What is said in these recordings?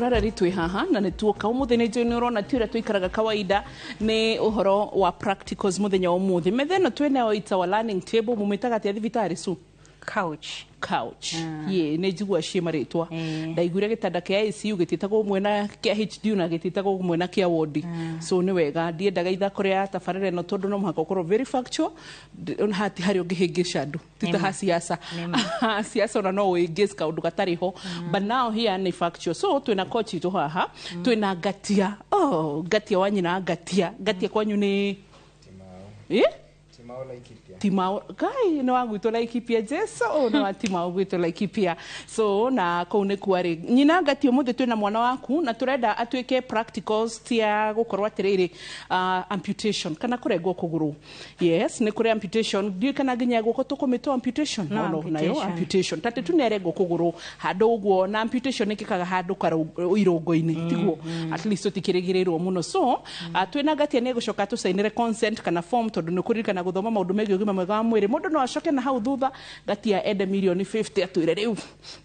Mwĩroreri, twĩ haha na nĩ tuoka ũmũthĩ. Nĩ njũĩ nĩ ũrona ti ũrĩa tũikaraga kawaida, nĩ ũhoro wa practicals mũthenya wa ũmũthĩ. Metha ĩno twĩ nayo, it's our learning table. Mũmĩtaga atĩa thibitarĩ su? Couch. Couch, ye nĩ njigua ciĩ marĩtwa. Ndaiguire gĩtanda kĩa ICU gĩtiĩtagwo ũmwe na kĩa HDU na gĩtiĩtagwo ũmwe na kĩa wodi, so nĩ wega ndiendaga ithako rĩa tabarĩra ĩno tondũ no mũhaka ũkorwo very factual. Hati harĩa ũngĩhĩngĩca andũ ti ta ha siasa. Siasa ona no ũhĩngĩce kaũndũ gatarĩ ho, but now here nĩ factual. So twĩna coach itũ haha, twĩna Ngatia, oh, Ngatia wa nyina. Ngatia, Ngatia kwanyu nĩ Timao. Eh? Timao, Laikipia. Timao kai nĩ wa gwitũ Laikipia. Jesu nĩ wa Timao gwitũ Laikipia. So na kũu nĩ kuarĩ nyina Ngati. Ũmũthĩ twĩna mwana waku na tũrenda atuĩke practicals cia gũkorwo atĩrĩrĩ, amputation kana kũrengwo kũgũrũ. Yes, nĩ kũrĩ amputation, ndiũĩ kana nginya guoko tũkũmĩtwo amputation. No, No, nayo amputation. Amputation tate tu nĩ arengwo kũgũrũ handũ ũguo, na amputation ĩkĩkaga handũ irũngo-inĩ, tiguo? At least tũtikĩrĩgĩrĩrwo mũno. So twĩna Ngatia, nĩ egũcoka tũcainĩre consent kana form, tondũ nĩ kũririkana gũthoma maũndũ megiĩ ũgima mwega wa mwĩrĩ. Mũndũ no acoke na hau thutha, Ngatia ende mirioni 50, atwĩre rĩu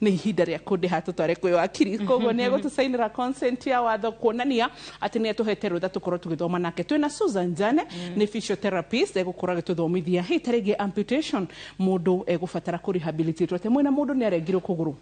nĩ ihinda rĩa kũndĩha tũtware kwĩ wakiri. Koguo nĩ egũtũcainĩra consent ya watho kuonania atĩ nĩ atũhete rũtha tũkorwo tũgĩthoma nake. Twĩna Susan Jane, nĩ physiotherapist, egũkorwo agĩtũthomithia hĩ ta rĩngĩ amputation, mũndũ egũbatara kũ rehabilitate atĩa. Mwĩna mũndũ nĩ arengirwo kũgũrũ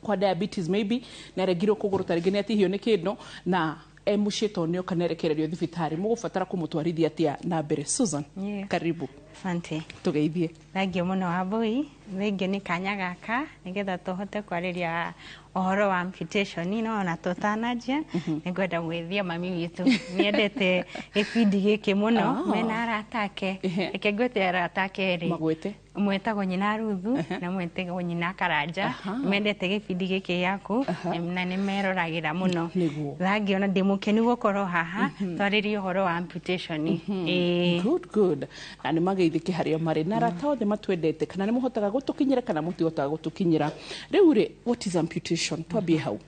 kwa diabetes, maybe nĩ arengirwo kũgũrũ, ta rĩngĩ nĩ atihio nĩ kĩndũ na e mũciĩ, tondũ nĩ oka nĩarekererio thibitarĩ, mũgũbatara kũmũtwarithia atĩa na mbere? Susan, karibu. Asante. Tũgeithie. Thank you mũno, Wambui. Thank you nĩ kanya gaka nĩgetha tũhote kwarĩria ũhoro wa amputation. No ona tũtananjia, nĩ ngwenda gwĩthia mami witũ, nĩendete gĩbindi gĩkĩ mũno. Mena arata ake. Reke ngwĩte arata ake erĩ. Magwĩte. Ũmwe etagwo nyina Ruthu na ũmwe etagwo nyina Karanja. Mendete gĩbindi gĩkĩ gĩaku na nĩ meroragĩra mũno. Thank you, ona ndĩ mũkenu gũkorwo haha twarĩrie ũhoro wa amputation. Ĩĩ. Good, good. Na nĩ mageithĩke harĩa marĩ na arata othe matwendete, kana nĩ mũhotaga gũtũkinyĩra kana mũtihotaga gũtũkinyĩra. Rĩu rĩ, what is amputation? Twambie hau.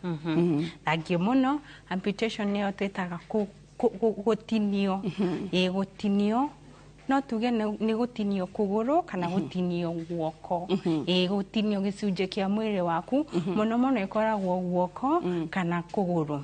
Thank you mũno. Amputation nĩyo twĩtaga gũtinio. Ĩĩ, gũtinio, no tuge nĩ gũtinio kũgũrũ kana gũtinio guoko. Ĩĩ, gũtinio gĩcunjĩ kĩa mwĩrĩ waku, mũno mũno ĩkoragwo guoko kana kũgũrũ.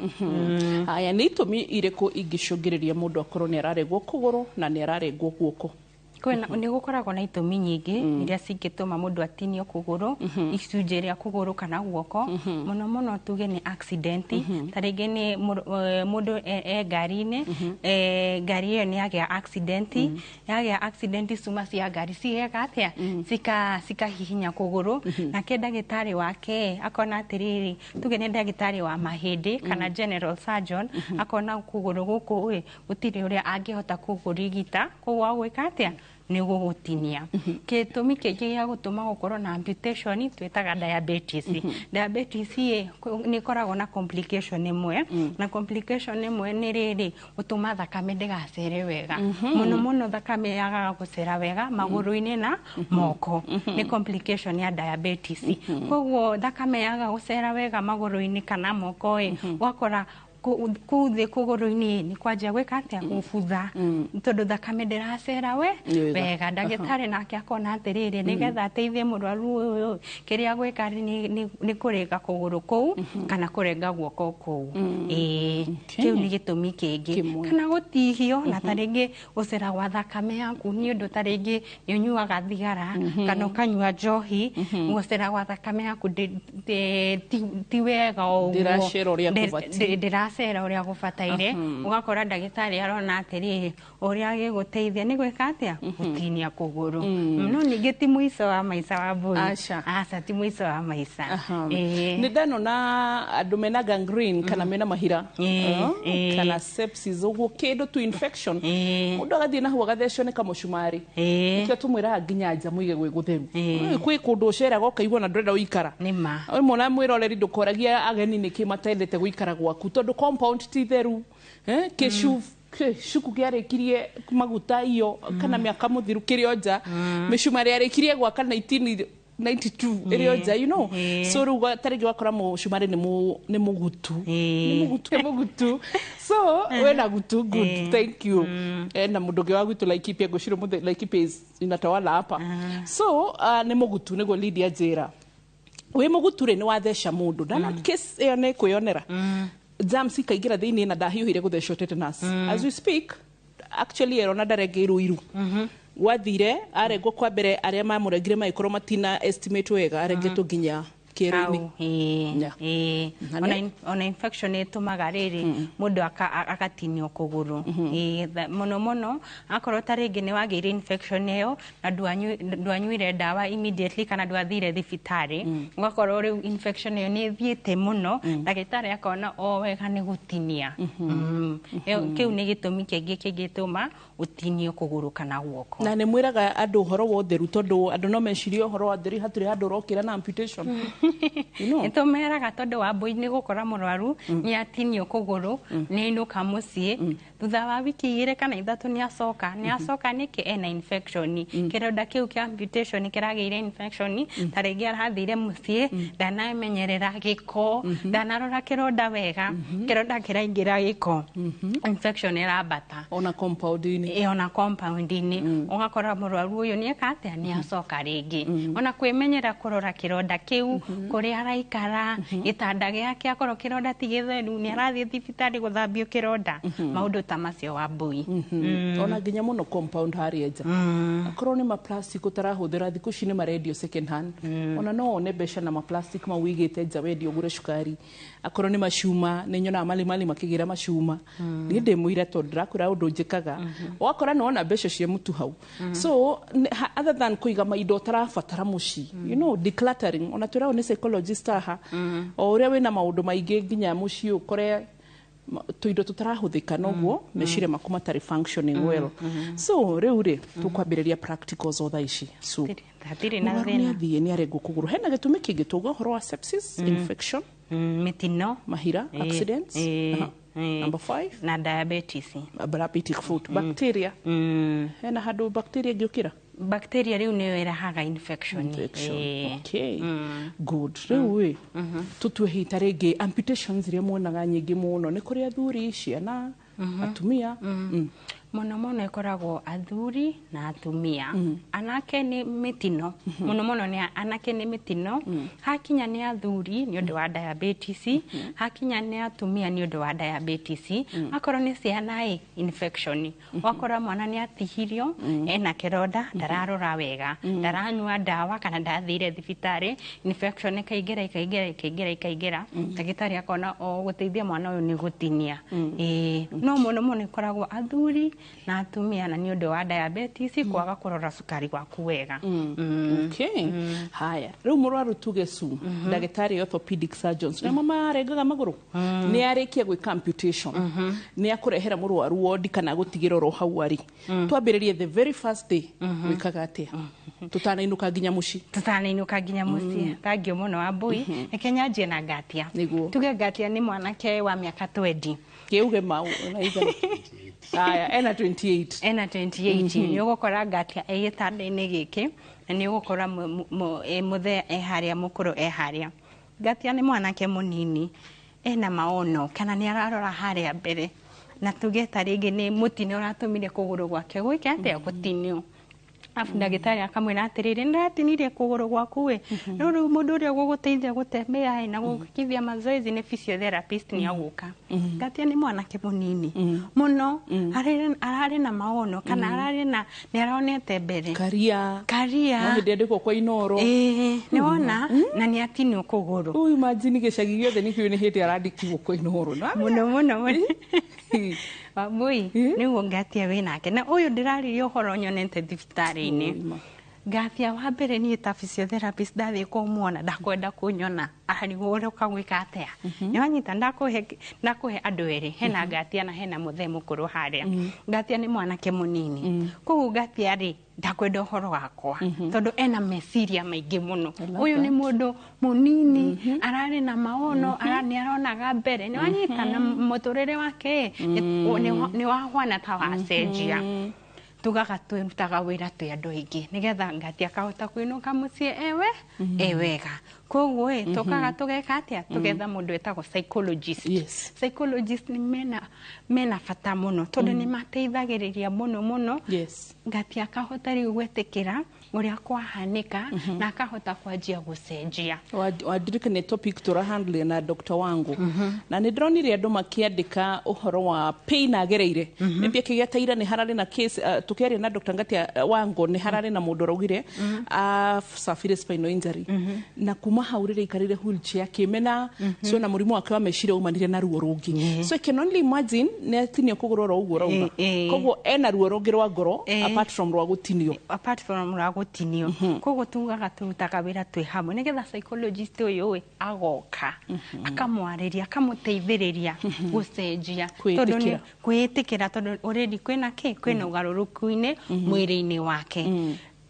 Haya, nĩ itũmi irĩkũ ingĩcũngĩrĩria mũndũ akorwo nĩ ararengwo kũgũrũ na nĩ ararengwo guoko? Kwĩna, nĩ gũkoragwo na itũmi nyingĩ iria cingĩtũma mũndũ atinio kũgũrũ, icunjĩ rĩa kũgũrũ kana guoko. Mũno mũno tuge nĩ accident, ta rĩngĩ nĩ mũndũ e ngari-inĩ, ngari ĩyo nĩ yagĩa accident. Yagĩa accident, cuma cia ngari cigeka atĩa? Cikahihinya kũgũrũ, nake ndagĩtarĩ wake akona atĩrĩrĩ, tuge nĩ ndagĩtarĩ wa mahĩndĩ kana general surgeon, akona kũgũrũ gũkũ ĩ gũtirĩ ũrĩa angĩhota kũgũrigita, koguo agwĩka atĩa? Nĩ gũgũtinia. Gĩtũmi kĩngĩ gĩa gũtũma gũkorwo na amputation twĩtaga diabetes. Diabetes ĩ nĩ ĩkoragwo na complication ĩmwe, na complication ĩmwe nĩ rĩrĩ, gũtũma thakame ndĩgacere wega. Mũno mũno thakame yagaga gũcera wega magũrũ-inĩ na moko, nĩ complication ya diabetes. Koguo thakame yaga gũcera wega magũrũ-inĩ kana moko ĩ, ũgakora kũu thĩ kũgũrũ-inĩ nĩ kwanjia gwĩka atĩa? Gũbutha, tondũ thakame ndĩracera we Wega. wega. Ndagĩtarĩ nake akona atĩrĩrĩ, nĩgetha ateithie mũrwaru ũyũ, kĩrĩa gwĩka nĩ kũrenga kũgũrũ kũu kana kũrenga guoko kũu. Ĩĩ, kĩu nĩ gĩtũmi kĩngĩ. Kĩmwe. Kana gũtihio na ta rĩngĩ gũcera gwa thakame yaku, nĩ ũndũ ta rĩngĩ nĩ ũnyuaga thigara kana ũkanyua njohi, gũcera gwa thakame yaku ti wega ũguo. Ndĩracera ũrĩa gũbatiĩ. Ndĩracera ũrĩa gũbataire. Ũgakora ndagĩtarĩ arona atĩrĩrĩ, ũrĩa gĩgũteithia nĩ gwĩka atĩa? Gũtinia kũgũrũ. No ningĩ ti mũico wa maica wa mbũri. Aca. Aca, ti mũico wa maica. Ĩĩ. Nĩ ndanona andũ mena gangrene kana mena mahira, kana sepsis ũguo, kĩndũ tu infection, mũndũ agathiĩ na hau agathecwo nĩ kamũcumarĩ. Nĩkĩo tũmwĩraga nginya nja mũige gwĩ gũtheru. Kwĩ kũndũ ũceraga ũkaigua na ndũrenda gũikara. Nĩ ma. Rĩmwe na mwĩroreri, ndũkoragia ageni nĩkĩ matendete gũikara gwaku, tondũ compound ti theru. Eh, kĩcu cuku kĩarĩkirie maguta iyo kana mĩaka mũthiru kĩrĩ o nja, mĩcumarĩ yarĩkirie gwaka 1992 ĩrĩ o nja. So rĩu ta rĩngĩ wakora mũcumarĩ nĩ mũgutu, nĩ mũgutu, nĩ mũgutu. So wena gutu, good. Thank you. Na mũndũ ũngĩ wa gwitũ Laikipia, ngwĩciria ũmũthĩ Laikipia is inatawala hapa. So nĩ mũgutu nĩguo Lydia njĩra. Wĩ mũgutu rĩ, nĩ watheca mũndũ ndana case ĩyo nĩ kwĩyonera germs ikaingĩra thĩinĩ na ndahiũhire gũthecwo tetanus. As we speak, actually erona ndarengeirwo iru gwathire arengwo kwa mbere, arĩa mamũrengire magĩkorwo matina estimate wega, arengetwo nginya kĩero-inĩ. Hau, ĩĩ, ĩĩ. Na Ona infection ĩtũmaga rĩrĩ mũndũ agatinio kũgũrũ. Ĩĩ, mũno mũno akorwo ta rĩngĩ nĩ wagĩire infection ĩyo na ndwanyuire ndawa immediately kana ndwathire thibitarĩ, ũgakorwo rĩu infection ĩyo nĩ ĩthiĩte mũno, ndagĩtarĩ akona o wega nĩ gũtinia. Kĩu nĩ gĩtũmi kĩngĩ kĩngĩtũma ũtinio kũgũrũ kana guoko. Na nĩ mwĩraga andũ ũhoro wa ũtheru, tondũ andũ no mecirie ũhoro wa ũtheru hatirĩ handũ ũrokĩra na amputation. Nĩ tũmeraga tondũ wa mbũi nĩ gũkora mũrwaru nĩ atinio kũgũrũ, nĩ ainũka mũciĩ, thutha wa wiki 2 kana 3 nĩ acoka. Nĩ acoka nĩkĩ? Ena infection. Kĩronda kĩu kĩa amputation kĩragĩire infection, ta rĩngĩ arathire mũciĩ ndanamenyerera gĩko, ndanarora kĩronda wega, kĩronda kĩraingĩra gĩko, infection ĩrambata. Ona compound-inĩ. Ĩ, ona compound-inĩ ũgakora mũrwaru ũyũ nĩ eka atĩa? Nĩ acoka rĩngĩ. Ona kwĩmenyera kũrora kĩronda kĩu, kũrĩa araikara, gĩtanda gĩake, akorwo kĩronda ti gĩtheru, nĩ arathiĩ thibitarĩ gũthambio kĩronda, maũndũ ta macio wa mbui. Ona nginya mũno compound harĩa nja, akorwo nĩ maplastic ũtarahũthĩra, thikũ ici nĩ marendio second hand, ona no wone mbeca na maplastic mau wĩigĩte nja, wendia ũgũre cukari. Akorwo nĩ macuma, nĩ nyonaga malimali makĩgĩra macuma. Niĩ ndĩ mũira tondũ ndĩrakwĩra ũndũ njĩkaga, ũgakora nĩ wona mbeca cia mũtu hau. So other than kũiga maindo ũtarabatara mũciĩ, decluttering, ona twĩragwo nĩ psychologist haha, o ũrĩa wĩna maũndũ maingĩ nginya mũciĩ ũkore tũindo tũtarahũthĩka, noguo meciria maku matarĩ functioning well. So rĩu rĩ, tũkwambĩrĩria practicals o thaa ici. So Hatirĩ na mũrwaru nĩ thĩna. athiĩ nĩ arengwo kũgũrũ, hena gĩtũmi kĩngĩ tũga ũhoro wa sepsis, infection, Mĩtino, mahira, accidents. Number five. Na diabetes. Diabetic foot, bacteria. Hena handũ bacteria ĩngĩũkĩra? Bacteria rĩu nĩyo ĩrehaga infection. Infection. Okay, good. Rĩu ĩ, tũtue hita rĩngĩ amputations iria muonaga nyingĩ mũno nĩ kũrĩ athuri, ciana, atumia? Mũno mũno ĩkoragwo athuri na atumia. Anake nĩ mĩtino mũno mũno, nĩ anake nĩ mĩtino. Hakinya nĩ athuri nĩ ũndũ wa diabetes, hakinya nĩ atumia nĩ ũndũ wa diabetes. Akorwo nĩ ciana ĩ, infection, wakora mwana nĩ atihirio, ena kĩronda, ndararora wega, ndaranyua ndawa kana ndathire thibitarĩ, infection ĩkaingĩra, ĩkaingĩra, ĩkaingĩra, ĩkaingĩra, ndagĩtarĩ akona o gũteithia mwana ũyũ nĩ gũtinia. Ĩĩ, no mũno mũno ĩkoragwo athuri na atumia, na nĩ ũndũ wa diabetes, kwaga kũrora cukari waku wega. Okay, haya, rĩu mũrwaru tuge su ndagĩtarĩ orthopedic surgeons nĩmo marengaga magũrũ, nĩ arĩkia gwĩka amputation, nĩ akũrehera mũrwaru wondi kana gũtigĩra oro hau arĩ? Twambĩrĩrie the very first day, wĩkaga atĩa tũtanainũka nginya mũciĩ? Tũtanainũka nginya mũciĩ, thangio mũno wa mbui. Reke nyanjie na Ngatia. Nĩguo. Tuge Ngatia nĩ mwanake wa mĩaka 20. Kĩuge mau na igana. Haya, ena 28. Ena 28. Nĩ ũgũkora Ngatia e gĩtanda-inĩ gĩkĩ na nĩ ũgũkora mũthee e harĩa, mũkũrũ e harĩa. Ngatia nĩ mwanake mũnini, ena maono kana nĩ ararora harĩa mbere, na tuge ta rĩngĩ nĩ mũtino ũratũmire kũgũrũ gwake gwĩke atĩa? Gũtinio. Arabu ndagĩtarĩ akamwĩra atĩrĩrĩ, nĩndĩratinirie kũgũrũ gwaku ĩ, no rĩu mũndũ ũrĩa ũgũgũteithia gũtembea ĩ na gũgũkithia mazoezi nĩ physiotherapist, nĩ agũka. Ngatia nĩ mwanake mũnini mũno, ararĩ na maono kana ararĩ na nĩ aronete mbere. Karia. Karia. No hĩndĩ andĩkwo kwa Inoro. Ĩĩ, nĩ wona na nĩ atinio kũgũrũ. Ũyũ imagine gĩcagi gĩothe nĩkĩũĩ nĩ hĩndĩ arandĩkirwo kwa Inoro. Mũno mũno mũno, Wambui, nĩguo Ngatia wĩ nake na ũyũ ndĩraririe ũhoro nyonete thibitarĩ-inĩ. Ũima. Ngatia wa mbere, niĩ ta physiotherapist ndathiĩ kũmuona, ndakwenda kũnyona, arigwo ũroka gwĩka atĩa. Nĩ wanyita? Ndakũhe andũ erĩ, hena Ngatia na hena mũthee mũkũrũ harĩa. Ngatia nĩ mwanake mũnini, koguo Ngatia rĩ, ndakwenda ũhoro wakwa tondũ ena meciria maingĩ mũno. Ũyũ nĩ mũndũ mũnini ararĩ na maono, nĩ aronaga mbere, nĩ wanyita? Na mũtũrĩre wake nĩ wahwana ta wacenjia. Tugaga twĩrutaga wĩra twĩ andũ aingĩ nĩgetha Ngatia akahota kũinũka mũciĩ ewe e wega. Koguo ĩ, tũkaga tũgeka atĩa? Tũgetha mũndũ wĩtagwo psychologist. Psychologist nĩ mena bata mũno tondũ nĩ mateithagĩrĩria mũno mũno. Ngatia akahota rĩu gwĩtĩkĩra Ũrĩa kwahanĩka na akahota kwanjia gũcenjia. Wandirikania topic tũrahandle na Dr. Wangu, na nĩ ndĩronire andũ makĩandĩka ũhoro wa pain agereire. Maybe akĩgĩa ta ira nĩ hararĩ na case, tũkĩaria na Dr. Ngatia Wangu, nĩ hararĩ na mũndũ ũraugire safire spinal injury, na kuma hau rĩrĩa aikarĩire wheelchair akĩmena so na mũrimũ wake wa meciria umanire na ruo rũngĩ. So I can only imagine nĩ atinio kũgũrũ oro ũguo ũrauga, koguo ena ruo rũngĩ rwa ngoro apart from rwa gũtinio. Apart from rwa gũtinio. Koguo tugaga tũrutaga wĩra twĩ hamwe nĩgetha psychologist ũyũ ĩ agoka akamwarĩria, akamũteithĩrĩria gũcenjia tondũ nĩ Kwĩĩtĩkĩra. Kwĩĩtĩkĩra, tondũ already kwĩna kĩ, kwĩna ũgarũrũku-inĩ mwĩrĩ-inĩ wake.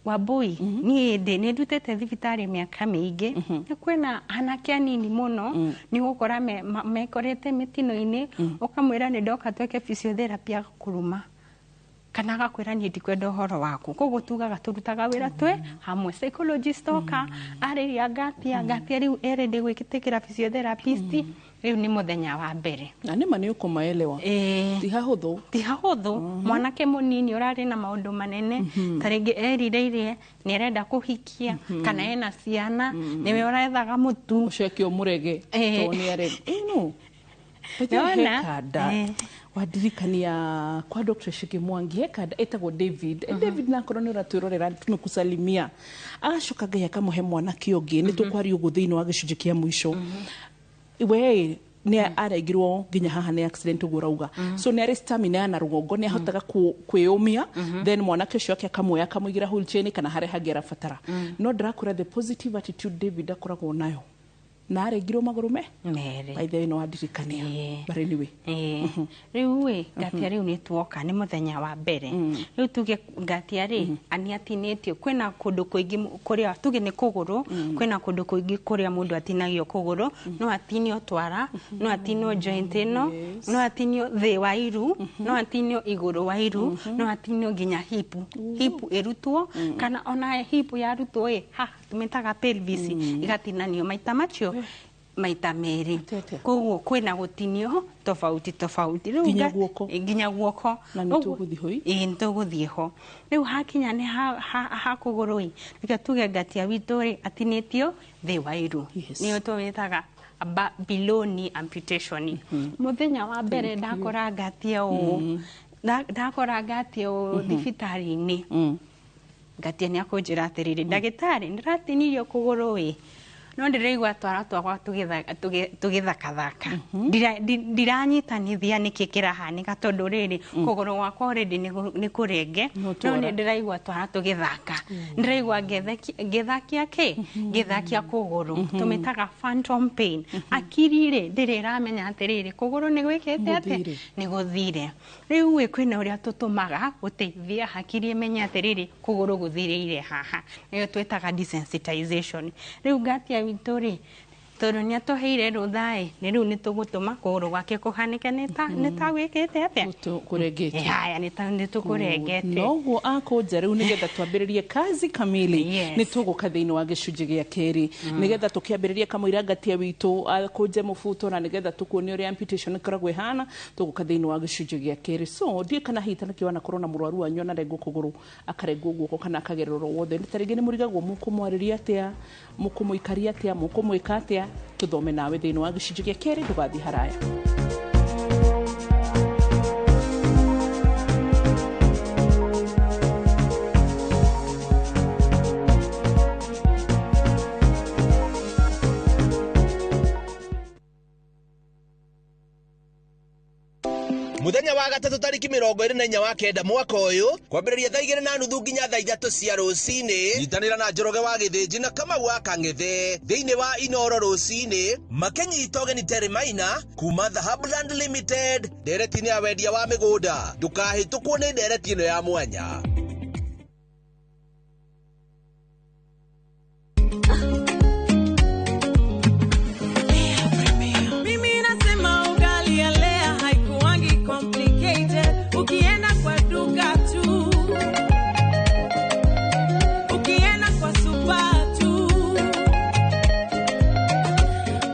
Wambui, niĩ ndĩ nĩ ndutĩte thibitarĩ mĩaka mĩingĩ, na kwĩna anake anini mũno nĩ ũgũkora mekorete mĩtino-inĩ, ũkamwĩra nĩ ndoka twĩke physiotherapy, agakũruma kana agakwĩra niĩ ndikwenda ũhoro waku. Koguo tugaga tũrutaga wĩra twĩ hamwe. Psychologist oka arĩria Ngatia, Ngatia rĩu erĩndĩ gwĩtĩkĩra physiotherapist, rĩu nĩ mũthenya wa mbere. Na nĩma nĩ ũkũmaelewa. Ti hahũthũ. Ti hahũthũ. Mwanake mũnini ũrarĩ na maũndũ manene, ta rĩngĩ erirĩirie nĩ arenda kũhikia kana ena ciana, nĩwe ũrethaga mũtu. Ũcoke ũmũrege tondũ nĩ arega ĩno. Nĩwona? Hekanda wandirikania kwa Dr. Shiki Mwangi, hekanda etagwo David. David, nakorwo nĩ ũratwĩrorera, tumekusalimia. Agacoka Ngai akamũhe mwanake ũngĩ, nĩ tũkwaria ũguo thĩinĩ wa gĩcunjĩ kĩa mũico. We nĩ arengirwo nginya haha nĩ accident ũguo ũrauga, so nĩ arĩ stamina ya na rũgongo, nĩ ahotaga kwĩyũmia. Then mwanake ũcio ake akamuoya akamũigĩra wheelchair kana harĩa hangĩ arabatara. No ndĩrakwĩra the positive attitude David akoragwo nayo, na arengirwo magũrũ me merĩ. By the way, no wandirikania. But anyway. Rĩu ĩ Ngatia, rĩu nĩ tuoka nĩ mũthenya wa mbere. Rĩu tuge Ngatia rĩ nĩ atinĩtio, kwĩna kũndũ kũingĩ kũrĩa tuge nĩ kũgũrũ, kwĩna kũndũ kũingĩ kũrĩa mũndũ atinagio kũgũrũ. No atinio twara, no atinio joint ĩno, no atinio thĩ wa iru, no atinio igũrũ wa iru, no atinio nginya hip, hip ĩrutwo, kana ona hip yarutwo ĩ haha tũmĩtaga pelvis igatinanio maita macio maita merĩ. Atĩa? Koguo kwĩna gũtinio tofauti tofauti. Rĩu Nginya guoko? Nginya guoko. Na nĩ tũgũthiĩ ho ĩ? Ĩĩ, nĩ tũgũthiĩ ho. Rĩu hakinya nĩ ha kũgũrũ ĩ, reke tuge Ngatia witũ rĩ atinĩtio thĩ wa iru. Nĩyo tũwĩtaga below knee amputation. Mũthenya wa mbere ndakora Ngatia ũũ, ndakora Ngatia ũũ thibitarĩ-inĩ, Ngatia nĩ akũnjĩra atĩrĩrĩ, "Ndagĩtarĩ, ndĩratinirio kũgũrũ ĩ, no ndĩraigua twara twakwa tũgĩthakathaka. Ndiranyitanithia nĩkĩ kĩrahanĩka, tondũ rĩrĩ kũgũrũ gwakwa already nĩ kũrenge, No no twara. nĩ ndĩraigua twara tũgĩthaka, ndĩraigua ngĩthakia kĩ, ngĩthakia kũgũrũ." Tũmĩtaga phantom pain. Akiri rĩ ndĩrĩ ĩramenya atĩrĩrĩ kũgũrũ nĩ gwĩkĩte atĩa. Gũthire. Nĩ gũthire. Rĩu ĩ kwĩna ũrĩa tũtũmaga gũteithia hakiri ĩmenye atĩrĩrĩ kũgũrũ gũthirĩire haha, nĩyo twĩtaga desensitization. Rĩu Ngatia witũ rĩ, tondũ nĩ atũheire rũtha ĩ, nĩ rĩu nĩ tũgũtũma kũgũrũ gwake kũhanĩke nĩ ta gwĩkĩte atĩa. Kũrengete. Haya, nĩ tũkũrengete. Noguo akũnja rĩu nĩgetha twambĩrĩrie kazi kamili. Nĩ tũgũka thĩinĩ wa gĩcunjĩ gĩa kerĩ nĩgetha tũkĩambĩrĩrie kamũira Ngatia witũ akũnje mũbuto, na nĩgetha tũkuonie ũrĩa amputation ĩkoragwo ĩhana. Tũgũka thĩinĩ wa gĩcunjĩ gĩa kerĩ. So ndiĩ kana hihi tanakĩ wanakorwo na mũrwaru wanyu anarengwo kũgũrũ, akarengwo guoko, kana akagererwo wothe, nĩ ta rĩngĩ nĩ mũrigagwo mũkũmwarĩria atĩa, mũkũmũikaria atĩa, mũkũmwĩka atĩa. Tũthome nawe thĩinĩ wa gĩcunjĩ gĩa kerĩ, ndũgathiĩ haraya. Muthenya wa gatatũ tariki 24 wa kenda mwaka ũyũ, kwambĩrĩria thaa 2:30 nginya thaa 3 cia rũcinĩ, nyitanĩra na Njoroge wa Gĩthĩnji na Kamau wa Kang'ethe thĩinĩ wa Inoro rũcinĩ, makĩnyita ũgeni Terry Maina kuma Dhahabuland Limited ndereti-inĩ ya wendia wa mĩgũnda. Ndũkahĩtũkwo nĩ ndereti ĩno ya mwanya. Mimi nasema ugali ya Lea haikuangi complicated. Ukienda kwa duka tu, ukienda kwa super tu.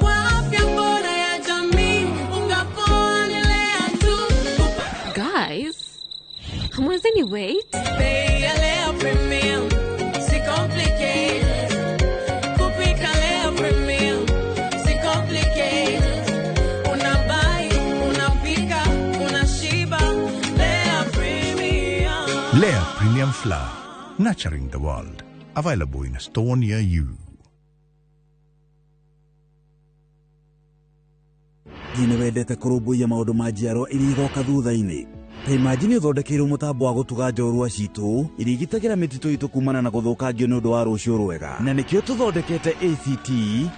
Kwa afya bora ya jamii, unga poa ni Lea tu. Guys, hamwezi ni wait? Bei ya Lea Premium, si Lea Premium Flour, nurturing the world. Available in a store near you. Nĩ wendete kũrũmbũiya maũndũ ma njiarwa iria igoka thutha-inĩ. Ta imagine ũthondekeirwo mũtambo wa gũtuga njorua citũ iria igitagĩra mĩtitũ itũ kumana na gũthũkangio nĩ ũndũ wa rũciũ rwega. Na nĩkĩo tũthondekete ACT,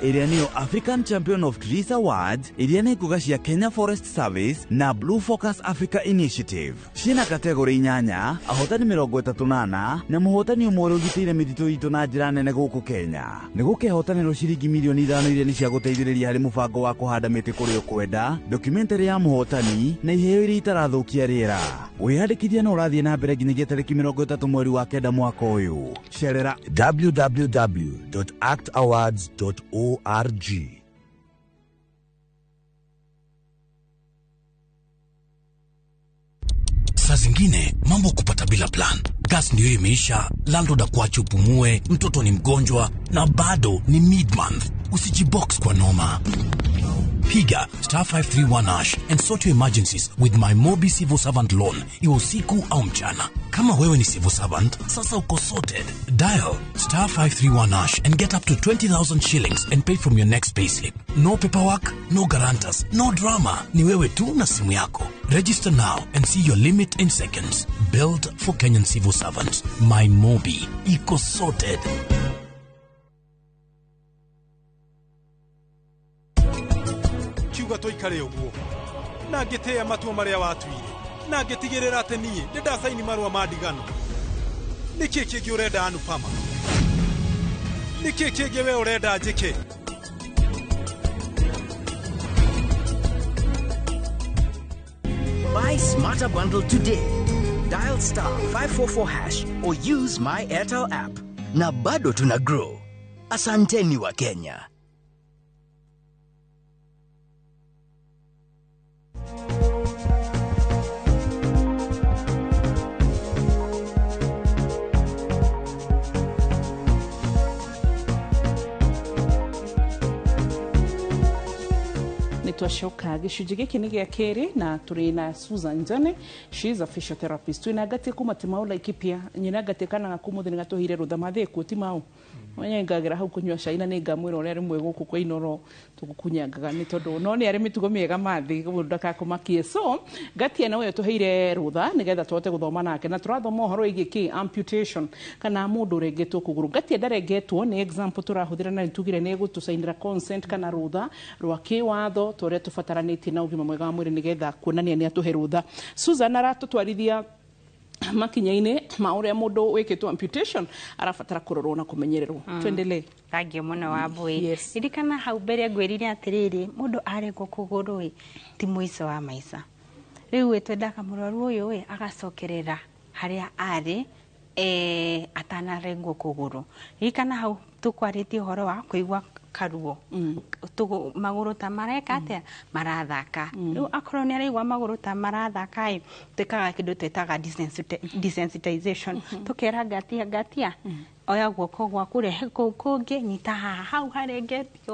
ĩrĩa nĩyo African Champion of Trees Awards, iria nĩ ngũga cia Kenya Forest Service na Blue Focus Africa Initiative. Ciĩna kategori 8, ahotani 34 na mũhotani ũmwe ũrĩa ũgitĩire mĩtitũ itũ na njĩra nene gũkũ Kenya. Nĩ gũkehotanĩrwo ciringi mirioni 5 iria nĩ cia gũteithĩrĩria harĩ mũbango wa kũhanda mĩtĩ kũrĩa ũkwenda, documentary ya mũhotani na iheo iria itarathũkia rĩera. Wĩyandĩkithia no ũrathiĩ na mbere nginyagia tarĩki 30 mweri wa 9 mwaka ũyũ. Cerera www.actawards.org. Saa zingine mambo kupata bila plan. Gas ndiyo imeisha, landlord akuache upumue, mtoto ni mgonjwa na bado ni mid-month. Usijibox kwa noma. Piga *531# and sort your emergencies with my Mobi Civil Servant Loan, iwe usiku au mchana. Kama wewe ni civil servant, sasa uko sorted. Dial *531# and get up to 20,000 shillings and pay from your next payslip. No paperwork, no guarantors, no drama. Ni wewe tu na simu yako. Register now and see your limit in seconds. Built for Kenyan civil servants. My Mobi. Iko sorted. Kiuga tũikare ũguo na ngĩtĩĩa matua marĩa watuire na ngĩtigĩrĩra atĩ niĩ nĩ ndacaini marũa ma ndigano. Nĩkĩ kĩngĩ ũrenda Anupama? Nĩkĩ kĩngĩ we ũrenda njĩke? Buy Smarter Bundle today. Dial *544# or use my Airtel app. Na bado tuna grow. Asanteni wa Kenya. Twacoka gĩcunjĩ gĩkĩ nĩ gĩa kerĩ na tũrĩ na Susan Njane, she is a physiotherapist. Twĩna Ngatia kuma Timau Laikipia, nyina Ngatia kana gaku mũthĩ nĩ gatũheire rũtha mathĩ kuo Timau. Mwenye ngagera hau kũnyua cai na nĩ ngamwĩra ũrĩa rĩmwe gũkũ kwa Inoro tũgũkunyangaga nĩ tondũ no nĩ arĩ mĩtugo mĩega mathĩ mũndũ ndakakũmakie. So Ngatia nĩwe ũtũheire rũtha nĩgetha tũhote gũthoma nake na tũrathoma ũhoro wĩgiĩ kĩ amputation kana mũndũ ũrengetwo kũgũrũ. Ngatia ndarengetwo nĩ example tũrahũthĩra na nĩtugire nĩ egũtũcainĩra consent kana rũtha rwa kĩwatho tũrĩa tũbataranĩtie na ũgima mwega wa mwĩrĩ nĩgetha kuonania nĩ atũhe rũtha. Susan aratũtwarithia makinya-inĩ ma ũrĩa mũndũ wĩkĩtwo amputation arabatara kũrorwo na kũmenyererwo. Tuendelee. Thank you mũno Wambui. Ririkana hau mbere ngwĩrire atĩrĩrĩ, mũndũ arengwo kũgũrũ ĩ ti mũico wa maica. Rĩu ĩ twendaga mũrwaru ũyũ ĩ agacokerera harĩa arĩ atanarengwo kũgũrũ. Ririkana hau tũkwarĩtie ũhoro wa kũigua karuo magũrũ ta mareka atĩa marathaka. Rĩu akorwo nĩ araigua magũrũ ta marathaka ĩ twĩkaga kĩndũ twĩtaga desensitization. Tũkera Ngatia Ngatia oya guoko gwaku rehe kũu kũngĩ nyita haha hau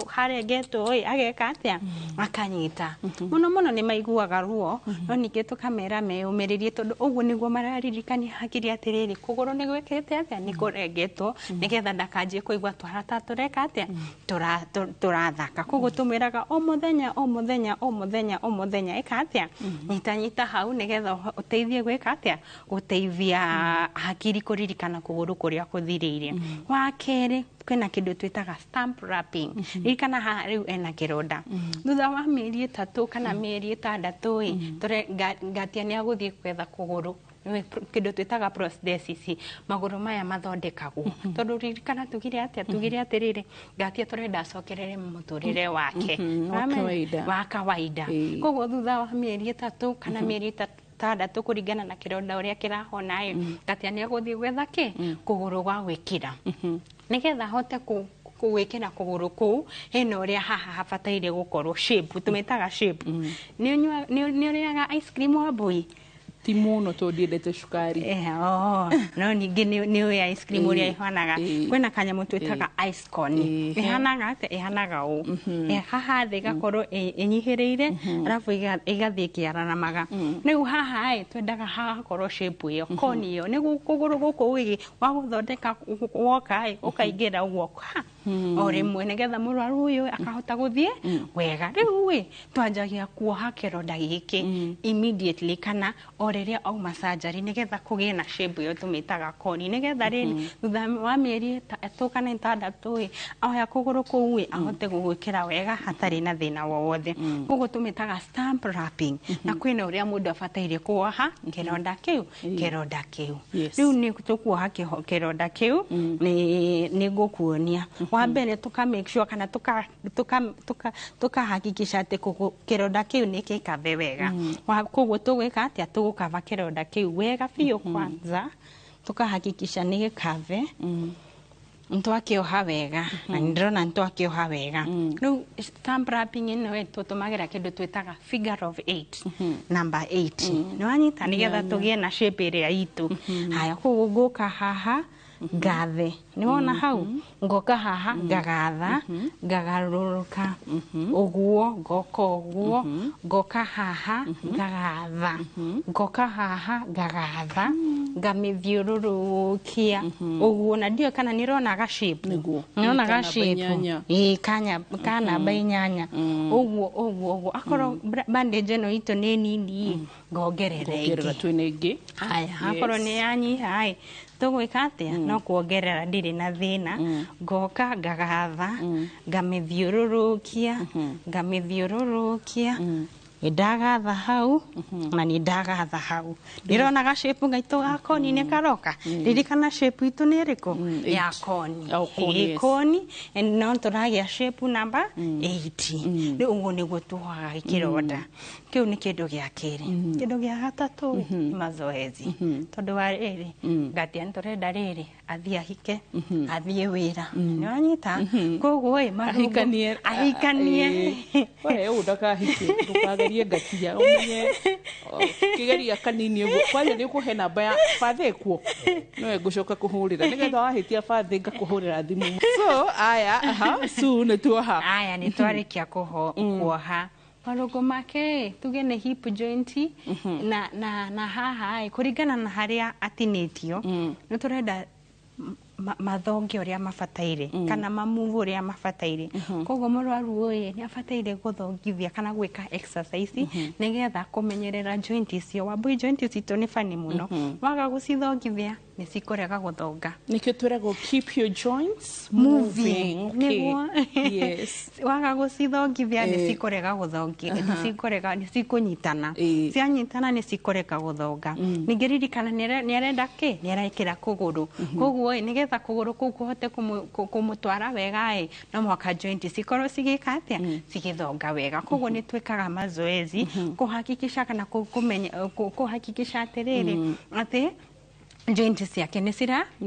harengetwo ĩ ageka atĩa akanyita. Mũno mũno nĩ maiguaga ruo no ningĩ tũkamera meyũmĩrĩrie tondũ ũguo nĩguo mararirikania hakiri atĩrĩrĩ kũgũrũ nĩ gwĩkĩte atĩa nĩ kũrengetwo nĩgetha ndakanjie kũigua twara ta tũreka atĩa tũrathaka. Koguo tũmwĩraga o mũthenya o mũthenya o mũthenya o mũthenya ĩka atĩa nyita nyita hau nĩgetha ũteithie gwĩka atĩa gũteithia hakiri kũririkana kũgũrũ kũrĩa kũthirĩire. Wa kerĩ kwĩna kĩndũ twĩtaga stamp wrapping. Ririkana haha rĩu ena kĩronda. Thutha wa mĩeri 3 kana mĩeri 6 ĩ Ngatia nĩ agũthiĩ gwetha kũgũrũ kĩndũ twĩtaga prosthesis. Magũrũ maya mathondekagwo tondũ ririkana tugire atĩa tugire atĩrĩrĩ Ngatia tũrenda acokerere mũtũrĩre wake wa kawaida. Koguo thutha wa mĩeri 3 kana mĩeri 6 kũringana na kĩronda ũrĩa kĩrahona ĩ Ngatia nĩ agũthiĩ gwetha kĩ kũgũrũ gwa gwĩkĩra nĩgetha ahote gwĩkĩra kũgũrũ kũu hena ũrĩa haha habataire gũkorwo shape tũmĩtaga shape. Nĩ ũrĩaga ice cream Wambui? Ti mũno tondũ ndiendete cukari. Oh, no ningĩ nĩ ũĩ ice cream ũrĩa ĩhanaga. Kwĩna kanyamũ twĩtaga ice cone. Ĩhanaga atĩa? Ĩhanaga ũũ. Haha thĩ ĩgakorwo ĩnyihĩrĩire, arabu ĩgathiĩ ĩkĩararamaga. Rĩu haha ĩ twendaga hagakorwo shape ĩyo, cone ĩyo, nĩguo kũgũrũ gũkũ wĩ wa gũthondeka woka ĩ ũkaingĩra ũguo ha o rĩmwe, nĩgetha mũrwaru ũyũ akahota gũthiĩ wega. Rĩu ĩ twanjagia kuoha kĩronda gĩkĩ immediately kana o rĩrĩa auma surgery, nĩgetha kũgĩe na shape ĩyo tũmĩtaga cone, nĩgetha rĩrĩ thutha wa mĩeri 3 kana 6 ĩ oya kũgũrũ kũu ĩ ahote gũgwĩkĩra wega hatarĩ na thĩna wowothe. Koguo tũmĩtaga stump wrapping, na kwĩna ũrĩa mũndũ abataire kuoha kĩronda kĩu, kĩronda kĩu. Rĩu nĩ tũkuoha kĩronda kĩu, nĩ ngũkuonia. Wa mbere tũka make sure kana tukahakikisha atĩ kĩronda kĩu nĩ gĩkave wega. Koguo tũgwĩka atĩa? Tũgũkava kĩronda kĩu wega biũ. Kwanza tukahakikisha nĩ gĩkave, nĩtwakĩoha wega, na nĩ ndĩrona nĩtwakĩoha wega. Rĩu stump wrapping ĩno ĩ tũtũmagĩra kĩndũ twĩtaga figure of eight, number 8, nĩ wanyita, nĩgetha tũgĩe na shape ĩrĩa itũ. Haya, koguo ngũka haha ngathe, nĩ wona hau, ngoka haha ngagatha, ngagarũrũka ũguo, ngoka ũguo, ngoka haha ngagatha, ngoka haha ngagatha, ngamĩthiũrũrũkia ũguo, na ndiũĩ kana nĩ ũrona ga shape. Nĩguo. Nĩ ũrona Nĩ ga ka namba shape. 8. Ĩĩ, ka namba 8 ũguo ũguo ũguo. Akorwo bandage ĩno itũ nĩ nini, ngongerera Kuongerera ĩngĩ. Twĩna ĩngĩ. Haya, akorwo nĩ yanyiha ĩ tũgwĩka atĩa? No kuongerera, ndirĩ na thĩna. Ngoka ngagatha, ngamĩthiũrũrũkia, ngamĩthiũrũrũkia. Nĩ ndagatha hau na nĩ ndagatha hau. Ndĩrona ga shape gaitũ ga cone nĩ karoka. Ririkana shape itũ nĩ ĩrĩkũ? Ya cone. Oh, cone, Ĩĩ, yes. cone, and no tũragĩa shape number 8. Rĩu ũguo nĩguo tuohaga kĩronda kĩu. Nĩ kĩndũ gĩa kerĩ. Kĩndũ gĩa gatatũ nĩ mazoezi, tondũ wa rĩrĩ ngatia nĩ tũrenda rĩrĩ athiĩ ahike, athiĩ wĩra, nĩ wanyita? Koguo ĩ marũngo- Ahikanie. Ahikanie. We ũũ ndakahike, ndũkagerie ngatia ũmenye kĩgeria kanini ũguo. Kwanja nĩ ũkũhe namba ya bathe kuo, nowe ngũcoka kũhũrĩra nĩgetha wahĩtia bathe ngakũhũrĩra thimũ. So aya, aha, su nĩ tuoha. Aya, nĩ twarĩkia kuoha marũngo make, tuge nĩ hip joint, na haha ĩ kũringana na harĩa atinĩtio, nĩ tũrenda mathonge ũrĩa mabataire kana mamove ũrĩa mabataire. Koguo mũrwaru ũyũ nĩ abataire gũthongithia kana gwĩka exercise nĩgetha kũmenyerera joint icio. Wambui, joint citũ nĩ bani mũno, waga gũcithongithia nĩ cikũrega gũthonga. Nĩkĩo twĩragwo keep your joints moving. Okay. Nĩguo. Waga gũcithongithia nĩ cikũrega gũthongia, nĩ cikũrega, nĩ cikũnyitana. Cianyitana nĩ cikũrega gũthonga. Ningĩ ririkana nĩ arenda kĩ, nĩ arekĩra kũgũrũ. Koguo ĩ nĩgetha kũgũrũ kũu kũhote kũmũtwara wega ĩ no mũhaka joint cikorwo cigĩka atĩa? Cigĩthonga wega. Koguo nĩ twĩkaga mazoezi kũhakikisha kana kũmenya kũhakikisha atĩrĩrĩ atĩ joint ciake nĩ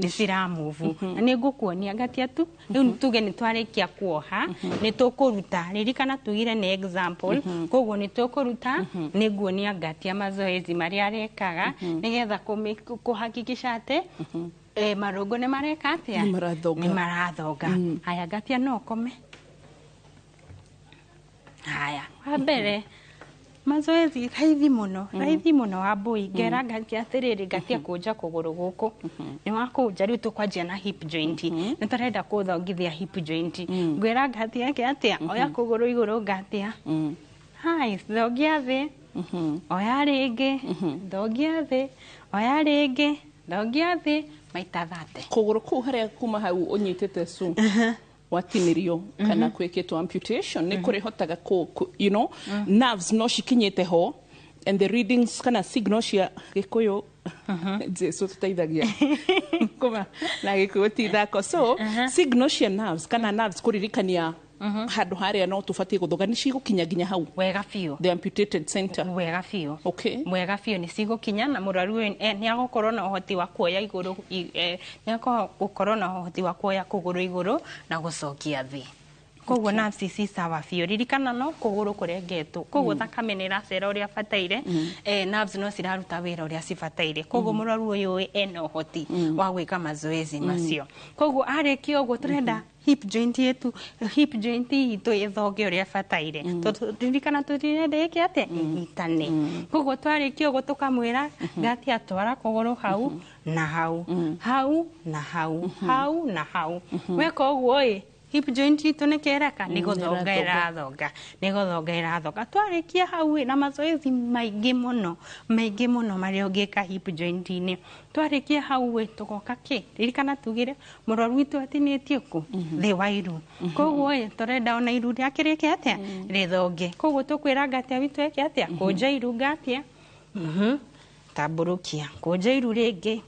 cira move. Na nĩ ngũkuonia ngatia tu. Rĩu tuge nĩ twarĩkia kuoha, nĩ tũkũruta. Ririkana tugire nĩ example, koguo nĩ tũkũruta. Nĩ nguonia ngatia mazoezi marĩa arekaga nĩgetha kũhakikisha atĩ marũngo nĩ mareka atĩa? Nĩ marathonga. Nĩ marathonga. Haya, ngatia, no ũkome. Haya, wa mbere mazoezi raithi mũno, raithi mũno, Wambui. Ngera ngatia atĩrĩrĩ, ngatia, kũnja kũgũrũ gũkũ. Nĩ wakũnja, rĩu tũkwanjia na hip joint. Nĩ tũrenda kũthongithia hip joint. Ngwĩra ngatia eke atĩa? Oya kũgũrũ igũrũ, ngatia. Hai, thongia thĩ, oya rĩngĩ, thongia thĩ, oya rĩngĩ, thongia thĩ, maita 30. Kũgũrũ kũu harĩa kuma hau ũnyitĩte su watinĩrio kana kwĩkĩtwo amputation nĩ kũrĩhotaga kũ nerves no cikinyĩte ho and the readings kana signal cia Gĩkũyũ, Jesu tũteithagia kuma na Gĩkũyũ ti thako. So signal cia nerves kana nerves kũririkania handũ harĩa no tũbatiĩ gũthonga nĩ cigũkinya nginya hau? Wega biũ. The amputated center. Wega biũ. Okay. Mwega biũ, nĩ cigũkinya na mũrwaru ũyũ nĩ agũkorwo na ũhoti wa kuoya igũrũ nĩ agũkorwo na ũhoti wa kuoya kũgũrũ igũrũ na gũcokia thĩ. Koguo nerves ci sawa biũ. Ririkana no kũgũrũ kũrengetwo, koguo thakame nĩ ĩracera ũrĩa bataire, nerves no ciraruta wĩra ũrĩa cibataire. Koguo mũrwaru ũyũ ena ũhoti wa gwĩka mazoezi macio. Koguo arĩkia ũguo, tũrenda hip joint yetu, hip joint itũ ĩthonge ũrĩa bataire, tondũ ririkana tũtirenda ĩke atĩa, ĩnyitane. Koguo twarĩkia ũguo, tũkamwĩra ngatia twara kũgũrũ hau na hau, hau na hau, hau na hau. Weka ũguo ĩ, hip joint itũ nĩ kĩreka nĩ gũthonga, ĩrathonga, nĩ gũthonga ĩrathonga. Twarĩkia hau ĩ, na mazoezi maingĩ mũno, maingĩ mũno marĩa ũngĩka hip joint-inĩ. Twarĩkia hau ĩ, tũgoka kĩ, ririkana tugire mũrwaru witũ atinĩtio kũ thĩ wa iru. Koguo ĩ, tũrenda ona iru rĩake rĩke atĩa, rĩthonge. Koguo tũkwĩra ngatia witũ eke atĩa, kũnja iru ngatia. Tambũrũkia, kũnja iru rĩngĩ,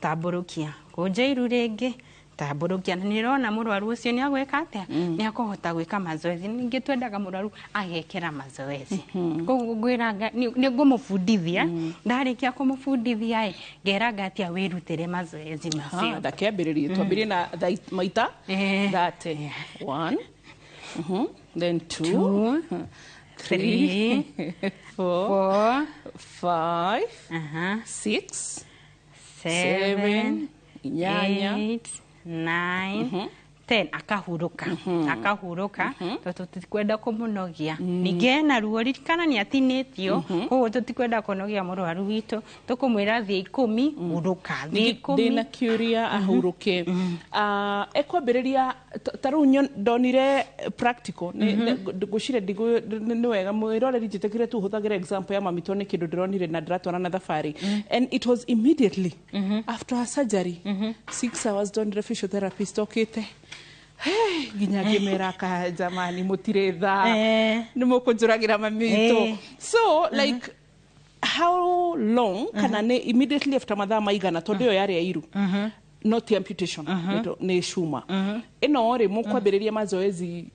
tambũrũkia, kũnja iru rĩngĩ, tambũrũkia. Na nĩũrona mũrwaru ũcio nĩ agwĩka atĩa, nĩ akũhota gwĩka mazoezi. Ningĩ twendaga mũrwaru agekĩra mazoezi. Koguo ngwĩra nĩ ngũmũbundithia. Ndarĩkia kũmũbundithia ĩ, ngera ngatia wĩrutĩre mazoezi macio. Ndakĩambĩrĩrie, twambĩrĩrie na maita 30. One, then two, Two, three, four, four, five, six, seven, seven, inyanya, 8, 9, 10. Akahurũka, akahurũka, tondũ tũtikwenda kũmũnogia. Ningĩ ena ruo, ririkana nĩ atinĩtio. Koguo tũtikwenda kũnogia mũrwaru witũ. Tũkũmwĩra thiĩ 10, hurũka, thiĩ 10. Ndĩna kĩũria. Ahurũke. Ah, ekwambĩrĩria ta rĩu ndonire practical ngwĩciria nĩ wega mwĩroreri njĩtĩkĩre tu hũthagĩra example ya mami, tondũ nĩ kĩndũ ndĩronire na ndĩratwarana na thabarĩ, and it was immediately after her surgery, 6 hours, ndonire physiotherapist okĩte. Hey, nginya ngĩmera ka jamani, mũtirĩ tha, nĩ mũkũnjũragĩra mami witũ. So like how long, kana nĩ immediately after mathaa maigana, tondũ ĩyo yarĩ ya iru no ti amputation, nĩ cuma ĩno rĩ, mũkwambĩrĩria mazoezi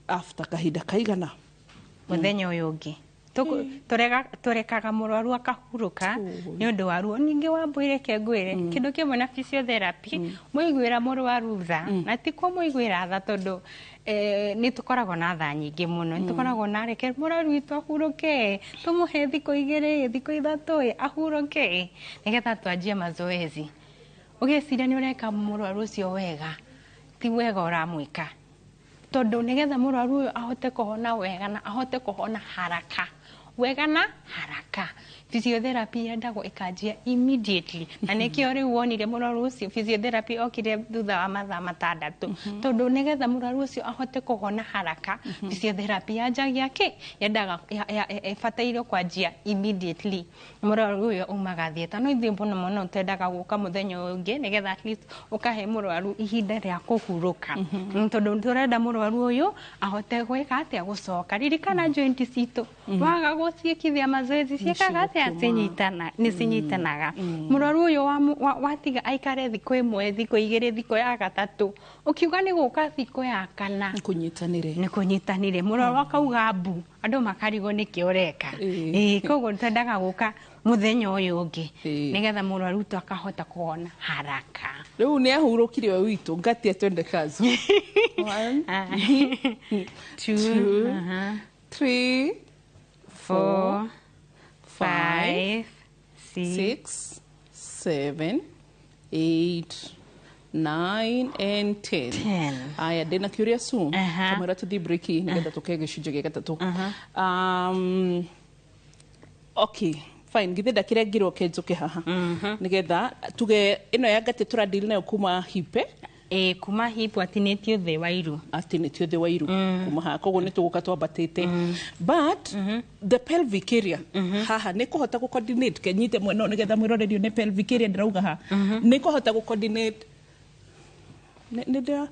after kahinda kaigana? Mũthenya ũyũ ũngĩ. Tũrekaga mũrwaru akahurũka nĩ ũndũ wa ruo. Ningĩ wambũire ke ngwĩre kĩndũ kĩmwe na physiotherapy, mũiguĩra mũrwaru tha, na ti kũmũiguĩra tha tondũ nĩ tũkoragwo na tha nyingĩ mũno, nĩ tũkoragwo na reke mũrwaru witũ ahurũke, tũmũhe thikũ 2, thikũ 3 ahurũke, nĩgetha twanjie mazoezi. Ũgĩciria nĩ ũreka mũrwaru ũcio wega, ti wega ũramwĩka, tondũ nĩgetha mũrwaru ũyũ ahote kũhona wega na ahote kũhona haraka, wega na haraka, physiotherapy yendagwo ĩkanjia immediately. Na nĩkĩo rĩu wonire mũrwaru ũcio physiotherapy okire thutha wa mathaa 6, tondũ nĩgetha mũrwaru ũcio ahote kũhona haraka, physiotherapy yanjagia kĩ yendaga ĩbataire kwanjia immediately mũrwaru ũyũ umaga theatre. No ithuĩ mũno mũno twendaga gũka mũthenya ũyũ ũngĩ, nĩgetha at least ũkahe mũrwaru ihinda rĩa kũhurũka. Tondũ tũrenda mũrwaru ũyũ ahote gwĩka atĩa, gũcoka. Ririkana joint citũ waga gũciĩkithia mazoezi ciĩkaga atĩa, cinyitana, nĩ cinyitanaga. Mũrwaru ũyũ watiga aikare thikũ 1, thikũ 2, thikũ ya gatatũ, ũkiuga nĩ gũka thikũ ya kana, kũnyitanĩre. Nĩ kũnyitanire, mũrwaru akauga mbu, andũ makarigwo nĩkĩ ũreka. Ĩĩ, koguo twendaga gũka mũthenya ũyũ ũngĩ, nĩgetha mũrwaru witũ akahota kũhona haraka. Rĩu nĩ ahurũkire we witũ ngatia, twende kazi. One, two, two, three, four, four, five, five, six, six, seven, eight, nine and 10. 10. Aya, ndĩna kĩũria su kamwĩra tũthiĩ break nĩgetha tũke gĩcunjĩ gĩa gatatũ. Okay, fine, githĩ ndakĩrengirwo ke njũke haha nĩgetha tuge ĩno ya ngatĩ tũradeal nayo kuma hip? Ĩĩ, kuma hip, atinĩtio thĩ wa iru. Atinĩtio thĩ wa iru kuma haha, koguo nĩ tũgũka twambatĩte, but the pelvic area haha nĩ kũhota gũ coordinate kenyite mwena ũyũ nĩgetha mwĩrorerio nĩ pelvic area ndĩrauga haha nĩ kũhota gũ coordinate nĩ ndĩra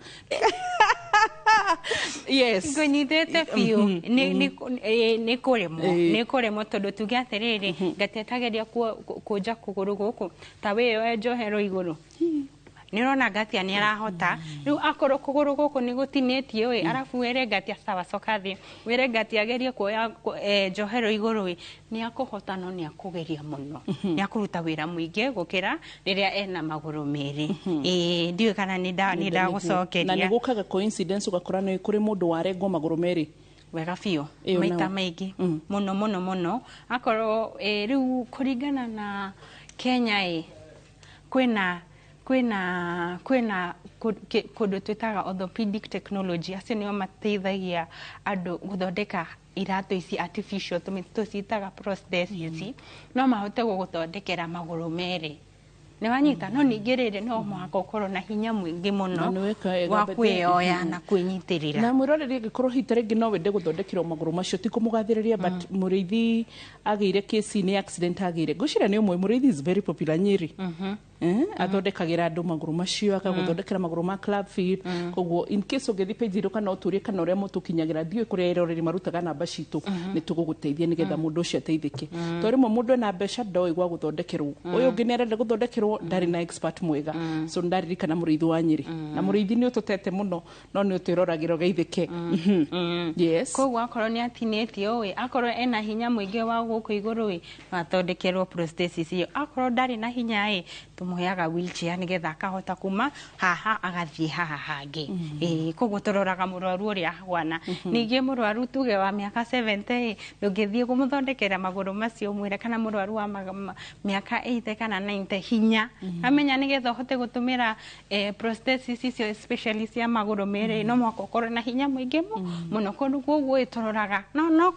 yes. Ngũnyitĩte biũ. Nĩ kũremwo, nĩ kũremwo, tondũ tuge atĩrĩrĩ, ngatetageria kũnja kũgũrũ gũkũ ta wĩyoe njohero igũrũ. Nĩ ũrona Ngatia nĩ arahota. Rĩu akorwo kũgũrũ gũkũ nĩ gũtinĩtio ĩ, arabu wĩre Ngatia sawa, coka thĩ, wĩre Ngatia agerie kuoya njohero igũrũ ĩ, nĩ akũhota, no nĩ akũgeria mũno, nĩ akũruta wĩra mũingĩ gũkĩra rĩrĩa ena magũrũ merĩ. Ĩĩ, ndiũĩ kana nĩ Na ndagũcokeria. Nĩ gũkaga coincidence ũgakora nĩ kũrĩ mũndũ warengwo magũrũ merĩ. Wega biũ. Ĩyo maita nayo. Maingĩ mũno mũno mũno, akorwo rĩu kũringana na Kenya ĩ, kwĩna kũndũ twĩtaga orthopedic technology. Acio nĩo mateithagia andũ gũthondeka iratũ ici artificial, tũciĩtaga prosthesis. No mahote gũgũthondekera magũrũ merĩ, nĩ wanyita? No ningĩ rĩrĩ, no mũhaka ũkorwo na hinya mũingĩ mũno Na nĩ weka wega, wa but kwĩyoya na kwĩnyitĩrĩra. Na mwĩroreri, angĩkorwo hihi ta rĩngĩ no wende gũthondekerwo magũrũ macio, ti kũmũgathĩrĩria, but Mũrĩithi agĩire kesi nĩ accident agĩire, ngwĩciria nĩ ũmwe. Mũrĩithi is very popular Nyĩrĩ. Athondekagĩra andũ magũrũ macio, akagũthondekera magũrũ ma club feet. Koguo in case ũngĩthiĩ page itũ kana ũtũrie kana ũrĩa mũtũkinyagĩra, ndiũĩ kũrĩa eroreri marutaga namba citũ, nĩ tũgũgũteithia nĩgetha mũndũ ũcio ateithĩke. To rĩmwe mũndũ ena mbeca ndoĩ gwa gũthondekerwo, ũyũ ũngĩ nĩ arenda gũthondekerwo, ndarĩ na expert mwega. So ndaririkana Mũrĩithi wa Nyĩrĩ, na Mũrĩithi nĩ ũtũtete mũno, no nĩ ũtwĩroragĩra ũgeithĩke. Yes. Koguo akorwo nĩ atinĩtio ĩ, akorwo ena hinya mũingĩ wa gũkũ igũrũ ĩ, no athondekerwo prosthesis ĩyo. Akorwo ndarĩ na hinya ĩ, tũmũheaga wheelchair nĩgetha akahota kuma haha agathiĩ haha hangĩ. Ĩĩ, koguo tũroraga mũrwaru ũrĩa ahuana. Ningĩ mũrwaru tuge wa mĩaka 70 ĩ, ndũngĩthiĩ kũmũthondekera magũrũ macio ũmwĩre, kana mũrwaru wa mĩaka 80 kana 90, hinya amenya nĩgetha ũhote gũtũmĩra prosthesis icio, especially cia magũrũ merĩ, no mũhaka ũkorwo na hinya mũingĩ mũno. Koguo ĩ, tũroraga no no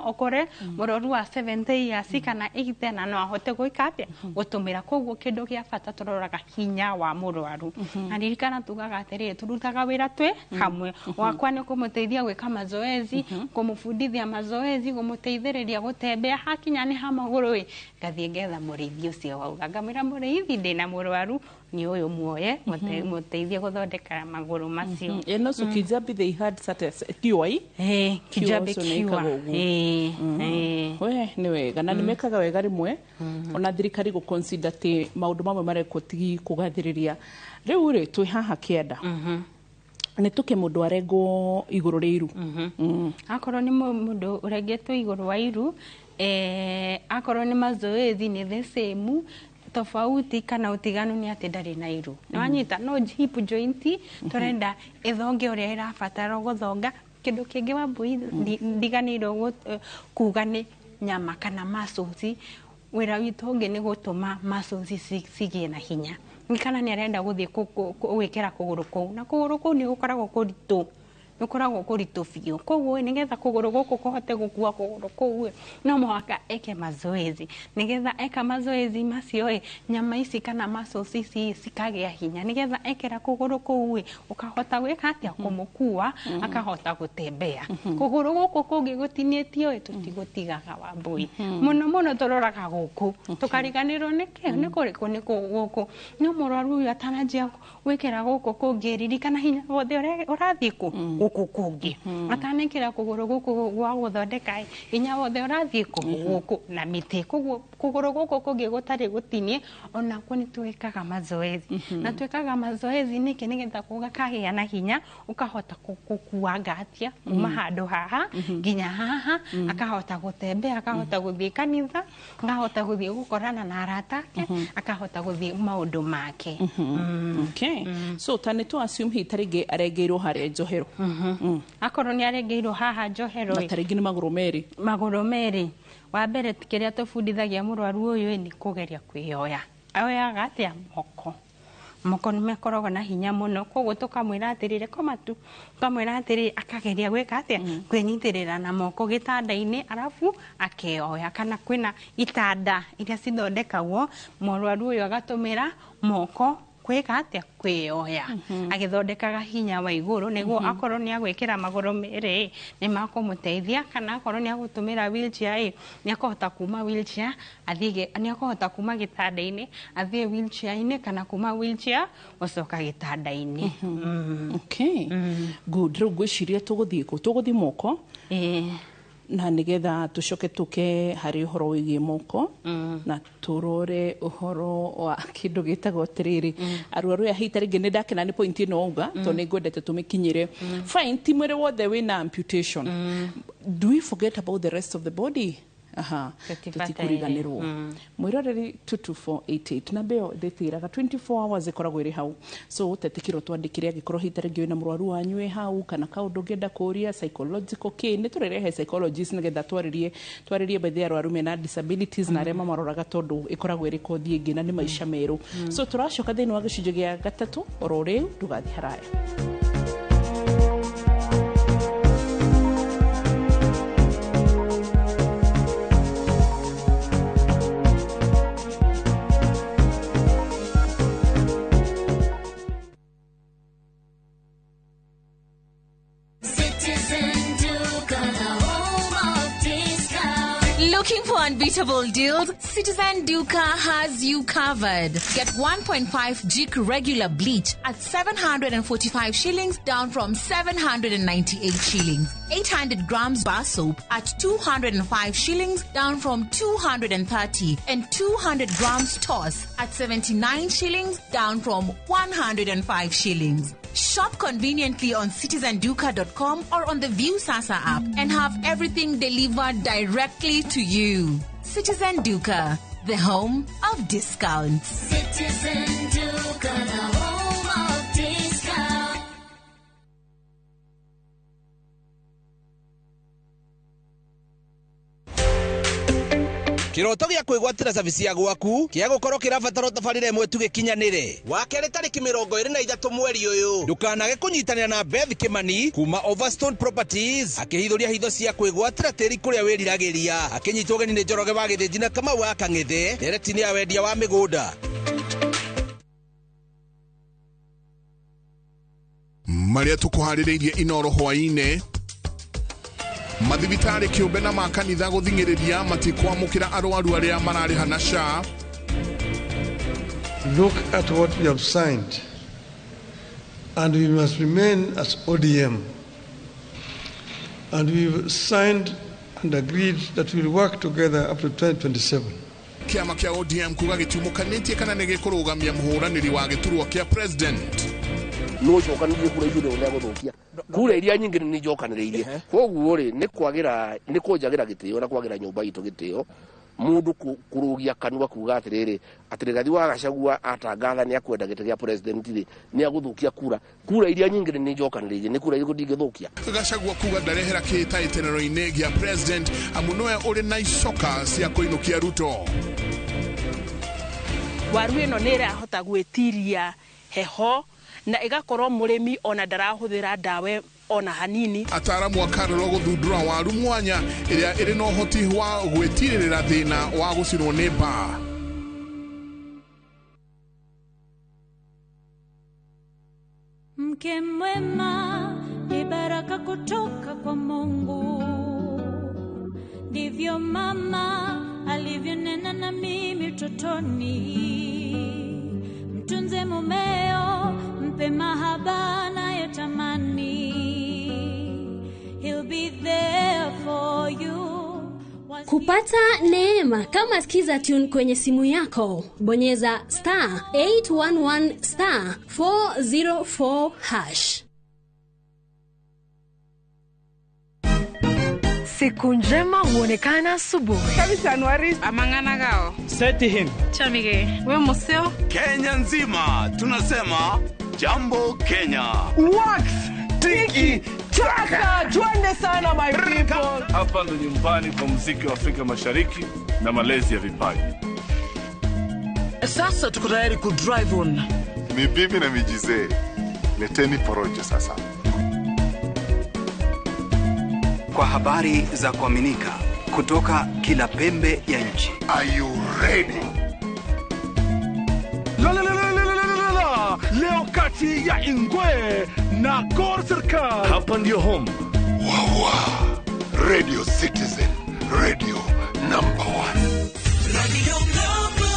ũkore mũrwaru wa 70 years kana 80 na no ahote gwĩka atĩa, gũtũmĩra. Koguo kĩndũ gĩa bata tũroraga hinya wa mũrwaru. Na ririkana tugaga atĩrĩrĩ, tũrutaga wĩra twĩ hamwe. Wakwa nĩ kũmũteithia gwĩka mazoezi, kũmũbundithia mazoezi, kũmũteithĩrĩria gũtembea. Hakinya nĩ ha magũrũ ĩ, ngathiĩ ngetha mũrĩithi ũcio wauga, ngamwĩra, "Mũrĩithi, ndĩna mũrwaru nĩ ũyũ, muoye mũteithie gũthondeka magũrũ macio." And also Kijabi, they had such a cure. Kijabi Cure also nĩ cure. ĩkaga ũguo. Ĩĩ. We nĩ wega na nĩ mekaga wega. Rĩmwe ona thirikari gũ consider atĩ maũndũ mamwe marekwo ti kũgathĩrĩria. Rĩu rĩ, twĩ haha kĩanda, nĩ tũke mũndũ arengwo igũrũ rĩa iru. Akorwo nĩ mũndũ ũrengetwo igũrũ wa iru, akorwo nĩ mazoezi nĩ the same. Tofauti kana ũtiganu nĩ atĩ ndarĩ na iru, nĩ wanyita? No hip joint tũrenda ĩthonge ũrĩa ĩrabatara gũthonga. Kĩndũ kĩngĩ, Wambui, ndiganĩirwo kuga nĩ nyama kana muscles. Wĩra witũ ũngĩ nĩ gũtũma muscles cigĩe na hinya. Nĩ kana nĩ arenda gũthiĩ gwĩkĩra kũgũrũ kũu, na kũgũrũ kũu nĩ gũkoragwo kũritũ, gũkoragwo kũritũ biũ. Koguo nĩgetha kũgũrũ gũkũ kũhote gũkua kũgũrũ kũu ĩ, no mũhaka eke mazoezi. Nĩgetha eka mazoezi macio ĩ, nyama ici kana muscles ici cikagĩa hinya, nĩgetha ekĩra kũgũrũ kũu ĩ, ũkahota gwĩka atĩa, kũmũkua, akahota gũtembea. Kũgũrũ gũkũ kũngĩ gũtinĩtio ĩ, tũtigũtigaga, Wambui. Mũno mũno tũroraga gũkũ, tũkariganĩrwo nĩkĩ nĩ kũrĩkũ, nĩ gũkũ. No mũrwaru ũyũ atananjia gwĩkĩra gũkũ kũngĩ, ririkana hinya wothe ũrathiĩ kũ gũkũ kũngĩ. Atanekĩra kũgũrũ gũkũ gwa gũthondeka ĩ, hinya wothe ũrathiĩ kũ gũkũ na mĩtĩ. Koguo kũgũrũ gũkũ kũngĩ gũtarĩ gũtinie, onakuo nĩ twĩkaga mazoezi. Na twĩkaga mazoezi nĩkĩ? Nĩgetha gũkagĩa na hinya, ũkahota gũkua ngatia kuma handũ haha nginya haha, akahota gũtembea, akahota gũthiĩ kanitha, akahota gũthiĩ gũkorana na arata ake, akahota gũthiĩ maũndũ make. Okay, so ta nĩ tũ assume hihi ta rĩngĩ arengeirwo harĩa njohero. Akorwo nĩ arengeirwo haha njohero na ĩ, ta rĩngĩ nĩ magũrũ merĩ. Magũrũ merĩ, wa mbere kĩrĩa tũbundithagia mũrwaru ũyũ ĩ, nĩ kũgeria kwĩyoya. Oyaga atĩa? Moko. Moko nĩ makoragwo na hinya mũno. Koguo tũkamwĩra atĩrĩrĩ, koma tu, tũkamwĩra atĩrĩrĩ, akageria gwĩka atĩa, kwĩnyitĩrĩra na moko gĩtanda-inĩ, arabu akeoya. Kana kwĩna itanda iria cithondekagwo, mũrwaru ũyũ agatũmĩra moko kwĩka atĩa, kwĩyoya, agĩthondekaga hinya wa igũrũ, nĩguo akorwo nĩ agwĩkĩra magũrũ merĩ nĩ makũmũteithia, kana akorwo nĩ agũtũmĩra wheelchair ĩ, nĩ akũhota kuma wheelchair athiĩ nĩ akũhota kuma gĩtanda-inĩ athiĩ wheelchair-inĩ, kana kuma wheelchair gũcoka gĩtanda-inĩ. Okay, good. Rĩu ngwĩciria tũgũthiĩ kũ? Tũgũthiĩ moko. Ĩĩ. Na nigetha tucoke tuke hari uhoro wigie moko na turore uhoro wa kindu gitagwo atiriri arwaru ya hita ringi ni ndakena ni point ino uga to ni ngwendete tumikinyire. Fine, ti mwiri wothe wina amputation. Do we forget about the rest of the body? Aha, tutikuriganirwo. Mwiroreri 22488 na mbeo nditiraga 24 hours ikoragwo iri hau, so tetikirwo twandikire angikorwo hita ringi wina murwaru wanyu wi hau kana kaundu ungienda kuria psychological ki ni turerehe psychologist nigetha twaririe bethe arwaru mena disabilities na aria mamaroraga tondu ikoragwo iri kothi ingi na ni maica meru. So turacoka thiini wa gicunjĩ gĩa gatatũ oro rĩu, ndugathiĩ haraya. Looking for unbeatable deals? Citizen Duka has you covered. Get 1.5 Jik regular bleach at 745 shillings, down from 798 shillings. 800 grams bar soap at 205 shillings, down from 230. And 200 grams toss at 79 shillings, down from 105 shillings. Shop conveniently on citizenduka.com or on the Viusasa app and have everything delivered directly to you. Citizen Duka, the home of discounts. Citizen Duka, the home of discounts. Kiroto gĩa kwĩgwatĩra cabici ya gwaku kĩa gũkorwo kĩrabatara tabarĩra ĩmwe tu gĩkinyanĩre. Wa kerĩ tarĩki 23 mweri ũyũ, ndũkanage kũnyitanĩra na Beth Kimani kuma Overstone Properties akĩhithũria hitho cia kwĩgwatĩra tĩri kũrĩa wĩriragĩria, akĩnyitwo ũgeni nĩ Njoroge wa Gĩthĩnji na Kamau wa Kang'ethe ndereti-inĩ ya wendia wa mĩgũnda. Marĩa tũkũharĩrĩirie Inoro hwaĩ-inĩ: mathibitarĩ kĩũmbe na makanitha gũthing'ĩrĩria matikwamũkĩra arwaru arĩa mararĩha na SHA. Look at what we have signed, and we must remain as ODM. And we've signed and agreed that we'll work together up to 2027. Kĩama kĩa ODM kuga gĩtiumũkanĩtie kana nĩ gĩkũrũgamia mũhũranĩri wa gĩturwa kĩa president. No cokanĩrĩrie kura icio nĩ gũthũkia kura iria nyingĩ nĩ njokanĩrĩirie, koguo rĩ nĩ kwagĩra nĩ kũnjagĩra gĩtĩo na kwagĩra nyũmba itũ gĩtĩo mũndũ kũrũgia kanua kuga atĩrĩrĩ atĩ Rigathi wa Gachagua atangatha nĩ akwenda gĩtĩ gĩa president rĩ nĩ agũthũkia kura iria nyingĩ nĩ njokanĩrĩirie nĩ kura irĩkũ ndingĩthũkia. Gachagua kuga ndarehera kĩhĩtahĩtanĩro-inĩ gĩa president amu nowe ũrĩ na icoka cia kũinũkia Ruto. Waru ĩno nĩ ĩrahota gwĩtiria heho na igakorwo mũrĩmi ona ndarahuthira ndawa ona hanini. Ataramu a Karoro gũthundũra waru mwanya ĩrĩa ĩrĩ na ũhoti wa gwĩtirĩrĩra thĩna wa gũcinwo nĩ mbaa. Mke mwema ni baraka kutoka kwa Mungu, ndivyo mama alivyonena na mimi utotoni. Mtunze mumeo, mpe mahaba anayotamani. He'll be there for you. Kupata neema kama Skiza Tune kwenye simu yako, bonyeza star 811 star 404 hash. Siku njema huonekana asubuhi. Kabisa Anuari amangana gao. Seti him. Chamige. We museo. Kenya nzima tunasema jambo Kenya. Wax tiki taka. Twende sana my people. Hapa ndo nyumbani kwa muziki wa Afrika Mashariki na malezi ya vipaji. Sasa tuko tayari ku drive on. Ni bibi na mijize. Leteni porojo sasa. Kwa habari za kuaminika kutoka kila pembe ya nchi. Are you ready? La la la la la la la. Leo kati ya Ingwe na Gor Serikali. Hapa ndio home. Wawa. Radio Citizen, radio number 1. Radio number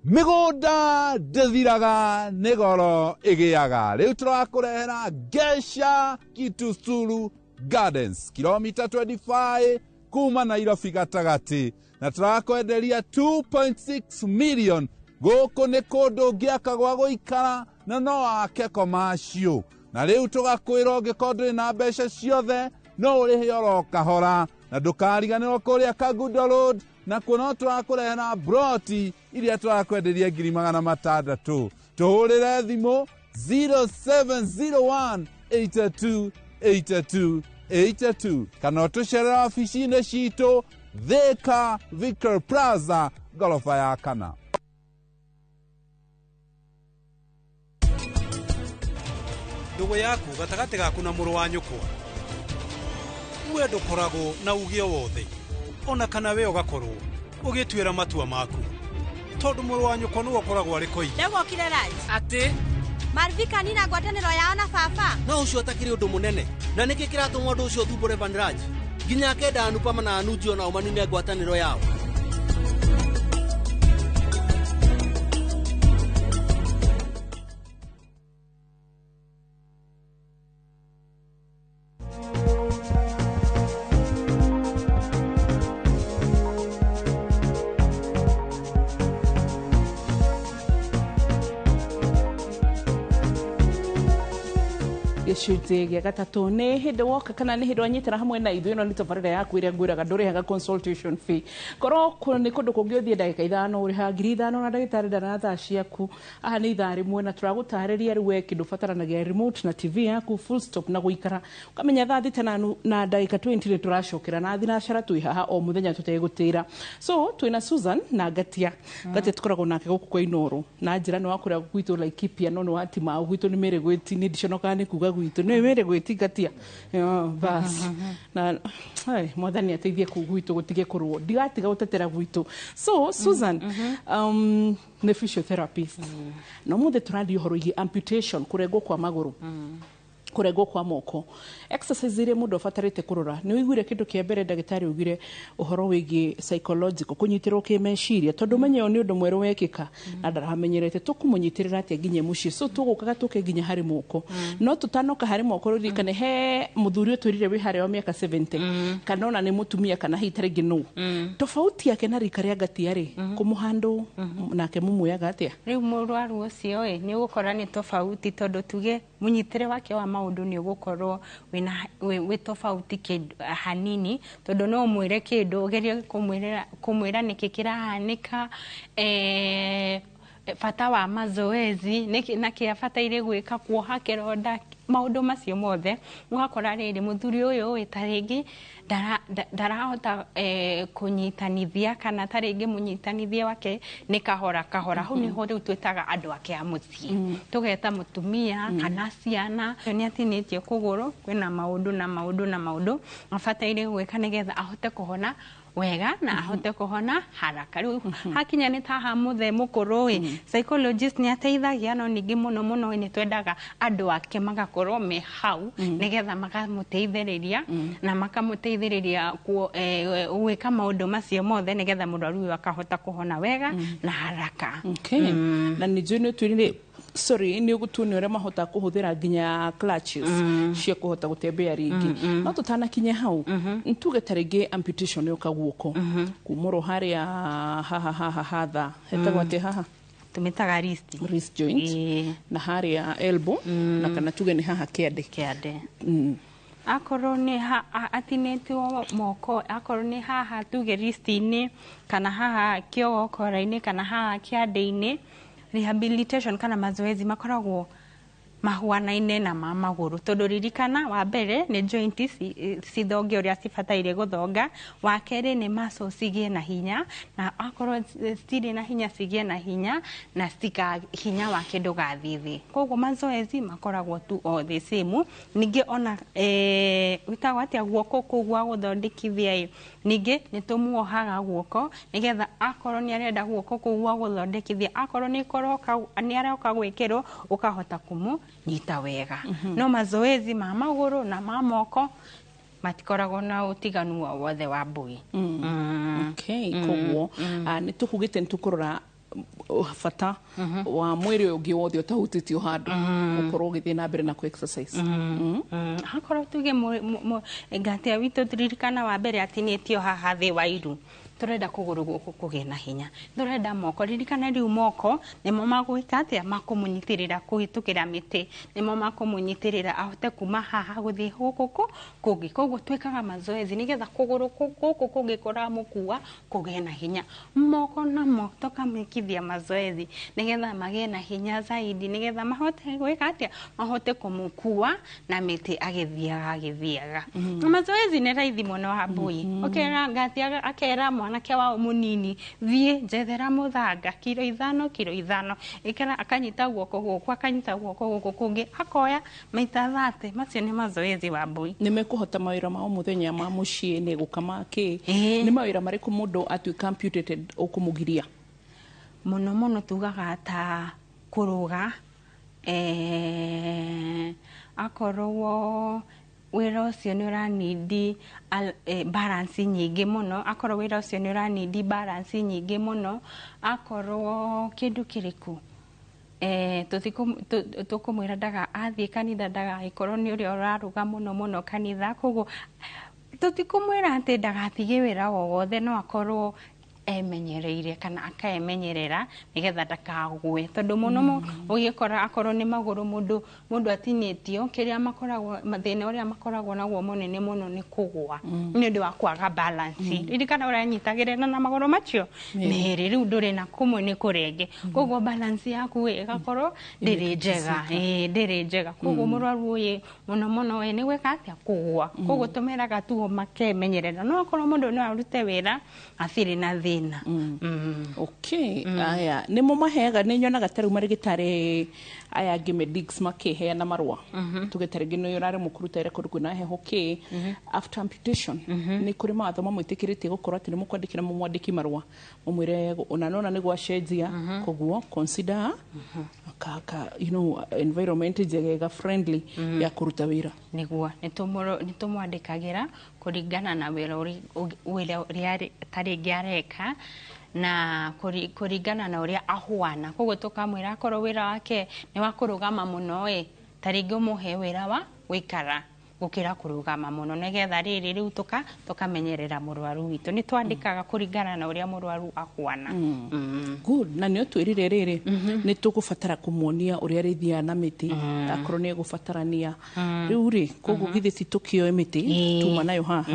1. Mĩgũnda ndĩthiraga nĩ goro ĩgĩaga. Rĩu tũrakũrehera Gesha Kitusuru Gardens, kilomita 25 kuma Nairobi gatagatĩ, na tũrakwenderia 2.6 million. Gũkũ nĩ kũndũ ũngĩaka gwa gũikara na no wake commercial. Na rĩu tũgakwĩra ũngĩkorwo ndũrĩ na mbeca ciothe no ũrĩhe oro kahora, na ndũkariganĩrwo kũrĩa Kangundo Road na kuo no tũrakũrehera broti iria tũrakwenderia 600,000. Tũhũrĩre thimũ 0701 82 82 82 kana ũtũcerere wabici-inĩ citũ Thika Victor Plaza ngoroba ya kana. Ndũgũ yaku gatagatĩ gaku na mũrũ wa nyũkwa, we ndũkoragwo na uge wothe ona kana we ũgakorwo ũgĩtuĩra matua maku, tondũ mũrũ wa nyũkwa nĩwe ũkoragwo arĩ koigi. Ndegwokire Raj atĩ Marvika nina ngwatanĩro yao na baba no ũcio ũtakĩrĩ ũndũ mũnene. Na nĩkĩ kĩratũma ũndũ ũcio ũthumbũre Vanraj nginya akenda Anupama na Anuji onao manine ngwatanĩro yao? Gĩcunjĩ gĩa gatatũ nĩ hĩndĩ woka kana nĩ hĩndĩ wanyitana hamwe na ithuĩ. Ĩno nĩ tabarĩra yaku ĩrĩa ngwĩraga ndũrĩhaga consultation fee. Korwo nĩ kũndũ kũngĩ ũthiĩ ndagĩka 5 ũrĩhaga 5,000 na ndagĩtarĩ ndara thaa ciaku. Aha nĩ ithaa rĩmwe na tũragũtarĩria rĩu we kĩndũ ũbataranagia remote na TV yaku full stop na gũikara ũkamenya thaa thita na ndagĩka 20 nĩ tũracokera na thinacara twĩ haha o mũthenya tũtegũtĩra. So twĩna Susan na Ngatia. Ngatia tũkoragwo nake gũkũ kwa Inooro na njĩra nĩ wa kũrĩa gwitũ Laikipia no nĩ wa Timau gwitũ nĩ Mĩrĩ Gwĩti nĩ ndiconokaga nĩ kuga gwitũ nĩ Mĩrĩ Gwĩti Ngatia. Bas na mwathani ateithie kũu gwitũ gũtige kũrũo ndigatiga gũtetera gwitũ. So Susan, nĩ physiotherapist na ũmũthĩ tũraria ũhoro wĩgiĩ amputation, kũrengwo kwa magũrũ, kũrengwo kwa moko, exercise iria mũndũ abatarĩte kũrora. Nĩ ũiguire kĩndũ kĩa mbere ndagĩtarĩ augire ũhoro wĩgiĩ psychological, kũnyitĩrwo kĩmeciria, tondũ menye ũyũ nĩ ũndũ mwerũ wekĩka na ndaramenyerete tũkũmũnyitĩrĩra atĩa nginya mũciĩ. So tũgũkaga tũke nginya harĩ moko, no tũtanoka harĩ moko rũririkane he mũthuri ũtwĩrire wĩ harĩa wa mĩaka 70 kana ona nĩ mũtumia kana hihi ta rĩngĩ nũ tofauti yake na rika rĩa Ngatia rĩ kũmũhandũ nake mũmuoyaga atĩa? Rĩu mũrwaru ũcio ĩ nĩ ũgũkora nĩ tofauti tondũ tuge mũnyitĩre wake wa maũndũ nĩ ũgũkorwo wĩ tofauti hanini, tondũ no ũmwĩre kĩndũ ũgerie kũmwĩra nĩkĩ kĩrahanĩka, bata wa mazoezi na kĩ abataire gwĩka, kuoha kĩronda, maũndũ macio mothe. Ũgakora rĩrĩ mũthuri ũyũ ĩ ta rĩngĩ ndarahota kũnyitanithia kana ta rĩngĩ mũnyitanithia wake nĩ kahora kahora. Hau nĩho rĩu twĩtaga andũ ake a mũciĩ, tũgeta mũtumia kana ciana. Nĩ atinĩtie kũgũrũ, kwĩna maũndũ na maũndũ na maũndũ abataire gwĩka nĩgetha ahote kũhona wega na ahote kũhona haraka. Rĩu hakinya nĩ ta ha mũthee mũkũrũ ĩ, psychologist nĩ ateithagia, no ningĩ mũno mũno nĩ twendaga andũ ake magakorwo me hau nĩgetha makamũteithĩrĩria na makamũteithĩrĩria gwĩka maũndũ macio mothe nĩgetha mũrwaru ũyũ akahota kũhona wega na haraka. Okay. Na nĩ njũĩ nĩ twĩrire sorry nĩ ũgũtuonia ũrĩa mahota kũhũthĩra nginya clutches cia kũhota gũtembea rĩngĩ, no tũtanakinye hau ntuge ta rĩngĩ amputation yũka guoko kumũrwo harĩa haha haha hatha hetagwo atĩa haha tũmĩtaga wrist joint na harĩa elbow na kana tuge nĩ haha kĩande. Akorwo nĩ atinĩtwo moko, akorwo nĩ haha tuge wrist-inĩ kana haha kĩogokora-inĩ kana haha kĩande-inĩ, rehabilitation kana mazoezi makoragwo mahuanaine na ma magũrũ, tondũ ririkana wa mbere nĩ joint cithonge ũrĩa cibataire gũthonga, wa kerĩ nĩ muscles cigĩe na hinya, na akorwo citirĩ na hinya cigĩe na hinya na hinya wake ndũgathiĩ thĩ. Koguo mazoezi makoragwo tu o the same. Ningĩ ona wĩtagwo atĩa guoko kũu gwa gũthondekithia ĩ, ningĩ nĩ tũmuohaga guoko nĩgetha akorwo nĩ arenda guoko kũu gwa gũthondekithia, akorwo nĩ aroka gwĩkĩrwo ũkahota kũmũ nyita wega. No mazoezi ma magũrũ na ma moko matikoragwo na ũtiganu o wothe wa mbui. Okay, koguo nĩ tũkugĩte nĩ tũkũrora Bata wa mwĩrĩ ũyũ ũngĩ wothe ũtahutĩtio handũ ũkorwo ũgĩthiĩ na mbere na kũ exercise. Hakorwo tuge ngatia witũ, ririkana wa mbere atinĩtio haha thĩ wa iru, turenda kũgũrũ gũkũ kũgĩe na hinya, turenda moko, ririkana rĩu moko nĩmo magwĩka atĩa, makũmũnyitĩrĩra kũhĩtũkĩra mĩtĩ, nĩmo makũmũnyitĩrĩra ahote kuma haha gũthiĩ gũkũ kũngĩ. Koguo twĩkaga mazoezi nĩgetha kũgũrũ gũkũ kũngĩ kũramũkua kũgĩe na hinya, moko namo tũkamekithia mazoezi nĩgetha magĩe na hinya zaidi, nĩgetha mahote gwĩka atĩa, mahote kũmũkua na mĩtĩ agĩthiaga agĩthiaga. Mazoezi nĩ raithi mũno Wambui. Ũkera ngatia, akera mwanake wao mũnini, thiĩ njethera mũthanga kiro 5, kiro 5, ĩkĩra, akanyita guoko gũkũ, akanyita guoko gũkũ kũngĩ, akoya maita 30. Macio nĩ mazoezi, Wambui. Nĩ mekũhota mawĩra ma o mũthenya ma mũciĩ, nĩ gũkama kĩ? Nĩ mawĩra marĩkũ mũndũ atuĩka amputated ũkũmũgiria? Mũno mũno tugaga ta kũrũga, akorwo wĩra ũcio nĩ ũranindi balance nyingĩ mũno, akorwo wĩra ũcio nĩ ũranindi balance nyingĩ mũno, akorwo kĩndũ kĩrĩkũ, tũkũmwĩra ndaga athiĩ kanitha ndagagĩkorwo nĩ ũrĩa ũraruga mũno mũno kanitha. Koguo tũtikũmwĩra atĩ ndagatige wĩra o wothe, no akorwo emenyereire kana akaemenyerera nigetha ndakagwe, tondũ mũno ũgĩkora akorwo nĩ magũrũ mũndũ atinĩtio, kĩrĩa makoragwo thĩna ũrĩa makoragwo naguo mũnene mũno nĩ kũgwa nĩ ũndũ wa kwaga balance. Ririkana ũranyitagĩrĩra na magũrũ macio merĩ, rĩu ndũrĩ na kũmwe nĩ kũrenge, koguo balance yaku ĩgakorwo ndĩrĩ njega, ndĩrĩ njega. Koguo mũrwaru ũyũ mũno mũno nĩ gwĩka atĩa, kũgwa. Koguo tũmeraga tu makemenyerera, no akorwo mũndũ no arute wĩra atirĩ na thĩna. Okay, aya nĩmo maheaga, nĩ nyonaga ta rĩu marĩgĩtarĩ aya angĩ medics makĩheana marũa, tuge ta rĩngĩ nĩ ũraremwo kũruta wĩra kũndũ kwĩna heho kĩ, after amputation nĩ kũrĩ mawatho mamwĩtĩkĩrĩtie gũkorwo atĩ nĩ mũkwandĩkĩra mũmwandĩki marũa mũmwĩre ona nona nĩ gwacenjia, koguo consider ka environment njegega friendly ya kũruta wĩra. Nĩguo nĩ tũmwandĩkagĩra kũringana na wĩra ũrĩa ta rĩngĩ areka na kũringana na ũrĩa ahuana. Koguo tũkamwĩra akorwo wĩra wake nĩ wa kũrũgama mũno ĩ, ta rĩngĩ ũmũhe wĩra wa gũikara gũkĩra kũrũgama mũno, nĩgetha rĩrĩ rĩu tũkamenyerera mũrwaru witũ. Nĩ twandĩkaga kũringana na ũrĩa mũrwaru ahuana. Good. Na nĩ ũtwĩrire rĩrĩ nĩ tũgũbatara kũmuonia ũrĩa arĩthiaga na mĩtĩ akorwo nĩ egũbatarania. Rĩu rĩ, koguo githĩ ti tũkĩoe mĩtĩ tuma nayo haha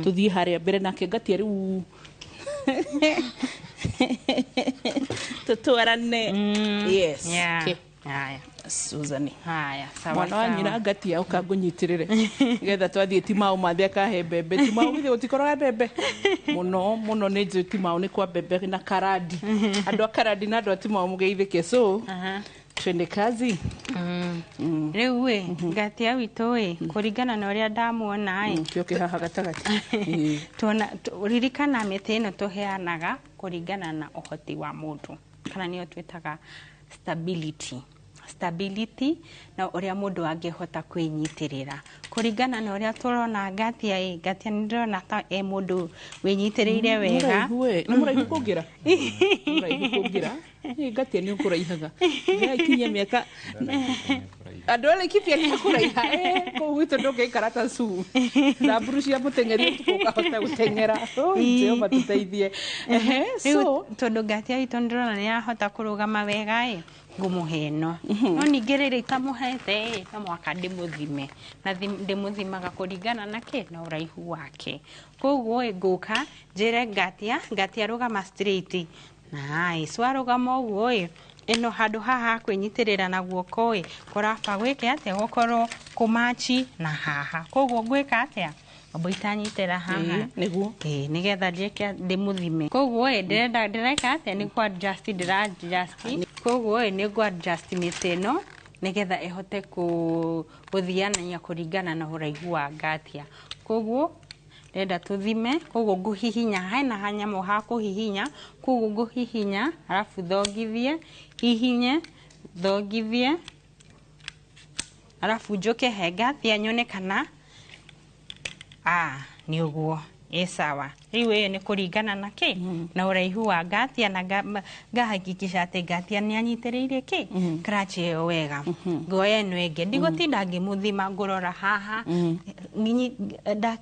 tũthiĩ harĩa mbere nake ngatia rĩu tũtwarane. Yes. Okay. Haya. Susan. Haya, sawa. Mwana wa nyina ngatia ũkangũnyitĩrĩre nĩgetha twathiĩ Timau mathe akahe mbembe. Timau githĩ gũtikoroga mbembe mũno mũno, nĩ njũĩ Timau nĩ kwa mbembe na karandi. Andũ a karandi na andũ a Timau mũgeithĩke. So twende kazi. Rĩu ĩ ngatia witũ ĩ, kũringana na ũrĩa ndamuona ĩ, kĩoke haha gatagatĩ. Tuona ririkana mĩtĩ ĩno tũheanaga kũringana na ũhoti wa mũndũ, kana nĩyo twĩtaga stability na ũrĩa mũndũ angĩhota kwĩnyitĩrĩra kũringana na ũrĩa tũrona ngatia ĩ. Ngatia nĩ ndĩrona ta e mũndũ wĩnyitĩrĩire wega. Nĩ mũraihu kũngĩra, mũraihu kũngĩra. Ngatia nĩ ũkũraihaga ikinyia mĩaka andũ arĩa ikithia nĩ kũraiha kũu gwitũ ndũngĩikara ta cu thamburu cia mũteng'eri ũtukũ ũkahota gũteng'era. Jehova tũteithie. So tondũ ngatia witũ nĩ ndĩrona nĩ arahota kũrũgama wega ĩ, ngũmũhe ĩno, no ningĩ rĩrĩ itamũhete ĩ, no mũhaka ndĩmũthime, na ndĩmũthimaga kũringana na kĩ, na ũraihu wake. Koguo ĩ, ngũka njĩre ngatia, ngatia rũgama straight. Nice. Warũgama ũguo ĩ, ĩno handũ haha kwĩnyitĩrĩra na guoko ĩ, kũraba gwĩke atĩa, gũkorwo kũmachi na haha. Koguo ngwĩka atĩa, amba itanyitĩra haha nĩguo nĩgetha njĩke ndĩmũthime. Koguo ĩ, ndĩrenda ndĩreka atĩa, nĩ kũ adjust ndĩra adjust. Koguo ĩ, nĩ ngũ adjust mĩtĩ ĩno nĩgetha ĩhote gũthianania kũringana na ũraihu wa ngatia. Koguo ndĩrenda tũthime, koguo ngũhihinya hena hanyamũ ha kũhihinya, koguo ngũhihinya arabu thongithie, hihinye, thongithie, arabu njũke he ngatia nyone kana nĩ ũguo. Ĩ sawa. Rĩu ĩyo nĩ kũringana na kĩ na ũraihu wa ngatia, na ngahakikisha atĩ ngatia nĩ anyitĩrĩire kĩ crutch ĩyo wega. Ngoya ĩno ĩngĩ, ndigũtinda ngĩmũthima, ngũrora haha.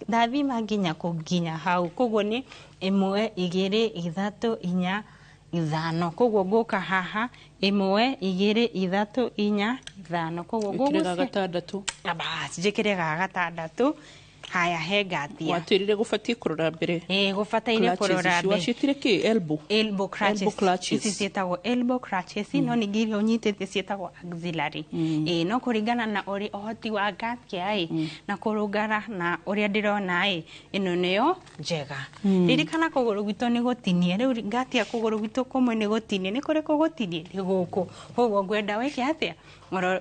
Ndathima nginya kũ nginya hau, koguo nĩ 1, 2, 3, 4, 5. Koguo ngũka haha 1, 2, 3, 4, 5. Koguo Ĩkĩre ga ngũgũcia gatandatũ. Bas, njĩkĩre ga gatandatũ. Haya, he ngatia. Watwĩrire gũbatiĩ kũrora mbere. Ĩĩ, gũbataire Clutches kũrora ici mbere. Waciĩtire kĩ? Elbow? Elbow crutches. Elbow crutches. Ici ciĩtagwo elbow crutches, no ningĩ iria ũnyitĩte ciĩtagwo auxiliary. Ĩĩ, no kũringana na ũrĩ ũhoti wa ngatia ĩ na kũrũngara na ũrĩa ndĩrona ĩ, ĩno nĩyo njega. Ririkana kũgũrũ gwitũ nĩ gũtinie. Rĩu ngatia kũgũrũ gwitũ kũmwe nĩ gũtinie. Nĩ kũrĩkũ gũtinie? Nĩ gũkũ. Koguo ngwenda wĩke atĩa?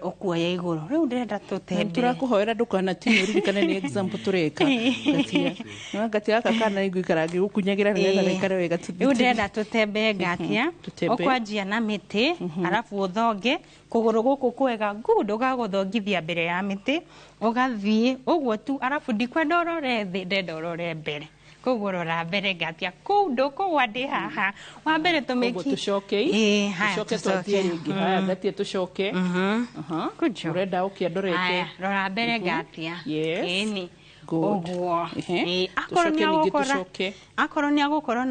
Ũkuoya igũrũ. Rĩu ndĩrenda tũtembee. Tũrakũhoera ndũkanatinio, ririkane nĩ example tũreka. Ngatia nĩ ngatia gaka kana ngũikara ngĩgũkunyagĩra nĩgetha gaikare wega. Rĩu ndĩrenda tũtembee ngatia. Tũtembee. Ũkwanjia na mĩtĩ, arabu ũthonge kũgũrũ gũkũ kwega, good, ũgagũthongithia mbere ya mĩtĩ, ũgathiĩ ũguo tu, arabu ndikwenda ũrore thĩ, ndĩrenda ũrore mbere. Koguo rora mbere ngatia, kũu ndũkũgwa, ndĩ haha. Wa mbere Koguo tũmĩki tũcoke. Ĩĩ, haya, tũcoke twanjie tũcoke. rĩngĩ. Haya ngatia, tũcoke. Aha. Good job. Ũrenda ũkĩandorete. Haya, rora mbere ngatia. Yes. Ĩni. Good. Ũguo. Ehe. Ĩĩ, akorwo Tũcoke nĩ ningĩ agũkora tũcoke. akorwo nĩ agũkorwo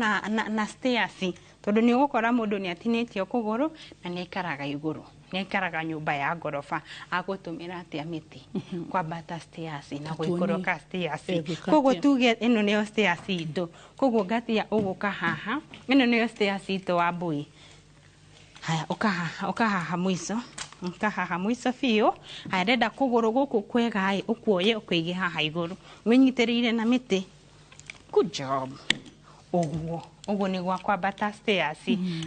na stairs, tondũ nĩ ũgũkora mũndũ nĩ atinĩtio kũgũrũ na nĩ aikaraga igũrũ, nĩ aikaraga nyũmba ya ngoroba, agũtũmĩra atĩa mĩtĩ kwambata stairs na Tuonie. gũikũrũka stairs? Egwĩka Koguo atĩa? tuge ĩno nĩyo stairs itũ. Koguo ngatia ũgũka haha, ĩno nĩyo stairs itũ wa mbui. Haya, ũkahaha, ũkahaha mũico, ũkahaha mũico biũ. Haya, ndĩrenda kũgũrũ gũkũ kwega ĩ ũkuoye ũkũige haha igũrũ, wĩnyitĩrĩire na mĩtĩ. Good job. Ũguo ũguo nĩ gwa kwambata stairs.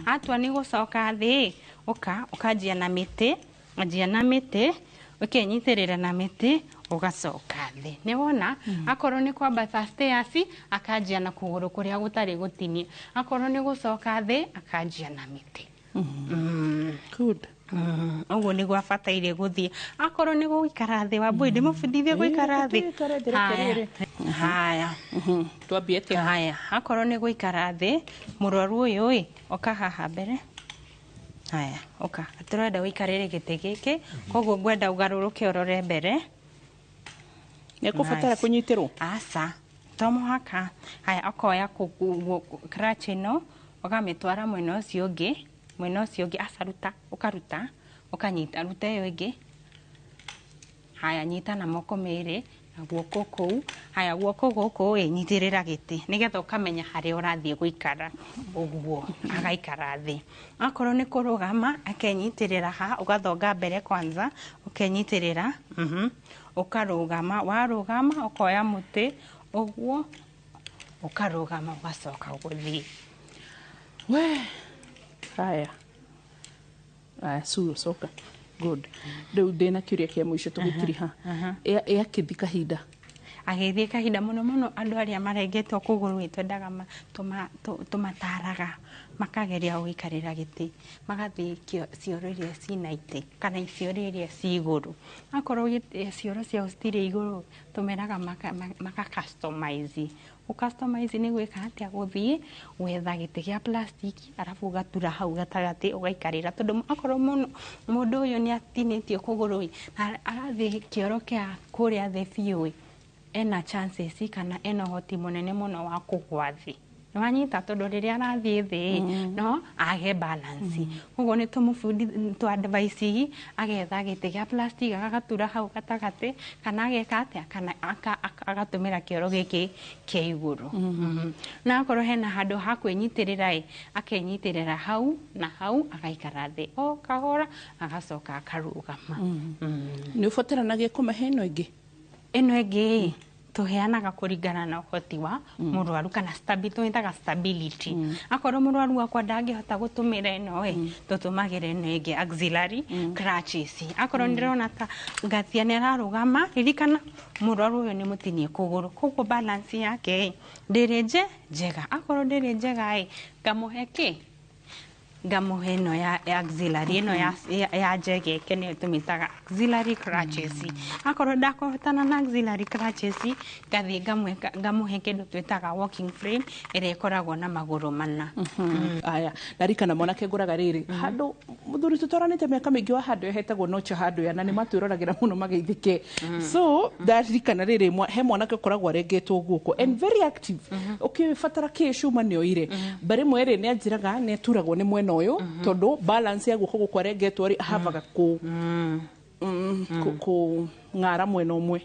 Atua nĩ gũcoka thĩ, ũka ũkanjia na mĩtĩ, anjia na mĩtĩ, ũkenyitĩrĩra na mĩtĩ, ũgacoka thĩ. Nĩ wona? Akorwo nĩ kwambata stairs, akanjia na kũgũrũ kũrĩa gũtarĩ gũtinie. Akorwo nĩ gũcoka thĩ, akanjia na mĩtĩ. Good. Ũguo nĩguo abataire gũthiĩ. Akorwo nĩ gũikara thĩ, Wambui, ndĩmũbundithie gũikara thĩ? Tũikare thĩ, reke Haya. rĩrĩ. Haya. Twambie atĩa? Haya, akorwo nĩ gũikara thĩ, mũrwaru ũyũ ĩ, ũka haha mbere. Haya, ũka. Tũrenda ũikarĩre gĩtĩ gĩkĩ, koguo ngwenda ũgarũrũke ũrore mbere. Nĩ ekũbatara Nice. kũnyitĩrwo? Aca, to mũhaka. Haya, ũkoya crutch ĩno, ũkamĩtwara mwena ũcio ũngĩ, mwena ũcio ũngĩ. Aca, ruta, ũkaruta, ũkanyita, ruta ĩyo ĩngĩ. Haya, nyita na moko merĩ na guoko kũu. Haya, guoko gũkũ ĩ, nyitĩrĩra gĩtĩ nĩgetha ũkamenya harĩa ũrathiĩ gũikara. Ũguo agaikara thĩ. Akorwo nĩ kũrũgama, akenyitĩrĩra haha, ũgathonga mbere kwanza, ũkenyitĩrĩra, ũkarũgama. Warũgama ũkoya mũtĩ ũguo, ũkarũgama, ũgacoka gũthiĩ. We haya haya, suro coka. Good. Rĩu ndĩna kĩũria kĩa mũico tũgĩtiriha. Ĩ akĩthi kahinda? Agĩthiĩ kahinda, mũno mũno andũ arĩa marengetwo kũgũrũ ĩ, twendaga tũmataraga makageria gũikarĩra gĩtĩ, magathiĩ cioro iria cina itĩ kana cioro iria ci igũrũ. Akorwo cioro ciao citirĩ igũrũ, tũmeraga maka customize. Gũ customize nĩ gwĩka atĩa? Gũthiĩ gwetha gĩtĩ gĩa plastic, arabu ũgatura hau gatagatĩ, ũgaikarĩra, tondũ akorwo mũno mũndũ ũyũ nĩ atinĩtio kũgũrũ ĩ, na arathiĩ kĩoro kĩa kũrĩa thĩ biũ ĩ, ena chances kana ena ũhoti mũnene mũno wa kũgwa thĩ. Nĩwanyita? Tondũ rĩrĩa arathiĩ thĩ no age balance. Koguo nĩ tũmũbundi tũ advice agetha gĩtĩ gĩa plastic, agagatura hau gatagatĩ, kana ageka atĩa, kana agatũmĩra kĩoro gĩkĩ kĩa igũrũ. Na akorwo hena handũ ha kwĩnyitĩrĩra ĩ, akenyitĩrĩra hau na hau, agaikara thĩ o kahora, agacoka akarũgama. Nĩ ũbataranagia kũmahe ĩno ĩngĩ? Ĩno ĩngĩ tũheanaga kũringana na ũhoti wa mũrwaru kana twĩtaga stability. Akorwo mũrwaru wakwa ndangĩhota gũtũmĩra ĩno ĩ, tũtũmagĩra ĩno ĩngĩ, auxiliary crutches. Akorwo ndĩrona ta ngatia nĩ ararũgama, ririkana mũrwaru ũyũ nĩ mũtinie kũgũrũ, koguo balance yake ĩ ndĩrĩ njega. Akorwo ndĩrĩ njega ĩ, ngamũhe kĩ? Ngamũhe ĩno ya auxiliary, ĩno ya njegeke nĩyo tũmĩtaga auxiliary crutches. Akorwo ndakũhotana na auxiliary crutches, ngathiĩ ngamũhe kĩndũ twĩtaga walking frame ĩrĩa ĩkoragwo na magũrũ mana. Aya, ndarikana mwanake ngũraga rĩrĩ handũ mũthuri tũtwaranĩte mĩaka mĩingĩ wa handũ hetagwo nocha handũ ya na nĩ matwĩroragĩra mũno mageithĩke. So ndarikana rĩrĩ he mwanake ũkoragwo arengetwo guoko and very active, ũkĩbatara kĩ cuma nĩ oire mbarĩ ĩmwe rĩ, nĩ anjĩraga nĩ aturagwo nĩ mwena ũyũ tondũ balance ya guoko gũkũ arengetwo rĩ, ahavaga kũ kũng'ara mwena ũmwe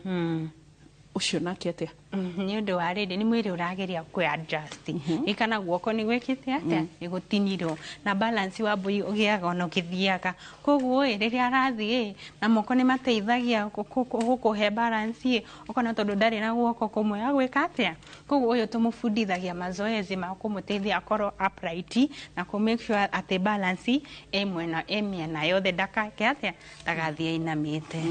ũcio. Nake atĩa? Nĩ ũndũ wa rĩrĩ, nĩ mwĩrĩ ũrageria kwĩ adjust ĩkana guoko nĩ gwĩkĩte atĩa, nĩ gũtinirwo, na balance wa mbũi ũgĩaga ona ũkĩthiaga. Koguo ĩ rĩrĩa arathiĩ na moko nĩ mateithagia gũkũhe balance ĩ, ũkona tondũ ndarĩ na guoko kũmwe agwĩka atĩa. Koguo ũyũ tũmũbundithagia mazoezi ma kũmũteithia akorwo upright na kũ make sure atĩ balance ĩ mwena ĩ mĩena yothe, ndakake atĩa, ndagathiĩ ainamĩte.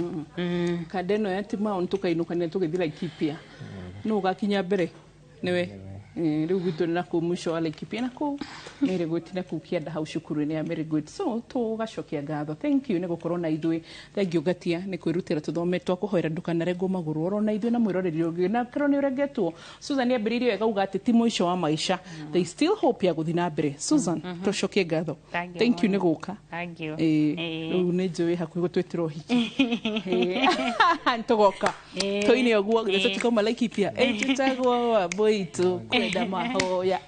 Kanda ĩno ya Timao nĩtũkainũkania tũgĩthiĩ Laikipia, no ũgakinya mbere nĩwe. Rĩu gwitũ nĩ nakũu mũico wa Laikipia, na kũu Marigold, na kũu kĩanda hau cukuru-inĩ ya Marigold. So tũgacokia ngatho, thank you nĩ gũkorwo na ithuĩ, thank you Ngatia nĩ kwĩrutĩra tũthome. Twakũhoera ndũkanarengwo magũrũ oro na ithuĩ na mwĩroreri ũngĩ na kerwo nĩ ũrengetwo. Susan ambĩrĩirie wega uga atĩ ti mũico wa maica, there is still hope ya gũthiĩ na mbere. Susan, tũcokie ngatho, thank you nĩ gũka. Thank you. Rĩu nĩ njũĩ hakuhĩ gũtwĩtĩra ũhiki, tũgoka tũine ũguo gĩtũ tũkauma Laikipia. Njĩtagwo Wambũitũ kwenda mahoya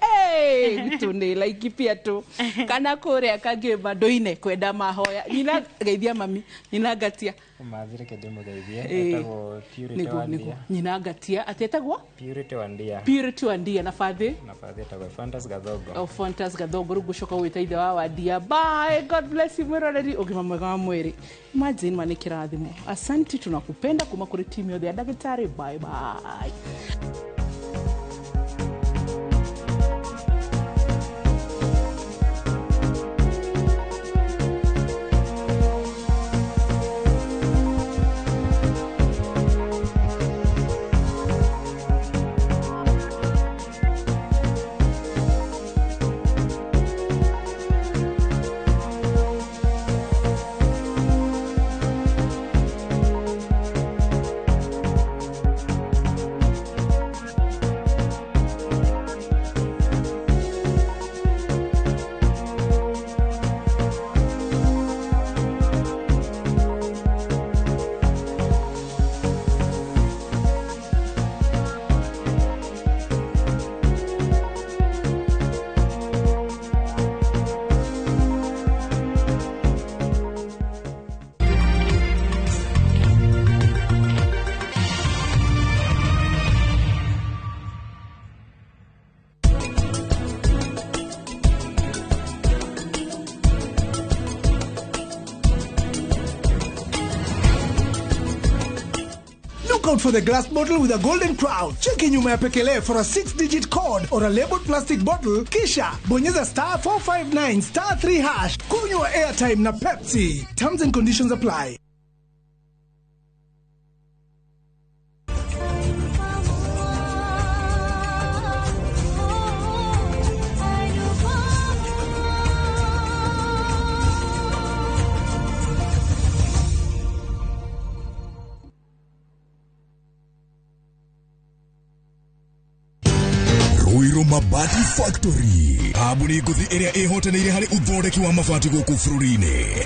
gwitũ nĩ Laikipia tu kana kũrĩa kangĩ ndũine kwenda mahoya. Nyina geithia mami, nyina Ngatia. Mathire kende mũgeithie, etagwo Purity. Nĩguo nĩguo Wandia. Nyina Ngatia atĩ etagwo Purity Wandia. Purity Wandia na bathĩ? Na bathĩ etagwo Fantas Gathogo. O Fontas Gathogo. Rĩu ngũcoka gwĩta ithe wa Wandia. Bye, God bless you mwĩroreri, ũgima mwega wa mwĩrĩ. Imagine ma nĩ kĩrathimo. Asanti, tunakupenda kuma kũrĩ timu yothe ya ndagĩtarĩ. Bye bye. Look out for the glass bottle with a golden crown. Cheki nyuma ya pekele for a 6-digit code or a labeled plastic bottle. Kisha bonyeza star 459 star 3 hash. Kunywa airtime na Pepsi. Terms and conditions apply. Ruiru Mabati Factory, kambuni ngũthi ĩrĩa ĩhotanĩire harĩ ũthondeki wa mabati gũkũ bũrũri-inĩ.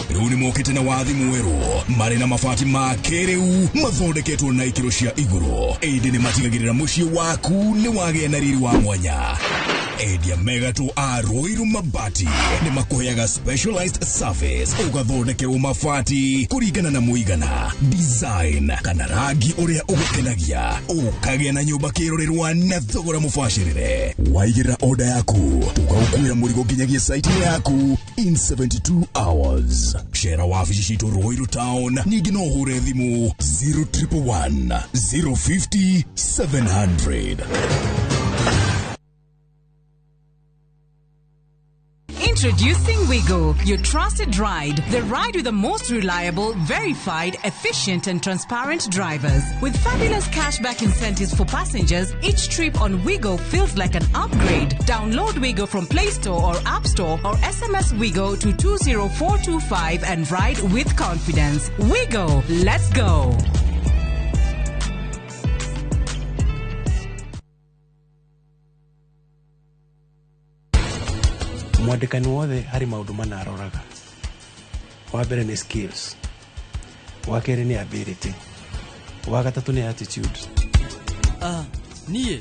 Rĩu nĩ mokĩte na wathi mwerũ marĩ na mabati ma kĩrĩu mathondeketwo na ikĩro cia igũrũ, ĩndĩ nĩ matigagĩrĩra mũciĩ waku nĩ wagĩa na riri wa mwanya. Endia megatũ a Ruiru Mabati nĩ makũheaga specialized service, ũgathondekerwo mabati kũringana na mũigana, design kana rangi ũrĩa ũgũkenagia, ũkagĩa na nyũmba kĩrorerwa na thogora mũbacĩrĩre. Waigĩrĩra order yaku tũgagũkuĩra mũrigo nginyagia site-inĩ yaku in 72 hours. Cera wabici citũ Ruiru Town, ningĩ no ũhũre thimũ 0111 050 700. Introducing Wigo, your trusted ride. The ride with the most reliable, verified, efficient, and transparent drivers. With fabulous cashback incentives for passengers, each trip on Wigo feels like an upgrade. Download Wigo from Play Store or App Store or SMS Wigo to 20425 and ride with confidence. Wigo, let's go. Mwandĩkani wothe harĩ maũndũ mana aroraga. Wa mbere nĩ skills, wa kerĩ nĩ ability, wa gatatũ nĩ attitude. Ah, niĩ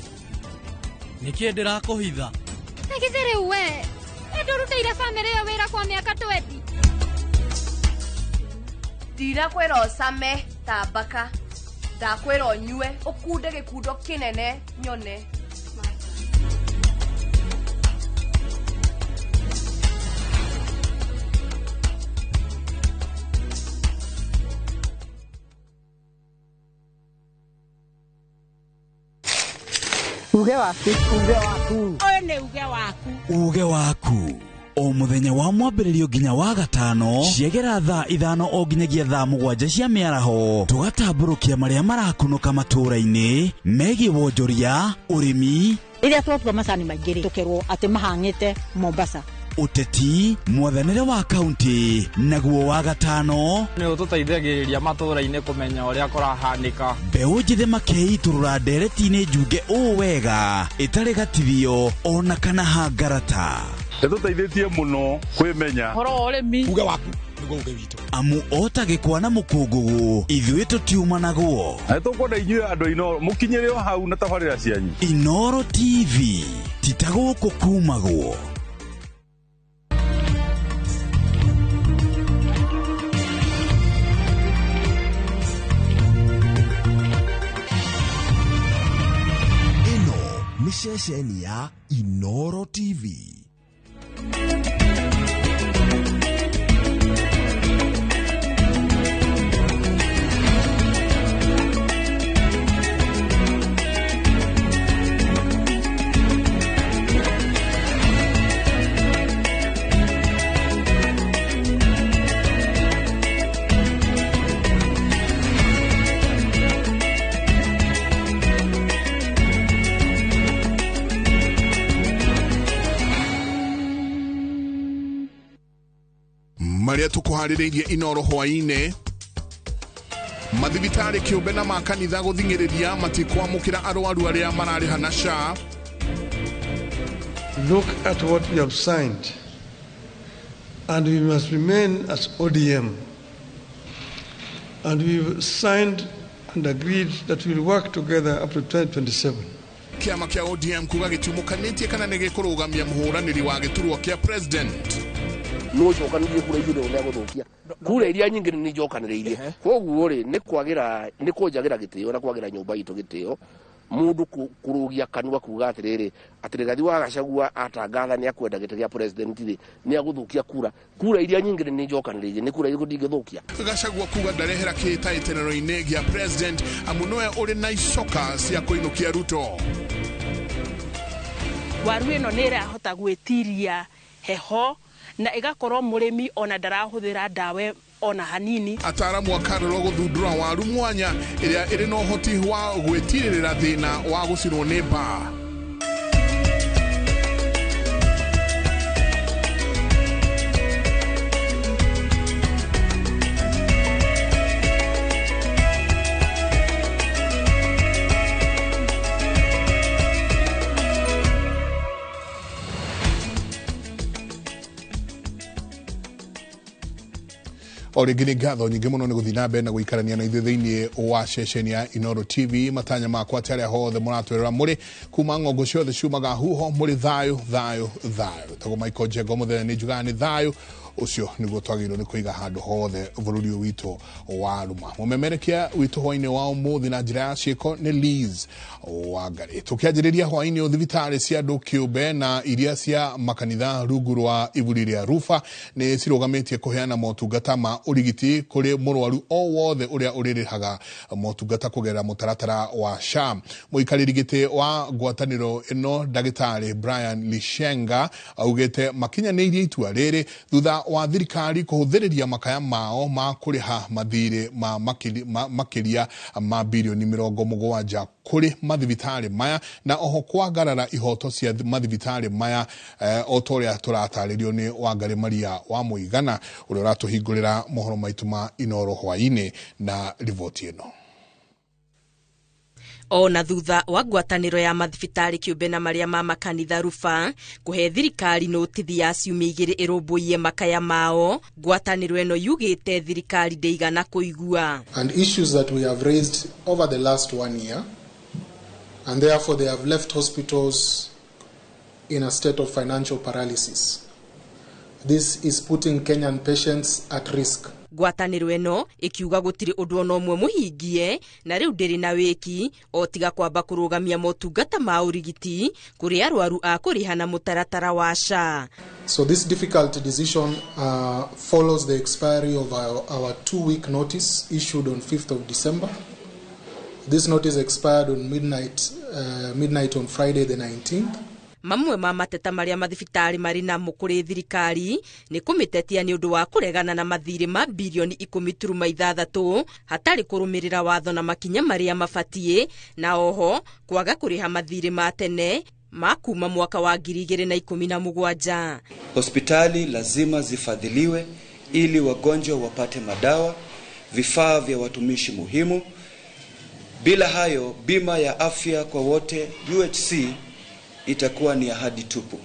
nĩkĩĩ ndĩrakũhitha? Na githĩ rĩu we nĩndũrutĩire bamĩrĩ ĩyo wĩra kwa mĩaka 20. Ndirakwĩra ũcame ta mbaka, ndakwĩra ũnyue ũkunde gĩkundo kĩnene nyone. Uge waku. Uge waku. Ũyũ nĩ uge waku. Uge waku o muthenya wa mwambĩrĩrio nginya wa gatano ciegera thaa 5 o nginyagia thaa 7 cia mĩaraho tũgatambũrũkia marĩa marakunũka matũũra-inĩ megiĩ wonjoria, ũrĩmi. Rĩrĩa twatua macani maingĩ rĩ, tũkerwo atĩ mahang'ĩte Mombasa. Ũteti, mwathanĩre wa kaunti, naguo wa gatano nĩ ũtũteithagĩrĩria matũũra-inĩ kũmenya ũrĩa kũrahanĩka. Mbeũ njĩthĩ makeitũrũra ndereti-inĩ njunge ũũ wega ĩtarĩ gatithio ona kana hangarata. Ĩtũteithĩtie mũno kwĩmenya ũhoro wa ũrĩmi. Uge waku nĩguo uge witũ. Amu ota gĩkwa na mũkũngũgũ ithuĩ tũtiumanagwo. Na nĩtũkwenda inyuĩ andũ a Inooro mũkinyĩre o hau na tabarĩra cianyu. Inooro TV ti ta gũkũ kumagwo. Nĩ ceceni ya Inooro TV. Maria tukuharĩrĩirie Inooro hwaĩ-inĩ. Mathibitarĩ kĩũmbe na ma kanitha gũthing'ĩrĩria matikwamũkĩra arwaru arĩa mararĩha na SHA. Look at what we have signed, and we must remain as ODM. And we've signed and agreed that we'll work together up to 2027. Kĩama kĩa ODM kuga gĩtiumũkanĩtie kana nĩ gĩkũrũgamia mũhũranĩri wa gĩturwa kĩa president. No cokanĩrĩrie kura icio nĩ agũthũkia kura iria nyingĩ nĩ njokanĩrĩirie koguo rĩ nĩ kwagĩra nĩ kũnjagĩra gĩtĩo na kwagĩra nyũmba itũ gĩtĩo mũndũ kũrũgia kanua kuga atĩrĩrĩ atĩ Rigathi wa Gachagua atangatha nĩ akwenda gĩtĩ gĩa president rĩ nĩ agũthũkia kura iria nyingĩ nĩ njokanĩrĩirie nĩ kura irĩkũ ndingĩthũkia. Gachagua kuga ndarehera kĩhĩtahĩtanĩro-inĩ gĩa president amu nĩwe ũrĩ na icoka cia kũinũkia Ruto. Waru ĩno nĩ ĩrahota gwĩtiria heho na ĩgakorwo mũrĩmi ona ndarahũthĩra ndawa ona hanini. Ataaramu a Karolo gũthundũra waru mwanya ĩrĩa ĩrĩ na ũhoti wa gwĩtirĩrĩra thĩna wa gũcinwo nĩ mbaa. O rĩngĩ nĩ ngatho nyingĩ mũno nĩ gũthiĩ na mbere na gũikarania na ithuĩ thĩinĩ wa ceceni ya Inooro TV. Matanya makwa atĩ arĩa hothe mũratwerera mũrĩ kuma ng'ongo ciothe ciumaga huho mũrĩ thayũ thayũ thayũ. Tagwo Michael Njengo mũthenya nĩ njugaga nĩ thayũ Ũcio nĩguo twagĩrĩirwo nĩ kũiga handũ hothe bũrũri ũyũ witũ wa ruma. Mũmemerekia witũ hwainĩ wa ũmũthĩ na njĩra ya ciĩko nĩ Liz Wangari. Tũkĩanjĩrĩria hwainĩ ũyũ, thibitarĩ cia andũ kĩũmbe na iria cia makanitha rungu rwa iburi rĩa Rufa nĩ cirũgamĩtie kũheana motungata ma ũrigiti kũrĩ mũrwaru o wothe ũrĩa ũrĩrĩhaga motungata kũgerera mũtaratara wa SHA. Mũikarĩri gĩtĩ wa ngwatanĩro ĩno ndagĩtarĩ Brian Lishenga augĩte makinyanĩirie itua rĩrĩ thutha wa thirikari kũhũthĩrĩria makaya mao ma kũrĩha mathirĩ ma makĩria ma birioni 70 kũrĩ mathibitarĩ maya na oho kwangarara ihoto cia mathibitarĩ maya, o ta ũrĩa tũratarĩrio nĩ Wangari Maria wa Mũigana ũrĩa ũratũhingũrĩra mohoro maitũ ma Inoro hwainĩ na riboti ĩno. Ona thutha wa ngwatanĩro ya mathibitarĩ kĩũmbe na marĩa ma makanitha Rufa kũhe thirikari notithi ya ciumia 2 ĩrũmbũiye makaya mao, ngwatanĩro ĩno yugĩte thirikari ndĩigana kũigua. And issues that we have raised over the last 1 year, and therefore they have left hospitals in a state of financial paralysis. This is putting Kenyan patients at risk. Ngwatanĩro ĩno ĩkiuga gũtirĩ ũndũ ona ũmwe mũhingie na rĩu ndĩrĩ na wĩki o tiga kwamba kũrũgamia motungata ma ũrigiti kũrĩ arwaru a kũrĩha na mũtaratara wa SHA. So this difficult decision follows the expiry of our 2-week notice issued on 5th of December. This notice expired on midnight on Friday the 19th. Mamwe ma mateta marĩa mathibitarĩ marĩ namo kũrĩ thirikari nĩ kũmĩtetia nĩ ũndũ wa kũregana na mathirĩ ma birioni 10.6 hatarĩ kũrũmĩrĩra watho na makinya marĩa mabatiĩ, na oho kwaga kũrĩha mathirĩ ma tene ma kuma mwaka wa 2017. Hospitali lazima zifadhiliwe ili wagonjwa wapate madawa, vifaa vya watumishi muhimu. Bila hayo, bima ya afya kwa wote UHC itakuwa ni ahadi tupu.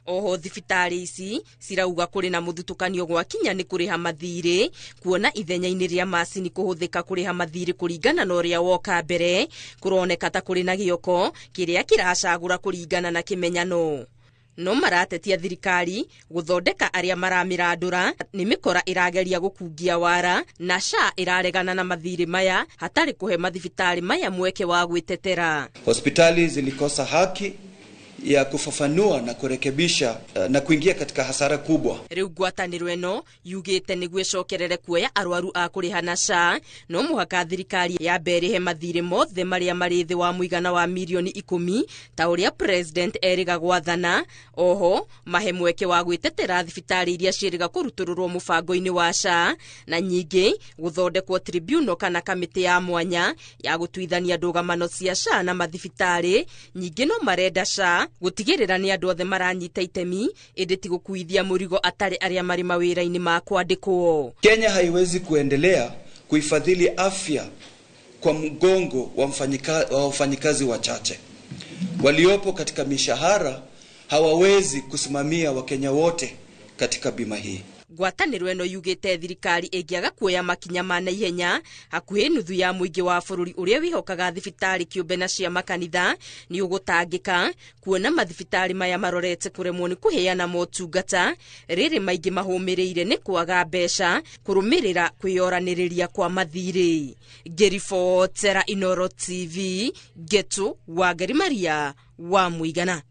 Oho thibitarĩ ici cirauga kũrĩ na mũthutũkanio gwakinya nĩ kũrĩha mathirĩ, kuona ithenya-inĩ rĩa macini kũhũthĩka kũrĩha mathirĩ kũringana na ũrĩa woka mbere, kũroneka ta kũrĩ na gĩoko kĩrĩa kĩracagũra kũringana na kĩmenyano. No maratetia thirikari gũthondeka arĩa maramĩrandũra nĩ mĩkora ĩrageria gũkungia wara, na SHA ĩraregana na mathirĩ maya hatarĩ kũhe mathibitarĩ maya mweke wa gwĩtetera. Hospitali zilikosa haki ya kufafanua na kurekebisha na kuingia katika hasara kubwa. Rĩu ngwatanĩro ĩno yugĩte nĩguo ĩcokerere kuoya arwaru a kũrĩha na SHA no mũhaka thirikari yambe ĩrĩhe mathirĩ mothe marĩa marĩ thĩ wa mũigana wa mirioni 10 ta ũrĩa president erĩga gwathana. Oho mahe mweke wa gwĩtetera thibitarĩ iria ciĩrĩga kũrutũrũrwo mũbango-inĩ wa SHA, na nyingĩ gũthondekwo tribunal kana kamĩtĩ ya mwanya ya gũtuithania ndũgamano cia SHA na mathibitarĩ. Nyingĩ no marenda SHA gũtigĩrĩra nĩ andũ othe maranyita itemi ĩndĩ ti gũkuithia mũrigo atarĩ arĩa marĩ mawĩra-inĩ ma kwandĩkwo. Kenya haiwezi kuendelea kuifadhili afya kwa mgongo wa wafanyikazi wachache waliopo katika mishahara. Hawawezi kusimamia Wakenya wote katika bima hii. Ngwatanĩro ĩno yugĩte thirikari ĩngĩaga kuoya makinya ma naihenya hakuhĩ nuthu ya mũingĩ wa bũrũri ũrĩa wĩhokaga thibitarĩ kĩũmbe na cia makanitha nĩ ũgũtangĩka kuona mathibitarĩ maya marorete kũremwo nĩ kũheana motungata rĩrĩ maingĩ mahũmĩrĩire nĩ kwaga mbeca kũrũmĩrĩra kwĩyoranĩrĩria kwa mathirĩ. Ngĩribotera Inoro TV, Ngetu Wangari Maria wa Mũigana.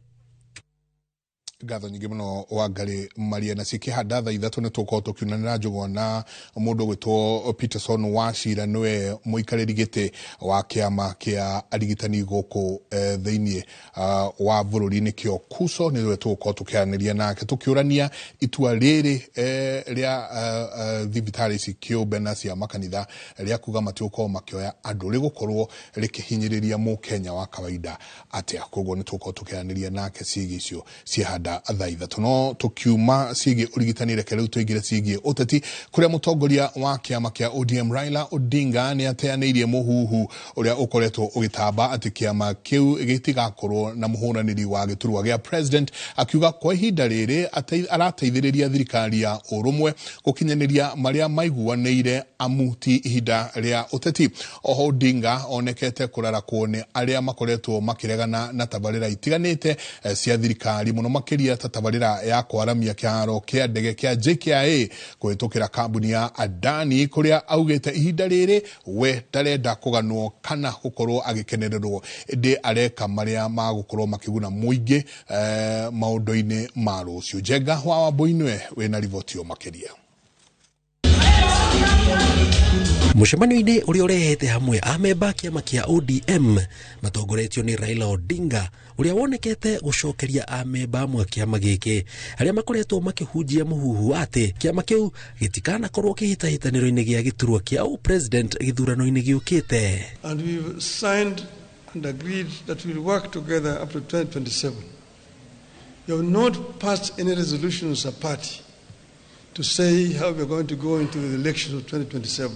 Ngatho nyingĩ mũno Wangari Maria. Na cikĩhanda thaa 3 nĩ tũgũkorwo tũkiunanĩra njũgũma na mũndũ ũgwĩtwo Peterson Wachira, nĩwe mũikarĩri gĩtĩ wa kĩama kĩa arigitani gũkũ thĩinĩ wa bũrũri nĩkĩo KUSO. Nĩwe tũgũkorwo tũkĩaranĩria nake tũkĩũrania itua rĩrĩ rĩa thibitarĩ ici kĩũmbe na cia makanitha rĩa kuga matigũkorwo makĩoya andũ rĩgũkorwo rĩkĩhinyĩrĩria mũkenya wa kawaida atĩa. Koguo nĩ tũgũkorwo tũkĩaranĩria nake ciĩgiĩ icio ciahanda thaa 3. No tũkiuma ciĩgiĩ ũrigitani, reke rĩu tũingĩre ciĩgiĩ ũteti, kũrĩa mũtongoria wa kĩama kĩa ODM Raila Odinga nĩ ateanĩirie mũhuhu ũrĩa ũkoretwo ũgĩtamba atĩ kĩama kĩu gĩtigakorwo na mũhũranĩri wa gĩturwa gĩa president, akiuga kwa ihinda rĩrĩ arateithĩrĩria thirikari ya ũrũmwe gũkinyanĩria marĩa maiguanĩire amu ti ihinda rĩa ũteti. Oho Odinga onekete kũrarakwo nĩ arĩa makoretwo makĩregana na tabarĩra itiganĩte cia thirikari mũno makĩria makĩria ta tabarĩra ya kwaramia kĩharo kĩa ndege kĩa JKIA kũhĩtũkĩra kambuni ya Adani kũrĩa augĩte ihinda rĩrĩ we ndarenda kũganwo kana gũkorwo agĩkenererwo ĩndĩ areka marĩa magũkorwo makĩguna mũingĩ maũndũ-inĩ ma rũciũ. Njenga wa Wambui nĩwe wĩna riboti ĩyo makĩria. Mũcemanio-inĩ ũrĩa ũrehete hamwe amemba kĩama kĩa ODM matongoretio nĩ Raila Odinga ũrĩa wonekete gũcokeria amemba amwe kĩama gĩkĩ arĩa makoretwo makĩhunjia mũhuhu atĩ kĩama kĩu gĩtikanakorwo kĩhĩtahĩtanĩro-inĩ gĩa gĩturwa kĩa ũpresident gĩthurano-inĩ gĩũkĩte. And we've signed and agreed that we'll work together up to 2027. We have not passed any resolutions as a party to say how we're going to go into the elections of 2027.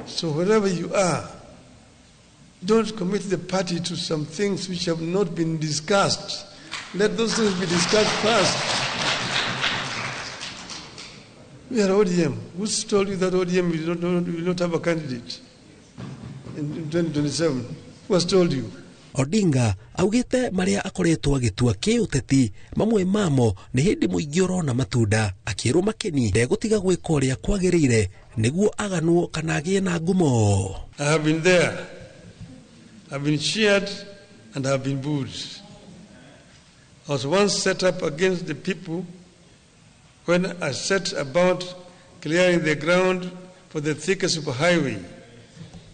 So wherever you are, don't commit the party to some things which have not been discussed. Let those things be discussed first. We are ODM. Who's told you that ODM will not have a candidate in 2027? Who has told you? Odinga augite maria akoretwo agitua kĩũteti mamwe mamo nĩ hĩndĩ mũingĩ ũrona matunda akĩrwo makeni ndegũtiga gwĩka ũrĩa kwagĩrĩire nĩguo aganwo kana agĩe na ngumo. I have been there. I've been cheered and I have been booed. I was once set up against the people when I set about clearing the ground for the Thika superhighway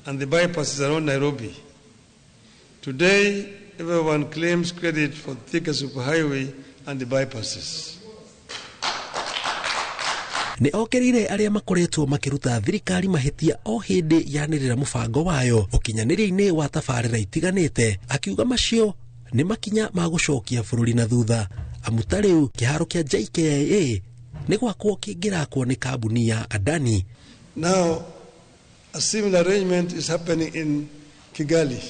and the bypasses around Nairobi. Today, everyone claims credit for Thika superhighway and the bypasses. Nĩ okereire arĩa makoretwo makĩruta thirikari mahĩtia o hĩndĩ yanĩrĩra mũbango wayo ũkinyanĩria-inĩ wa tabarĩra itiganĩte akiuga macio nĩ makinya ma gũcokia bũrũri na thutha amu ta rĩu kĩharo kĩa JKIA nĩ gwakwo kĩngĩrakwo nĩ kambuni ya Adani. Now, a similar arrangement is happening in Kigali.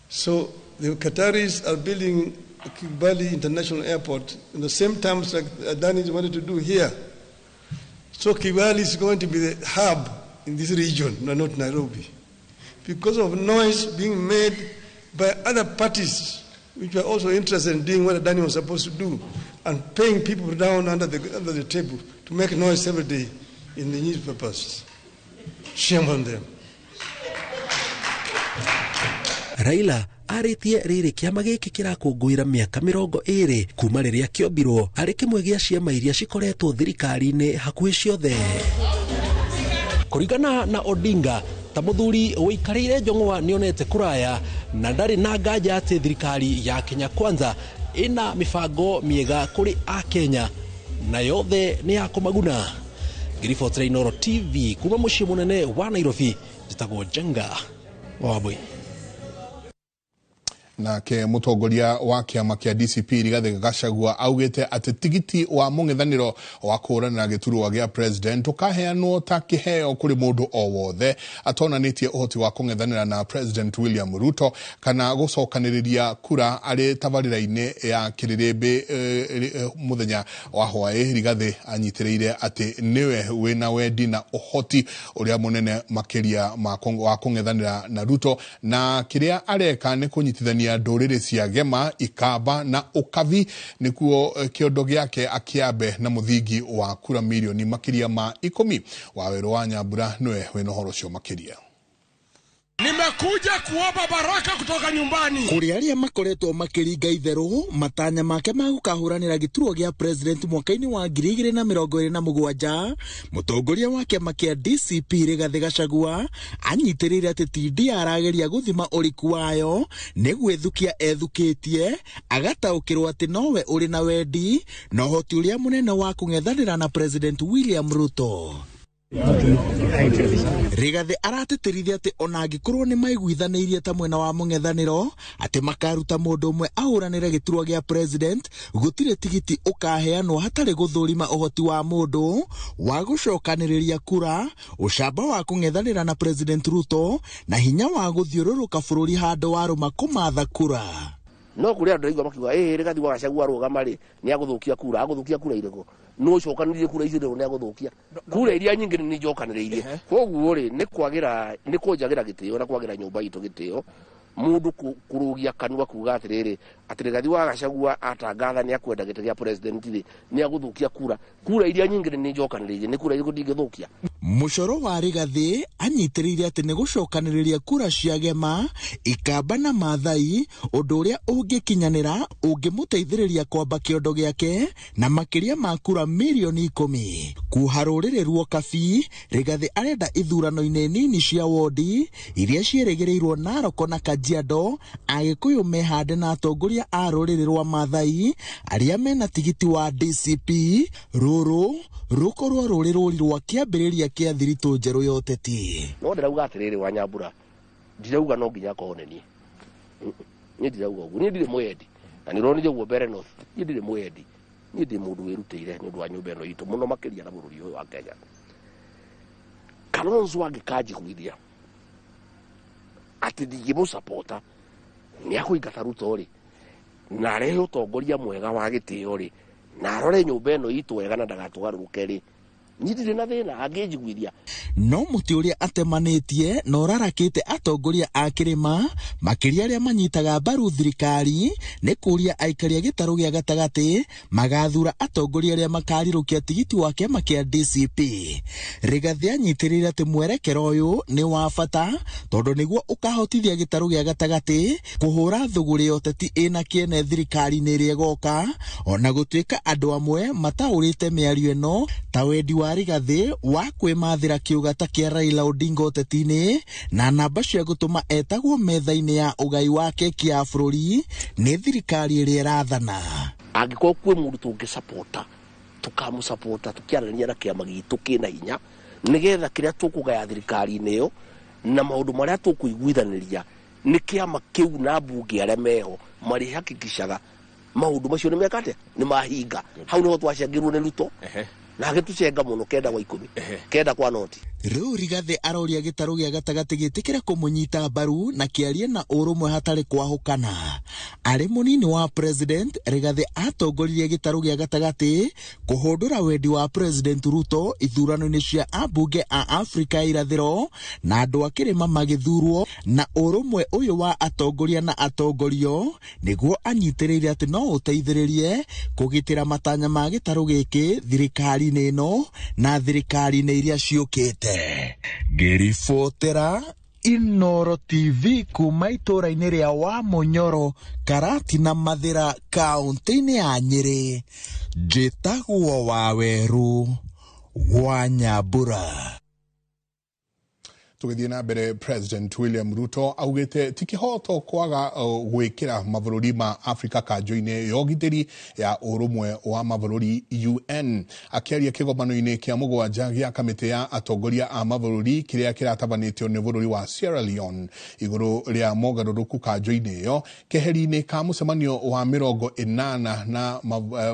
So the Qataris are building Kigali International Airport in the same terms like Adani wanted to do here. So Kigali is going to be the hub in this region, not Nairobi. Because of noise being made by other parties which were also interested in doing what Adani was supposed to do and paying people down under the table to make noise every day in the newspapers. Shame on them. Raila arĩtie rĩrĩ kĩama gĩkĩ kĩrakũngũĩra mĩaka 20 kuma rĩrĩa kĩombirwo arĩ kĩmwe gĩa ciama iria cikoretwo thirikari-inĩ hakuhĩ ciothe. Kũringana na Odinga ta mũthuri ũikarĩire njong'wa nĩonete kũraya na ndarĩ na nganja atĩ thirikari ya Kenya Kwanza ĩna mĩbango mĩega kũrĩ Akenya na yothe nĩ ya kũmaguna. Ngĩribotera Inooro TV kuma mũciĩ mũnene wa Nairobi, njĩtagwo Njenga wa Wambui. Nake mutongoria wa kiama kia DCP Rigathi Gachagua augite ati tigiti wa mung'ethaniro wa kũhũranĩra gĩturwa gĩa president ũkaheanwo ta kĩheo kũrĩ mũndũ o wothe atonanĩtie ũhoti wa kũng'ethanĩra na President William Ruto kana gũcokanĩrĩria kura arĩ tabarĩra-inĩ ya kĩrĩrĩmbĩ mũthenya wa hwaĩ. Rigathi anyitĩrĩire atĩ nĩwe wĩna wendi na ũhoti ũrĩa mũnene makĩria wa kũng'ethanĩra na Ruto na kĩrĩa areka nĩ kũnyitithania ndũrĩrĩ cia Gema, Ikamba na Ukabi nĩkuo kĩondo gĩake akĩambe na mũthingi wa kura milioni makĩria ma 10. Wawerũ wa Nyambura nĩwe wĩna ũhoro ũcio makĩria. Nimekuja kuomba baraka kutoka nyumbani. Kuri aria makoretwo makiringa itheru matanya make ma gukahuranira giturwa gia president mwaka-ini wa 2027 mutongoria wa kiama kia DCP Rigathi Gachagua anyitirire ati TD arageria guthima uriku wayo ni gwithukia ethukitie agataukirwo ati nowe uri na wendi na uhoti uria munene wa kung'ethanira na President William Ruto. Rigathi aratĩtĩrithia atĩ ona angĩkorwo nĩ maiguithanĩirie ta mwena wa mũng'ethanĩro atĩ makaruta mũndũ ũmwe ahũranĩre gĩturwa gĩa president gũtirĩ tigiti ũkaheanwo hatarĩ gũthũrima ũhoti wa mũndũ wa gũcokanĩrĩria kura, ũcamba wa kũng'ethanĩra na President Ruto na hinya wa gũthiũrũrũka bũrũri handũ warũma kũmatha kura. No kũrĩ andũ aigua makiuga Rigathi wa Gachagua arũgama rĩ nĩ agũthũkia kura, agũthũkia kura irĩkũ? No cokanĩrĩrie kura icio nĩ agũthũkia kura iria nyingĩ nĩ njokanĩrĩirie. Koguo rĩ nĩ kwagĩra nĩ kũnjagĩra gĩtĩo na kwagĩra nyũmba itũ gĩtĩo Mundu kurugia kanua kuga atiriri ati Rigathi wa Gachagua atangatha ni akwenda gĩtĩ gĩa president rĩ ni agũthũkia kura kura iria nyingĩ nĩ njokanĩrĩirie nĩ kura irĩkũ ndingĩthũkia. Mũcoro wa Rigathi anyitĩrĩire atĩ nĩ gũcokanĩrĩria kura cia Gema, Ikamba na Maathai, ũndũ ũrĩa ũngĩkinyanĩra ũngĩmũteithĩrĩria kwamba kĩondo gĩake na makĩria ma kura mirioni 10. Kuha rũrĩrĩ ruokabi, Rigathi arenda ithurano-inĩ nini cia wodi iria ciĩrĩgĩrĩirwo Narok na Kajiado, Agĩkũyũ mehande na atongoria a rũrĩrĩ rwa Maathai arĩa mena tigiti wa DCP, rũrũ rũkorwo rũrĩ rũri rwa kĩambĩrĩria kĩa thiritũ njerũ ya ũteti. No ndĩrauga atĩrĩrĩ wa Nyambura, ndirauga no nginya akorwo nĩ niĩ. Niĩ ndirauga ũguo, niĩ ndirĩ mwendi na nĩũronire ũguo mbere North, niĩ ndirĩ mwendi, niĩ ndĩ mũndũ wĩrutĩire nĩ ũndũ wa nyũmba ĩno itũ mũno makĩria na bũrũri ũyũ wa Kenya. Kalonzo angĩkanjiguithia atĩ ndingĩmũsapota nĩ akũingata Ruto rĩ, na arehe ũtongoria mwega wa gĩtĩo rĩ, na arore nyũmba ĩno itũ wega na ndagatũgarũrũke rĩ, niĩ ndirĩ na thĩna angĩnjiguithia. No mũtĩ ũrĩa atemanĩtie na ũrarakĩte atongoria a kĩrĩma makĩria arĩa manyitaga mbaru thirikari nĩ kũria aikari a gĩtarũ gĩa gatagatĩ magathura atongoria arĩa makarirũkia tigiti wa kĩama kĩa DCP. Rigathi anyitĩrĩire atĩ mwerekero ũyũ nĩ wa bata tondũ nĩguo ũkahotithia gĩtarũ gĩa gatagatĩ kũhũra thũgũrĩ ya ũteti ĩna kĩene thirikari-inĩ ĩrĩa ĩgoka, ona gũtuĩka andũ amwe mataũrĩte mĩario ĩno ta wendi wa Rigathi wa kwĩmathĩra kĩũgata kĩa Raila Odinga ũteti-inĩ na namba cia gũtũma etagwo metha-inĩ ya ũgai wa keki ya bũrũri nĩ thirikari ĩrĩa ĩrathana. Angĩkorwo kwĩ mũndũ tũngĩsapota tũkamũsapota tũkĩaranĩria na kĩama gitũ kĩna hinya nĩgetha kĩrĩa tũkũgaya thirikari-inĩ ĩyo na maũndũ marĩa tũkũiguithanĩria nĩ kĩama kĩu na mbunge arĩa meho marĩhakikishaga maũndũ macio nĩ meka atĩa, nĩ mahinga. Hau nĩho twacangĩrwo nĩ Ruto na agĩtũcenga mũno 9 kwa 10 9 kwa noti. Rĩu Rigathi aroria gĩtarũ gĩa gatagatĩ gĩtĩkĩre kũmũnyita mbaru na kĩarie na ũrũmwe hatarĩ kwahũkana. Arĩ mũnini wa president, Rigathi atongoririe gĩtarũ gĩa gatagatĩ kũhũndũra wendi wa President Ruto ithurano-inĩ cia ambunge a Afrika ya irathĩro na andũ a kĩrĩma magĩthurwo, na ũrũmwe ũyũ wa atongoria na atongorio nĩguo anyitĩrĩire atĩ no ũteithĩrĩrie kũgitĩra matanya ma gĩtarũ gĩkĩ thirikari-inĩ ĩno na thirikari-inĩ iria ciũkĩte. Ngĩribotera Inooro TV kuma itũũra-inĩ rĩa Wamunyoro, Karatina Mathĩra, kaũntĩ-inĩ ya Nyĩrĩ, njĩtagwo Wawerũ wa Nyambura. Tũgĩthiĩ na mbere, President William Ruto augĩte ti kĩhoto kwaga gwĩkĩra mabũrũri ma Afrika kanjũ-inĩ ya ũgitĩri ya ũrũmwe wa mabũrũri UN. Akĩaria kĩgomano-inĩ kĩa 7 gĩa kamĩtĩ ya atongoria a mabũrũri kĩrĩa kĩratabanĩtio nĩ bũrũri wa Sierra Leone igũrũ rĩa mogarũrũku kanjũ-inĩ ĩyo keheri-inĩ ka mũcemanio wa 80 na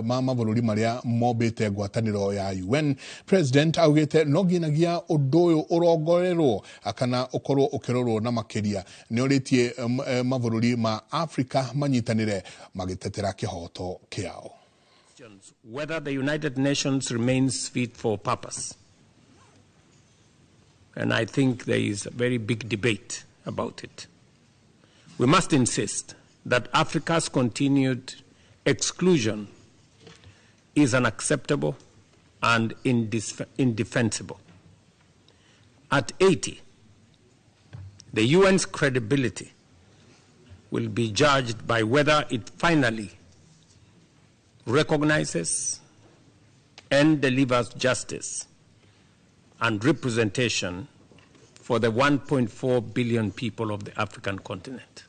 ma mabũrũri marĩa mombĩte ngwatanĩro ya UN, President augĩte no nginyagia ũndũ ũyũ ũrongorerwo kana ũkorwo ũkĩrorwo na makĩria. Nĩ orĩtie mabũrũri ma Afrika manyitanĩre magĩtetera kĩhoto kĩao. Whether the United Nations remains fit for purpose. And I think there is a very big debate about it. We must insist that Africa's continued exclusion is unacceptable and indefensible. At 80, the UN's credibility will be judged by whether it finally recognizes and delivers justice and representation for the 1.4 billion people of the African continent.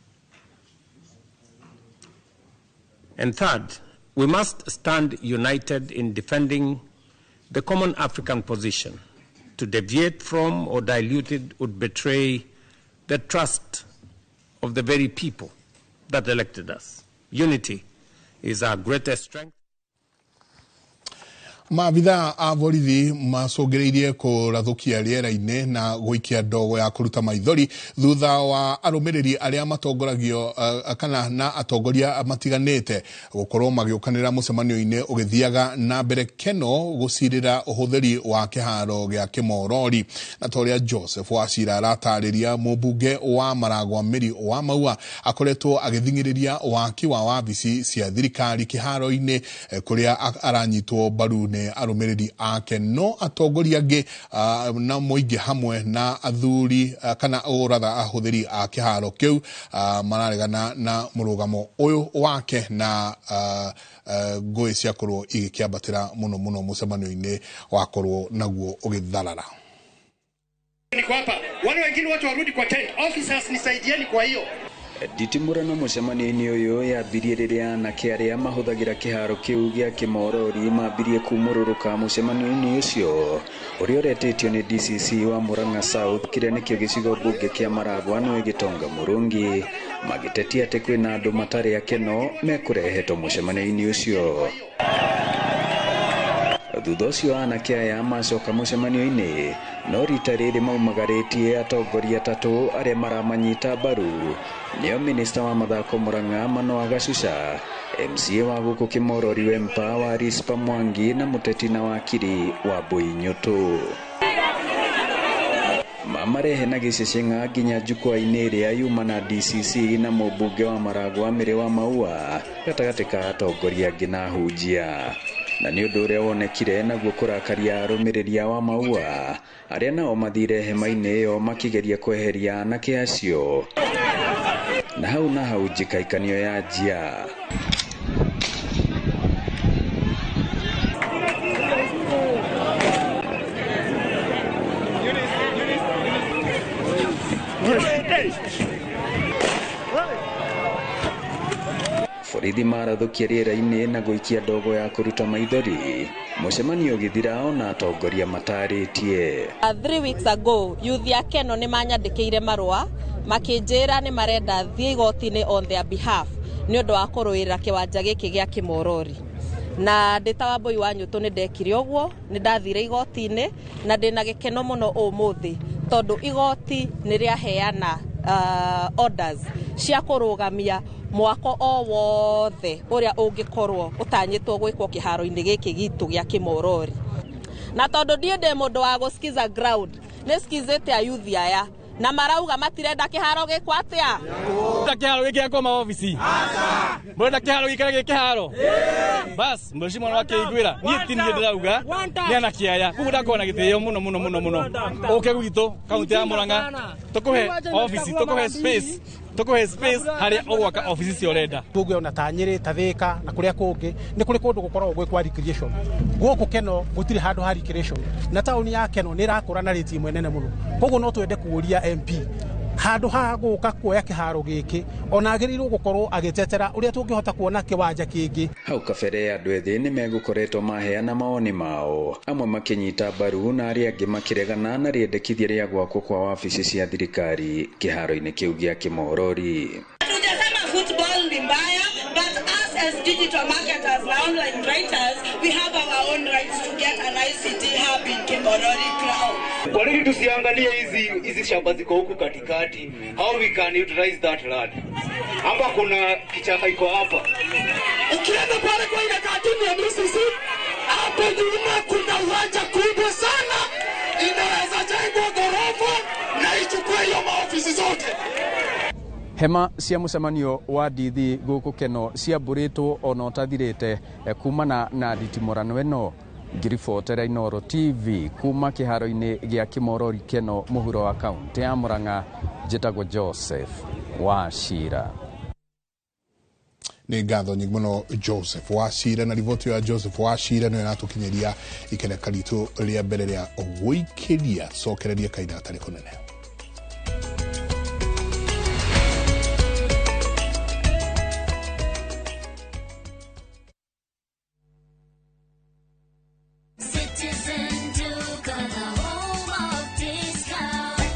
And third, we must stand united in defending the common African position. To deviate from or dilute it would betray the trust of the very people that elected us. Unity is our greatest strength. Maabitha a borithi macũngĩrĩirie kũrathũkia rĩera-inĩ na gũikia ndogo ya kũruta maithori thutha wa arũmĩrĩri arĩa matongoragio kana na atongoria matiganĩte gũkorwo magĩũkanĩra mũcemanio-inĩ ũgĩthiaga na mbere Keno gũcirĩra ũhũthĩri wa kĩharo gĩa Kĩmorori. Na ta ũrĩa Joseph Wachira aratarĩria, mũmbunge wa Maragwa Mĩri wa Maua akoretwo agĩthing'ĩrĩria waki wa wabici cia thirikari kĩharo-inĩ kũrĩa aranyitwo mbaru nĩ arũmĩrĩri ake, no atongoria angĩ na mũingĩ hamwe na athuri kana ũratha ahũthĩri a kĩharo kĩu mararegana na mũrũgamo ũyũ wake na ngũĩ ciakorwo igĩkĩambatĩra mũno mũno mũcemanio-inĩ wakorwo naguo ũgĩtharara. Niko hapa, wale wengine wote warudi kwa tent. Officers nisaidieni kwa hiyo. Nditimũrano mũcemanio-inĩ ũyũ yambirie rĩrĩa anake arĩa mahũthagĩra kĩharo kĩu gĩa Kĩmorori mambirie kumũrũrũka mũcemanio-inĩ ũcio ũrĩa ũretĩtio nĩ DCC wa Murang'a South kĩrĩa nĩkĩo gĩcigo mbunge kĩa Maragwa nĩwe Gĩtonga Mũrũngi, magĩtetia atĩ kwĩna andũ matarĩ akeno mekũrehetwo mũcemanio-inĩ ũcio. Thutha ũcio anake aya macoka mũcemanio-inĩ no rita rĩrĩ maumagarĩtie atongoria atatũ arĩa maramanyita mbaru nĩo minista wa mathako Murang'a Manoa Gacuca, MCA wa gũkũ Kĩmorori Wempa wa Rispa Mwangi na mũteti na wakiri wa Mbuinyũtũ. Mamarehe na gĩceceng'a nginya jukwaa-inĩ ĩrĩa yuma na DCC na mũmbunge wa Maragwa Mĩrĩ wa Maua gatagatĩ ka atongoria angĩ na ahunjia. Na nĩ ũndũ ũrĩa wonekire naguo kũrakaria arũmĩrĩri a wa Maua arĩa nao mathire hema-inĩ ĩyo makĩgeria kweheria anake acio, na hau na hau njĩkaikanio yanjia. Borithi marathũkia rĩera-inĩ na gũikia ndogo ya kũruta maithori mũcemanio ũgĩthira ona atongoria matarĩtie. 3 weeks ago youth ya Keno nĩ manyandĩkĩire marũa makĩnjĩra nĩ marenda thiĩ igoti-inĩ on their behalf nĩ ũndũ wa kũrũĩrĩra kĩwanja gĩkĩ gĩa Kĩmorori. Na ndĩ ta Wambũi wa Nyũtũ nĩ ndekire ũguo, nĩ ndathire igoti-inĩ na ndĩna gĩkeno mũno ũmũthĩ tondũ igoti nĩ rĩaheana orders cia kũrũgamia mwako o wothe ũrĩa ũngĩkorwo ũtanyĩtwo gwĩkwo kĩharo-inĩ gĩkĩ gitũ gĩa Kĩmorori. Na tondũ ndiĩ ndĩ mũndũ wa gũskiza ground, nĩ skizĩte ayuthi aya na marauga matirenda kĩharo gĩkwo atĩa. Mũrenda kĩharo gĩkĩ gĩa kũma obici? Mũrenda kĩharo gĩikare gĩ kĩharo? Bas, mheshimiwa wakĩiguĩra niĩ ti niĩ ndĩrauga nĩ anake aya, koguo ndakorwo na gĩtĩo mũno mũno mũno mũno. Ũke gwitũ kaunti ya Murang'a tũkũhe obici, tũkũhe space, tũkũhe space harĩa ũgwaka obici cio ũrenda. Tuge ona ta Nyĩrĩ, ta Thĩka na kũrĩa kũngĩ nĩ kũrĩ kũndũ gũkoragwo gwĩ kwa recreation. Gũkũ Keno gũtirĩ handũ ha recreation na taũni ya Keno nĩ ĩrakũra na rate ĩmwe nene mũno. Koguo no twende kũũria MP handũ ha gũka kuoya kĩharo gĩkĩ ona agĩrĩirwo gũkorwo agĩtetera ũrĩa tũngĩhota kuona kĩwanja kĩngĩ. Hau kabere andũ ethĩ nĩ megũkoretwo maheana mawoni mao, amwe makĩnyita mbaru na arĩa angĩ makĩregana na rĩendekithia rĩa gwakwo kwa wabici cia thirikari kĩharo-inĩ kĩu gĩa Kĩmorori. Hatujasema football ni mbaya, but us as digital marketers na online writers, we have our own rights to get an ICT hub in Kimorori ground. Kwa nini tusiangalie hizi shamba ziko huku katikati? How we can utilize that land? Hapa kuna kichaka iko hapa. Ukienda pale kwa ile katuni ya DCC, hapo nyuma kuna uwanja kubwa sana, inaweza jengwa ghorofa na ichukue hiyo maofisi zote. Hema cia mũcemanio wa ndithi gũkũ Keno ciambũrĩtwo ona ũtathirĩte kumana na nditimũrano ĩno. Ngiribotera Inooro TV kuma kĩharo-inĩ gĩa Kĩmorori Keno mũhuro wa kaunti ya Murang'a, njĩtagwo Joseph Wachira. Nĩ ngatho nyingĩ mũno Joseph Wachira, na riboti ya Joseph Wachira nĩyo ĩratũkinyĩria ikereka ritũ rĩa mbere rĩa gũikĩria cokereria kahinda gatarĩ kũnene.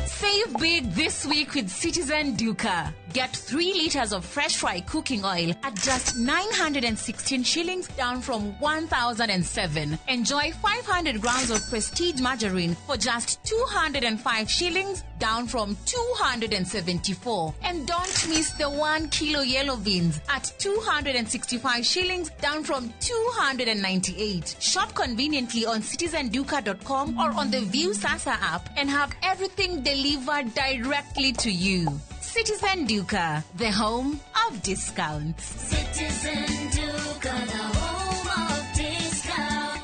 Save big this week with Citizen Duka. Get 3 liters of Fresh Fry cooking oil at just 916 shillings, down from 1,007. Enjoy 500 grams of Prestige margarine for just 205 shillings, down from 274. And don't miss the 1 kilo yellow beans at 265 shillings, down from 298. Shop conveniently on citizenduka.com or on the View Sasa app and have everything delivered directly to you. Citizen Duka, the home of discounts. Citizen Duka, the home of discounts.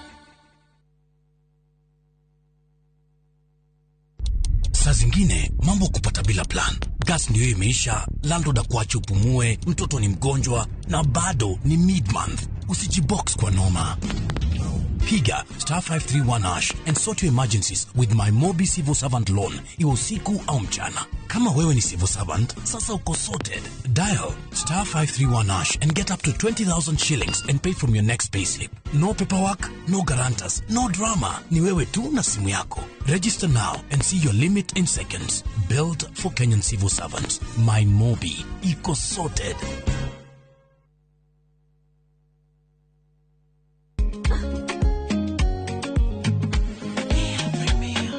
Saa zingine mambo kupata bila plan. Gas ndio imeisha, landlord akuache upumue, mtoto ni mgonjwa na bado ni mid-month. Usijibox kwa noma. Piga star 531 hash and sort your emergencies with my Mobi Civil Servant Loan, iwe usiku au mchana. Kama wewe ni civil servant, sasa uko sorted. Dial star 531 hash and get up to 20,000 shillings and pay from your next payslip. No paperwork, no guarantors, no drama. Ni wewe tu na simu yako. Register now and see your limit in seconds. Built for Kenyan civil servants. My Mobi. Iko sorted.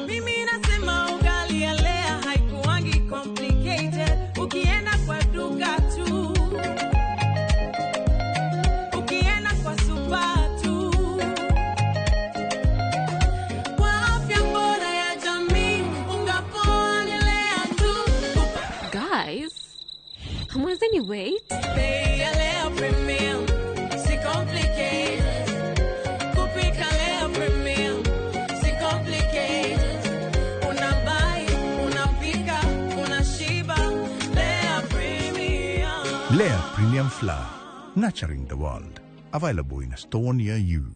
Mimi nasema ugali ya Lea haikuangi complicated. Ukienda kwa duka tu, ukienda kwa super tu, kwa afya bora ya jamii, unga poa ni Lea tu. Guys, hamwezeni wait? Bei ya Lea Premium, si complicated. Kupika Lea Premium, si complicated. Unabuy, unapika, unashiba. Lea Premium. Lea Premium Flour, nurturing the world. Available in a store near you.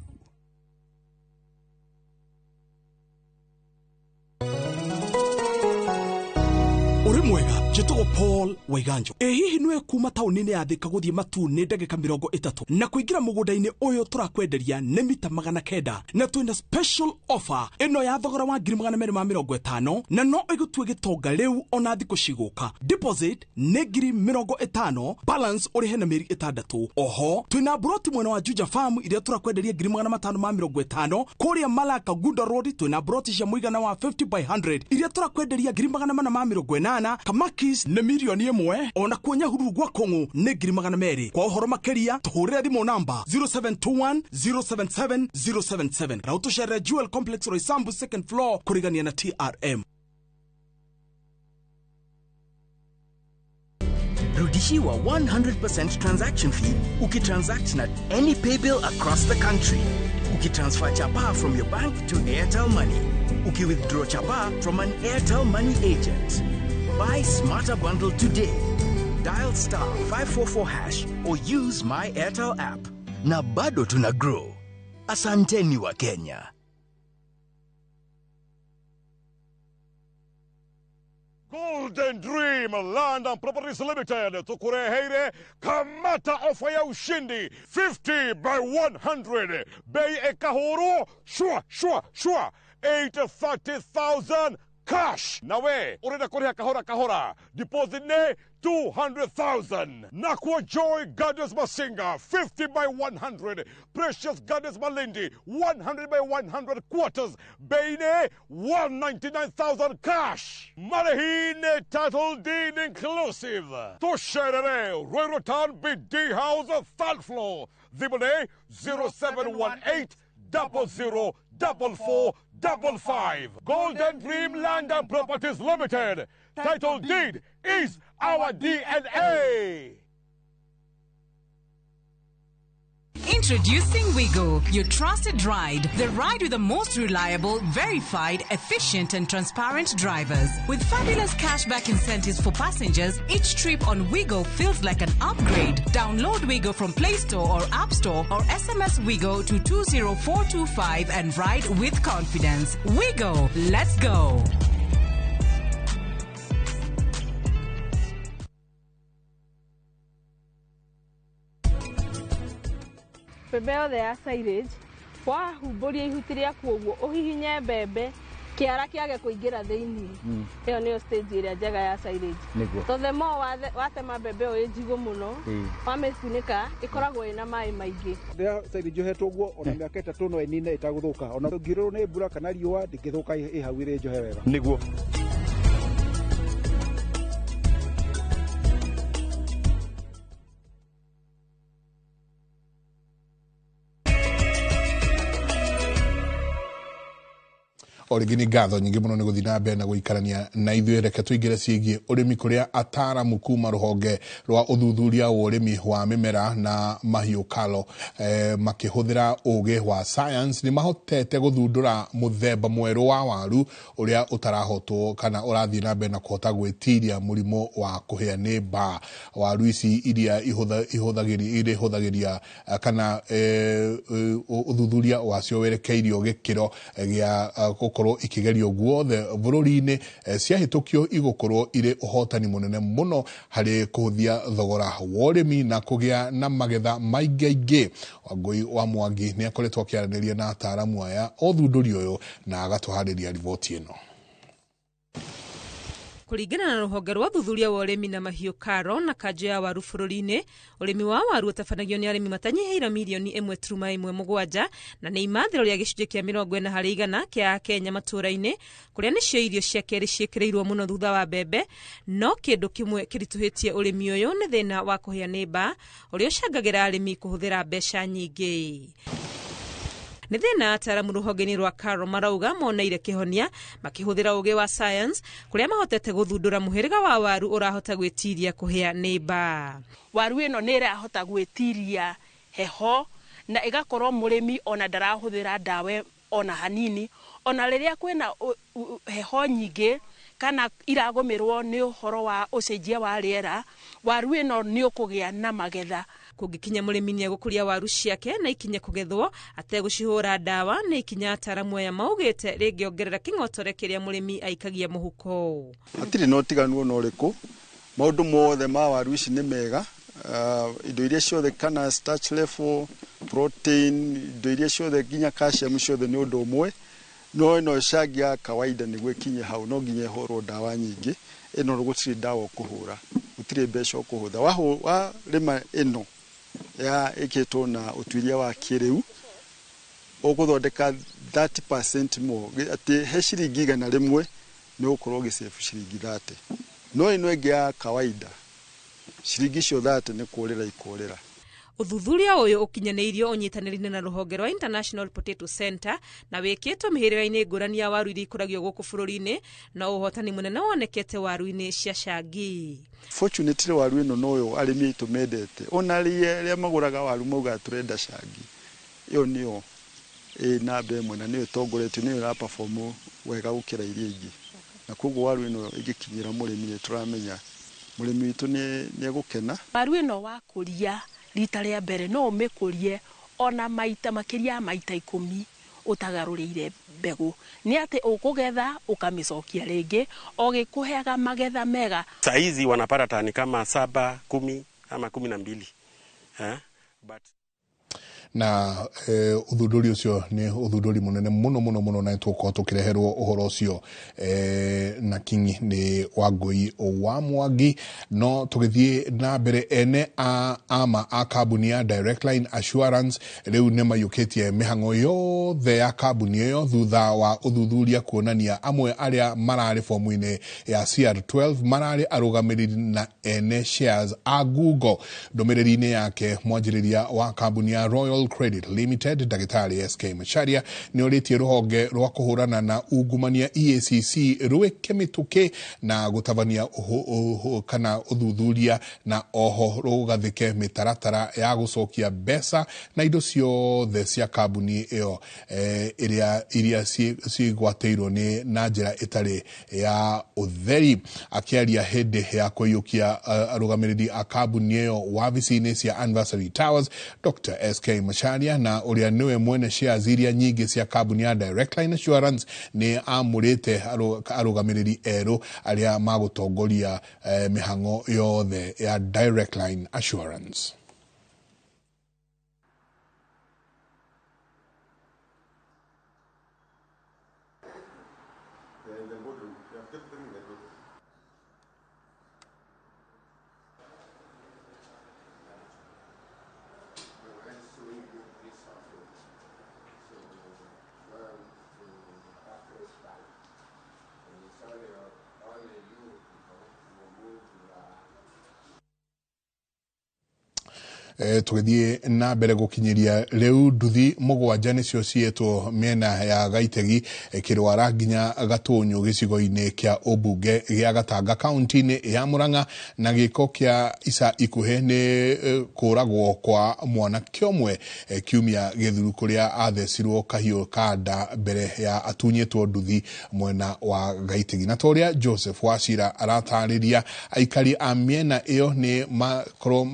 Uri mwega njĩtagwo Paul Waiganjo. Ĩ hihi nĩwe kuma taũni-inĩ ya Thika gũthiĩ Matuu nĩ ndagĩka 30 na kũingĩra mũgũnda-inĩ ũyũ tũrakwenderia nĩ mita 900 na twĩna special offer ĩno ya thogora wa 250,000 na no ĩgũtue gĩtonga rĩu ona thikũ cigũka. Deposit nĩ 50,000, balance ũrĩhe na mĩeri 6. Oho twĩna broti mwena wa Juja Farm iria tũrakwenderia 550,000. Kũrĩa Malaka Gunda Road twĩna broti cia mũigana wa 50 by 100 iria tũrakwenderia 480,000. Kamakis nĩ 1,000,000 ona kuo Nyahururu gwa Kong'u nĩ 200,000. Kwa ũhoro makĩria tũhũrĩre thimũ namba 0721 077 077 na ũtũcerere Jewel Complex Roysambu second floor kũrigania na TRM. Rudishiwa 100% transaction fee ukitransact na any paybill across the country. Ukitransfer chapa from your bank to Airtel Money. Ukiwithdraw chapa from an Airtel Money agent. Buy Smarter Bundle today. Dial star 544 hash or use my Airtel app. Na bado tuna grow. Asanteni wa Kenya. Golden Dream Land and Properties Limited tukureheire kamata ofa ya ushindi 50 by 100 bei ekahuru shua shua shua 830,000 cash. Nawe urenda kuriha kahora kahora, deposit ne 200,000. Nakwa Joy Gardens Masinga 50 by 100, Precious Gardens Malindi 100 by 100 quarters, bei ne 199,000 cash. Marehine title deed inclusive. Tusherere Ruiru Town BD House third floor. Thimũ 0718 00 44 55. Golden Dream Land and Properties Limited. Title deed is our DNA. Introducing Wigo, your trusted ride. The ride with the most reliable, verified, efficient and transparent drivers. With fabulous cashback incentives for passengers, each trip on Wigo feels like an upgrade. Download Wigo from Play Store or App Store or SMS Wigo to 20425 and ride with confidence. Wigo, let's go. Mbembe yothe ya silage, wahumbũria ihuti rĩaku ũguo ũhihinye mbembe Kĩara kĩage kũingĩra thĩinĩ. Ĩyo nĩyo stage ĩrĩa njega ya silage. Nĩguo. To the more watema mbembe ĩyo ĩ njigũ mũno, Ĩĩ. wamĩkunĩka ĩkoragwo ĩna maĩ maingĩ. Rĩrĩa silage yohetwo ũguo, ona mĩaka 3 no ĩnine ĩtagũthũka, ona ũngĩurĩrwo nĩ mbura kana riũa ndĩngĩthũka, ĩ hau ĩrĩ njohe wega. Nĩguo. O rĩngĩ nĩ ngatho nyingĩ mũno nĩ gũthiĩ na mbere na gũikarania na ithuĩ. Reke tũingĩre ciĩgiĩ ũrĩmi, kũrĩa ataramu kuma rũhonge rwa ũthuthuria wa ũrĩmi wa mĩmera na mahiũ KALRO, makĩhũthĩra ũgĩ wa science nĩ mahotete gũthundũra mũthemba mwerũ wa waru ũrĩa ũtarahotwo kana ũrathiĩ na mbere na kũhota gwĩtiria mũrimũ wa kũhĩa nĩ mbaa. Waru ici iria irĩhũthagĩria kana ũthuthuria wacio werekeirio gĩkĩro gĩa gũkorwo ikĩgerio guothe bũrũri-inĩ, ciahĩtũkio igũkorwo irĩ ũhotani mũnene mũno harĩ kũhũthia thogora wa ũrĩmi na kũgĩa na magetha maingaingĩ. Wangũi wa Mwangi nĩ akoretwo akĩaranĩria na ataramu aya ũthundũri ũyũ na agatũharĩria riboti ĩno. Kũringana na rũhonge rwa ũthuthuria wa ũrĩmi na mahiũ KALRO na kanjũ ya waru bũrũri-inĩ, ũrĩmi wa waru ũtabanagio nĩ arĩmi matanyihĩire mirioni 1.17, na nĩ imathĩro rĩa gĩcunjĩ kĩa 40% kĩa Akenya matũũra-inĩ, kũrĩa nĩcio irio cia kerĩ ciĩkĩrĩirwo mũno thutha wa mbembe. No kĩndũ kĩmwe kĩritũhĩtie ũrĩmi ũyũ nĩ thĩna wa kũhĩa nĩ mbaa, ũrĩa ũcangagĩra arĩmi kũhũthĩra mbeca nyingĩ. Nĩ thĩna ataramu rũhonge-inĩ rwa KALRO marauga moneire kĩhonia makĩhũthĩra ũgĩ wa science, kũrĩa mahotete gũthundũra mũhĩrĩga wa waru ũrahota gwĩtiria kũhĩa nĩ mbaa. Waru ĩno nĩ ĩrahota gwĩtiria heho na ĩgakorwo mũrĩmi ona ndarahũthĩra ndawa ona hanini, ona rĩrĩa kwĩna heho nyingĩ kana iragũmĩrwo nĩ ũhoro wa ũcenjia wa rĩera, waru ĩno nĩ ũkũgĩa na magetha. Kũngĩkinya mũrĩmi nĩ egũkũria waru ciake na ikinye kũgethwo ategũcihũra ndawa, nĩ ikinya ataramu aya maugĩte rĩngĩongerera kĩng'otore kĩrĩa mũrĩmi aikagia mũhuko. Hatirĩ na ũtiganu ona ũrĩkũ, maũndũ mothe ma waru ici nĩ mega. Indo iria ciothe kana starch level, protein, indo iria ciothe nginya calcium ciothe nĩ ũndũ ũmwe, no ĩno cangi ya kawaida nĩguo ĩkinye hau no nginya ĩhũrwo ndawa nyingĩ. Ĩno gũtirĩ ndawa ũkũhũra, gũtirĩ mbeca ũkũhũthĩra. Warĩma ĩno ya ĩkĩtwo na ũtuĩria wa kĩrĩu, ũgũthondeka 30% more, atĩ he ciringi 100 nĩ ũgũkorwo ũgĩsave ciringi 30. No ĩno ĩngĩ ya kawaida ciringi icio 30 nĩ kũrĩra ikũrĩra. Ũthuthuria ũyũ ũkinyanĩirio ũnyitanĩri-inĩ na rũhonge rwa International Potato Center na wĩkĩtwo mĩhĩrĩga-inĩ ngũrani ya waru iria ikũragio gũkũ bũrũri-inĩ, no ũhotani mũnene wonekete waru-inĩ cia cangi. Fortunately waru ĩno noyo arĩmi aitũ mendete, ona arĩa magũraga waru maugaga tũrenda cangi. Ĩyo nĩyo ĩ namba ĩmwe na nĩyo ĩtongoretie, nĩyo ĩra perform wega gũkĩra iria ingĩ, na koguo waru ĩno ĩngĩkinyĩra mũrĩmi nĩ tũramenya mũrĩmi witũ nĩ egũkena. Waru ĩno wakũria rita rĩa mbere no ũmĩkũrie ona maita makĩria ya maita 10 ũtagarũrĩire mbegũ, nĩ atĩ ũkũgetha ũkamĩcokia rĩngĩ o gĩkũheaga magetha mega. Saa hizi wanapata tani kama 7, 10 ama 12. But na ũthundũri ũcio nĩ ũthundũri mũnene mũno mũno mũno, na tũkorwo tũkĩreherwo ũhoro ũcio na kinyi nĩ Wangũi wa Mwangi. No tũgĩthiĩ na mbere, ene a ama a kambuni ya Direct Line Assurance rĩu nĩ maiyũkĩtie mĩhang'o yothe ya kambuni ĩyo thutha wa ũthuthuria kuonania amwe arĩa mararĩ fomu-inĩ ya CR12 mararĩ arũgamĩrĩri na ene shares a Google. Ndũmĩrĩri-inĩ yake, mwanjĩrĩria wa kambuni ya Royal Credit Limited Ndagĩtarĩ SK Macharia nĩ orĩtie rũhonge rwa kũhũrana na ungumania EACC rwĩke mĩtũkĩ na gũtabania kana ũthuthuria, na oho rũgathĩke mĩtaratara ya gũcokia mbeca na indo ciothe cia kambuni ĩyo iria cigwatĩirwo nĩ na njĩra ĩtarĩ ya ũtheri. Akĩaria hĩndĩ ya kũiyũkia arũgamĩrĩri a kambuni ĩyo wabici-inĩ cia Anniversary Towers, Dr. SK Macharia na ũrĩa nĩwe mwene shares iria nyingĩ cia kambuni ya Direct Line Assurance nĩ amũrĩte arũgamĩrĩri erũ arĩa magũtongoria mĩhang'o yothe ya Direct Line Assurance. Tugithie na mbere gukinyiria riu nduthi mugwanja nicio cietwo miena ya Gaitegi kirwara nginya Gatunyu gicigo-ini kia ubunge gia Gatanga kaunti-ini ya Murang'a na giko kia ica ikuhi ni kuragwo kwa mwanake ũmwe kiumia githiru kuria athecirwo kahiũ ka nda mbere ya atunyĩtwo nduthi mwena wa Gaitegi. Na toria Joseph Wachira aratariria aikari a miena iyo ni makorwo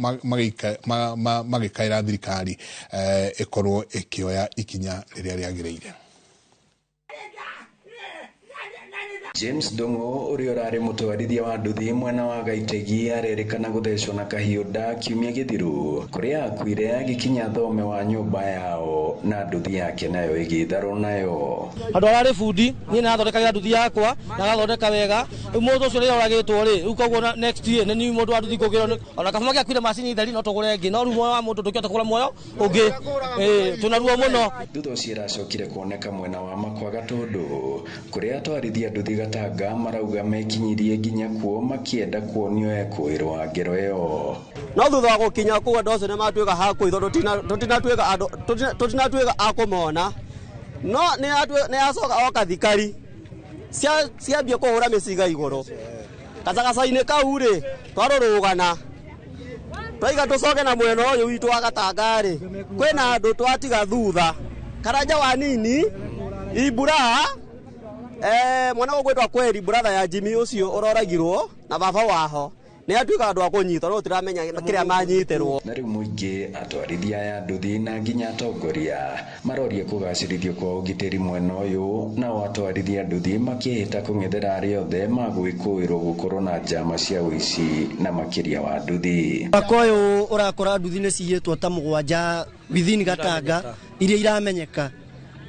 magikaira thirikari ikorwo ikioya ikinya riria riagiriire. James Dongo uria urari mutwarithia wa nduthi mwena wa Gaitegi arerikana guthecwo na kahiũ nda kiumia githiru kuria akuire agikinya thome wa nyumba yao na nduthi yake nayo igitharwo nayo. Andu arari bundi nie nathondekagira nduthi yakwa na agathondeka wega riu mundu ucio riria oragitwo ri riu koguo next year ni ni mundu wa nduthi ngugirwo ona kabuma giakuire macini theri no tugure ingi no riu muoyo wa mundu ndungihota kugura muoyo ungi twina ruo muno. Thutha ucio iracokire kuoneka mwena wa Makwa Gatundu kuria atwarithia nduthi Gatanga marauga mekinyirie nginya kuo makienda kuonio ekwirwa ngero iyo. No thutha wa gukinya kuu andu acio nimatuika ha kuithwo tutinatuika andu tutinatuika a kumona no ni acoka oka thikari ciambia kuhura miciga iguru gacagaca-ini kau ri twarurugana twaiga tucoke na mwena uyu witu wa Gatanga ri kwina andu twatiga thutha Karanja wa nini Ibura mwana gugwitwa Kweri brother ya Jimmy ucio uroragirwo na baba waho ni atuika andu akunyitwo no tiramenya kiria manyitirwo. Na riu muingi atwarithia aya nduthi na nginya atongoria maroria kugacirithio kwa ugitiri mwena uyu nao atwarithia nduthi makihita kung'ethera aria othe magwikuirwo gukorwo na njama cia uici na makiria wa nduthi. Mwaka uyu urakora nduthi ni ciyitwo ta mugwanja within Gatanga iria iramenyeka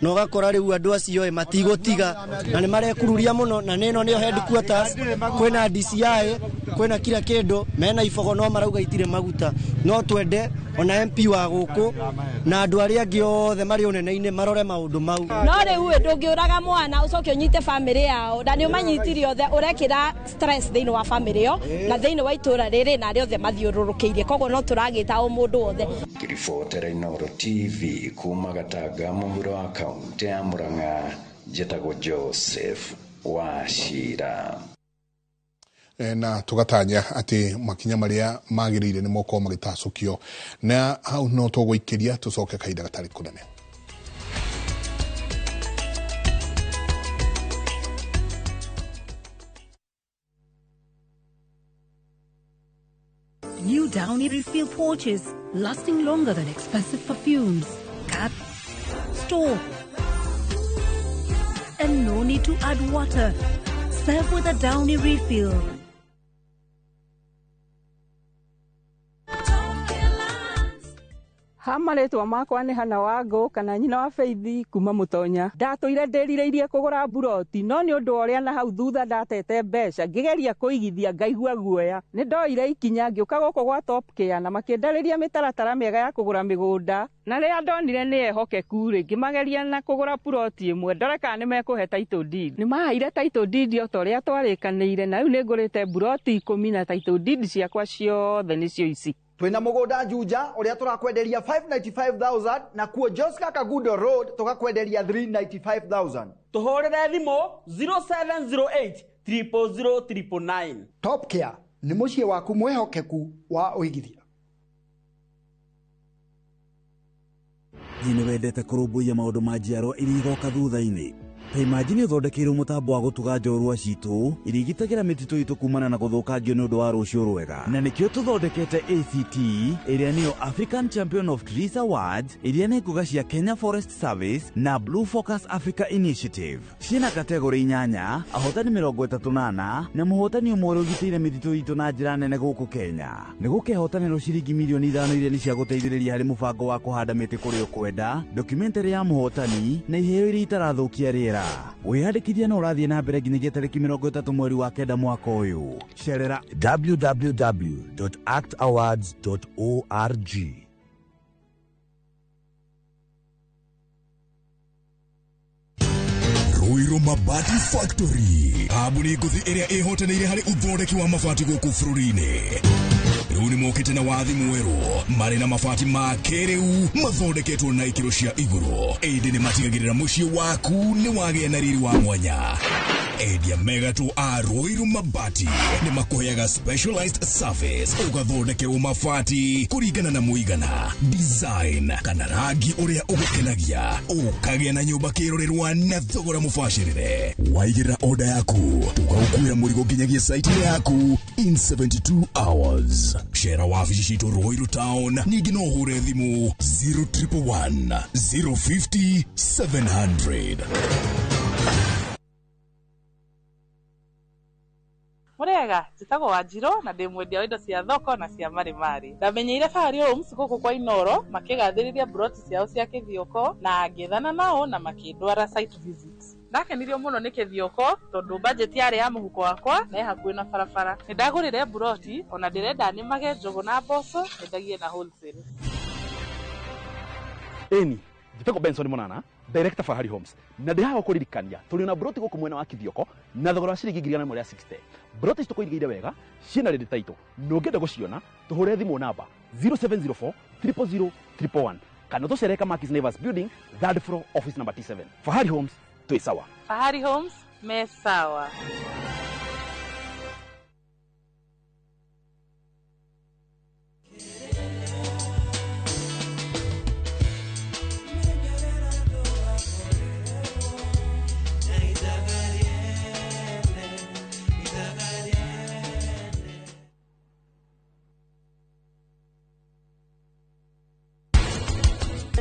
na ugakora riu andu acio matigutiga na ni marekururia muno na nino nio headquarters kwina DCI kwina kila kindu mena ibogo no marauga itire maguta no twende ona MP wa guku na andu aria angi othe mari unene-ini marore maundu mau. No riu ndungiuraga mwana ucoke unyite family yao na ni umanyitire othe urekira stress thiini wa family yo na thiini wa itura riri na aria othe mathiururukiirie koguo no turagita o mundu wothe. Ngiribotera Inooro TV kuma Gatanga muhuro wa kaunti ya Murang'a njĩtagwo Joseph Wachira. Na tugatanya ati makinya maria magiriire ni mokorwo magitacukio na hau no tugwikiria tucoke kahinda gatari kunene. New Downy refill pouches lasting longer than expensive perfumes. Cut, store, and no need to add water. Serve with a Downy refill. Ha marĩtwa makwa nĩ Hana Wangũ kana nyina wa Faith kuma Mũtonya. Ndatũire ndĩrirĩirie kũgũra mburoti no nĩ ũndũ wa ũrĩa na hau thutha ndatete mbeca ngĩgeria kũigithia ngaigua guoya. Nĩ ndoire ikinya ngĩũka gũkũ gwa Top Care na makĩndarĩria mĩtaratara mĩega ya kũgũra mĩgũnda na rĩrĩa ndonire nĩ ehokeku rĩ ngĩmageria na kũgũra puroti ĩmwe ndore kana nĩ mekũhe title deed. Nĩ maheire title deed o ta ũrĩa twarĩkanĩire na rĩu nĩ ngũrĩte mburoti 10 na title deed ciakwa ciothe nĩcio ici. Twina mugunda Juja uria turakwenderia 595,000 na kuo Joska Kagudo Road tukakwenderia 395,000. Tuhurire thimu 0708 000 999. Top Care ni muciĩ waku mwihokeku wa uigithia. Nĩ wendete kũrũmbũiya maũndũ ma njiarwa iria igoka thutha-inĩ. Ta imagine ũthondekeirwo mũtambo wa gũtuga njorua citũ iria igitagĩra mĩtitũ itũ kumana na gũthũkangio nĩ ũndũ wa rũciũ rwega. Na nĩkĩo tũthondekete ACT ĩrĩa nĩyo African Champion of Trees Awards ĩrĩa nĩ ngũga cia Kenya Forest Service na Blue Focus Africa Initiative. Ciĩna kategori 8, ahotani 34 na mũhotani ũmwe ũrĩa ũgitĩire mĩtitũ itũ na njĩra nene gũkũ Kenya. Nĩ gũkehotanĩrwo ciringi mirioni 5 iria nĩ cia gũteithĩrĩria harĩ mũbango wa kũhanda mĩtĩ kũrĩa ũkwenda, documentary ya mũhotani na iheo iria itarathũkia rĩera. Kenda. Wĩyandĩkithia no ũrathiĩ na mbere nginyagia tarĩki 30 mweri wa 9 mwaka ũyũ. Cerera www.actawards.org. Ruiru Mabati Factory, kambuni ngũthi ĩrĩa ĩhotanĩire harĩ ũthondeki wa mabati gũkũ bũrũri-inĩ. Rĩu nĩ mokĩte na wathi mwerũ marĩ na mabati ma kĩrĩu mathondeketwo na ikĩro cia igũrũ, ĩndĩ nĩ matigagĩrĩra mũciĩ waku nĩ wagĩa na riri wa mwanya. Endia megatũ a Ruiru Mabati nĩ makũheaga specialized service, ũgathondekerwo mabati kũringana na mũigana, design kana rangi ũrĩa ũgũkenagia, ũkagĩa na nyũmba kĩrorerwa na thogora mũbacĩrĩre. Waigĩrĩra order yaku tũgaũkuĩra mũrigo nginyagia site yaku in 72 hours. Cera wabici citũ Ruiru Town, ningĩ no ũhũre thimũ 0111 050 700. Mũrĩega, njĩtagwo Wanjirũ na ndĩ mwendia wa indo cia thoko na cia marĩmarĩ. Ndamenyeire Fahari Homes gũkũ kwa Inoro makĩgathĩrĩria mburoti ciao cia Kĩthioko na ngĩthana nao na makĩndwara site visit. Ndakenirio mũno nĩ Kĩthioko tondũ budget yarĩ ya mũhuko wakwa na ĩ hakuhĩ na barabara. Nĩ ndagũrire mburoti ona ndĩrenda nĩmage njũgũ na mboco nyendagie na wholesale. Ĩni, njĩtagwo Benson Monana, director Fahari Homes, na ndĩ haha gũkũririkania tũrĩ na broti gũkũ mwena wa Kĩthioko na thogora wa ciringi 160,000. Broti ici tũkũirigĩire wega ciĩna ready title, na ũngĩenda gũciona tũhũre thimũ namba 0704 000 111 kana tũcere Kamakis Naivas Building, third floor, office number T7. Fahari Homes, twĩ sawa. Fahari Homes me sawa.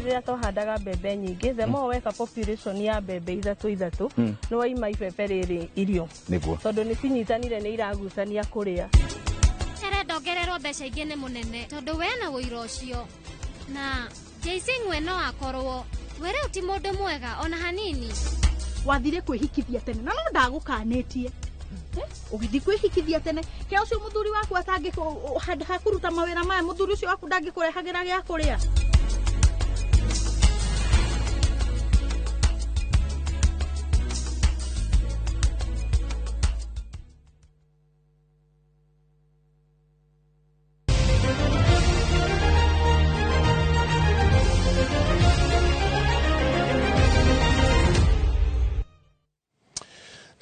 Rĩrĩa twahandaga mbembe nyingĩ, the more weka population ya mbembe ithatũ ithatũ, nĩ waima ibebe rĩrĩ irio. Nĩguo. Tondũ nĩ cinyitanire nĩ iragucania kũrĩa. Arenda ongererwo mbeca ingĩ nĩ mũnene tondũ we na ũira ũcio. Na JC Ng'we no akorwo we rĩu ti mũndũ mwega ona hanini. Wathire kwĩhikithia tene na no ndagũkanĩtie. Ũgĩthiĩ kwĩhikithia tene kĩa ũcio mũthuri waku atangĩ handũ ha kũruta mawĩra maya, mũthuri ũcio waku ndangĩkũrehagĩra gĩa kũrĩa.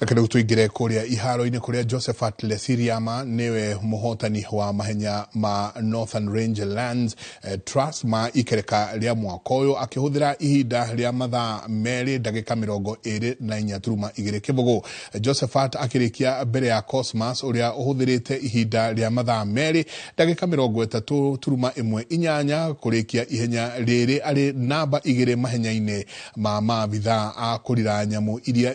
Reke rĩu tũingĩre kũrĩa iharo-inĩ kũrĩa Josephat Lesiriama nĩwe mũhotani wa mahenya ma Northern Range Lands Trust ma ikereka rĩa mwaka ũyũ akĩhũthĩra ihinda rĩa mathaa 2 ndagĩka 24.2 kĩbũgũ. Josephat akĩrĩkia mbere ya Cosmas ũrĩa ũhũthĩrĩte ihinda rĩa mathaa 2 ndagĩka 30.18 kũrĩkia ihenya rĩrĩ arĩ namba 2 mahenya-inĩ ma maabithaa a kũrira nyamũ iria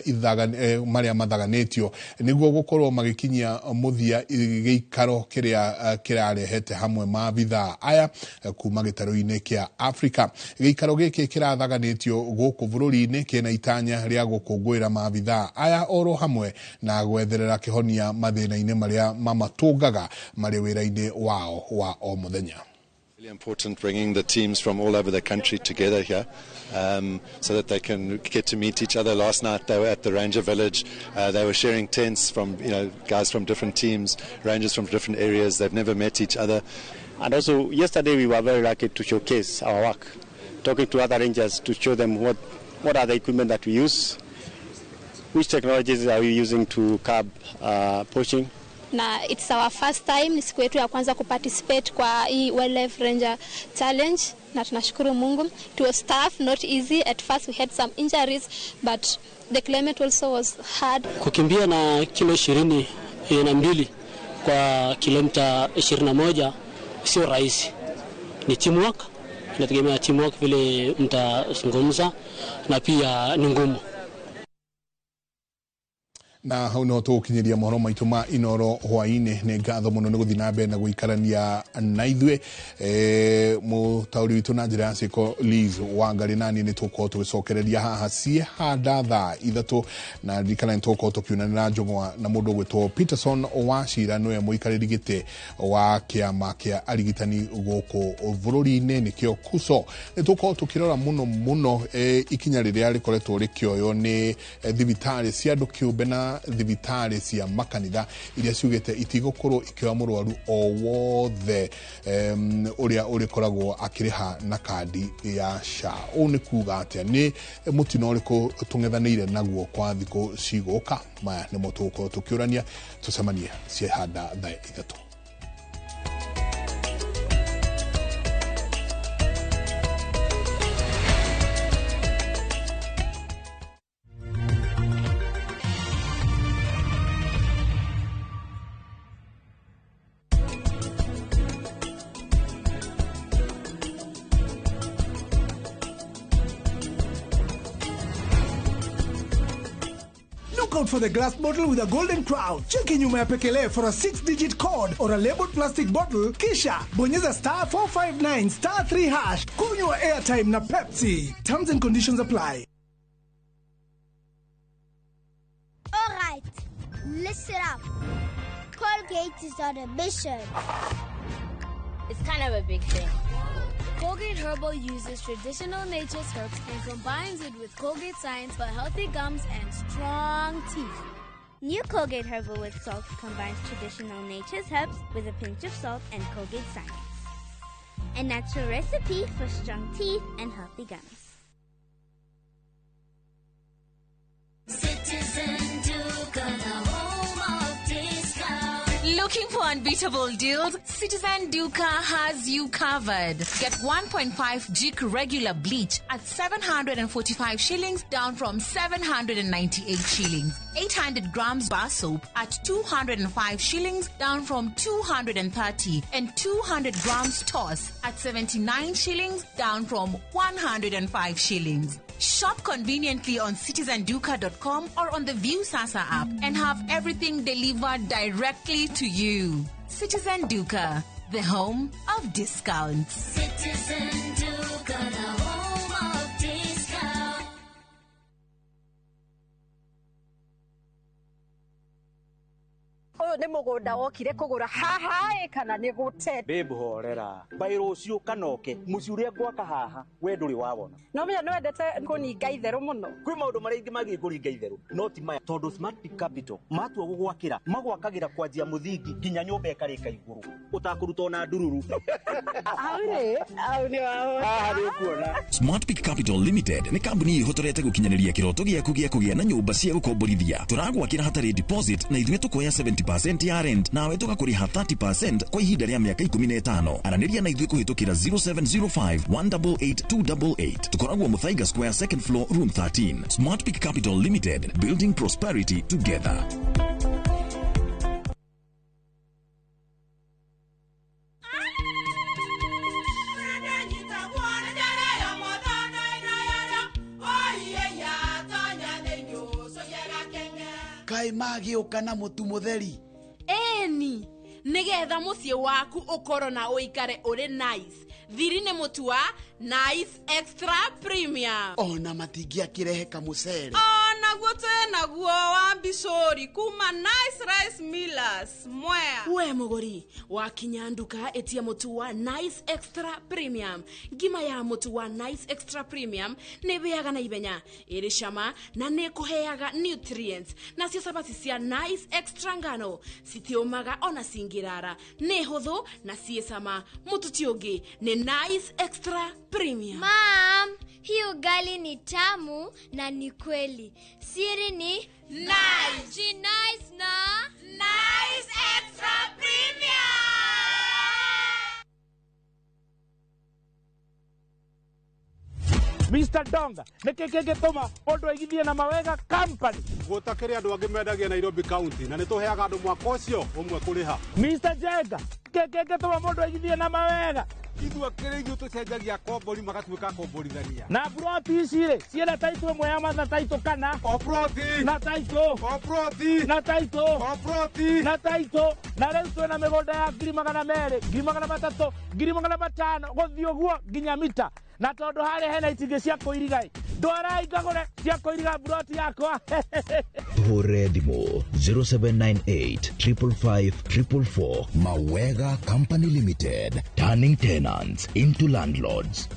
marĩa mathaganĩtio nĩguo gũkorwo magĩkinyia mũthia gĩikaro kĩrĩa kĩrarehete hamwe maabithaa aya kuma gĩtarũ-inĩ kĩa Afrika. Gĩikaro gĩkĩ kĩrathaganĩtio gũkũ bũrũri-inĩ kĩna itanya rĩa gũkũngũĩra maabithaa aya oro hamwe na gwetherera kĩhonia mathĩna-inĩ marĩa mamatũngaga marĩ wĩra-inĩ wao wa o mũthenya. Really important bringing the teams from all over the country together here so that they can get to meet each other. Last night they were at the Ranger Village. They were sharing tents from, you know, guys from different teams, rangers from different areas. They've never met each other. And also yesterday we were very lucky to showcase our work, talking to other rangers to show them what are the equipment that we use, which technologies are we using to curb poaching. Na it's our first time, ni siku yetu ya kwanza kuparticipate kwa hii Wildlife Ranger Challenge na tunashukuru Mungu. It was tough, not easy. At first we had some injuries, but the climate also was hard. Kukimbia na kilo 22 kwa kilomita 21 sio rahisi. Ni teamwork, inategemea teamwork vile mtazungumza na pia ni ngumu. Na hau niho tũgũkinyĩria mohoro maitũ ma Inoro hwaĩ-inĩ. Nĩ ngatho mũno nĩ gũthiĩ na mbere na gũikarania na ithuĩ. Mũtaũri witũ na njĩra ya ciĩko Liz Wangari, nani nĩ tũgũkorwo tũgĩcokereria haha ciĩhanda thaa 3, na ririkana nĩ tũgũkorwo tũkiunanĩra njũng'wa na mũndũ ũgwĩtwo Peterson Wachira, nĩwe mũikarĩri gĩtĩ wa kĩama kĩa arigitani gũkũ bũrũri-inĩ, nĩkĩo KUSO. Nĩ tũgũkorwo tũkĩrora mũno mũno ikinya rĩrĩa rĩkoretwo rĩkĩoywo nĩ thibitarĩ cia andũ kĩũmbe na thibitarĩ cia makanitha iria ciugĩte itigũkorwo ikĩoya mũrwaru o wothe ũrĩa ũrĩkoragwo akĩrĩha na kandi ya SHA. Ũũ nĩ kuga atĩa? Nĩ mũtino ũrĩkũ tũng'ethanĩire naguo kwa thikũ cigũka? Maya nĩmo tũgũkorwo tũkĩũrania. Tũcemanie ciehanda thaa 3. Out for the glass bottle with a golden crown. Cheki nyuma ya pekele for a 6-digit code or a labeled plastic bottle, kisha bonyeza star 459 star 3 hash. Kunywa airtime na Pepsi. Terms and conditions apply. All right, listen up. Colgate is on a mission. It's kind of a big thing. Colgate Herbal uses traditional nature's herbs and combines it with Colgate science for healthy gums and strong teeth. New Colgate Herbal with Salt combines traditional nature's herbs with a pinch of salt and Colgate science. A natural recipe for strong teeth and healthy gums. Citizen Duka, the home of discount. Looking for unbeatable deals? Citizen Duka has you covered. Get 1.5 Jik regular bleach at 745 shillings, down from 798 shillings. 800 grams bar soap at 205 shillings, down from 230. And 200 grams toss at 79 shillings, down from 105 shillings. Shop conveniently on citizenduka.com or on the Viusasa app and have everything delivered directly to you. Citizen Duka, the home of discounts. Citizen Duka, the home of discounts. Ũyũ nĩ mũgũnda wokire kũgũra haha ĩ kana nĩ gũte. Babe horera mbaĩ rũciũ kanoke mũciĩ ũrĩa ngwaka haha we ndũrĩ wawona. No menya nĩ wendete kũninga itherũ mũno. Kwĩ maũndũ marĩa ingĩ magĩ kũringa itherũ no ti maya, tondũ Smart Peak Capital matua gũgwakĩra magwakagĩra kwanjia mũthingi nginya nyũmba ĩkarĩka igũrũ ũtakũruta ona ndururu. Hau rĩ hau nĩ wahota. Haha nĩ ũkuona. Smart Peak Capital Limited nĩ kambuni ĩhotorete gũkinyanĩria kĩroto gĩaku gĩa kũgĩa na nyũmba cia gũkomborithia. Tũragwakĩra hatarĩ deposit na ithuĩ tũkoya 70% ya rent nawe tũgakũrĩha 30% kwa ihinda rĩa mĩaka 15. Aranĩria na ithuĩ kũhĩtũkĩra 0705 188 288. Tũkoragwo Muthaiga Square, second floor, room 13. Smart Peak Capital Limited, building prosperity together. Kaĩ magĩũka na mũtu mũtheri? Ĩni, nĩgetha mũciĩ waku ũkorwo na ũikare ũrĩ nice. Thiri nĩ mũtu wa Nice Extra Premium. Ona matingĩakĩrehe kamũcere. Onaguo twĩnaguo wa mbicũri kuma Nice Rice Millers Mwea. We mũgũri wakinya nduka ĩtia mũtu wa Nice Extra Premium. Ngima ya mũtu wa Nice Extra Premium nĩ ĩhĩaga na ihenya, ĩrĩ cama na nĩ ĩkũheaga nutrients. Nacio cabaci cia Nice Extra ngano citiũmaga ona cingĩrara, nĩ hũthũ na ciĩ cama. Mũtu ti ũngĩ nĩ Nice Extra Premium. Mom, hii ugali ni tamu na ni kweli. Siri ni Nice. Nice na Nice Extra Premium. Mr. Donga, nĩkĩ kĩngĩtũma mũndũ aigithie na Mawega Company? Gũtakĩrĩ andũ angĩ mendagia Nairobi County na nĩtũheaga andũ mwaka ũcio ũmwe kũrĩha. Mr. Jenga, nĩkĩ kĩngĩtũma mũndũ aigithie na Mawega? Ithuĩ kĩrĩ ithuĩ tũcenjagia kombori magatuĩka komborithania. Na broti ici rĩ ciĩna taitũ ĩmwe ya matha taitũ kana o broti na taitũ o broti na taitũ o broti na taitũ. Na rĩu twĩna mĩgũnda ya 200,000, 300,000, 500,000 gũthiĩ ũguo nginya mita. Na tondũ harĩa hena itingĩ cia kũiriga ĩ, ndwarai ngagũre cia kũiriga broti yakwa. Tũhũrĩre thimũ 0798 555 444. Mawega Company Limited, turning tenants into landlords.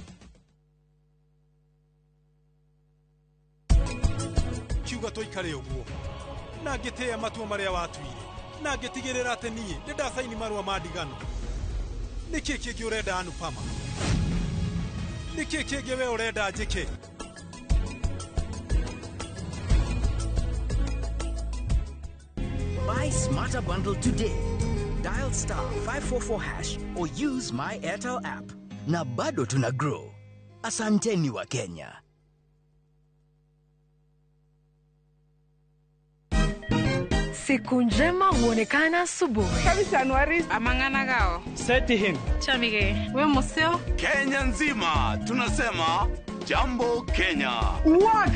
Kiuga tũikare ũguo na ngĩtĩĩa matua marĩa watuire na ngĩtigĩrĩra atĩ niĩ nĩ ndacaini marũa ma ndigano. Nĩkĩ kĩngĩ ũrenda Anupama? Nĩkĩ kĩngĩ we ũrenda njĩke? Buy Smarter Bundle today. Dial star 544 hash or use my Airtel app. Na bado tuna grow. Asanteni wa Kenya. Siku njema huonekana asubuhi. Amang'ana gao. Seti him. Chamige. We museo. Kenya nzima tunasema jambo Kenya. Wax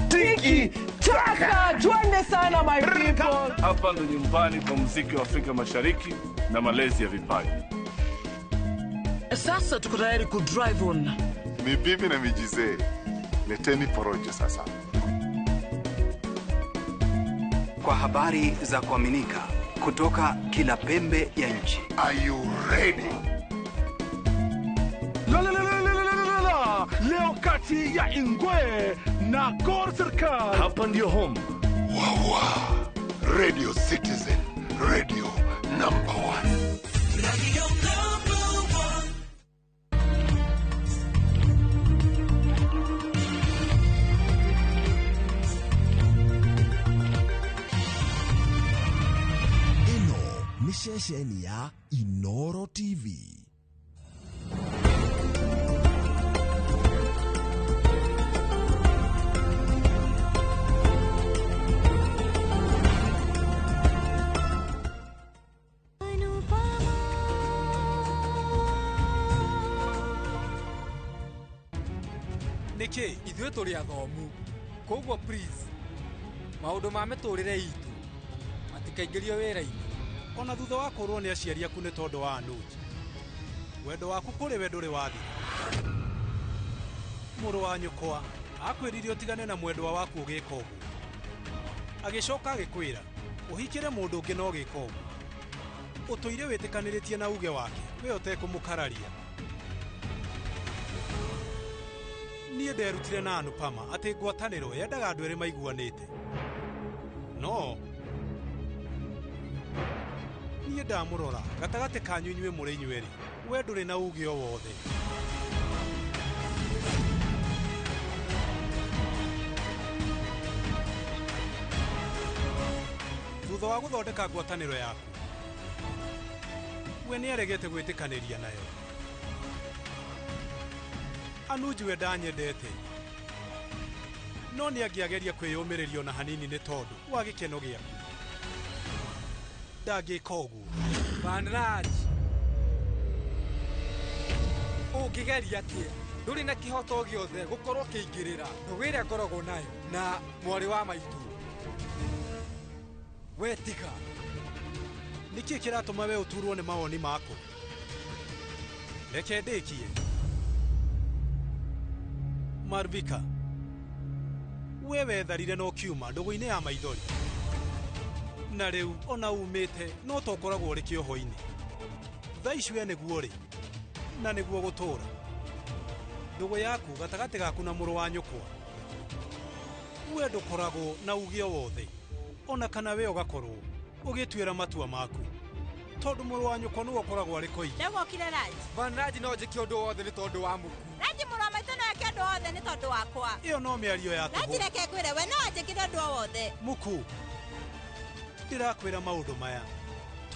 tiki taka, twende sana my people. Hapa ndo nyumbani kwa muziki wa Afrika Mashariki na malezi ya vipaji. Sasa tuko tayari ku drive on. Ni bibi na mijizee. Leteni porojo sasa. Kwa habari za kuaminika kutoka kila pembe ya nchi. Are you ready? La la la la la la la. Leo kati ya Ingwe na Gor Serikali. Hapa ndio home. Wawa. Radio Citizen, radio number 1. Radio number 1. Ĩno nĩ ceceni ya Inoro TV. Nĩkĩ ithuĩ tũrĩ athomu, koguo please maũndũ ma mĩtũrĩre itũ matikaingĩrio wĩra-inĩ. Ona thutha wa kũrwo nĩ aciari aku nĩ tondũ wa Anuj, wendo waku kũrĩ we ndũrĩ wathira. Mũrũ wa nyũkwa akwĩrire ũtigane na mwendwa waku ũgĩka ũguo, agĩcoka agĩkwĩra ũhikĩre mũndũ ũngĩ na ũgĩka ũguo. Ũtũire wĩtĩkanĩrĩtie na uge wake we ũtekũmũkararia. Niĩ nderutire na Anupama atĩ ngwatanĩro yendaga andũ erĩ maiguanĩte. No niĩ ndamũrora gatagatĩ kanyu inyuĩ mũrĩ inyuerĩ, we ndũrĩ na uge o wothe. Thutha wa gũthondeka ngwatanĩro yaku, we nĩaregete gwĩtĩkanĩria nayo. Anuj we ndanyendete, no nĩangĩageria kwĩyũmĩrĩria ona hanini nĩ tondũ wa gĩkeno gĩaku. Ndangĩka ũguo. Vanraj, ũngĩgeria atĩa? Ndũrĩ na kĩhoto gĩothe gũkorwo ũkĩingĩrĩra ndũgũ ĩrĩa ngoragwo nayo na mwarĩ wa maitũ. We tiga. Nĩkĩ kĩratũma we ũturwo nĩ mawoni maku? Reke ndĩkie. Marvika, we wetharire na ũkiuma ndũgũ-inĩ ya maithori, na rĩu ona umĩte no ta ũkoragwo ũrĩ kĩoho-inĩ. Thaa ici we nĩguo rĩ na nĩguo gũtũũra. Ndũgũ yaku gatagatĩ gaku na mũrũ wa nyũkwa, we ndũkoragwo na uge o wothe, ona kana we ũgakorwo ũgĩtuĩra matua maku, tondũ mũrũ wa nyũkwa nĩwe ũkoragwo arĩ koigi. Ndegwokire Raj. Vanraj no njĩke ũndũ wothe nĩ tondũ wa mũku. Raji mũrũ wa maitũ no eke ũndũ wothe nĩ tondũ wakwa. Ĩyo no mĩario ya tũhũ. Raji reke ngwĩre, we no anjĩkire ũndũ o wothe. Mũku, ndĩrakwĩra maũndũ maya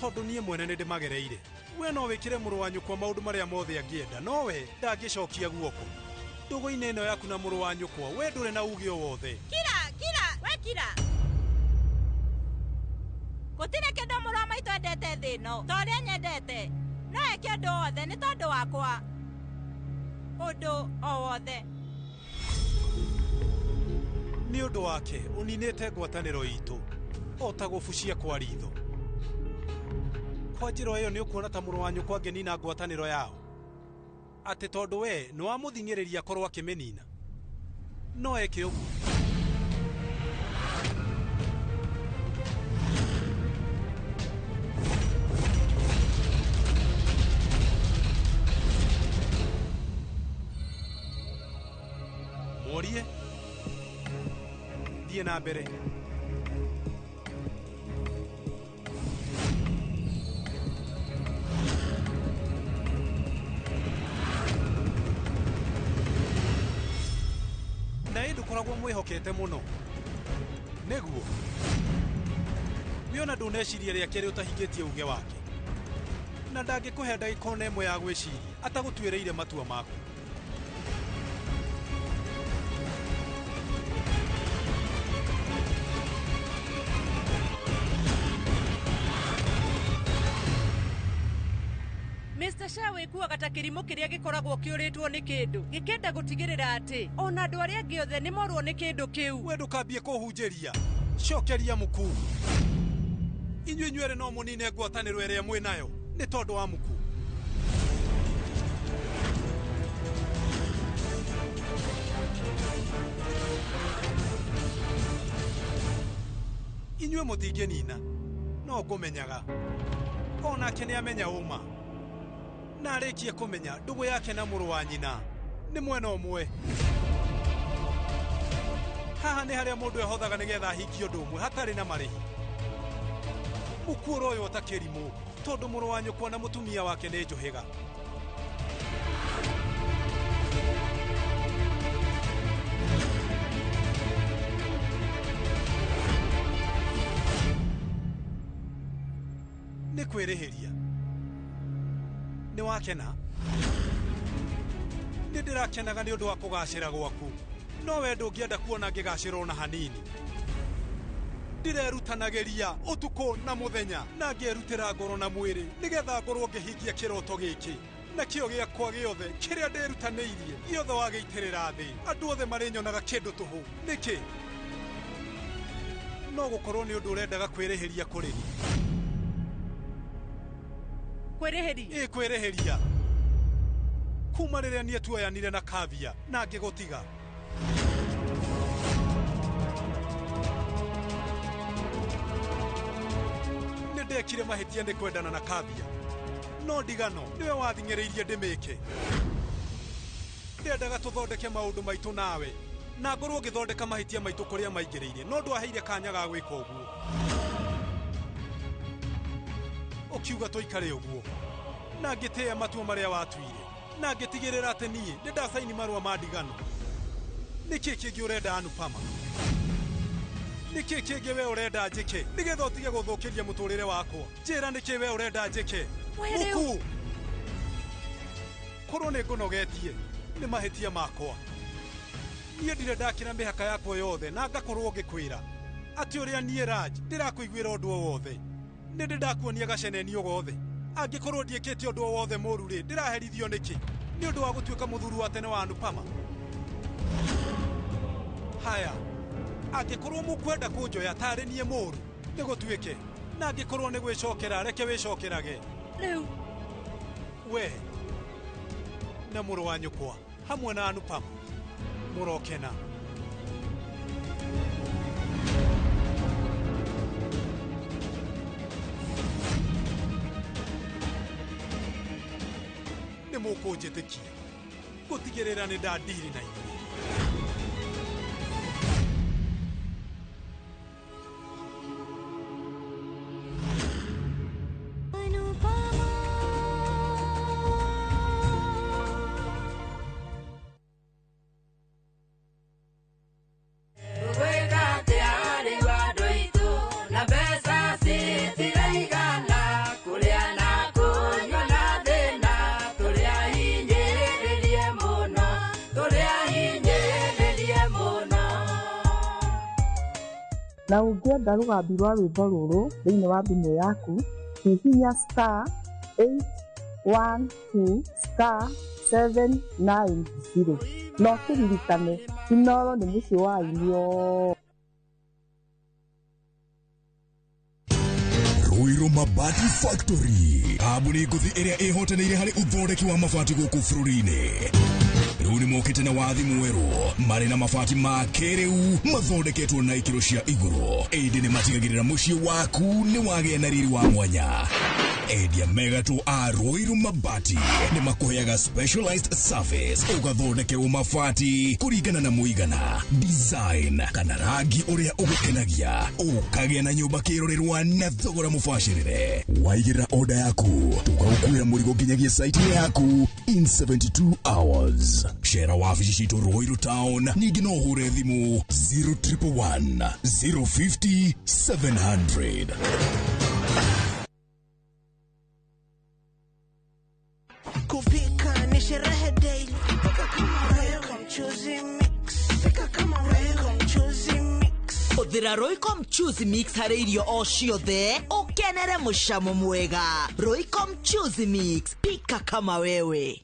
tondũ niĩ mwene nĩ ndĩmagereire. We no wĩkĩre mũrũ wa nyũkwa maũndũ marĩa mothe angĩenda, no we ndangĩcokia guoko. Ndũgũ-inĩ ĩno yaku na mũrũ wa nyũkwa, we ndũrĩ na uge o wothe. Kira, kira, we kira. Gũtirĩ kĩndũ mũrũ wa maitũ endete thĩ ĩno ta ũrĩa nyendete. No eke ũndũ wothe nĩ tondũ wakwa. Ũndũ o wothe. Nĩ ũndũ wake ũninĩte ngwatanĩro itũ o ta gũbucia kwa ritho. Kwa njĩra ĩyo nĩ ũkuona ta mũrũ wa nyũkwa angĩnina ngwatanĩro yao, atĩ tondũ we nĩ wamũthing'ĩrĩria akorwo akĩmĩnina. No eke ũguo. Mũrie, thiĩ na mbere. Na ĩ ndũkoragwo mwĩhokete mũno. Nĩguo. Wĩona ndũneciria rĩa kerĩ ũtahingĩtie uge wake. Na ndangĩkũhe ndagĩka ona ĩmwe ya gwĩciria atagũtuĩrĩire matua maku. Mr. Shaw ĩkuaga ta kĩrimũ kĩrĩa gĩkoragwo kĩũrĩtwo nĩ kĩndũ gĩkenda gũtigĩrĩra atĩ ona andũ arĩa angĩ othe nĩ morwo nĩ kĩndũ kĩu. We ndũkambie kũhunjĩria, cokeria mũku. Inyuĩ inyuerĩ no mũnine ngwatanĩro ĩrĩa mwĩ nayo nĩ tondũ wa mũku. Inyuĩ mũtingĩnina, no ngũmenyaga. Onake nĩ amenya ũma. Na arĩkie kũmenya ndũgũ yake na mũrũ wa nyina nĩ mwena ũmwe. Haha nĩ harĩa mũndũ ehothaga nĩgetha ahingie ũndũ ũmwe hatarĩ na marĩhi. Mũkuũ ũroywo ta kĩrimũ tondũ mũrũ wa nyũkwa na mũtumia wake nĩ njũhĩga. Nĩ kwĩrĩhĩria. Nĩ wakena? Nĩ ndĩrakenaga nĩ ũndũ wa kũgacĩra gwaku, no we ndũngĩenda kuona ngĩgacĩra ona hanini. Ndĩrerutanagĩria ũtukũ na mũthenya na ngerutĩra ngoro na mwĩrĩ nĩgetha ngorwo ngĩhingia kĩroto gĩkĩ na kĩo gĩakwa gĩothe kĩrĩa ndĩrutanĩirie gĩothe wagĩitĩrĩra thĩ. Andũ othe marĩnyonaga kĩndũ tũhũ. Nĩkĩ? No gũkorwo nĩ ũndũ ũrendaga kwĩrĩhĩria kũrĩ niĩ. Kwĩrĩhĩria? Ĩ, kwĩrĩhĩria. Kuma rĩrĩa niĩ tuoyanire na Kavya na ngĩgũtiga. Nĩ ndekire mahĩtia nĩ kwendana na Kavya, no ndigano nĩwe wathing'ĩrĩirie ndĩmĩke. Ndendaga tũthondeke maũndũ maitũ nawe na ngorwo ngĩthondeka mahĩtia maitũ kũrĩa maingĩrĩire, no ndwaheire kanya ga gwĩka ũguo. Ũkiuga tũikare ũguo na ngĩtĩĩa matua marĩa watuire na ngĩtigĩrĩra atĩ niĩ nĩ ndacaini marũa ma ndigano. Nĩkĩ kĩngĩ ũrenda Anupama? Nĩkĩ kĩngĩ we ũrenda njĩke nĩgetha ũtige gũthũkĩria mũtũrĩre wakwa? Njĩra nĩkĩ we ũrenda njĩke. Mũkuu, korwo nĩ ngũnogetie nĩ mahĩtia makwa. Niĩ ndirĩ ndakĩra mĩhaka yakwa yothe na ngakorwo ngĩkwĩra atĩ ũrĩa niĩ Raj ndĩrakũiguĩra ũndũ o wothe. Nĩ ndĩ ndakuonia gacenenio gothe. Angĩkorwo ndiĩkĩte ũndũ o wothe mũru rĩ, ndĩraherithio nĩkĩ? Nĩ ũndũ wa gũtuĩka mũthuri wa tene wa Anupama? Haya, angĩkorwo mũkwenda kũnjoya tarĩ niĩ mũru, nĩ gũtuĩke. Na angĩkorwo nĩ gwĩcokera, reke wĩcokerage. Rĩu we na mũrũ wa nyũkwa hamwe na Anupama mũrokena. Nĩ mũkũnjĩtĩkia gũtigĩrĩra nĩ ndandiri na inyuĩ. Na ũngĩenda rũgambi rwa rwĩmbo rũrũ thĩinĩ wa thimũ yaku, hihinya *812*7 790. Na ũkĩririkane Inooro nĩ mũciĩ wa aini othe. Ruiru Mabati Factory, kambuni ngũthi ĩrĩa ĩhotanĩire harĩ ũthondeki wa mabati gũkũ bũrũri-inĩ. Rĩu nĩ mokĩte na wathi mwerũ, marĩ na mabati ma kĩrĩu mathondeketwo na ikĩro cia igũrũ, ĩndĩ nĩ matigagĩrĩra mũciĩ waku nĩ wagĩa na riri wa mwanya. Endia megatũ a Ruiru Mabati nĩ makũheaga specialized service, ũgathondekerwo mabati kũringana na mũigana, design kana rangi ũrĩa ũgũkenagia, ũkagĩa na nyũmba kĩrorerwa na thogora mũbacĩrĩre. Waigĩrĩra order yaku, tũgagũkuĩra mũrigo nginyagia site yaku in 72 hours. Cera wabici citũ Ruiru Town, ningĩ no ũhũre thimũ 0111 050 700. Kupika ni sherehe daily. Pika kama wewe, mchuzi mix. Pika kama wewe, mchuzi mix. Hũthĩra Royco Mchuzi Mix harĩ irio o ciothe ũkenere mũcamo mwega. Royco Mchuzi Mix, pika kama wewe.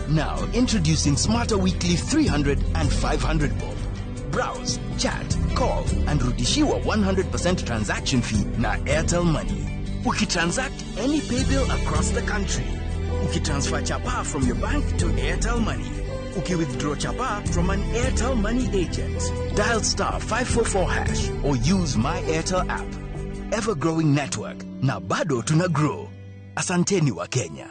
Now, introducing Smarter Weekly 300 and 500 bob. Browse, chat, call, and rudishiwa 100% transaction fee na Airtel Money. Ukitransact any paybill across the country. Ukitransfer chapa from your bank to Airtel Money. Ukiwithdraw chapa from an Airtel Money agent. Dial star 544 hash or use My Airtel app. Ever-growing network. Na bado tuna grow. Asanteni wa Kenya.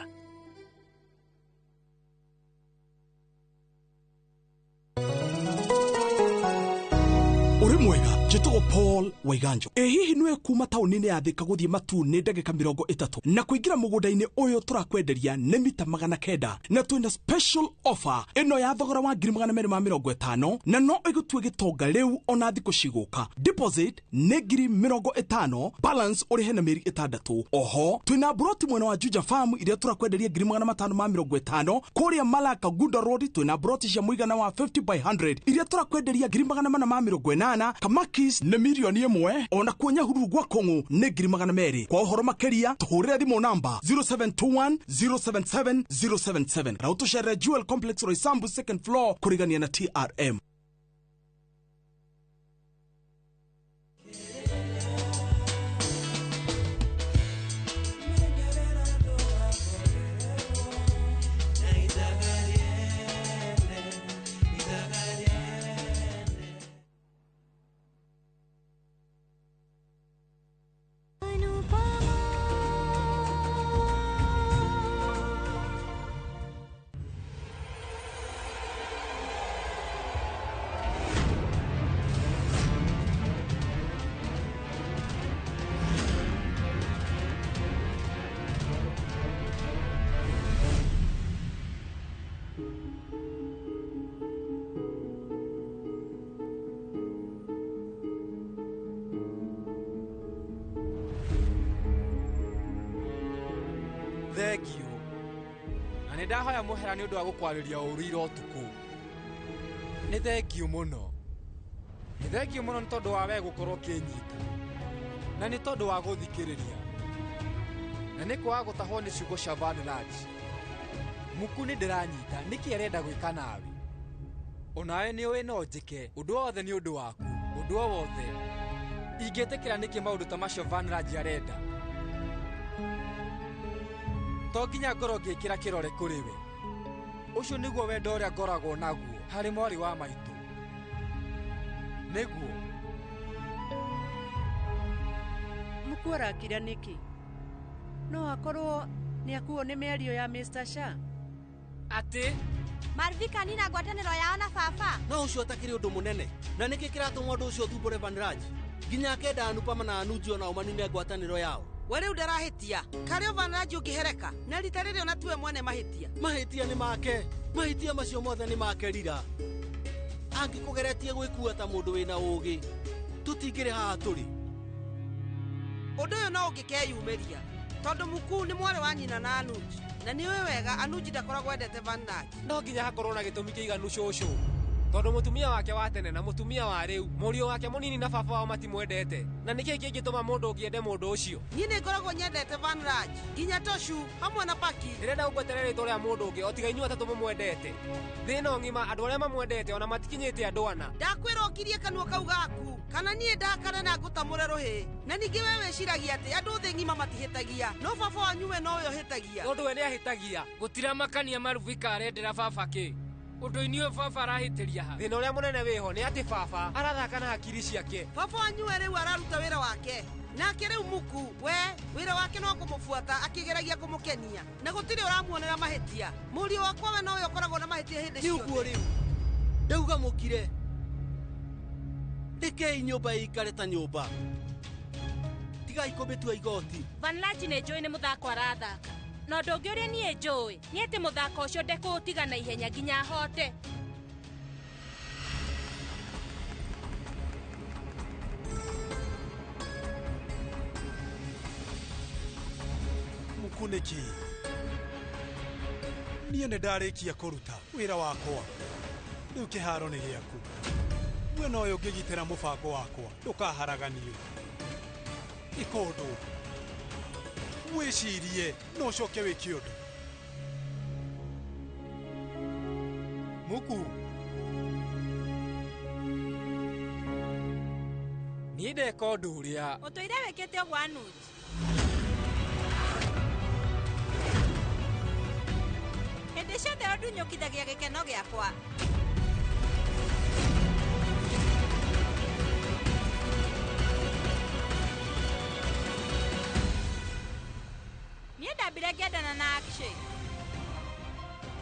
Uri mwega, njĩtagwo Paul Waiganjo. Ĩ hihi nĩwe kuma taũni-inĩ ya Thika gũthiĩ Matu nĩ ndagĩka 30 na kũingĩra mũgũnda-inĩ ũyũ tũrakwenderia nĩ mita 900 na twĩna special offer ĩno ya thogora wa 250,000 na no ĩgũtue gĩtonga rĩu ona thikũ cigũka. Deposit nĩ 50,000, balance ũrĩhe na mĩeri 6. Oho twĩna broti mwena wa Juja Farm iria tũrakwenderia 550,000. Kũrĩa Malaka Gunda Road twĩna broti cia mũigana wa 50 by 100 iria tũrakwenderia 480,000. Kamakis nĩ 1,000,000, ona kuo Nyahururu gwa Kũng'ũ nĩ 200,000. Kwa ũhoro makĩria tũhũrĩre thimũ namba 0721 077 077 na ũtũcerere Jewel Complex Roysambu second floor kũrigania na TRM. Thank you. Na nĩ ndahoya mũhera nĩ ũndũ wa gũkwarĩria ũũru ira ũtukũ. Nĩ thengiũ mũno. Nĩ thengiũ mũno nĩ tondũ wa we gũkorwo ũkĩnyita. Na nĩ tondũ wa gũthikĩrĩria. Na nĩ kwaga gũtahwo nĩ ciugo cia Van Raj. Muku nĩ ndĩranyita nĩkĩ arenda gwĩka nawe. Onawe nĩ ũĩ no njĩke ũndũ wothe nĩ ũndũ waku. Ũndũ o wothe. Ingĩtĩkĩra nĩkĩ maũndũ ta macio Van Raj arenda. To nginya ngorwo ngĩkĩra kĩrore kũrĩ we. Ũcio nĩguo wendo ũrĩa ngoragwo naguo harĩ mwarĩ wa maitũ. Nĩguo. Muku arakira nĩkĩ? No akorwo nĩ akuo nĩ mĩario ya Mr. Shah. Atĩ? Marvika nina ngwatanĩro yao na baba. No ũcio ũtakĩrĩ ũndũ mũnene. Na nĩkĩ kĩratũma ũndũ ũcio ũthumbũre Van Raj? Nginya akenda Anupama na Anuji onao manine ngwatanĩro yao. We rĩu ndarahĩtia. Karĩ o Van Raj ũngĩhereka na rita rĩrĩ ona tiwe mwene mahĩtia. Mahĩtia nĩ make. Mahĩtia macio mothe nĩ make Rira. Angĩkũgeretie gwĩkua ta mũndũ wĩna ũũgĩ, tũtingĩrĩ haha tũrĩ. Ũndũ ũyũ no ũngĩkeyumĩria tondũ Muku nĩ mwarĩ wa nyina na Anuji. Na nĩ ũĩ wega Anuji ndakoragwo endete Van Raj. No nginya hakorwo na gĩtũmi kĩiganu cũcũ. Tondũ mũtumia wake wa tene na mũtumia wa rĩu, mũriũ wake mũnini na baba wao matimwendete. Na nĩkĩĩ kĩngĩtũma mũndũ ũngĩ ende mũndũ ũcio? Niĩ nĩ ngoragwo nyendete Vanraj nginya Toshu hamwe na Paki. Ndĩrenda gũgweterera rĩtwa rĩa mũndũ ũngĩ o tiga inyuĩ atatũ mũmwendete. Thĩ ĩno ng'ima andũ arĩa mamwendete ona matikinyĩte andũ ana. Ndakwĩra ũkirie kanua kau gaku kana niĩ ndakare na ngũtamũre rũhĩ. Na ningĩ we wĩciragia atĩ andũ thĩ ng'ima matihĩtagia, no baba wanyu we nowe ũhĩtagia. Tondũ we nĩahĩtagia. Gũtiramakania Maruvika arendera baba kĩ. Ũndũ-inĩ ũyũ baba arahĩtĩria ha. Thĩna ũrĩa mũnene wĩho nĩ atĩ baba arathaka na hakiri ciake. Baba wanyu we rĩu araruta wĩra wake. Nake rĩu Muku we wĩra wake no kũmũbuata akĩgeragia kũmũkenia na gũtirĩ ũramuonera mahĩtia. Mũriũ wakwa we nowe ũkoragwo na mahĩtia hĩndĩ Ti ũguo ciothe. rĩu ndauga mũkire. Rekei nyũmba ĩikare ta nyũmba. Tigai kũmĩtua igoti. Vanlaji nĩ njũĩ nĩ mũthako arathaka. Na ũndũ ũngĩ ũrĩa niĩ njũĩ nĩ atĩ mũthako ũcio ndekũũtiga na ihenya nginya ahote. Muku nĩkĩ? Niĩ nĩ ndarĩkia kũruta wĩra wakwa. Rĩu kĩharo nĩ gĩaku. We nowe ũngĩgitĩra mũbango wakwa ndũkaharaganio. Ĩka ũndũ. Wĩcirie na ũcoke wĩke ũndũ. Muku. Niĩ ndeka ũndũ ũrĩa. Ũtũire wĩkĩte ũguo Anuj. Hĩndĩ ciothe ũndunyũkithagia gĩkeno gĩakwa. Niĩ ndambire ngĩendana na Akshay.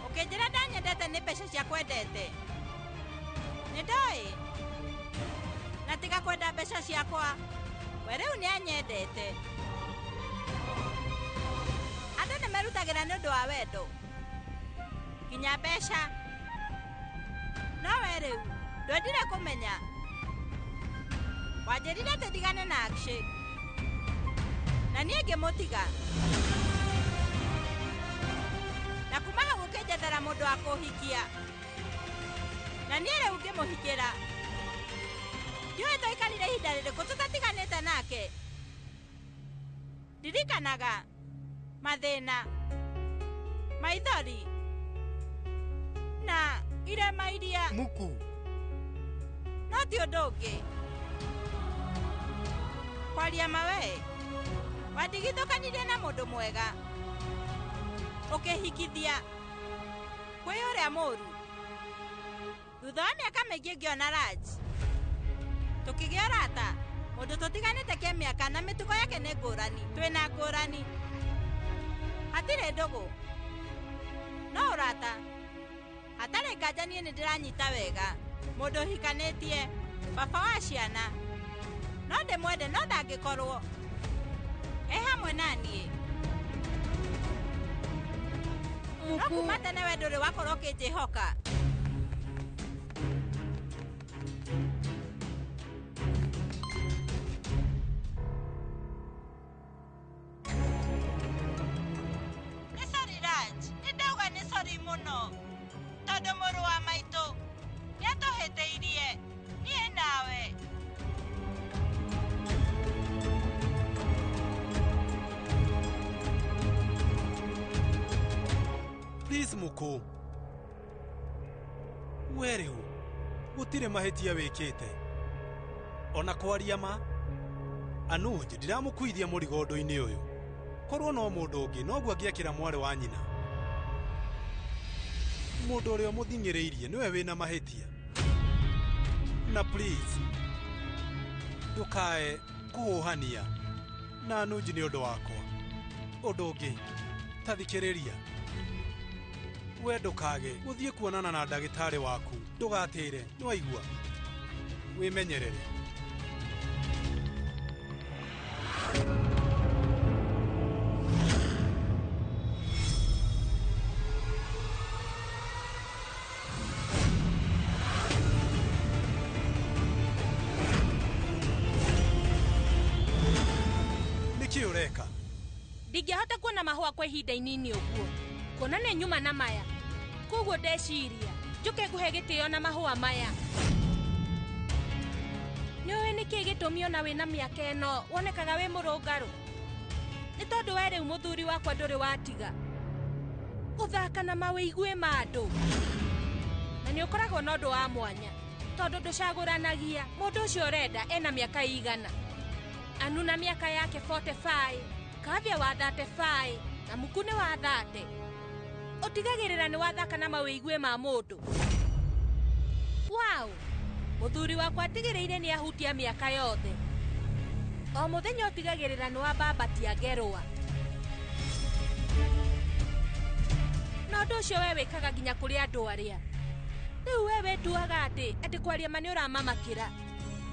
Ũkĩnjĩra ndanyendete nĩ mbeca ciakwa endete. Nĩ ndoĩ. Na tiga kwenda mbeca ciakwa. We rĩu nĩ anyendete. Andũ nĩ merutagĩra nĩ ũndũ wa wendo. Nginya mbeca. No we rĩu ndwendire kũmenya. Wanjĩrire atĩ ndigane na Akshay. Na niĩ ngĩmũtiga. Na kuma hau ũkĩnjethera mũndũ wa kũhikia. Na niĩ rĩu ngĩmũhikĩra. Ndiũĩ twaikarire ihinda rĩrĩkũ tũtatiganĩte nake. Ndirikanaga mathĩna, maithori na irema iria. Muku. No ti ũndũ ũngĩ. Kwaria ma we, wandigithũkanirie na mũndũ mwega. Ũkĩhikithia kwĩ ũrĩa mũũru. Thutha wa mĩaka mĩingĩ ngĩona Raj. Tũkĩgĩa ũrata, mũndũ tũtiganĩte kĩmĩaka na mĩtugo yake nĩ ngũrani. Twĩna ngũrani. Hatirĩ ndũgũ. No ũrata. Hatarĩ nganja niĩ nĩ ndĩranyita wega. Mũndũ ũhikanĩtie, baba wa ciana. No ndĩmwende no ndangĩkorwo e hamwe na niĩ. No kuma tene we ndũrĩ wakorwo ũkĩnjĩhoka. Nĩ sorry Raj, nĩ ndauga nĩ sorry mũno. Tondũ mũrũ wa maitũ nĩ atũhĩtĩirie niĩ nawe. Please Muku. We rĩu gũtirĩ mahĩtia wĩkĩte. Ona kwaria ma, Anuj ndiramũkuithia mũrigo ũndũ-inĩ ũyũ. Korwo no mũndũ ũngĩ noguo angĩekĩra mwarĩ wa nyina. Mũndũ ũrĩa ũmũthing'ĩrĩirie nĩwe wĩna mahĩtia. Na please ndũkae kũhũhania na Anuj nĩ ũndũ wakwa. Ũndũ ũngĩ, ta thikĩrĩria. We ndũkage gũthiĩ kuonana na ndagĩtarĩ waku. Ndũgatĩre, nĩwaigua? Wĩmenyerere. Nĩkĩ ũreka? Ndingĩhota kuona mahũa kwa ihinda inini ũguo. Kuona nĩ nyuma na maya. Koguo ndeciria Njũke ngũhe gĩtĩo na mahũa maya. Nĩũĩ nĩkĩ gĩtũmi ona wĩna mĩaka ĩno wonekaga wĩ mũrũngarũ? Nĩ tondũ we rĩu mũthuri wakwa ndũrĩ watiga gũthaka na mawĩigue ma andũ. Na nĩ ũkoragwo na ũndũ wa mwanya tondũ ndũcagũranagia mũndũ ũcio ũrenda ena mĩaka igana. Anu na mĩaka yake 45, Kavya wa 35 na Muku nĩ wa 30. Ũtigagĩrĩra nĩ wathaka na mawĩigue ma mũndũ. Wow! Mũthuri wakwa atigĩrĩire nĩ ahutia mĩaka yothe. O mũthenya ũtigagĩrĩra nĩ wambambatia ngerwa. Na ũndũ ũcio we wĩkaga nginya kũrĩ andũ arĩa. Rĩu we wĩtuaga atĩ kwaria ma nĩ ũramamakĩra.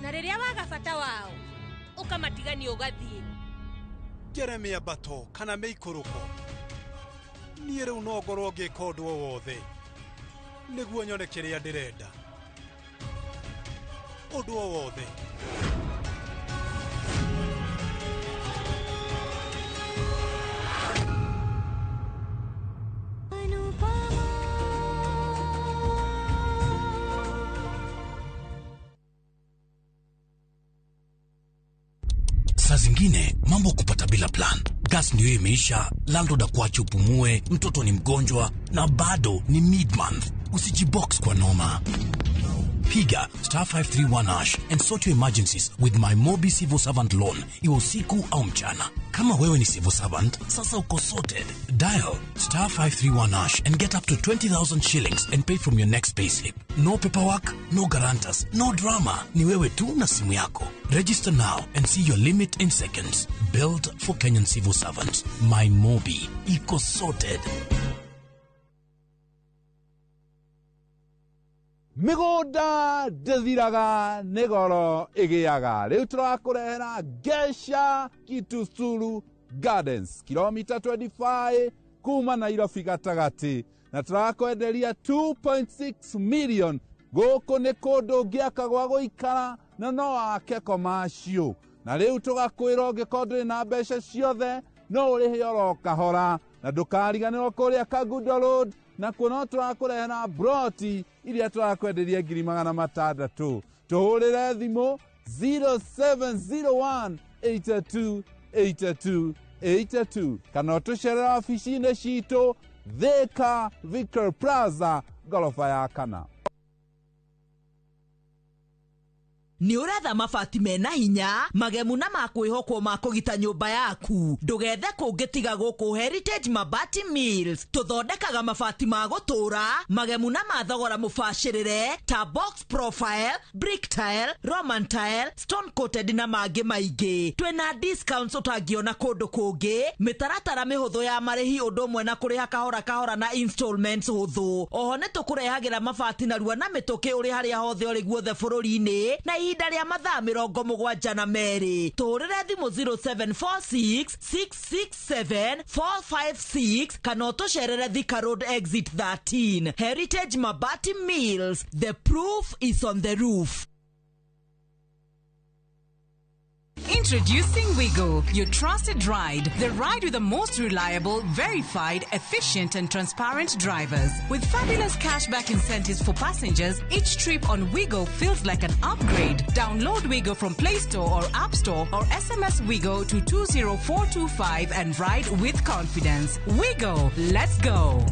Na rĩrĩa waga bata wao, ũkamatigania ũgathiĩ. Ngere mĩambato kana mĩikũrũko. Niĩ rĩu no ngorwo ngĩka ũndũ o wothe nĩguo nyone kĩrĩa ndĩrenda. Ũndũ o wothe. Saa zingine mambo kupata bila plan. Gas ndio imeisha, landlord akuache upumue, mtoto ni mgonjwa na bado ni mid-month. Usijibox kwa noma. Piga star 531 hash and sort your emergencies with my Mobi Civil Servant Loan, iwe usiku au mchana. Kama wewe ni civil servant, sasa uko sorted. Dial star 531 hash and get up to 20,000 shillings and pay from your next payslip. No paperwork, no guarantors, no drama. Ni wewe tu na simu yako. Register now and see your limit in seconds. Built for Kenyan civil servants. My Mobi. Iko sorted. Mĩgũnda ndĩthiraga nĩ goro ĩgĩaga. Rĩu tũrakũrehera Gesha Kitusuru Gardens, kilomita 25 kuma Nairobi gatagatĩ, na tũrakwenderia 2.6 million. Gũkũ nĩ kũndũ ũngĩaka gwa gũikara na no wake commercial. Na rĩu tũgakwĩra ũngĩkorwo ndũrĩ na mbeca ciothe no ũrĩhe oro kahora, na ndũkariganĩrwo kũrĩa Kangundo Road na kuo no tũrakũrehera broti iria tũrakwenderia 600,000. Tũhũrĩre thimũ 0701 82 82 82 kana ũtũcerere obici-inĩ citũ Thika Victor Plaza ngoroba ya kana. Nĩ ũretha mabati mena hinya magemu na makwĩhokwo ma kũgita nyũmba yaku. Ndũgethe kũngĩ tiga gũkũ Heritage Mabati Mills. Tũthondekaga mabati ma gũtũũra magemu na ma thogora mũbacĩrĩre ta box profile, brick tile, Roman tile, stone coated na mangĩ maingĩ. Twĩna discounts ũtangĩona kũndũ kũngĩ, mĩtaratara mĩhũthũ ya marĩhi ũndũ ũmwe na kũrĩha kahora kahora na installments hũthũ. Oho nĩ tũkũrehagĩra mabati narua na mĩtũkĩ ũrĩ harĩa hothe ũrĩ guothe bũrũri-inĩ na ihinda rĩa mathaa 72. Tũhũrĩre thimũ 0746 667 456 kana ũtũcerere Thika Road exit 13. Heritage Mabati Mills, the proof is on the roof. Introducing Wigo, your trusted ride. The ride with the most reliable, verified, efficient and transparent drivers. With fabulous cashback incentives for passengers, each trip on Wigo feels like an upgrade. Download Wigo from Play Store or App Store or SMS Wigo to 20425 and ride with confidence. Wigo, let's go.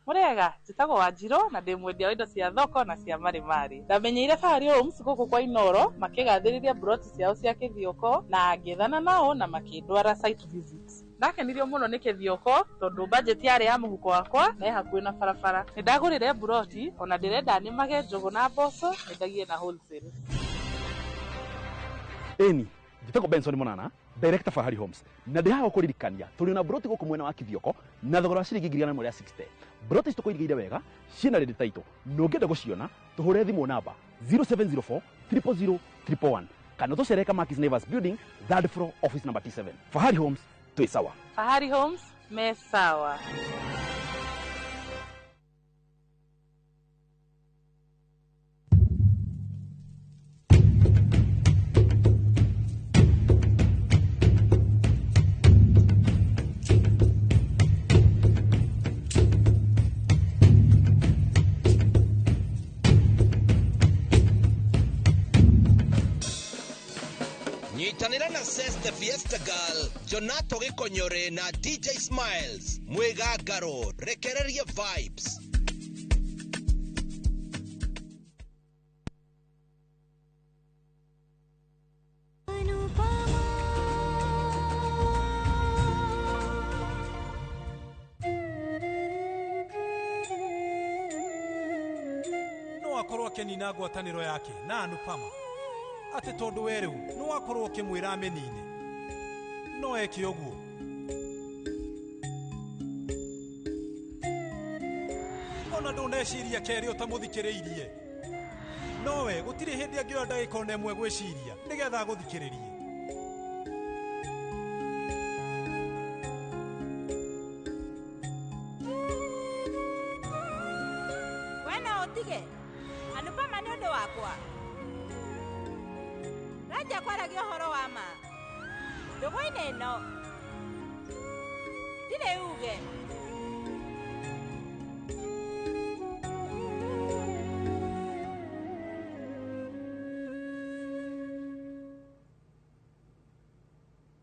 Murega njĩtagwo Wanjirũ na ndĩ mwendia wa indo cia thoko na cia marimari. Ndamenyeire Fahari Homes gũkũ kwa Inoro makĩgathĩrĩria broti ciao cia Kĩthioko na ngĩethana nao na makĩndwara site visit. Ndakenirio mũno nĩ Kĩthioko tondũ budget yarĩ ya mũhuko wakwa na ĩ hakuhĩ na barabara. Nĩndagũrire broti ona ndĩrenda nĩmage njũgũ na mboco nyendagie na wholesale. Ĩni njĩtagwo Benson Monana, Director Fahari Homes, na ndĩ haha gũkũririkania tũrĩ na broti gũkũ mwena wa Kĩthioko na thogora wa ciringi 160,000. Broti ici tũkũigĩire wega ciĩna ready title na ũngĩenda gũciona tũhũre thimũ namba 0704 000 111 kana tũcerere Kamakis Neighbors Building, third floor, office number T7. Fahari Homes, twĩ sawa. Fahari Homes me sawa. Success the Fiesta Girl, Jonato Gĩkonyore na DJ Smiles. Mwĩgangaro, rekereria vibes. No akorwo akĩnina ngwatanĩro yake na Anupama atĩ tondũ we rĩu no akorwo ũkĩmwĩra amĩnine no eke ũguo. Ona ndũneciria kerĩ ũtamũthikĩrĩirie, nowe gũtirĩ hĩndĩ angĩoya ndagĩka ona ĩmwe gwĩciria nĩgetha agũthikĩrĩrie. We no ũtige Anupama nĩ ũndũ wakwa. Raja kwaragia ũhoro wa ma ndũgũ-inĩ ĩno ndirĩ uge.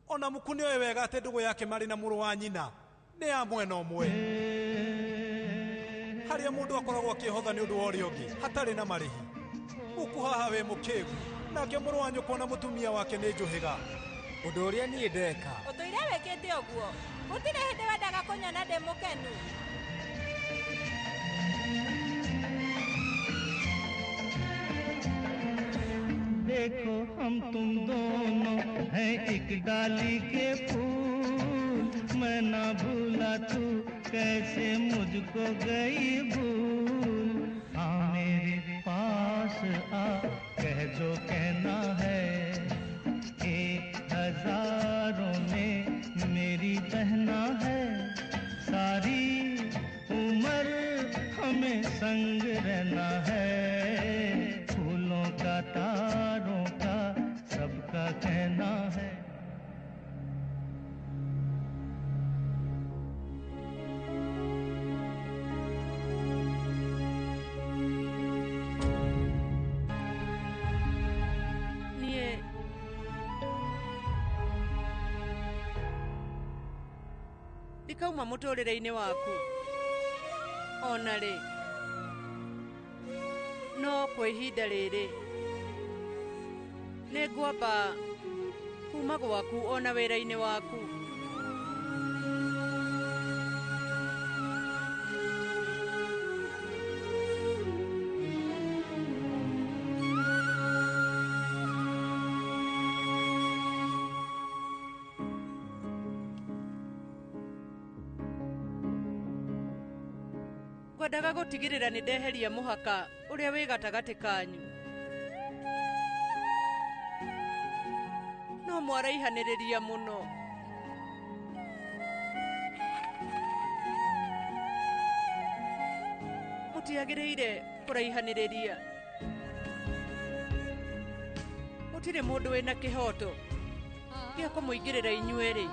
Ona Muku nĩoĩ wega atĩ ndũgũ yake marĩ na mũrũ wa nyina nĩ ya mwena ũmwe, harĩa mũndũ akoragwo akĩhotha nĩ ũndũ wa ũrĩa ũngĩ hatarĩ na marĩhi. Muku haha wĩ mũkĩgu, nake mũrũ wa nyũkwa na mũtumia wake nĩ njũhĩga. Ũndũ ũrĩa niĩ ndeka Ũtũire wĩkĩte ũguo, gũtirĩ hĩndĩ wendaga kũnyona ndĩ mũkenu. देखो हम तुम दोनों हैं एक डाली के फूल, मैं ना भूला तू कैसे मुझको गई भूल। आ मेरे पास आ कह जो कहना है, एक हजारों में मेरी बहना है। सारी उम्र हमें संग रहना है, फूलों का तारों का सबका कहना है। Niĩ ndikauma mũtũrĩre-inĩ waku ona rĩ, no kwa ihinda rĩrĩ nĩ ngwamba kuma gwaku ona wĩra-inĩ waku. Ngwendaga gũtigĩrĩra nĩ ndeheria mũhaka ũrĩa wĩ gatagatĩ kanyu, no mwaraihanĩrĩria mũno. Mũtiagĩrĩire kũraihanĩrĩria. Gũtirĩ mũndũ wĩna kĩhoto gĩa kũmũingĩrĩra inyuerĩ.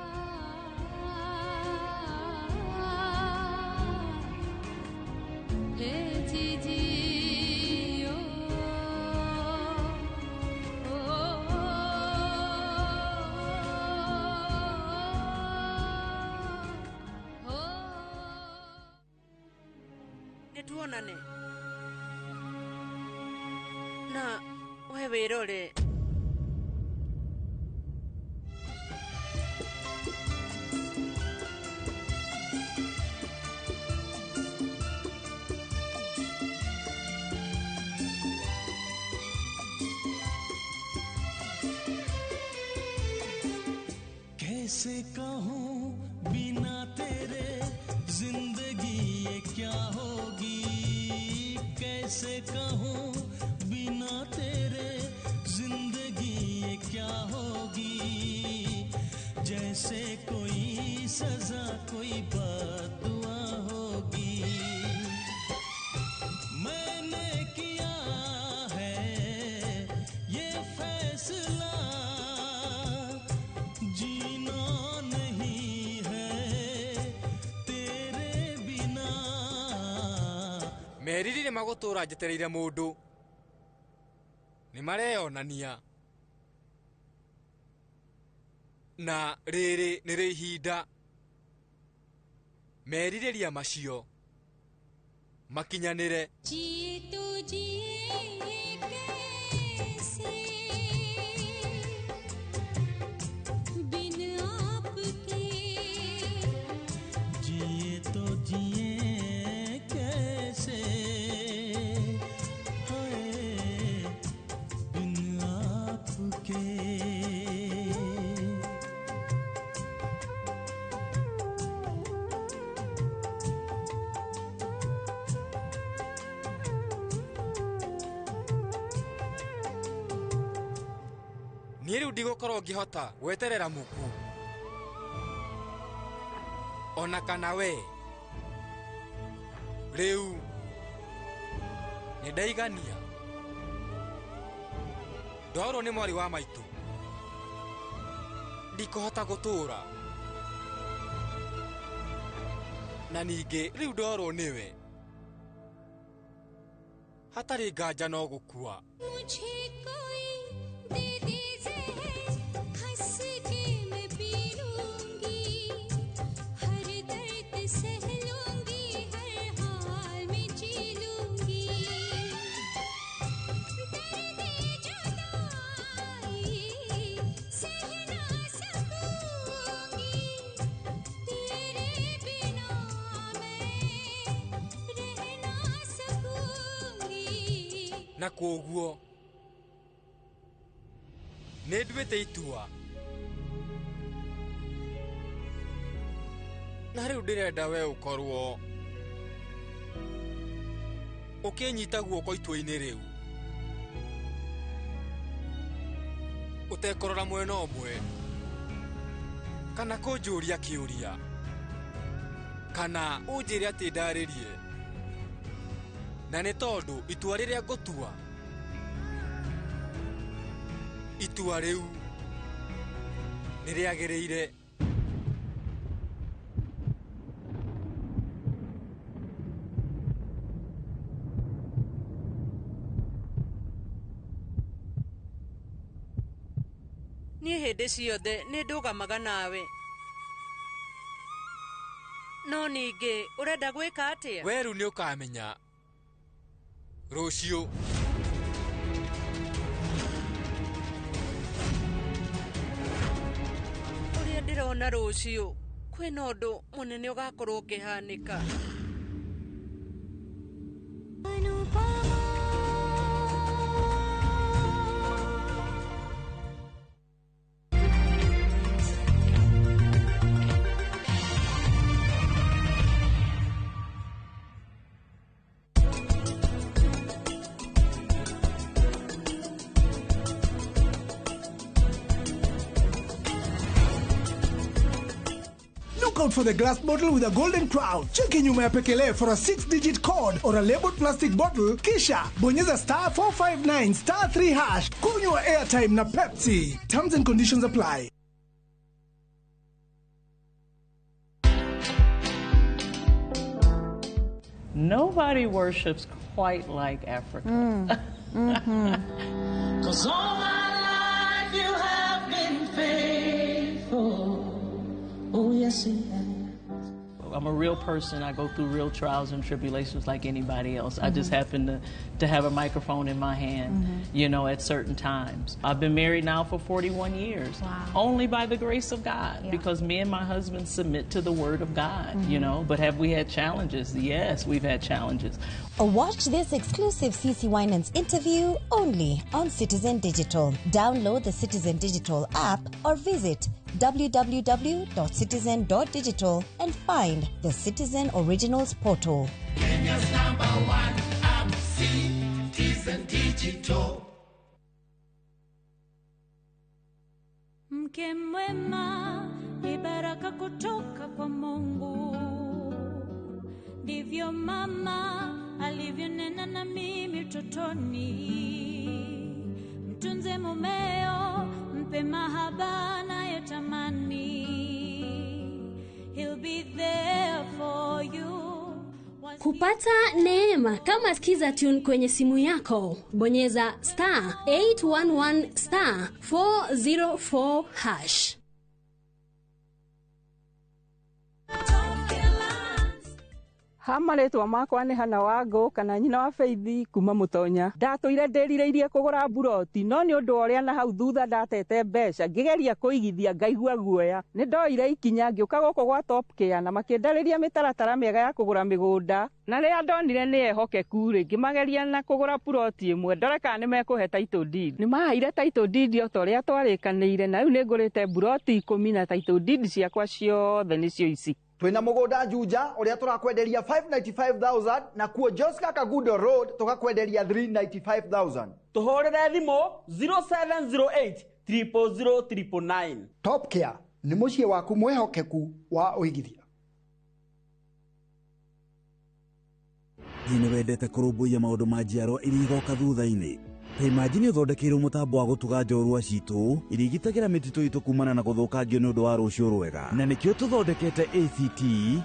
Nĩtuonane na we wĩrore. कैसे कहूँ बिना तेरे जिंदगी ये क्या होगी, कैसे कहूँ बिना तेरे जिंदगी ये क्या होगी। जैसे कोई सजा कोई बद्दुआ होगी। मैंने किया है ये फैसला, जीना नहीं है तेरे बिना। Meriri nĩ magũtũra njetereire mũndũ, nĩ mareyonania. Na rĩrĩ nĩrĩo ihinda merirĩria macio makinyanĩre. जी तो जिए कैसे बिन आपके जिए तो जिए कैसे हाय बिन आपके। Niĩ rĩu ndigũkorwo ngĩhota gweterera muku ona kana we. Rĩu nĩ ndaigania. Ndorwo nĩ mwarĩ wa maitũ, ndikũhota gũtũũra. Na ningĩ rĩu ndorwo nĩwe, hatarĩ nganja no gũkua. मुझे कोई दे दे जहर हंस के मैं पी लूंगी, हर दर्द सह लूंगी, हर हाल में जी लूंगी। दर्द जुदाई सह ना सकूंगी, तेरे बिना मैं रह ना सकूंगी। Na kwoguo nĩ nduĩte itua, na rĩu ndĩrenda we ũkorwo ũkĩnyita guoko itua-inĩ rĩu, ũtekũrora mwena ũmwe kana kũnjũria kĩũria kana ũnjĩre atĩ ndarĩrie. Na nĩ tondũ itua rĩrĩa ngũtua, itua rĩu nĩ rĩagĩrĩire. Niĩ hĩndĩ ciothe nĩ ndũgamaga nawe, no ningĩ ũrenda gwĩka atĩa? We rĩu nĩ ũkamenya rũciũ. Ũrĩa ndĩrona rũciũ kwĩna ũndũ mũnene ũgakorwo ũkĩhanĩka. Look out for the glass bottle with a golden crown. Cheki nyuma ya pekele for a 6-digit code or a labeled plastic bottle. Kisha bonyeza star 459 star 3 hash. Kunywa airtime na Pepsi. Terms and conditions apply. Nobody worships quite like Africa. Cause all my life you have been faithful. Oh yes, you have. I'm a real person. I go through real trials and tribulations like anybody else. I just happen to have a microphone in my hand, you know, at certain times. I've been married now for 41 years. Wow. Only by the grace of God, Yeah. because me and my husband submit to the Word of God, you know. But have we had challenges? Yes, we've had challenges. Watch this exclusive CC Winans interview only on Citizen Digital. Download the Citizen Digital app or visit www.citizen.digital and find the Citizen Originals portal. Kenya's number one app, Citizen Digital. Mke mwema ni baraka kutoka kwa Mungu, ndivyo mama alivyonena na mimi utotoni. Mtunze mumeo, mpe mahaba anayotamani. He'll be there for you. Kupata neema kama Skiza Tune kwenye simu yako, bonyeza star 811 star 404 hash. Ha marĩtwa makwa nĩ Hana Wangũ kana nyina wa Faith kuma Mũtonya. Ndatũire ndĩrirĩirie kũgũra mburoti no nĩ ũndũ wa ũrĩa na hau thutha ndatete mbeca ngĩgeria kũigithia ngaigua guoya. Nĩ ndoire ikinya ngĩũka gũkũ gwa Top Care na makĩndarĩria mĩtaratara mĩega ya kũgũra mĩgũnda na rĩrĩa ndonire nĩ ehokeku rĩ ngĩmageria na kũgũra puroti ĩmwe ndore kana nĩ mekũhe title deed. Nĩ maheire title deed o ta ũrĩa twarĩkanĩire na rĩu nĩ ngũrĩte mburoti 10 na title deed ciakwa ciothe nĩcio ici. Twina mugunda Juja uria turakwenderia 595,000 na kuo Joska Kagudo Road tukakwenderia 395,000. Tuhurire thimu 0708 000 999. Top Care ni muciĩ waku mwihokeku wa uigithia. Nĩ wendete kũrũmbũiya maũndũ ma njiarwa iria igoka thutha-inĩ. Ta imagine ũthondekeirwo mũtambo wa gũtuga njorua citũ iria igitagĩra mĩtitũ itũ kumana na gũthũkangio nĩ ũndũ wa rũciũ rwega. Na nĩkĩo tũthondekete ACT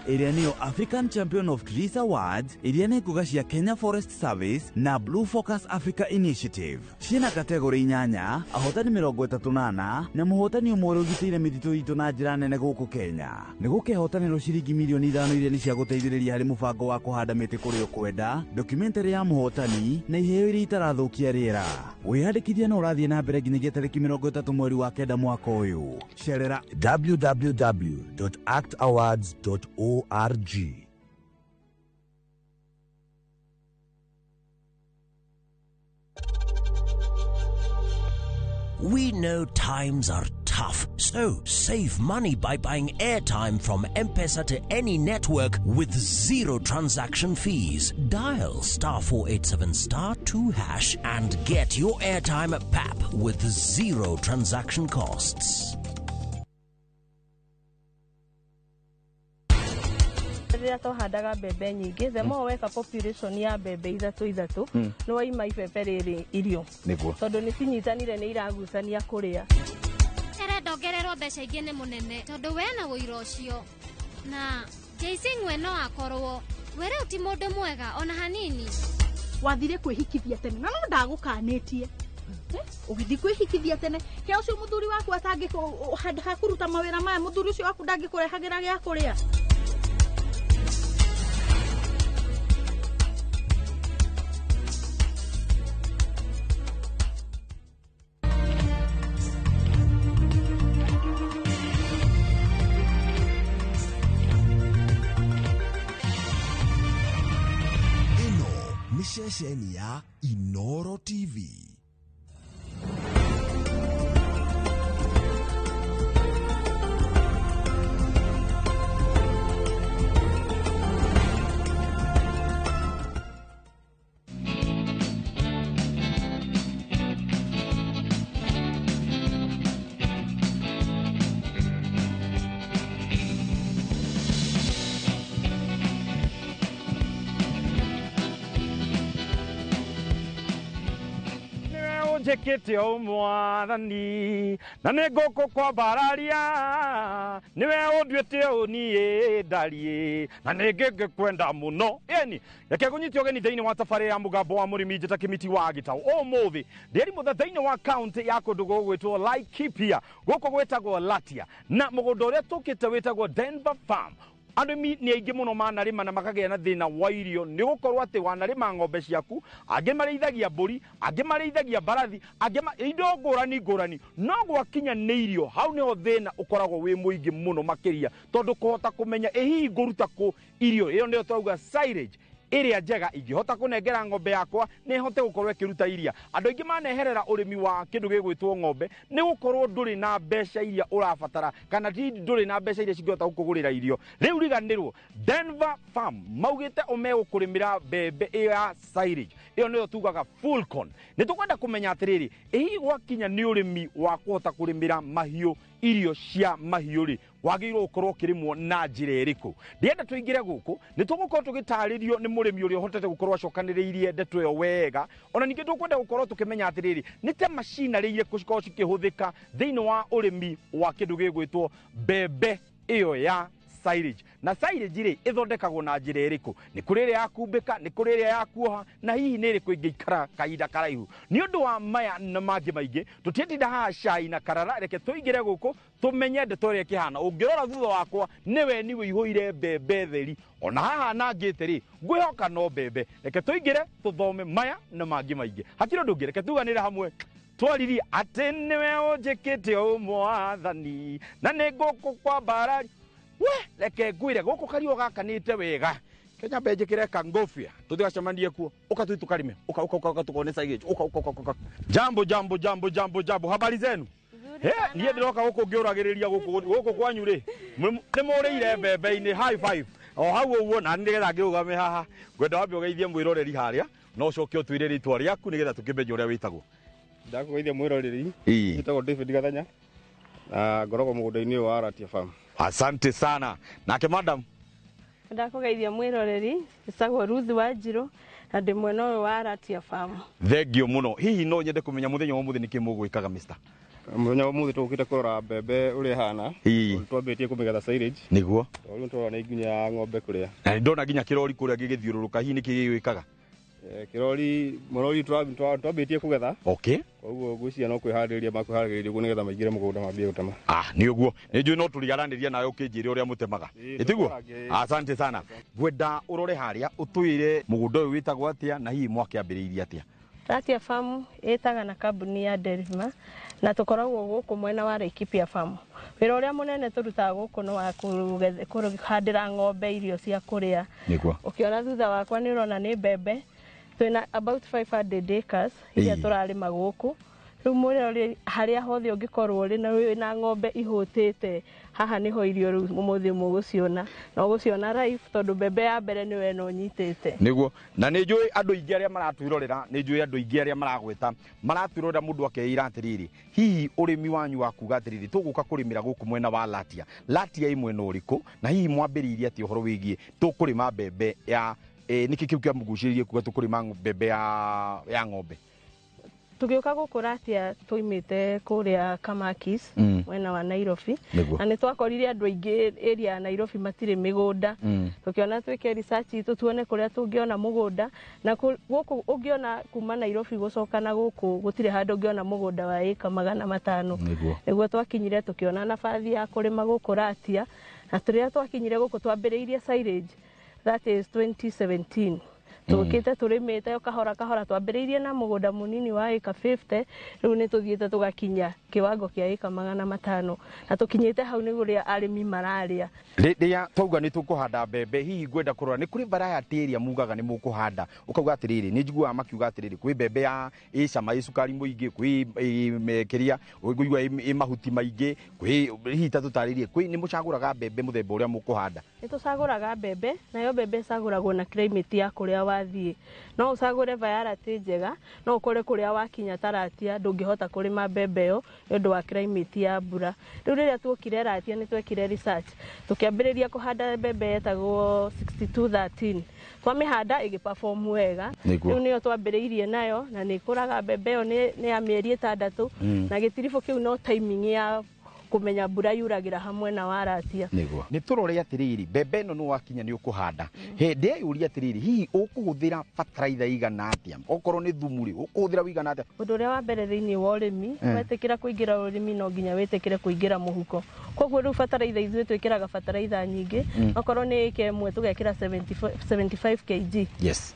ĩrĩa nĩyo African Champion of Trees Awards ĩrĩa nĩ ngũga cia Kenya Forest Service na Blue Focus Africa Initiative. Ciĩna kategori 8, ahotani 34 na mũhotani ũmwe ũrĩa ũgitĩire mĩtitũ itũ na njĩra nene gũkũ Kenya. Nĩ gũkehotanĩrwo ciringi mirioni 5 iria nĩ cia gũteithĩrĩria harĩ mũbango wa kũhanda mĩtĩ kũrĩa ũkwenda, documentary ya mũhotani na iheo iria itarathũkia rĩera. Wĩyandĩkithia no ũrathiĩ na mbere nginyagia tarĩki 30 mweri wa 9 mwaka ũyũ. Cerera www.actawards.org. We know times are tough, so save money by buying airtime from M-Pesa to any network with zero transaction fees. Dial *487*2# and get your airtime at PAP with zero transaction costs. Rĩrĩa twahandaga mbembe nyingĩ, the more weka population ya mbembe ithatũ nĩ waima ibebe rĩrĩ irio tondũ nĩ cinyitanire nĩ iragucania kũrĩa. Arenda ongererwo mbeca ingĩ nĩ mũnene tondũ we na ũira ũcio na JC Ng'we no akorwo we rĩu ti mũndũ mwega ona hanini. Wathire kwĩhikithia tene na no ndagũkanĩtie ũgĩthiĩ kwĩhikithia tene ke ũcio mũthuri waku atangĩ handũ ha kũruta mawĩra maya mũthuri ũcio waku ndangĩkũrehagĩra gĩa kũrĩa. Ceceni ya Inoro TV. Njĩkĩte o mwathani na nĩ ngũkũkwambararia nĩwe ũnduĩte ũũ niĩ ndariĩ na nĩ ngĩkwenda mũno. Ĩni reke ngũnyite ũgeni thĩinĩ wa tabarĩra ya mũgambo wa mũrĩmi njĩta Kĩmiti wa Gĩtaũ. Ũmũthĩ ndĩrimũtha thĩinĩ wa kaũntĩ ya kũndũ gũgwĩtwo Laikipia, gũkũ gwĩtagwo Latia, na mũgũnda ũrĩa tũkĩte wĩtagwo Denver Farm. Arĩmi nĩ aingĩ mũno manarĩma na makagĩa na thĩna wa irio nĩ gũkorwo atĩ wanarĩma ng'ombe ciaku, angĩ marĩithagia mbũri, angĩ marĩithagia mbarathi, angĩ indo ngũrani ngũrani, no gwakinya nĩ irio hau nĩho thĩna ũkoragwo wĩ mũingĩ mũno makĩria, tondũ kũhota kũmenya ĩ hihi ngũruta kũ irio ĩyo nĩyo tũrauga silage ĩrĩa njega ingĩhota kũnengera ng'ombe yakwa nĩ hote gũkorwo ĩkĩruta iria. Andũ aingĩ maneherera ũrĩmi wa kĩndũ gĩgwĩtwo ng'ombe nĩ gũkorwo ndũrĩ na mbeca iria ũrabatara kana ndũrĩ na mbeca iria cingĩhota gũkũgũrĩra irio. Rĩu riganĩrwo Denver Farm maugĩte ũmegũkũrĩmĩra mbembe ĩyo ya silage, ĩyo nĩyo tugaga full corn. Nĩ tũkwenda kũmenya atĩrĩrĩ, ĩ hihi gwakinya nĩ ũrĩmi wa kũhota kũrĩmĩra mahiũ irio cia mahiũ rĩ wagĩrĩirwo gũkorwo ũkĩrĩmwo na njĩra ĩrĩkũ? Ndĩrenda tũingĩre gũkũ nĩ tũgũkorwo tũgĩtarĩrio nĩ mũrĩmi ũrĩa ũhotete gũkorwo acokanĩrĩirie ndeto ĩyo wega. Ona ningĩ tũkwenda gũkorwo tũkĩmenya atĩrĩrĩ, nĩ ta macinarĩ irĩkũ cikoragwo cikĩhũthĩka thĩinĩ wa ũrĩmi wa kĩndũ gĩgwĩtwo mbembe ĩyo ya Silage na silage rĩ ĩthondekagwo na njĩra ĩrĩkũ? Nĩ kũrĩ ĩrĩa ya kumbĩka, nĩ kũrĩ ĩrĩa ya kuoha, na hihi nĩ ĩrĩkũ ĩngĩikara kahinda karaihu? Nĩ ũndũ wa maya na mangĩ maingĩ, tũtiĩtinda haha cai na karara, reke tũingĩre gũkũ tũmenye ndeto ĩrĩa ĩkĩhana. Ũngĩrora thutha wakwa nĩ weni wĩihũire mbembe theri, ona haha nangĩte rĩ ngwĩhoka no mbembe. Reke tũingĩre tũthome maya na mangĩ maingĩ, hakiri ũndũ ũngĩ, reke tuganĩre hamwe twaririe atĩ nĩwe ũnjĩkĩte ũũ mwathani na nĩ ngũkũ kwambarari. We reke ngwĩre gũkũ kariũa gakanĩte wega, Kenya mbe njĩkĩre kangofia tũtigacemanie kuo, ũka tũthiĩ tũkarĩme, ũka ũka ũka tukone silage, ũka ũka ũka ũka. Jambo jambo jambo jambo jambo, habari zenu? Niĩ ndĩroka gũkũ ngĩũragĩrĩria gũkũ kwanyu rĩ nĩ mũrĩire mbembe-inĩ, high five o hau ũguo, na nĩgetha ngĩrũgame haha ngwenda wambe ũgeithie mwĩroreri harĩa na ũcoke ũtwĩre rĩtwa rĩaku nĩgetha tũkĩmenye ũrĩa wĩtagwo. Ndakũgeithia mwĩroreri, njĩtagwo David Gathanya na ngoragwo mũgũnda-inĩ ũyũ wa Ratia Farm. Asante sana. Nake madam? Ndakũgeithia mwĩroreri, njĩtagwo Ruth Wanjirũ na ndĩ mwena ũyũ wa Ratia Farm. Thengio mũno. Hihi no nyende kũmenya mũthenya wa ũmũthĩ nĩkĩ mũgwĩkaga mister? Mũthenya wa ũmũthĩ tũkĩte kũrora mbembe ũrĩa ĩhana, twambĩtie kũmĩgetha silage. Nĩguo. Tondũ rĩu tũrona nĩ nginya ng'ombe kũrĩa. Na nĩndona nginya kĩrori kũrĩa gĩgĩthiũrũrũka, hihi nĩkĩ gĩgwĩkaga? Kĩrori mũrori twambĩtie kũgetha. Okay. Koguo ngwĩciria no kwĩharĩrĩria makwĩharĩrĩria ũguo nĩgetha maingĩre mũgũnda mambie gũtema. Nĩ ũguo. Nĩ njũĩ no tũrigaranĩria nawe ũkĩnjĩre ũrĩa mũtemaga. Ĩtiguo? Asante sana. Ngwenda ũrore harĩa ũtwĩre mũgũnda ũyũ wĩtagwo atĩa na hihi mwakĩambĩrĩirie atĩa? Ratia Farm ĩtaga na kambuni ya Delima na tũkoragwo gũkũ mwena wa Laikipia Farm. Wĩra ũrĩa mũnene tũrutaga gũkũ nĩ wa kũhandĩra ng'ombe irio cia kũrĩa. Nĩguo. Ũkĩona thutha wakwa nĩ ũrona nĩ mbembe. Twĩna about 500 acres iria tũrarĩma gũkũ. Rĩu mũrĩo harĩa hothe ũngĩkorwo ũrĩ na wĩna ng'ombe ihũtĩte, haha nĩho irio rĩu ũmũthĩ mũgũciona. Na ũgũciona live tondũ mbembe ya mbere nĩwe ĩno ũnyitĩte. Nĩguo. Na nĩ njũĩ andũ aingĩ arĩa maratwĩrorera, nĩ njũĩ andũ aingĩ arĩa maragweta, maratwĩrorera mũndũ akeira atĩrĩrĩ, hihi ũrĩmi wanyu wa kuga atĩrĩrĩ, tũgũka kũrĩmĩra gũkũ mwena wa Latia. Latia ĩ mwena ũrĩkũ? Na hihi mwambĩrĩirie atĩa ũhoro wĩgiĩ tũkũrĩma mbembe ya nĩkĩ kĩu kĩamũgucĩrĩirie kuga tũkũrĩma mbembe ya ng'ombe? Tũgĩũka gũkũ Ratia tũimĩte kũrĩa Kamakis mwena wa Nairobi, na nĩ twakorire andũ aingĩ area ya Nairobi matirĩ mĩgũnda. Tũkĩona twĩke research itũ tuone kũrĩa tũngĩona mũgũnda, na gũkũ ũngĩona kuma Nairobi gũcoka na gũkũ gũtirĩ handũ ũngĩona mũgũnda wa ĩka 500. Nĩguo twakinyire tũkĩona nabathi ya kũrĩma gũkũ Ratia, na tũrĩa twakinyire gũkũ twambĩrĩirie silage, that is 2017. Tũkĩte tũrĩmĩte kahora kahora, twambĩrĩirie na mũgũnda mũnini wa ĩka 50, rĩu nĩ tũthiĩte tũgakinya kĩwango kĩa ĩka 500, na tũkinyĩte hau nĩ ũrĩa arĩmi mararĩa. Rĩrĩa twauga nĩ tũkũhanda mbembe, hihi ngwenda kũrora nĩ kũrĩ variety ĩrĩa mugaga nĩ mũkũhanda, ũkauga atĩrĩrĩ, nĩ njiguaga makiuga atĩrĩrĩ, kwĩ mbembe ya ĩ cama ĩ cukari mũingĩ, kwĩ kĩrĩa ũiguaga ĩ mahuti maingĩ, kwĩ hihi ta tũtarĩrie, kwĩ nĩ mũcagũraga mbembe mũthemba ũrĩa mũkũhanda? Nĩ tũcagũraga mbembe, nayo mbembe ĩcagũragwo na climate ya kũrĩa wathiĩ. No ũcagũre variety njega, no ũkore kũrĩa wakinya ta Ratia ndũngĩhota kũrĩma mbembe ĩyo nĩ ũndũ wa climate ya mbura. Rĩu rĩrĩa tuokire Ratia nĩ twekire research, tũkĩambĩrĩria kũhanda mbembe yetagwo 6213. Twamĩhanda ĩgĩperform wega. Rĩu nĩyo twambĩrĩirie nayo na nĩ ĩkũraga mbembe ĩyo nĩ ya mĩeri 6, na gĩtiribũ kĩu no timing ya kũmenya mbura yuragĩra hamwe na wa Ratia. Nĩguo. Nĩ tũrore atĩrĩrĩ, mbembe ĩno nĩ wakinya nĩ ũkũhanda. Hĩndĩ ĩyũria atĩrĩrĩ, hihi ũkũhũthĩra bataraitha igana atĩa? Okorwo nĩ thumu rĩ, ũkũhũthĩra wĩigana atĩa? Ũndũ ũrĩa wa mbere thĩinĩ wa ũrĩmi, wetĩkĩra kũingĩra ũrĩmi no nginya wĩtĩkĩre kũingĩra mũhuko. Koguo rĩu bataraitha ithuĩ twĩkĩraga bataraitha nyingĩ, okorwo nĩ ĩka ĩmwe tũgekĩra 75 kg.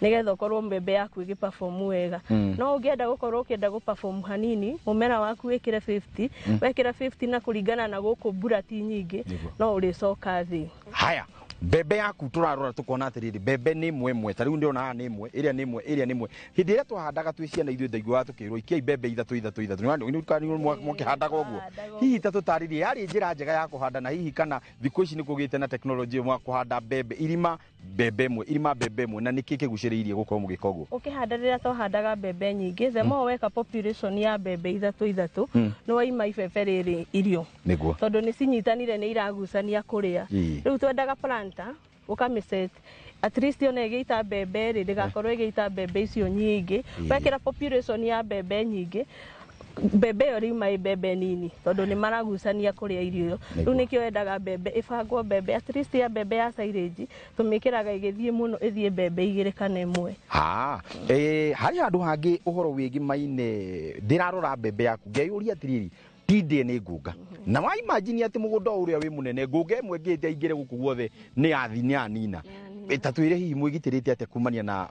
Nĩgetha ũkorwo mbembe yaku ĩgĩperform wega. No ũngĩenda gũkorwo ũkĩenda gũperform hanini, mũmera waku wĩkĩre 50, wekĩra 50 na kũringana na gũkũ mbura ti nyingĩ, no ũrĩcoka thĩ. Haya, mbembe yaku tũrarora tũkona atĩrĩrĩ, mbembe nĩ ĩmwe ĩmwe, ta rĩu ndĩrona haha nĩ ĩmwe, ĩrĩa nĩ ĩmwe, ĩrĩa nĩ ĩmwe. Hĩndĩ ĩrĩa twahandaga twĩ ciana ithuĩ ndaiguaga tũkĩrwo ikiai mbembe ithatũ ithatũ ithatũ, nĩ mwakĩhandaga ũguo. Hihi ta tũtarĩrie, yarĩ njĩra njega ya kũhanda, na hihi kana thikũ ici nĩ kũgĩte na tekinoronjĩ mwa kũhanda mbembe irima mbembe ĩmwe, irima mbembe ĩmwe, na nĩkĩ kĩgucĩrĩirie gũkorwo mũgĩka ũguo? Ũkĩhanda rĩrĩa twahandaga mbembe nyingĩ, the more weka population ya mbembe ithatũ ithatũ, nĩ waima ibebe rĩrĩ irio. Nĩguo. Tondũ nĩ cinyitanire nĩ iragucania kũrĩa. Rĩu twendaga planter ũkamĩset at least ona ĩgĩita mbembe rĩ, ndĩgakorwo ĩgĩita mbembe icio nyingĩ. Wekĩra population ya mbembe nyingĩ, Mbembe ĩyo rĩu ĩ mbembe nini tondũ nĩ maragucania kũrĩa irio ĩyo. Rĩu nĩkĩo yendaga mbembe ĩbangwo, mbembe at least ya mbembe ya silage tũmĩkĩraga ĩgĩthiĩ mũno, ĩthiĩ mbembe 2 kana 1. Ha, harĩ handũ hangĩ ũhoro wĩgiĩ Maine, ndĩrarora mbembe yaku ngeyũria atĩrĩrĩ, tindĩ nĩ ngũnga na wa imagine atĩ mũgũnda ũrĩa wĩ mũnene, ngũnga ĩmwe ĩngĩte aingĩre gũkũ guothe nĩ yathi nĩ yanina. Ta twĩre hihi mwĩgitĩrĩte atĩa kumania na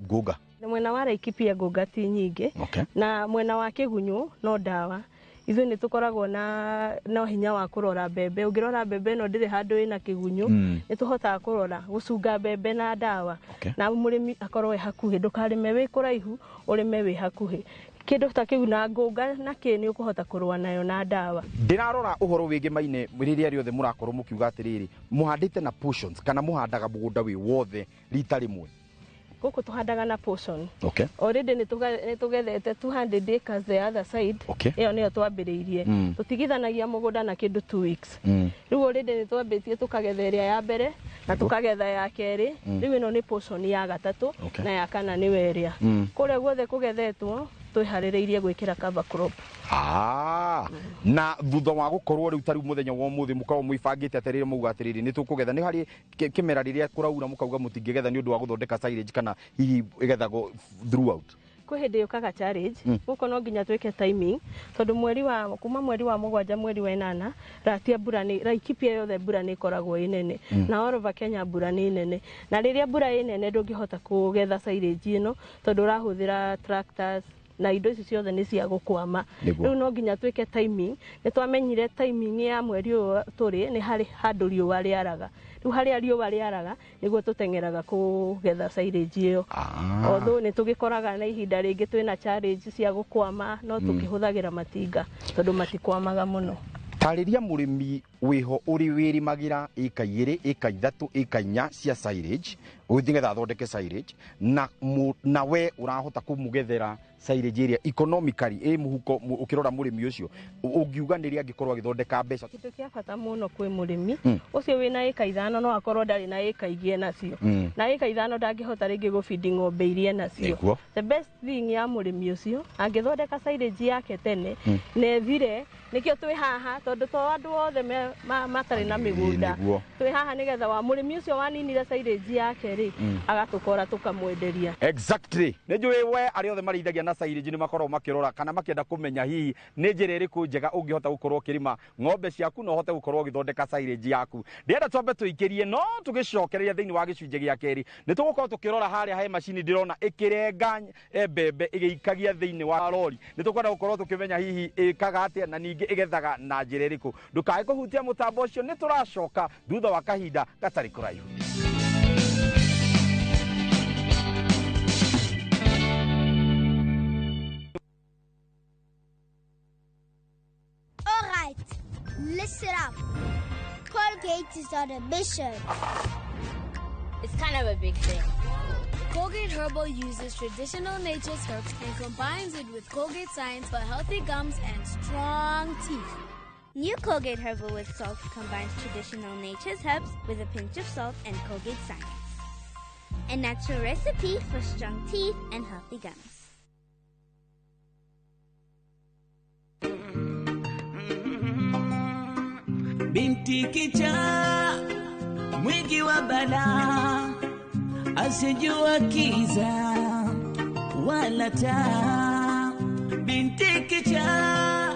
ngũnga? Mwena wa Laikipia ngũnga ti nyingĩ. Na mwena wa kĩgunyũ no ndawa. Ithuĩ nĩ tũkoragwo na hinya wa kũrora mbembe. Ũngĩrora mbembe ĩno ndĩrĩ handũ ĩna kĩgunyũ, nĩ tũhotaga kũrora gũcunga mbembe na ndawa. Na mũrĩmi akorwo e hakuhĩ, ndũkarĩme wĩ kũraihu, ũrĩme wĩ hakuhĩ. Kĩndũ ta kĩu na ngũnga na kĩ nĩ ũkũhota kũrũa nayo na ndawa. Ndĩrarora ũhoro wĩgiĩ Maine rĩrĩa rĩothe mũrakorwo mũkiuga atĩrĩrĩ, mũhandĩte na portions kana mũhandaga mũgũnda wĩ wothe rita rĩmwe? Gũkũ tũhandaga na portion. Already nĩ tũgethete 200 acres the other side. Ĩyo nĩyo twambĩrĩirie. Tũtigithanagia mũgũnda na kĩndũ 2 weeks. Rĩu already nĩ twambĩtie tũkagetha ĩrĩa ya mbere na tũkagetha ya kerĩ. Rĩu ĩno nĩ portion ya gatatũ na ya kana nĩwe ĩrĩa. Kũrĩa guothe kũgethetwo twĩharĩrĩirie gwĩkĩra cover crop. Na thutha wa gũkorwo rĩu ta rĩu mũthenya wa ũmũthĩ mũkorwo mwĩbangĩte atĩrĩrĩ, mũuga atĩrĩrĩ nĩ tũkũgetha, nĩ harĩ kĩmera rĩrĩa kũraura mũkauga mũtingĩgetha nĩ ũndũ wa gũthondeka silage, kana hihi ĩgethagwo throughout? Kwĩ hĩndĩ yũkaga challenge. Gũkũ no nginya twĩke timing tondũ mweri wa kuma mweri wa 7 mweri wa 8 ratia mbura nĩ Laikipia yothe mbura nĩ ĩkoragwo ĩ nene. Na all over Kenya mbura nĩ nene, na rĩrĩa mbura ĩ nene ndũngĩhota kũgetha silage ĩno tondũ ũrahũthĩra tractors na indo ici ciothe nĩ cia gũkwama. Rĩu no nginya twĩke timing. Nĩ twamenyire timing ya mweri ũyũ tũrĩ nĩ harĩ handũ riũa rĩaraga. Rĩu harĩa riũa rĩaraga nĩguo tũteng'eraga kũgetha silage ĩyo. Although nĩ tũgĩkoraga na ihinda rĩngĩ twĩna challenge cia gũkwama, no tũkĩhũthagĩra matinga tondũ matikwamaga mũno. Tarĩria mũrĩmi wĩho ũrĩ wĩrĩmagĩra ĩka 2 ĩka 3 ĩka 4 cia silage nĩgetha athondeke silage, na we ũrahota kũmũgethera silage ĩrĩa economically ĩ mũhuko. Ũkĩrora mũrĩmi ũcio ũngiuga nĩ rĩ angĩkorwo agĩthondeka mbeca? Kĩndũ kĩa bata mũno kwĩ mũrĩmi ũcio wĩna ĩka 5 no akorwo ndarĩ na ĩka ingĩ enacio, na ĩka 5 ndangĩhota rĩngĩ gũbindi ng'ombe iria enacio. The best thing ya mũrĩmi ũcio angĩthondeka silage yake tene na ethire, nĩkĩo twĩ haha tondũ to andũ othe matarĩ na mĩgũnda, twĩ haha nĩgetha wa mũrĩmi ũcio waninire silage yake rĩ agatũkora tũkamwenderia. Exactly. Nĩ njũĩ we arĩa othe marĩithagia na silage nĩ makoragwo makĩrora kana makĩenda kũmenya hihi nĩ njĩra ĩrĩkũ njega ũngĩhota gũkorwo ũkĩrĩma ng'ombe ciaku na ũhote gũkorwo ũgĩthondeka silage yaku. Ndĩrenda twambe tũikĩrie, no tũgĩcokereria thĩinĩ wa gĩcunjĩ gĩa kerĩ nĩ tũgũkorwo tũkĩrora harĩa he macini ndĩrona ĩkĩrenga mbembe ĩgĩikagia thĩinĩ wa rori. Nĩ tũkwenda gũkorwo tũkĩmenya hihi ĩkaga atĩa na ningĩ ĩgethaga na njĩra ĩrĩkũ. Ndũkae kũhutia mũtambo ũcio, nĩ tũracoka thutha wa kahinda gatarĩ kũraihu. Alright, listen up. Colgate is on a mission. It's kind of a big thing. Colgate Herbal uses traditional nature's herbs and combines it with Colgate science for healthy gums and strong teeth. New Colgate Herbal with Salt combines traditional nature's herbs with a pinch of salt and Colgate science. A natural recipe for strong teeth and healthy gums. Binti kichaa mwingi wa balaa, asijua kiza wala taa. Binti kichaa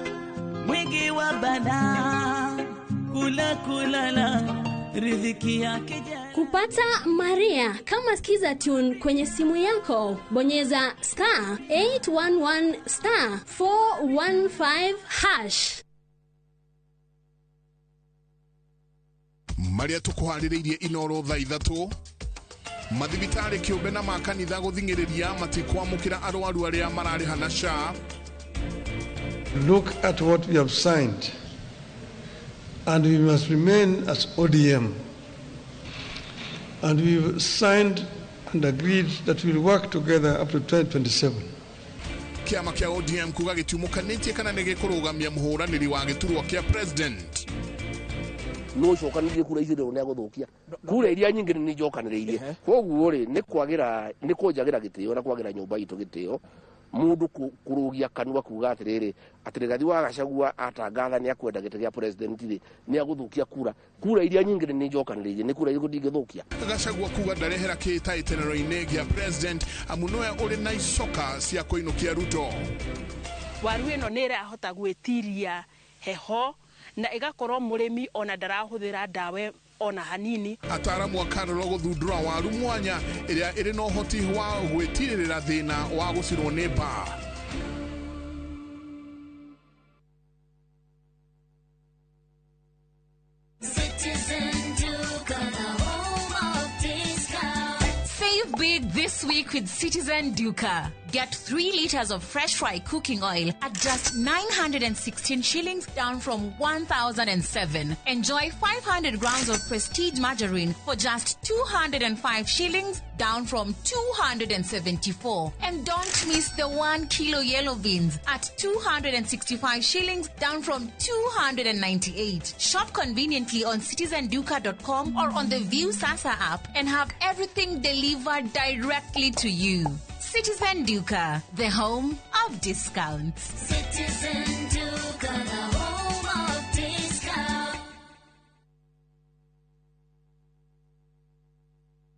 mwingi wa balaa, kula kulala riziki yake. Kupata Maria kama Skiza Tune kwenye simu yako, bonyeza star 811 star 415 hash. Maria tukuharĩrĩirie Inoro thaa 3 mathibitarĩ kĩũmbe na makanitha gũthing'ĩrĩria matikwamũkĩra arwaru arĩa mararĩha na SHA. Look at what we have signed, and we must remain as ODM. And we've signed and agreed that we'll work together up to 2027. Kĩama kĩa ODM kuga gĩtiumũkanĩtie kana nĩ gĩkũrũgamia mũhũranĩri wa gĩturwa kĩa president. No cokanĩrĩrie kura icio ndĩrona gũthũkia kura iria nyingĩ nĩ njokanĩrĩirie koguo rĩ nĩ kwagira nĩ kũnjagĩra gĩtĩo na kwagira nyũmba itũ gĩtĩo Mundu kurugia kanua kuga atiriri ati Rigathi wa Gachagua atangatha ni akwenda gĩtĩ gĩa president rĩ ni agũthũkia kura kura iria nyingĩ nĩ njokanĩrĩirie nĩ kura irĩkũ ndingĩthũkia. Gachagua kuga ndarehera kĩhĩtahĩtanĩro-inĩ gĩa president amu nĩwe ũrĩ na icoka cia kũinũkia Ruto. Waru ĩno nĩ ĩrahota gwĩtiria heho na ĩgakorwo mũrĩmi ona ndarahũthĩra ndawa ona hanini. Ataaramu a Karolo gũthundũra waru mwanya ĩrĩa ĩrĩ na ũhoti wa gwĩtirĩrĩra thĩna wa gũcinwo nĩ mbaa. Save big this week with Citizen Duka. Get 3 liters of fresh fry cooking oil at just 916 shillings, down from 1,007. Enjoy 500 grams of Prestige margarine for just 205 shillings, down from 274. And don't miss the 1 kilo yellow beans at 265 shillings, down from 298. Shop conveniently on citizenduka.com or on the View Sasa app and have everything delivered directly to you. Citizen Duka, the home of discounts. Citizen Duka, the home of discounts.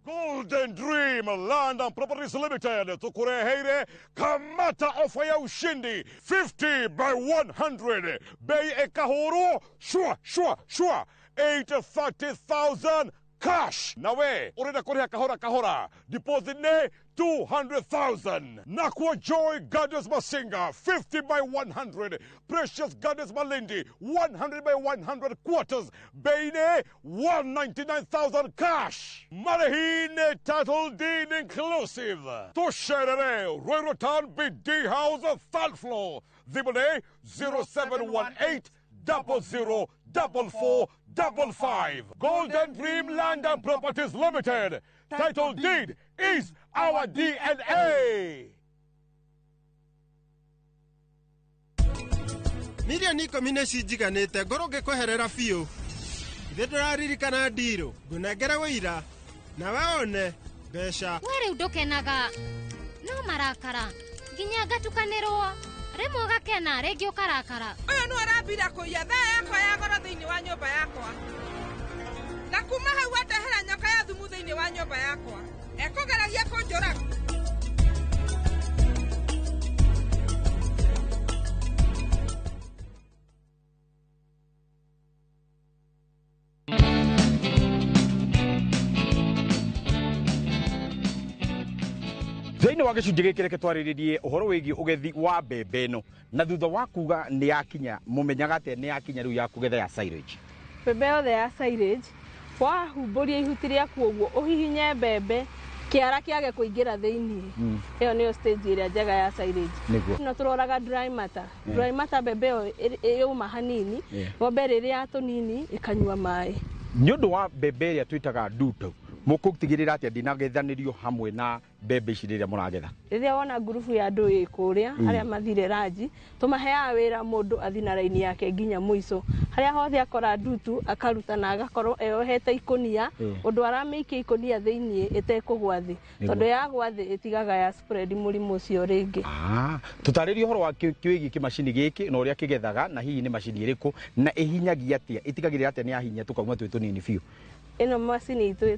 Golden Dream Land and Properties Limited tukureheire kamata ofa ya ushindi 50 by 100 bei ekahuru shua shua shua 830,000 cash. Nawe urenda kuriha kahora kahora deposit ne 200,000. Nakwa Joy Gardens Masinga 50 by 100. Precious Gardens Malindi 100 by 100 quarters. Beine 199,000 cash. Marihine title deed inclusive. Tusherere Ruiru Town BD House third floor. Thimune 0718 00 44 55. Golden Dream Land and Properties Limited. Title deed is our DNA. Milioni 10 nĩ cinjiganĩte ngorwo ngĩkweherera biũ. Ithe ndũraririkana ndirũ ngũnengere wĩira nawe one mbeca. We rĩu ndũkenaga no marakara nginya ngatukanĩrwo rĩmwe ũgakena rĩngĩ ũkarakara. Ũyũ nĩwe ũrambire kũiya thaa yakwa ya goro thĩinĩ wa nyũmba yakwa na kuma hau andehera nyoka ya thumu thĩinĩ wa nyũmba yakwa ekũgeragia kũnjũraga. Thĩinĩ wa gĩcunjĩ gĩkĩ reke twarĩrĩrie ũhoro wĩgiĩ ũgethi wa mbembe ĩno na thutha wa kuga nĩ yakinya mũmenyaga atĩa nĩ yakinya rĩu ya kũgetha ya silage. Mbembe yothe ya silage wahumbũria ihuti rĩaku ũguo ũhihinye mbembe kĩara kĩage kũingĩra thĩinĩ. Ĩyo nĩyo stage ĩrĩa njega ya silage. No tũroraga dry matter. Dry matter mbembe ĩyo yũma hanini ng'ombe rĩrĩa tũnini ĩkanyua maĩ. Nĩ ũndũ wa mbembe ĩrĩa twĩtaga ndutu mũkũtigĩrĩra atĩa ndĩnagethanĩrio hamwe na mbembe ici rĩrĩa mũragetha? Rĩrĩa wona ngurubu ya andũ ĩ kũrĩa arĩa mathire ranji tũmaheaga wĩra mũndũ athi na raini yake nginya mũico harĩa hothe akora ndutu akaruta na agakorwo eyohete ikũnia ũndũ aramĩikia ikũnia thĩinĩ ĩtekũgwa thĩ tondũ yagwa thĩ ĩtigaga ya spread mũrimũ ũcio rĩngĩ. Tũtarĩrie ũhoro wa wĩgiĩ kĩmacini gĩkĩ na ũrĩa kĩgethaga na hihi nĩ macini ĩrĩkũ na ĩhinyagia atĩa ĩtigagĩrĩra atĩa nĩ yahinya tũkauma twĩ tũnini biũ. Ĩno macini itũ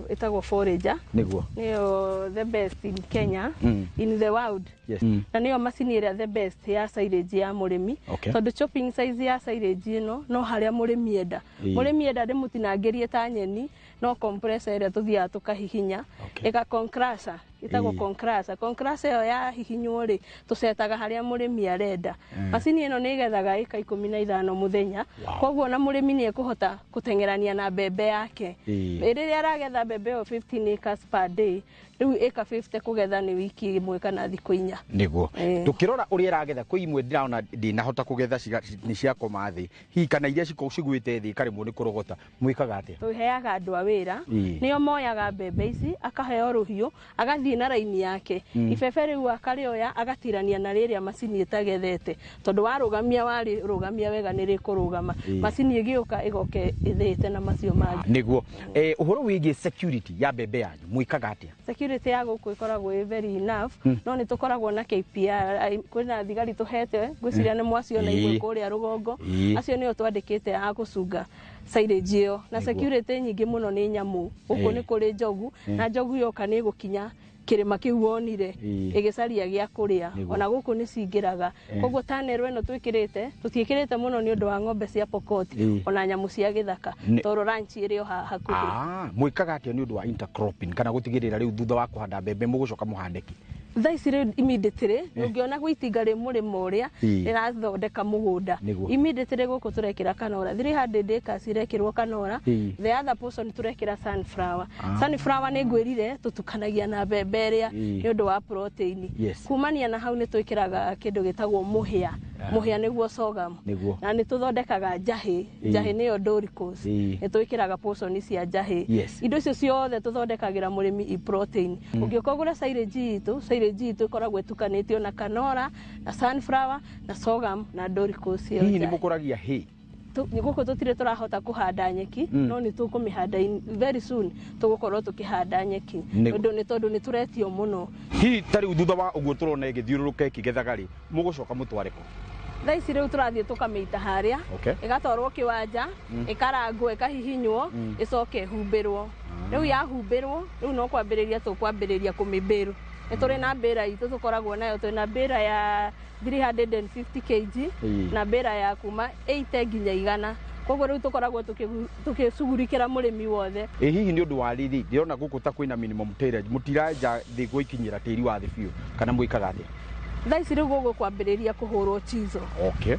ĩtagwo forager. Nĩguo. Nĩyo the best in Kenya, in the world. Yes. Na nĩyo macini ĩrĩa the best ya silage ya mũrĩmi. Tondũ chopping size ya silage ĩno no harĩa mũrĩmi enda. Mũrĩmi enda ndĩmũtinangĩrie ta nyeni no compressor ĩrĩa tũthiaga tũkahihinya ĩka compressor ĩtagwo compressor. Compressor ĩyo yahihinywo rĩ tũcetaga harĩa mũrĩmi arenda. Macini ĩno nĩ ĩgethaga ĩka 15 mũthenya. Koguo na mũrĩmi nĩ ekũhota gũteng'erania na mbembe yake. Rĩrĩa aragetha mbembe ĩyo 15 acres per day rĩu ĩka 50 kũgetha nĩ wiki ĩmwe kana thikũ 4. Nĩguo tũkĩrora ũrĩa ĩragetha kwĩ imwe ndĩraona ndĩnahota kũgetha nĩ ciakoma thĩ hihi kana iria cigwĩte thĩ ikaremwo nĩ kũrogota mwĩkaga atĩa? Tũheaga andũ a wĩra nĩo moyaga mbembe ici akaheo rũhiũ agathiĩ na raini yake ibebe rĩu akarĩoya agatirania na rĩrĩa macini ĩtagethete tondũ warũgamia warĩrũgamia wega nĩ rĩkũrũgama macini ĩgĩũka ĩgoke ĩthĩĩte na macio mangĩ. Nĩguo ũhoro wĩgiĩ security ya mbembe yanyu mwĩkaga atĩa? Security ya gũkũ ĩkoragwo ĩ very enough no nĩ tũkoragwo tũkoragwo na KPR, kwĩna thigari tũhete, ngwĩciria nĩ mwaciona imwe kũrĩa rũgongo. Acio nĩo twandĩkĩte a gũcunga silage ĩyo. Na security nyingĩ mũno nĩ nyamũ. Gũkũ nĩ kũrĩ njogu, na njogu yoka nĩ ĩgũkinya kĩrĩma kĩu wonire ĩgĩcaria gĩa kũrĩa. Ona gũkũ nĩ cingĩraga. Koguo tanero ĩno twĩkĩrĩte, tũtiĩkĩrĩte mũno nĩ ũndũ wa ng'ombe cia Pokot, ona nyamũ cia gĩthaka, tondũ ranch ĩrĩ o haha hakuhĩ. Mwĩkaga atĩa nĩ ũndũ wa intercropping kana gũtigĩrĩra rĩu thutha wa kũhanda mbembe mũgũcoka mũhande kĩ? Thaa ici rĩu immediately ũngĩona gwĩ itinga rĩ mũrĩmo ũrĩa rĩrathondeka mũgũnda, immediately gũkũ tũrekĩra kanora, 300 acres irekĩrwo kanora. The other portion tũrekĩra sunflower. Sunflower nĩ ngwĩrire tũtukanagia na mbembe ĩrĩa nĩ ũndũ wa protein. Kumania na hau nĩ twĩkĩraga kĩndũ gĩtagwo mũhĩa. Mũhĩa nĩguo sorghum. Na nĩ tũthondekaga njahĩ. Njahĩ nĩyo Doricos. Nĩ twĩkĩraga portion cia njahĩ. Indo icio ciothe tũthondekagĩra mũrĩmi i protein. Ũngĩũka ũgũre silage itũ, silage itũ ĩkoragwo ĩtukanĩtio na kanora, na sunflower, na sorghum, na Doricos ĩyo. Hihi nĩ mũkũragia hay? Gũkũ tũtirĩ tũrahota kũhanda nyeki, no nĩ tũkũmĩhanda very soon, tũgũkorwo tũkĩhanda nyeki. Tondũ nĩ tondũ nĩ tũretio mũno. Hihi ta rĩu thutha wa ũguo tũrona ĩgĩthiũrũrũka ĩkĩgethaga rĩ, mũgũcoka mũtware kũ? Thaa ici rĩu tũrathiĩ tũkamĩita harĩa, ĩgatwarwo kĩwanja, ĩkarangwo, ĩkahihinywo, ĩcoke ĩhumbĩrwo. Rĩu yahumbĩrwo, rĩu no kwambĩrĩria tũkwambĩrĩria kũmĩbĩrũ. Nĩ tũrĩ na mbĩra itũ tũkoragwo nayo, twĩ na mbĩra ya 350 kg na mbĩra ya kuma 80 nginya 100. Koguo rĩu tũkoragwo tũgĩcugurikĩra mũrĩmi wothe. Ĩ hihi nĩ ũndũ wa rĩrĩ, ndĩrona gũkũ ta kwĩna minimum tillage, mũtirenja thĩ gwĩkinyĩra tĩri wa thĩ biũ, kana mwĩkaga atĩa? Thaa ici rĩu gũgũ kwambĩrĩria kũhũrwo chizo.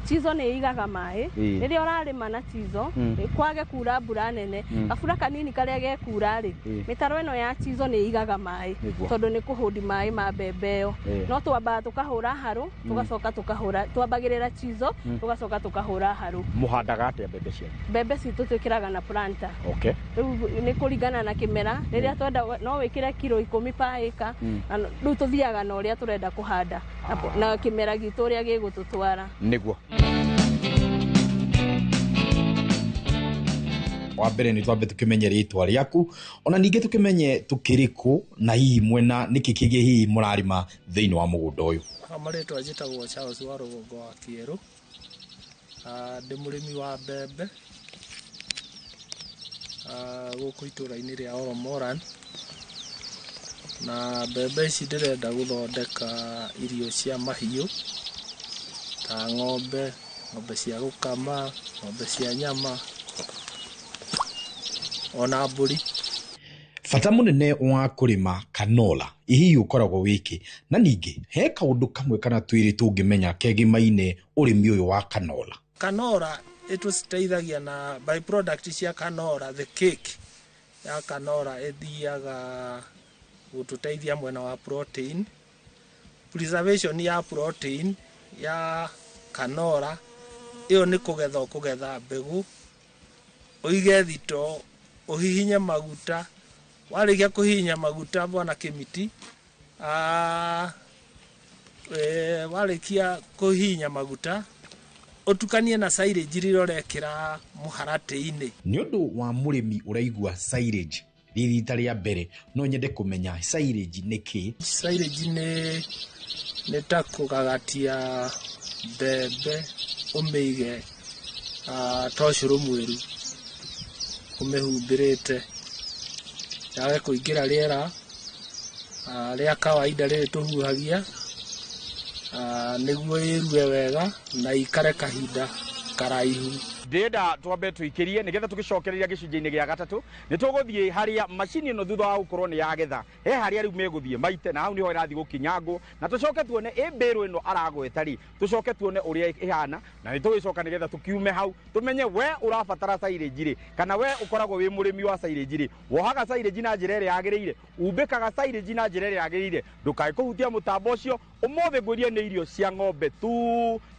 Chizo nĩ ĩigaga maĩ. Rĩrĩa ũrarĩma na chizo, kwage kura mbura nene, gabura kanini karĩa gekura rĩ, mĩtaro ĩno ya chizo nĩ ĩigaga maĩ, tondũ nĩ kũhũndi maĩ ma mbembe ĩyo. No twambaga tũkahũra harũ, tũgacoka tũkahũra, twambagĩrĩra chizo, tũgacoka tũkahũra harũ. Mũhandaga atĩa mbembe cianyu? Mbembe citũ twĩkĩraga na planter. Rĩu nĩ kũringana na kĩmera, rĩrĩa twenda no wĩkĩre kiro 10 per acre, rĩu tũthiaga na ũrĩa tũrenda kũhanda. Na kĩmera gitũ ũrĩa gĩgũtũtwara. Nĩguo. Wa mbere nĩ twambe tũkĩmenye rĩtwa rĩaku, ona ningĩ tũkĩmenye tũkĩrĩ kũ na hihi mwena nĩkĩ kĩngĩ hihi mũrarĩma thĩinĩ wa mũgũnda ũyũ. Marĩtwa njĩtagwo Charles wa Rũgongo wa Kĩerũ. Ndĩ mũrĩmi wa mbembe gũkũ itũũra-inĩ rĩa Oromoran. Na mbembe ici ndĩrenda gũthondeka irio cia mahiũ ta ng'ombe, ng'ombe cia gũkama, ng'ombe cia nyama, ona mbũri. Bata mũnene wa kũrĩma canola hihi ũkoragwo wĩkĩ, na ningĩ he kaũndũ kamwe kana twĩrĩ tũngĩmenya kegimaine ũrĩmi ũyũ wa canola. Canola ĩtũteithagia na by product cia canola, the cake ya canola ĩthiaga gũtũteithia mwena wa protein, preservation ya protein ya canola ĩyo nĩ kũgetha ũkũgetha mbegũ, ũige thito, ũhihinye maguta, warĩkia kũhihinya maguta bwana Kĩmiti, warĩkia kũhihinya maguta ũtukanie na silage rĩrĩa ũrekĩra mũharatĩ-inĩ. Nĩ ũndũ wa mũrĩmi ũraigua silage rita rĩa mbere, no nyende kũmenya silage nĩ kĩ? Silage nĩ ta kũgagatia mbembe ũmĩige ta ũcũrũ mwĩru, ũmĩhumbĩrĩte yage kũingĩra rĩera rĩa kawaida rĩrĩ tũhuhagia, nĩguo ĩrue wega na ikare kahinda karaihu. Ndĩrenda twambe tũikĩrie nĩgetha tũgĩcokereria gĩcunjĩ-inĩ gĩa gatatũ. Nĩ tũgũthiĩ harĩa macini ĩno thutha wa gũkorwo nĩ yagetha, he harĩa rĩu megũthiĩ maite, na hau nĩho ĩrathiĩ gũkinyangwo, na tũcoke tuone ĩ mbĩrũ ĩno aragweta rĩ, tũcoke tuone ũrĩa ĩhana, na nĩ tũgĩcoka nĩgetha tũkiume hau tũmenye we ũrabatara silage rĩ, kana we ũkoragwo wĩ mũrĩmi wa silage rĩ, wohaga silage na njĩra ĩrĩa yagĩrĩire, umbĩkaga silage na njĩra ĩrĩa yagĩrĩire, ndũkae kũhutia mũtambo ũcio. Ũmũthĩ ngwĩrie nĩ irio cia ng'ombe tu,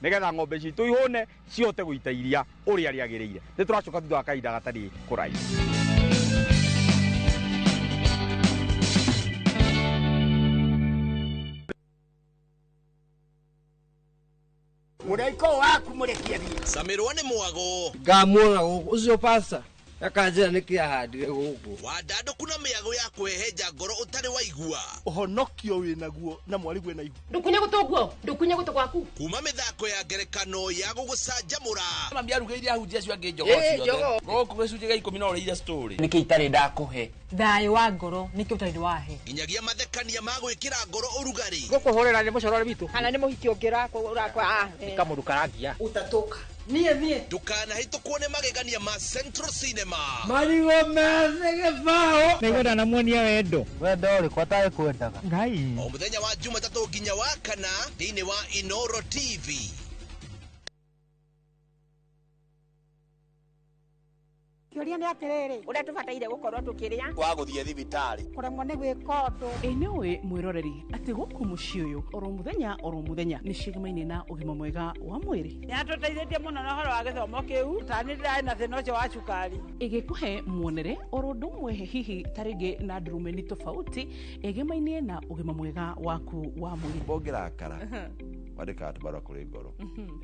nĩgetha ng'ombe citũ ihũne cihote gũita iria ũrĩa rĩagĩrĩire. Nĩ tũracoka thutha wa kahinda gatarĩ kũraihu. Mũraika waku mũrekie thiĩ. Camirwo nĩ mwago. Ngamuona gũkũ ũcio pasta. Akanjĩra nĩkĩ ahandire gũkũ. Wandandũku na mĩago ya kũhehenja ngoro ũtarĩ waigua. Ũhonokio wĩnaguo na mwarigwe na ihu. Ndukunye gũtũ ndukunye gũtũ gwaku. Kuma mĩthako ya ngerekano ya gũgũcanjamũra. Mami arugĩire ahunjia acio angĩ njogoo ciothe. Gũkũ gĩcunjĩ gĩa 10 no ũrĩire story. Nĩkĩ itarĩ ndakũhe? Thayũ wa ngoro nĩkĩ ũtarĩ wahe? Nginyagia mathekania ma gwĩkĩra ngoro ũrugarĩ. Gũkũhũrĩra nĩ mũcorore witũ. Kana nĩ mũhiki ũngĩ ũrakwa. Nĩ kamũndũ karangia. Ũtatũka. Niĩ niĩ. Ndũkanahĩtũkwo nĩ magegania ma Central Cinema. Marigũ methĩ gĩbaũ. Nĩngwenda namuonia wendo. Wendo ũrĩkũ atarĩ kwendaga? Ngai. O mũthenya wa Jumatatũ nginya wa kana thĩinĩ wa Inoro TV. Kĩũria nĩ atĩrĩrĩ, ũrĩa tũbataire gũkorwo tũkĩrĩa wa gũthiĩ thibitarĩ kũremwo nĩ gwĩka ũndũ. Ĩ nĩũĩ mwĩroreri atĩ gũkũ mũciĩ ũyũ oro mũthenya nĩ cigamaine na ũgima mwega wa mwĩrĩ. Nĩatũteithĩtie mũno na ũhoro wa gĩthomo kĩu, tani ndĩrarĩ na thĩna ũcio wa cukari. Ĩgĩkũhe muonere oro ũndũ ũmwe hihi ta rĩngĩ na ndurumeni tofauti ĩgĩmainie na ũgima mwega waku wa mwĩrĩ. Ũngĩrakara wandĩkaga tũbarũa kũrĩ ngoro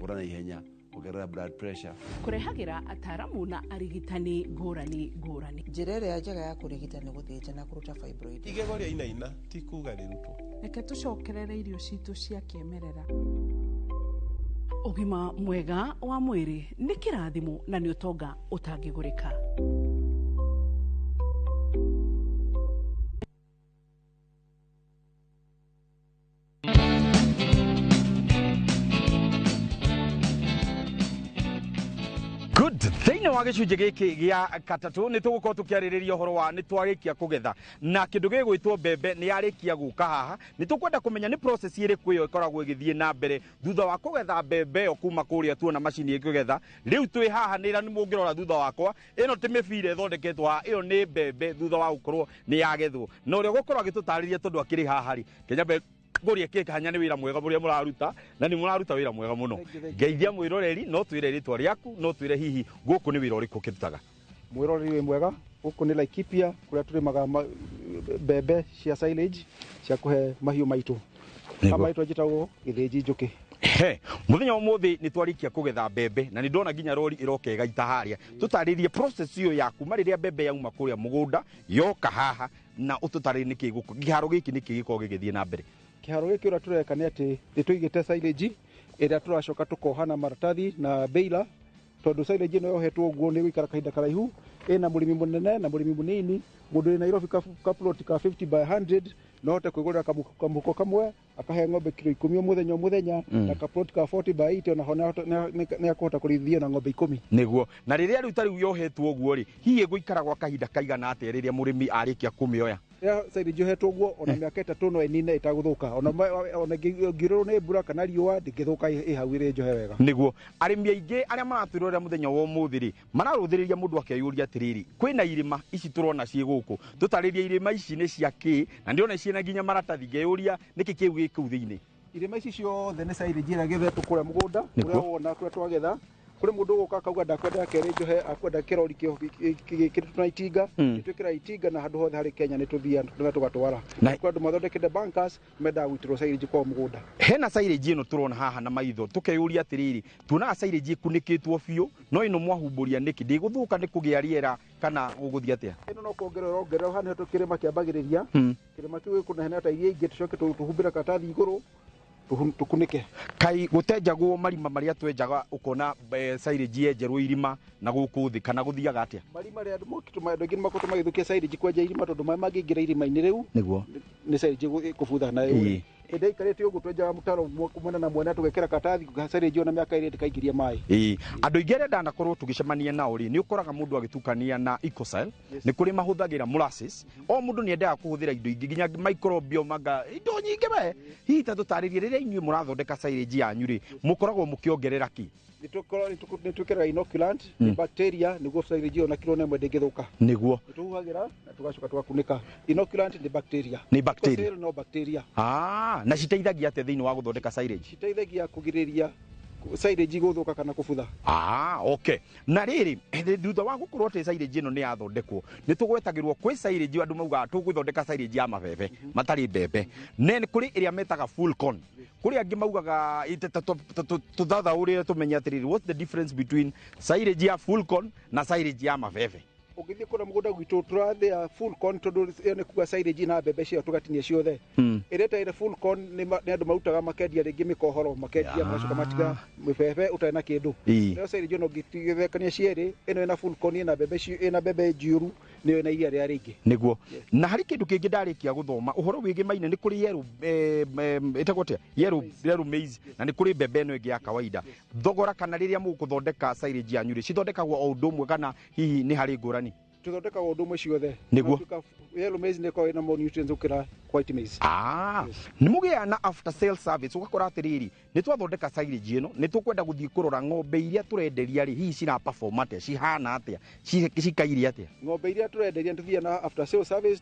ũra na ihenya ongerera blood pressure. Kũrehagĩra ataaramu na arigitani ngũrani ngũrani. Njĩra ĩrĩa njega ya kũrigita nĩ gũthĩnja na kũruta fibroid. Igego rĩa inaina ti kuga rĩrutwo. Reke tũcokerere irio citũ cia kĩmerera. Ũgima mwega wa mwĩrĩ nĩ kĩrathimo na nĩ ũtonga ũtangĩgũrĩka. Good. Thĩinĩ wa gĩcunjĩ gĩkĩ gĩa gatatũ nĩ tũgũkorwo tũkĩarĩrĩria ũhoro wa nĩ twarĩkia kũgetha na kĩndũ gĩgwĩtwo mbembe nĩ yarĩkia gũka haha. Nĩ tũkwenda kũmenya nĩ process ĩrĩkũ ĩyo ĩkoragwo ĩgĩthiĩ na mbere thutha wa kũgetha mbembe ĩyo kuma kũrĩa tuona macini ĩkĩgetha. Rĩu twĩ haha nĩ mũngĩrora thutha wakwa, ĩno ti mĩbira ĩthondeketwo haha, ĩyo nĩ mbembe thutha wa gũkorwo nĩ yagethwo. Na ũrĩa ũgũkorwo agĩtũtarĩria tondũ akĩrĩ haha rĩ, Kenya ngũria kĩkanya nĩ wĩra mwega ũrĩa mũraruta na nĩ mũraruta wĩra mwega mũno. Ngeithia mwĩroreri, no twĩre rĩtwa rĩaku, no twĩre hihi gũkũ nĩ wĩra ũrĩkũ ũkĩrutaga. Mwĩroreri wĩ mwega, gũkũ nĩ Laikipia kũrĩa tũrĩmaga mbembe cia silage cia kũhe mahiũ maitũ. Kama itũ njĩtagwo Gĩthĩnji Njũkĩ. He, mũthenya wa ũmũthĩ nĩ twarĩkia kũgetha mbembe na nĩ ndona nginya rori ĩroka ĩgaita harĩa. Tũtarĩrie process ĩyo ya kuma rĩrĩa mbembe yauma kũrĩa mũgũnda yoka haha na ũtũtarĩrie nĩkĩ gũkũ kĩharo gĩkĩ nĩkĩ gĩkoragwo gĩgĩthiĩ na mbere. Kĩharo gĩkĩ ũrĩa tũreka nĩ atĩ nĩ tũigĩte silage ĩrĩa tũracoka tũkoha na maratathi na baler, tondũ silage ĩno yohetwo ũguo nĩ ĩgũikara kahinda karaihu. Ĩna mũrĩmi mũnene na mũrĩmi mũnini, mũndũ wĩ Nairobi kaplot ka 50 by 100 no ahote kwĩgũrĩra kamũhuko kamwe akahe ng'ombe kiro 10 o mũthenya o mũthenya, na kaplot ka 40 by 80 onaho nĩ akũhota kũrĩithia na ng'ombe 10. Nĩguo. Na rĩrĩa rĩu ta rĩu yohetwo ũguo rĩ, hihi ĩgũikara gwa kahinda kaigana atĩa rĩrĩa mũrĩmi arĩkia kũmĩoya? Ya silage yohetwo ũguo ona mĩaka 3 no ĩnine ĩtagũthũka, ona ĩngĩurĩrwo nĩ mbura kana riũa ndĩngĩthũka, ĩ hau ĩrĩ njohe wega. Nĩguo. Arĩmi aingĩ arĩa maratwĩrorera mũthenya wa ũmũthĩ rĩ, mararũthĩrĩria mũndũ akeyũria atĩrĩrĩ, kwĩna irĩma ici tũrona ciĩ gũkũ, tũtarĩrie irĩma ici nĩ cia kĩ, na ndĩrona ciĩna nginya maratathi, ngeyũria nĩkĩ kĩu gĩ kũu thĩinĩ. Irĩma ici ciothe nĩ silage ĩrĩa ĩgethetwo kũrĩa mũgũnda, kũrĩa wona kũrĩa twagetha. Kũrĩ mũndũ ũgũka akauga ndakwenda kerĩ njohe, akwenda kĩrori gĩkĩrĩtwo na itinga, nĩtwĩkĩra itinga na handũ hothe harĩ Kenya nĩtũthiaga na tũgatwara. Kũrĩ andũ mathondekete bunkers mendaga gũitĩrwo silage kwao mũgũnda. Hena silage ĩno tũrona haha na maitho, tũkeyũria atĩrĩrĩ, tuonaga silage ĩkunĩkĩtwo biũ, no ĩno mwahumbũria nĩkĩ? Ndĩgũthũka nĩ kũgĩa rĩera kana gũgũthiĩ atĩa? Ĩno no kuongerera ũrongerera, haha nĩho kĩrĩma kĩambagĩrĩria. Kĩrĩma kĩu gĩkũneana ta iria ingĩ, tũcoke tũhumbĩre karatathi igũrũ tukunike. Kai gutenjagwo marima maria twenjaga ukona silage yenjerwo irima na guku thi kana guthiaga atia? Marima ria andu mokituma andu aingi makoretwo magithukia silage kwenja irima tondu maĩ mangĩingĩra irima-inĩ rĩu niguo nĩ silage ĩkũbutha na ĩĩ ĩndĩ ĩikarĩte ũguo twenjaga mũtaro mwena na mwena tũgekĩra karatathi silage ona mĩaka ĩrĩ ndĩkaingĩria maĩ. Ĩĩ andũ aingĩ arĩa ndanakorwo tũgĩcemania nao rĩ, nĩ ũkoraga mũndũ agĩtukania na ecocell, nĩ kũrĩ mahũthagĩra molasses, o mũndũ nĩ endaga kũhũthĩra indo ingĩ nginya microbiome manga indo nyingĩ we. Hihi ta tũtarĩrie rĩrĩa inyuĩ mũrathondeka silage yanyu rĩ, mũkoragwo mũkĩongerera kĩ? Nĩ twĩkĩraga inoculant nĩ bacteria nĩguo silage ona kiro ĩmwe ndĩngĩthũka. Nĩguo nĩ tũhuhagĩra na tũgacoka tũgakunĩka. Inoculant nĩ bacteria. Nĩ bacteria. Ecocell no bacteria. Ah, na citeithagia atĩa thĩinĩ wa gũthondeka silage? Citeithagia kũgirĩrĩria silage gũthũka kana kũbutha. Ah, okay. Na rĩrĩ thutha wa gũkorwo atĩ silage ĩno nĩ yathondekwo, nĩ tũgwetagĩrwo kwĩ silage andũ maugaga tũgũthondeka silage ya mabebe matarĩ mbembe. Ne nĩ kũrĩ ĩrĩa metaga full corn. Kũrĩ angĩ maugaga tũthathaũrĩre tũmenye atĩrĩrĩ, what's the difference between silage ya full corn na silage ya mabebe? Ũngĩthiĩ kũrĩa mũgũnda gwitũ tũrathĩa full corn, tondũ ĩyo nĩ kuga silage na mbembe ciao tũgatinia ciothe. Ĩrĩa ĩtarĩ full corn nĩ andũ marutaga makendia rĩngĩ mĩkohoro, makendia, magacoka matiga mĩbebe ũtarĩ na kĩndũ. Nayo silage ona ũngĩtigithũkania cierĩ, ĩno ĩna full corn, ĩna mbembe ĩna mbembe njiyũru, nĩyo ĩna iria rĩrĩa rĩingĩ. Nĩguo. Na harĩ kĩndũ kĩngĩ ndarĩkia gũthoma ũhoro wĩgĩmaine, nĩ kũrĩ yellow, ĩtagwo atĩa, yellow maize, na nĩ kũrĩ mbembe ĩno ĩngĩ ya kawaida. Thogora kana rĩrĩa mũgũthondeka silage yanyu rĩ, cithondekagwo o ũndũ ũmwe kana hihi nĩ harĩ ngũrani? Tũthondekaga ũndũ ũmwe ciothe. Nĩguo. Natuĩka yellow maize nĩ ĩkoragwo ĩna more nutrients gũkĩra white maize. Ah, nĩ mũgĩaga na after sale service, ũgakora atĩrĩrĩ, nĩ twathondeka silage ĩno, nĩ tũkwenda gũthiĩ kũrora ng'ombe iria tũrenderia rĩ, hihi cira perform atĩa, cihana atĩa, cikaire atĩa? Ng'ombe iria tũrenderia nĩ tũthiaga na after sale service,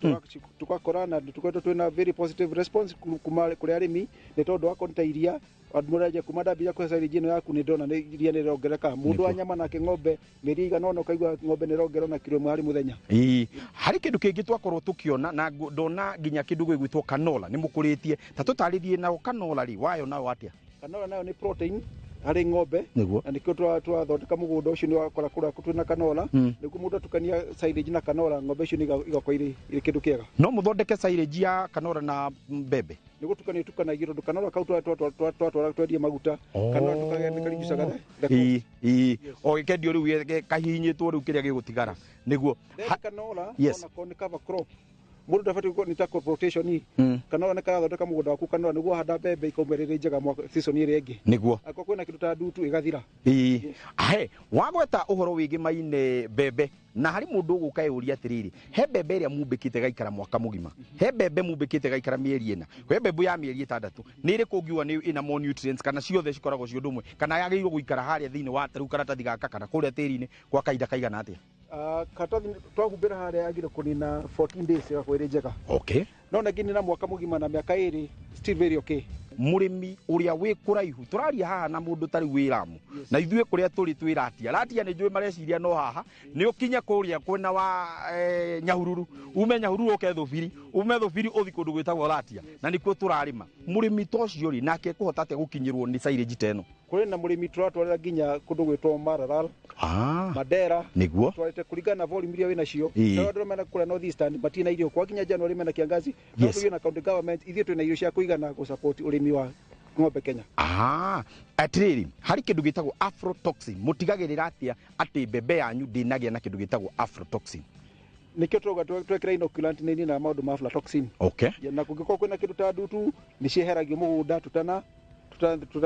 tũgakora na tũkoretwo twĩna very positive response kuma kũrĩ arĩmi, nĩ tondũ wakorwo nĩ ta iria andũ marenja kuma ndambia kũhe silage ĩno yaku, nĩ ndona nĩ iria nĩ rĩrongereka. Mũndũ wa nyama nake ng'ombe mĩeri igana ũna ũkaigua ng'ombe nĩ ĩrongerera na kiro 1 harĩ mũthenya. Ĩĩ, harĩ kĩndũ kĩngĩ twakorwo tũkĩona na ndona nginya kĩndũ gĩgwĩtwo canola nĩ mũkũrĩtie, ta tũtarĩrie nao canola rĩ, wayo nayo atĩa? Canola nayo nĩ protein harĩ ng'ombe. Na nĩkĩo tũrathondeka mũgũnda ũcio, nĩ wakora kũrĩa twĩna canola. Nĩguo mũndũ atukania silage na canola, ng'ombe icio nĩ igakorwo irĩ kĩndũ kĩega. No mũthondeke silage ya canola na mbembe? Nĩ gũtukania itukanagio, tondũ canola kau twatwara twendie maguta, canola tũkagĩa nĩ kareducaga the cost. Ĩĩ, o gĩkendio rĩu kahihinyĩtwo rĩu kĩrĩa gĩgũtigara nĩguo. Then canola onako nĩ cover crop, mũndũ ndabatiĩ gũkorwo nĩ ta crop rotation. Canola nĩ karathondeka mũgũnda waku, canola nĩguo wahanda mbembe ikauma rĩrĩ njega mwaka season ĩrĩa ĩngĩ. Angĩkorwo kwĩna kĩndũ ta ndutu ĩgathira. Ĩĩ, he wagweta ũhoro wĩgĩmaine mbembe, na harĩ mũndũ ũgũka eyũria atĩrĩrĩ, he mbembe ĩrĩa mumbĩkĩte gaikara mwaka mũgima, he mbembe mumbĩkĩte gaikara mĩeri 4, he mbembe ya mĩeri 6, nĩ ĩrĩkũ ũngiuga nĩ ĩna more nutrients, kana ciothe cikoragwo ci ũndũ ũmwe, kana yagĩrĩirwo gũikara harĩa thĩinĩ wa tarĩu karatathi gaka kana kũrĩa tĩri-inĩ kwa kahinda kaigana atĩa? Karatathi twahumbĩra harĩa yagĩrĩirwo kũnina 14 days ĩgakorwo ĩrĩ njega. No na nginya na mwaka mũgima na mĩaka 2, still very okay. Mũrĩmi ũrĩa wĩ kũraihu, tũraria haha na mũndũ tarĩu wĩ Lamu, na ithuĩ kũrĩa tũrĩ twĩ Ratia. Ratia nĩ njũĩ mareciria no haha, nĩ ũkinye kũrĩa kwena wa Nyahururu, ume Nyahururu ũke Thũbiri, ume Thũbiri ũthi kũndũ gwĩtagwo Ratia, na nĩkuo tũrarĩma. Mũrĩmi ta ũcio rĩ, nake ekũhota atĩa gũkinyĩrwo nĩ silage ta ĩno? Kũrĩ na mũrĩmi tũratwarĩra nginya kũndũ gwĩtwo Maralal, Mandera. Twarĩte kũringana na volume iria wĩnacio. Tondũ andũ mena kũrĩa North Eastern matirĩ na irio kwa nginya January mena kiangazi. No tũgĩe na county government, ithuĩ twĩna irio cia kũigana gũ support ũrĩmi wa ng'ombe Kenya. Atĩrĩrĩ, harĩ kĩndũ gĩtagwo aflatoxin, mũtigagĩrĩra atĩa atĩ mbembe yanyu ndĩnagĩa na kĩndũ gĩtagwo aflatoxin? Nĩkĩo tũrauga twekĩra inoculant nĩ ĩninaga maũndũ ma aflatoxin. Na kũngĩkorwo kwĩna kĩndũ ta ndutu, nĩ cieheragio mũgũnda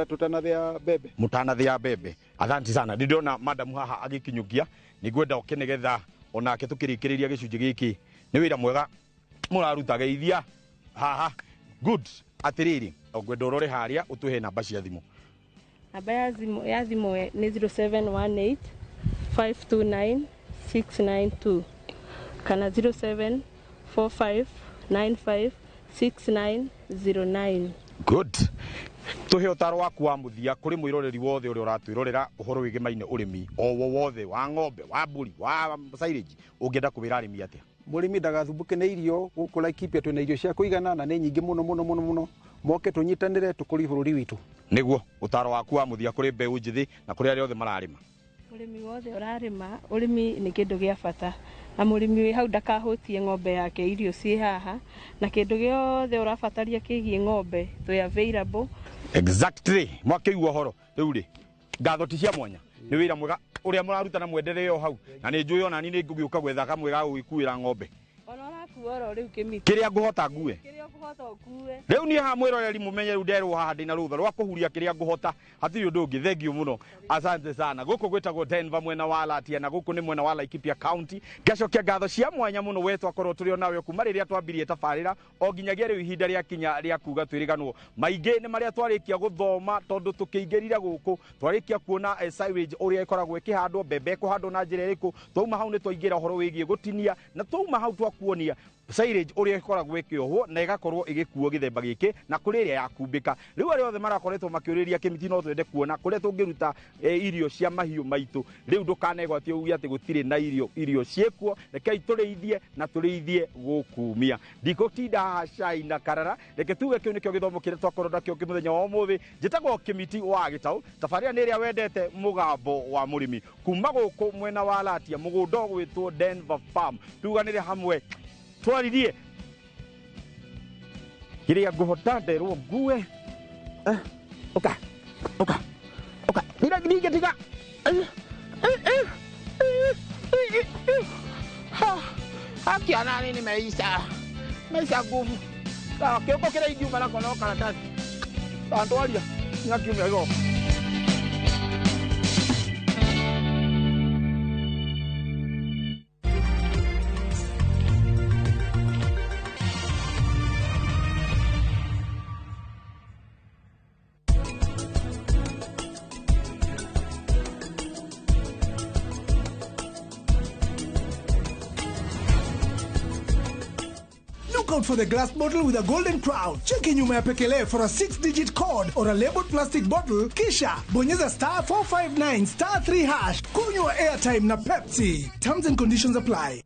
tutanathĩa mbembe. Mũtanathĩa mbembe. Asante sana. Nĩ ndĩrona madam haha agĩkinyũkia, nĩ ngwenda oke nĩgetha onake tũkĩrĩkĩrĩria gĩcunjĩ gĩkĩ. Nĩ wĩra mwega mũraruta, geithia haha. Good. Atĩrĩrĩ, ngwenda ũrore harĩa ũtũhe namba cia thimũ. Namba ya thimũ nĩ 0718 529 692 kana 0745 95 6909. Good. Tũhe ũtaro waku wa mũthia kũrĩ mwĩroreri wothe ũrĩa ũratwĩrorera ũhoro wĩgĩmaine ũrĩmi o wothe wa ng'ombe, wa mbũri, wa silage, ũngĩenda kũwĩra arĩmi atĩa? Mũrĩmi ndagathumbũke nĩ irio, gũkũ Laikipia twĩna irio cia kũigana na nĩ nyingĩ mũno mũno mũno mũno. Moke tũnyitanĩre tũkũrie bũrũri witũ. Nĩguo ũtaro waku wa mũthia kũrĩ mbeũ njĩthĩ na kũrĩ arĩa othe mararĩma. Mũrĩmi wothe ũrarĩma, ũrĩmi nĩ kĩndũ gĩa bata, na mũrĩmi wĩ hau ndakahũtie ng'ombe yake, irio ciĩ haha, na kĩndũ gĩothe ũrabataria kĩgiĩ ng'ombe twĩ available. Exactly. Mwakĩigua ũhoro rĩu rĩ, ngatho ti cia mwanya, nĩ wĩra mwega ũrĩa mũraruta na mwenderee o hau, na nĩ njũĩ ona niĩ nĩ ngũgĩũka gwetha kamwe ga gũgĩkuĩra ng'ombe. Ona ũrakua oro rĩu kĩmiti. Kĩrĩa ngũhota ngue. Kĩrĩa ũkũhota ũkue. Rĩu niĩ haha mwĩroreri mũmenye rĩu nderwo haha ndĩna rũtha rwa kũhuria kĩrĩa ngũhota, hatirĩ ũndũ ũngĩ. Thengiũ mũno, asante sana. Gũkũ gwĩtagwo Denver mwena wa Latia, na gũkũ nĩ mwena wa Laikipia County. Ngacokia ngatho cia mwanya mũno we twakorwo tũrĩ o nawe kuma rĩrĩa twambirie tabarĩra o nginyagia rĩu ihinda rĩa kinya rĩa kuga twĩrĩganwo. Maingĩ nĩ marĩa twarĩkia gũthoma, tondũ tũkĩingĩrire gũkũ twarĩkia kuona silage ũrĩa ĩkoragwo ĩkĩhandwo, mbembe ĩkũhandwo na njĩra ĩrĩkũ. Twauma hau nĩ twaingĩra ũhoro wĩgiĩ gũtinia, na twauma hau twakuonia Silage ũrĩa ĩkoragwo ĩkĩohwo na ĩgakorwo ĩgĩkuo gĩthemba gĩkĩ na kũrĩ ĩrĩa yakumbĩka. Rĩu arĩa othe marakoretwo makĩũrĩria Kĩmiti, no twende kuona kũrĩa tũngĩruta irio cia mahiũ maitũ. Rĩu ndũkanegwatie uge atĩ gũtirĩ na irio, irio ciĩkuo. Rekei tũrĩithie na tũrĩithie gũkumia. Ndikũtinda haha cai na karara, reke tuge kĩu nĩkĩo gĩthomo kĩrĩa twakorwo nakĩo mũthenya wa ũmũthĩ. Njĩtagwo Kĩmiti wa Gĩtaũ, tabarĩra nĩ ĩrĩa wendete, mũgambo wa mũrĩmi, kuma gũkũ mwena wa Latia, mũgũnda ũgwĩtwo Denver Farm. Tuganĩre hamwe twaririe kĩrĩa ngũhota nderwo ngue. Ũka ũka ũka, ningĩ tiga. Akiona nini meisha meisha nguvu. Sawa, kĩoko kĩrĩa ingiuma nako no karatathi. Sawa, ndwaria nginya kiumia gĩgoka. Look out for the glass bottle with a golden crown. Cheki nyuma ya pekele for a 6-digit code or a labeled plastic bottle. Kisha bonyeza star 459 star 3 hash. Kunywa airtime na Pepsi. Terms and conditions apply.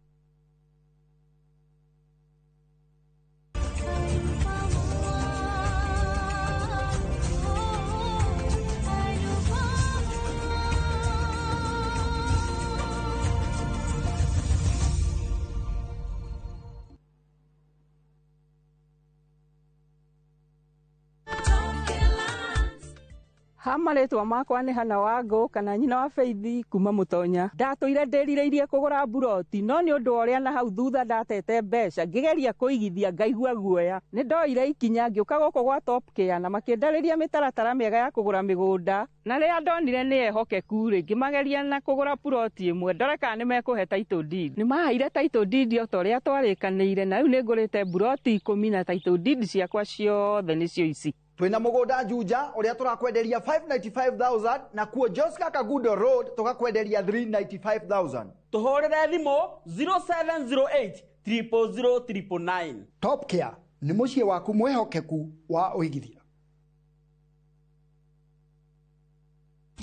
Ha marĩtwa makwa nĩ Hana Wangũ kana nyina wa Faithi kuma Mũtonya. Ndatũire ndĩrirĩirie kũgũra mburoti, no nĩ ũndũ wa ũrĩa na hau thutha ndatete mbeca ngĩgeria kũigithia ngaigua guoya. Nĩ ndoire ikinya ngĩũka gũkũ gwa Top Care na makĩndarĩria mĩtaratara mĩega ya kũgũra mĩgũnda, na rĩrĩa ndonire nĩ ehokeku rĩ, ngĩmageria na kũgũra puroti ĩmwe ndore kana nĩ mekũhe title deed. Nĩ maheire title deed o ta ũrĩa twarĩkanĩire, na rĩu nĩ ngũrĩte mburoti 10 na title deed ciakwa ciothe nĩcio ici. Twina mugunda Juja uria turakwenderia 595,000 na kuo Joska Kagudo Road tukakwenderia 395,000. Tuhurire thimu 0708 000 999. Top Care ni muciĩ waku mwihokeku wa uigithia.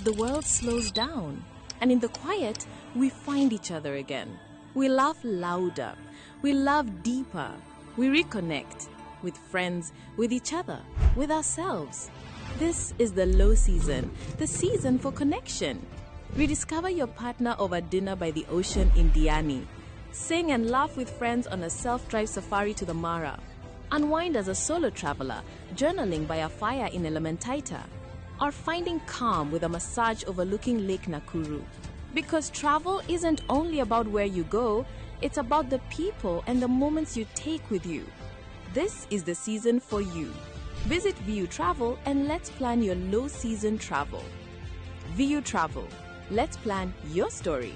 The world slows down, and in the quiet we find each other again. We laugh louder, we love deeper, we reconnect with friends, with each other, with ourselves. This is the low season, the season for connection. Rediscover your partner over dinner by the ocean in Diani. Sing and laugh with friends on a self-drive safari to the Mara. Unwind as a solo traveler, journaling by a fire in Elementaita. Or finding calm with a massage overlooking Lake Nakuru. Because travel isn't only about where you go, it's about the people and the moments you take with you. This is the season for you. Visit VU Travel and let's plan your low season travel. VU Travel. Let's plan your story.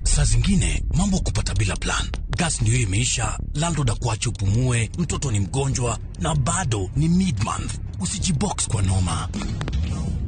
Saa zingine mambo kupata bila plan. Gas ndio imeisha, landlord akuache upumue, mtoto ni mgonjwa na bado ni mid-month. Usijibox kwa noma.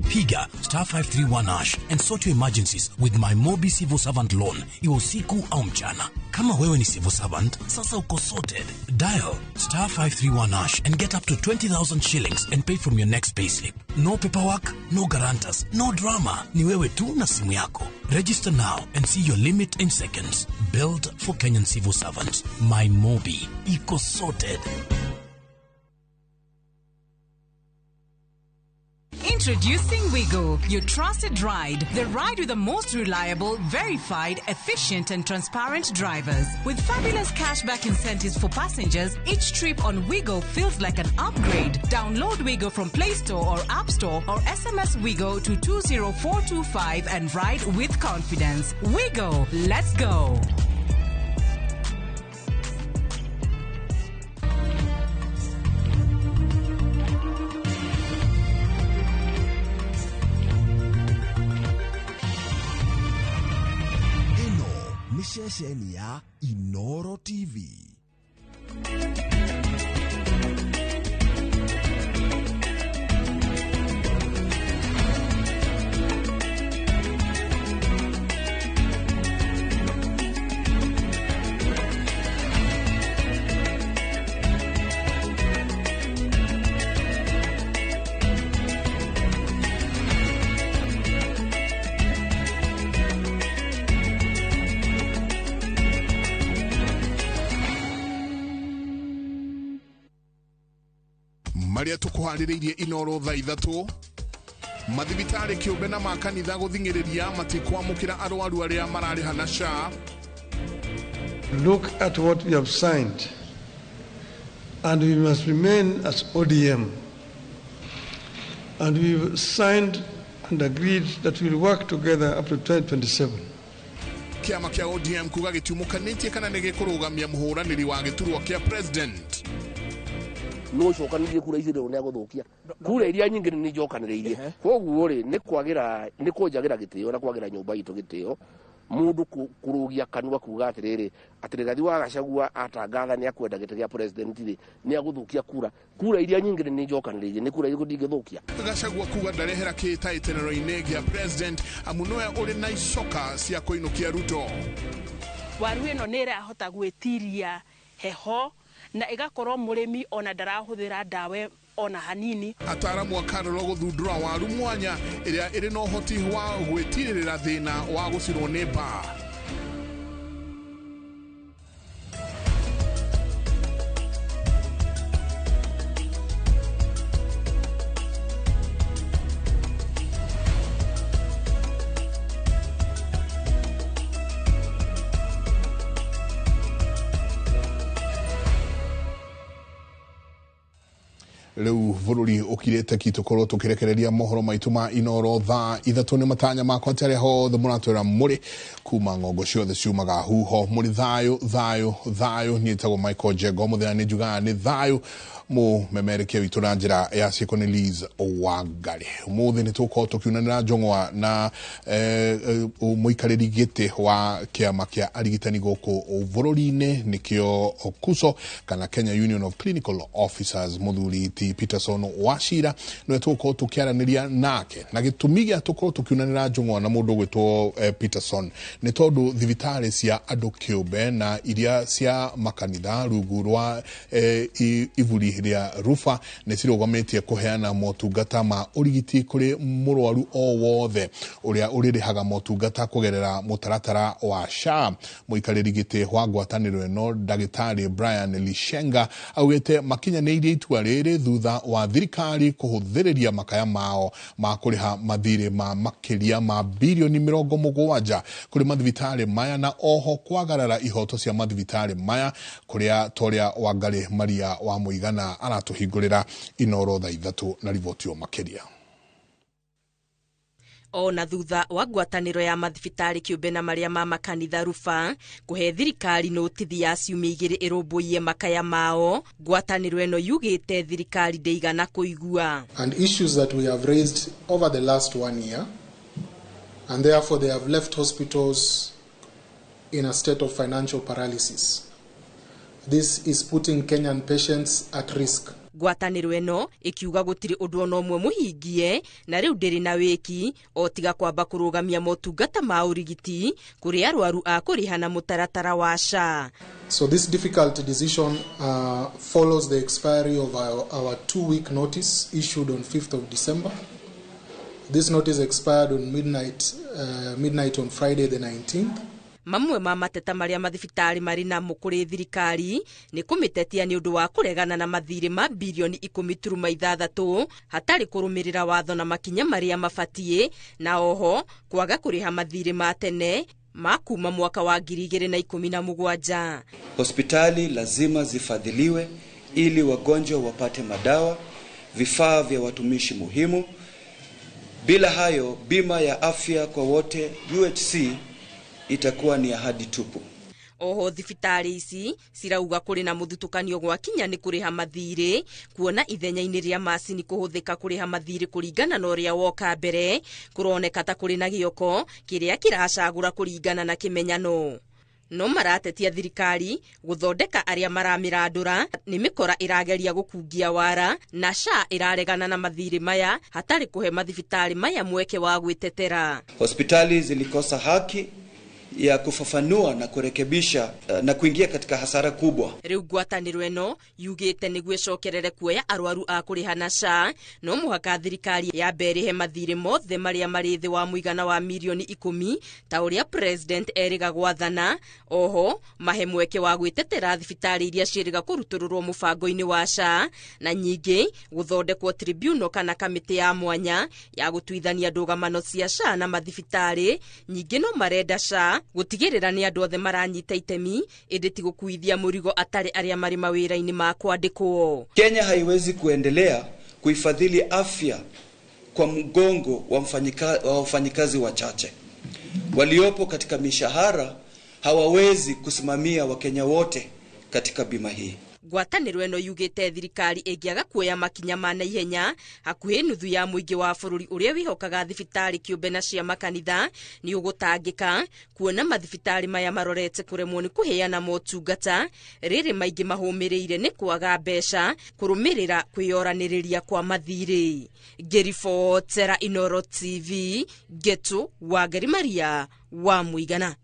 Piga star 531 hash and sort your emergencies with my Mobi Civil Servant Loan, iwe usiku au mchana. Kama wewe ni civil servant, sasa uko sorted. Dial star 531 hash and get up to 20,000 shillings and pay from your next payslip. No paperwork, no guarantors, no drama. Ni wewe tu na simu yako. Register now and see your limit in seconds. Built for Kenyan civil servants. My Mobi. Iko sorted. Introducing Wigo, your trusted ride. The ride with the most reliable, verified, efficient and transparent drivers. With fabulous cashback incentives for passengers, each trip on Wigo feels like an upgrade. Download Wigo from Play Store or App Store or SMS Wigo to 20425 and ride with confidence. Wigo, let's go. Ceceni ya Inoro TV. Marĩa tũkũharĩrĩirie Inoro thaa 3 mathibitarĩ kĩũmbe na makanitha gũthing'ĩrĩria matikwamũkĩra arwaru arĩa mararĩha na SHA. Look at what we have signed, and we must remain as ODM. And we've signed and agreed that we'll work together up to 2027. Kĩama kĩa ODM kuga gĩtiumũkanĩtie kana nĩ gĩkũrũgamia mũhũranĩri wa gĩturwa kĩa president. No cokanĩrĩrie kura icio rĩu nĩagũthũkia kura iria nyingĩ nĩ njokanĩrĩirie koguo rĩ nĩ kwagĩra nĩ kũnjagĩra gĩtĩo na kwagĩra nyũmba itũ gĩtĩo mũndũ kũrũgia kanua kuga atĩrĩrĩ atĩ Rigathi wa Gachagua atangatha nĩ akwenda gĩtĩ gĩa president rĩ nĩ agũthũkia kura iria nyingĩ nĩ njokanĩrĩirie nĩ kura irĩkũ ndingĩthũkia. Gachagua kuga ndarehera kĩhĩtahĩtanĩro-inĩ gĩa president amu nĩwe ũrĩ na icoka cia kũinũkia Ruto. Waru ĩno nĩ ĩrahota gwĩtiria heho na ĩgakorwo mũrĩmi ona ndarahũthĩra ndawa ona hanini. Ataaramu a Karolo gũthundũra waru mwanya ĩrĩa ĩrĩ na ũhoti wa gwĩtirĩrĩra thĩna wa gũcinwo nĩ mbaa. Rĩu bũrũri ũkirĩte ki tũkorwo tũkĩrekereria mohoro maitũ ma Inoro thaa 3 nĩ matanya makwa atĩ arĩa hothe mũratwĩra mũrĩ kuma ng'ongo ciothe ciumaga huho mũrĩ thayũ thayũ thayũ. Niĩ njĩtagwo Michael Njenga mũthenya nĩ njugaga nĩ thayũ mũmemerekia witũ na njĩra ya ciĩko nĩ Liz Wangari. Ũmũthĩ nĩ tũgũkorwo tũkiunanĩra njong'wa na mũikarĩri gĩtĩ wa kĩama kĩa arigitani gũkũ bũrũri-inĩ nĩkĩo KUSO kana Kenya Union of Clinical Officers mũthuri ti Peterson Wachira nĩwe tũgũkorwo tũkĩaranĩria nake na gĩtũmi gĩa tũkorwo tũkiunanĩra njong'wa na mũndũ ũgwĩtwo Peterson nĩ tondũ thibitarĩ cia andũ kĩũmbe na iria cia makanitha rungu rwa iburi rĩa rufa nĩ cirũgamĩtie kũheana motungata ma ũrigiti kũrĩ mũrwaru o wothe ũrĩa ũrĩrĩhaga motungata kũgerera mũtaratara wa SHA. Mũikarĩri gĩtĩ wa ngwatanĩro ĩno ndagĩtarĩ Brian Lishenga augĩte makinyanĩirie itua rĩrĩ thutha wa thirikari kũhũthĩrĩria makaya mao ma kũrĩha mathirĩ ma makĩria ma birioni 70 kũrĩ mathibitarĩ maya na oho kwagarara ihoto cia mathibitarĩ maya kũrĩa Toria Wangari Maria wa Mũigana aratũhingũrĩra Inoro thaa 3 na riboti o makĩria. Ona thutha wa ngwatanĩro ya mathibitarĩ kĩũmbe na marĩa ma makanitha rufa kũhe thirikari notithi ya ciumia 2 ĩrũmbũiye makaya mao, ngwatanĩro ĩno yugĩte thirikari ndĩigana kũigua. And issues that we have raised over the last 1 year, and therefore they have left hospitals in a state of financial paralysis. This is putting Kenyan patients at risk. Ngwatanĩro ĩno ĩkiuga gũtirĩ ũndũ ona ũmwe mũhingie na rĩu ndĩrĩ na wĩki o tiga kwamba kũrũgamia motungata ma ũrigiti kũrĩ arwaru a kũrĩha na mũtaratara wa SHA. So this difficult decision follows the expiry of our 2-week notice issued on 5th of December. This notice expired on midnight on Friday the 19th. Mamwe ma mateta marĩa mathibitarĩ marĩ namo kũrĩ thirikari nĩ kũmĩtetia nĩ ũndũ wa kũregana na mathirĩ ma birioni 10.6 hatarĩ kũrũmĩrĩra watho na makinya marĩa mabatiĩ na oho kwaga kũrĩha mathirĩ ma tene ma kuma mwaka wa 2017. Hospitali lazima zifadhiliwe ili wagonjwa wapate madawa, vifaa vya watumishi muhimu. Bila hayo, bima ya afya kwa wote UHC itakuwa ni ahadi tupu. Oho thibitarĩ ici cirauga kũrĩ na mũthutũkanio gwakinya nĩ kũrĩha mathirĩ kuona ithenya-inĩ rĩa macini kũhũthĩka kũrĩha mathirĩ kũringana na ũrĩa woka mbere kũroneka ta kũrĩ na gĩoko kĩrĩa kĩracagũra kũringana na kĩmenyano. No maratetia thirikari gũthondeka arĩa maramĩrandũra nĩ mĩkora ĩrageria gũkungia wara na SHA ĩraregana na mathirĩ maya hatarĩ kũhe mathibitarĩ maya mweke wa gwĩtetera. Hospitali zilikosa haki ya kufafanua na kurekebisha na kuingia katika hasara kubwa. Rĩu ngwatanĩro ĩno yugĩte nĩguo ĩcokerere kuoya arwaru a kũrĩha na SHA no mũhaka thirikari yambe ĩrĩhe mathirĩ mothe marĩa marĩ thĩ wa mũigana wa mirioni 10 ta ũrĩa president erĩga gwathana. Oho mahe mweke wa gwĩtetera thibitarĩ iria ciĩrĩga kũrutũrũrwo mũbango-inĩ wa SHA na nyingĩ gũthondekwo tribunal kana kamĩtĩ ya mwanya ya gũtuithania ndũgamano cia SHA na mathibitarĩ. Nyingĩ no marenda SHA gũtigĩrĩra nĩ andũ othe maranyita itemi ĩndĩ ti gũkuithia mũrigo atarĩ arĩa marĩ mawĩra-inĩ ma kwandĩkwo. Kenya haiwezi kuendelea kuifadhili afya kwa mgongo wa wafanyikazi wachache waliopo katika mishahara. Hawawezi kusimamia Wakenya wote katika bima hii. Ngwatanĩro ĩno yugĩte thirikari ĩngĩaga kuoya makinya ma naihenya hakuhĩ nuthu ya mũingĩ wa bũrũri ũrĩa wĩhokaga thibitarĩ kĩũmbe na cia makanitha nĩ ũgũtangĩka kuona mathibitarĩ maya marorete kũremwo nĩ kũheana motungata rĩrĩ maingĩ mahũmĩrĩire nĩ kwaga mbeca kũrũmĩrĩra kwĩyoranĩrĩria kwa mathirĩ. Ngĩribotera Inooro TV, Ngetu Wangari Maria wa Mũigana.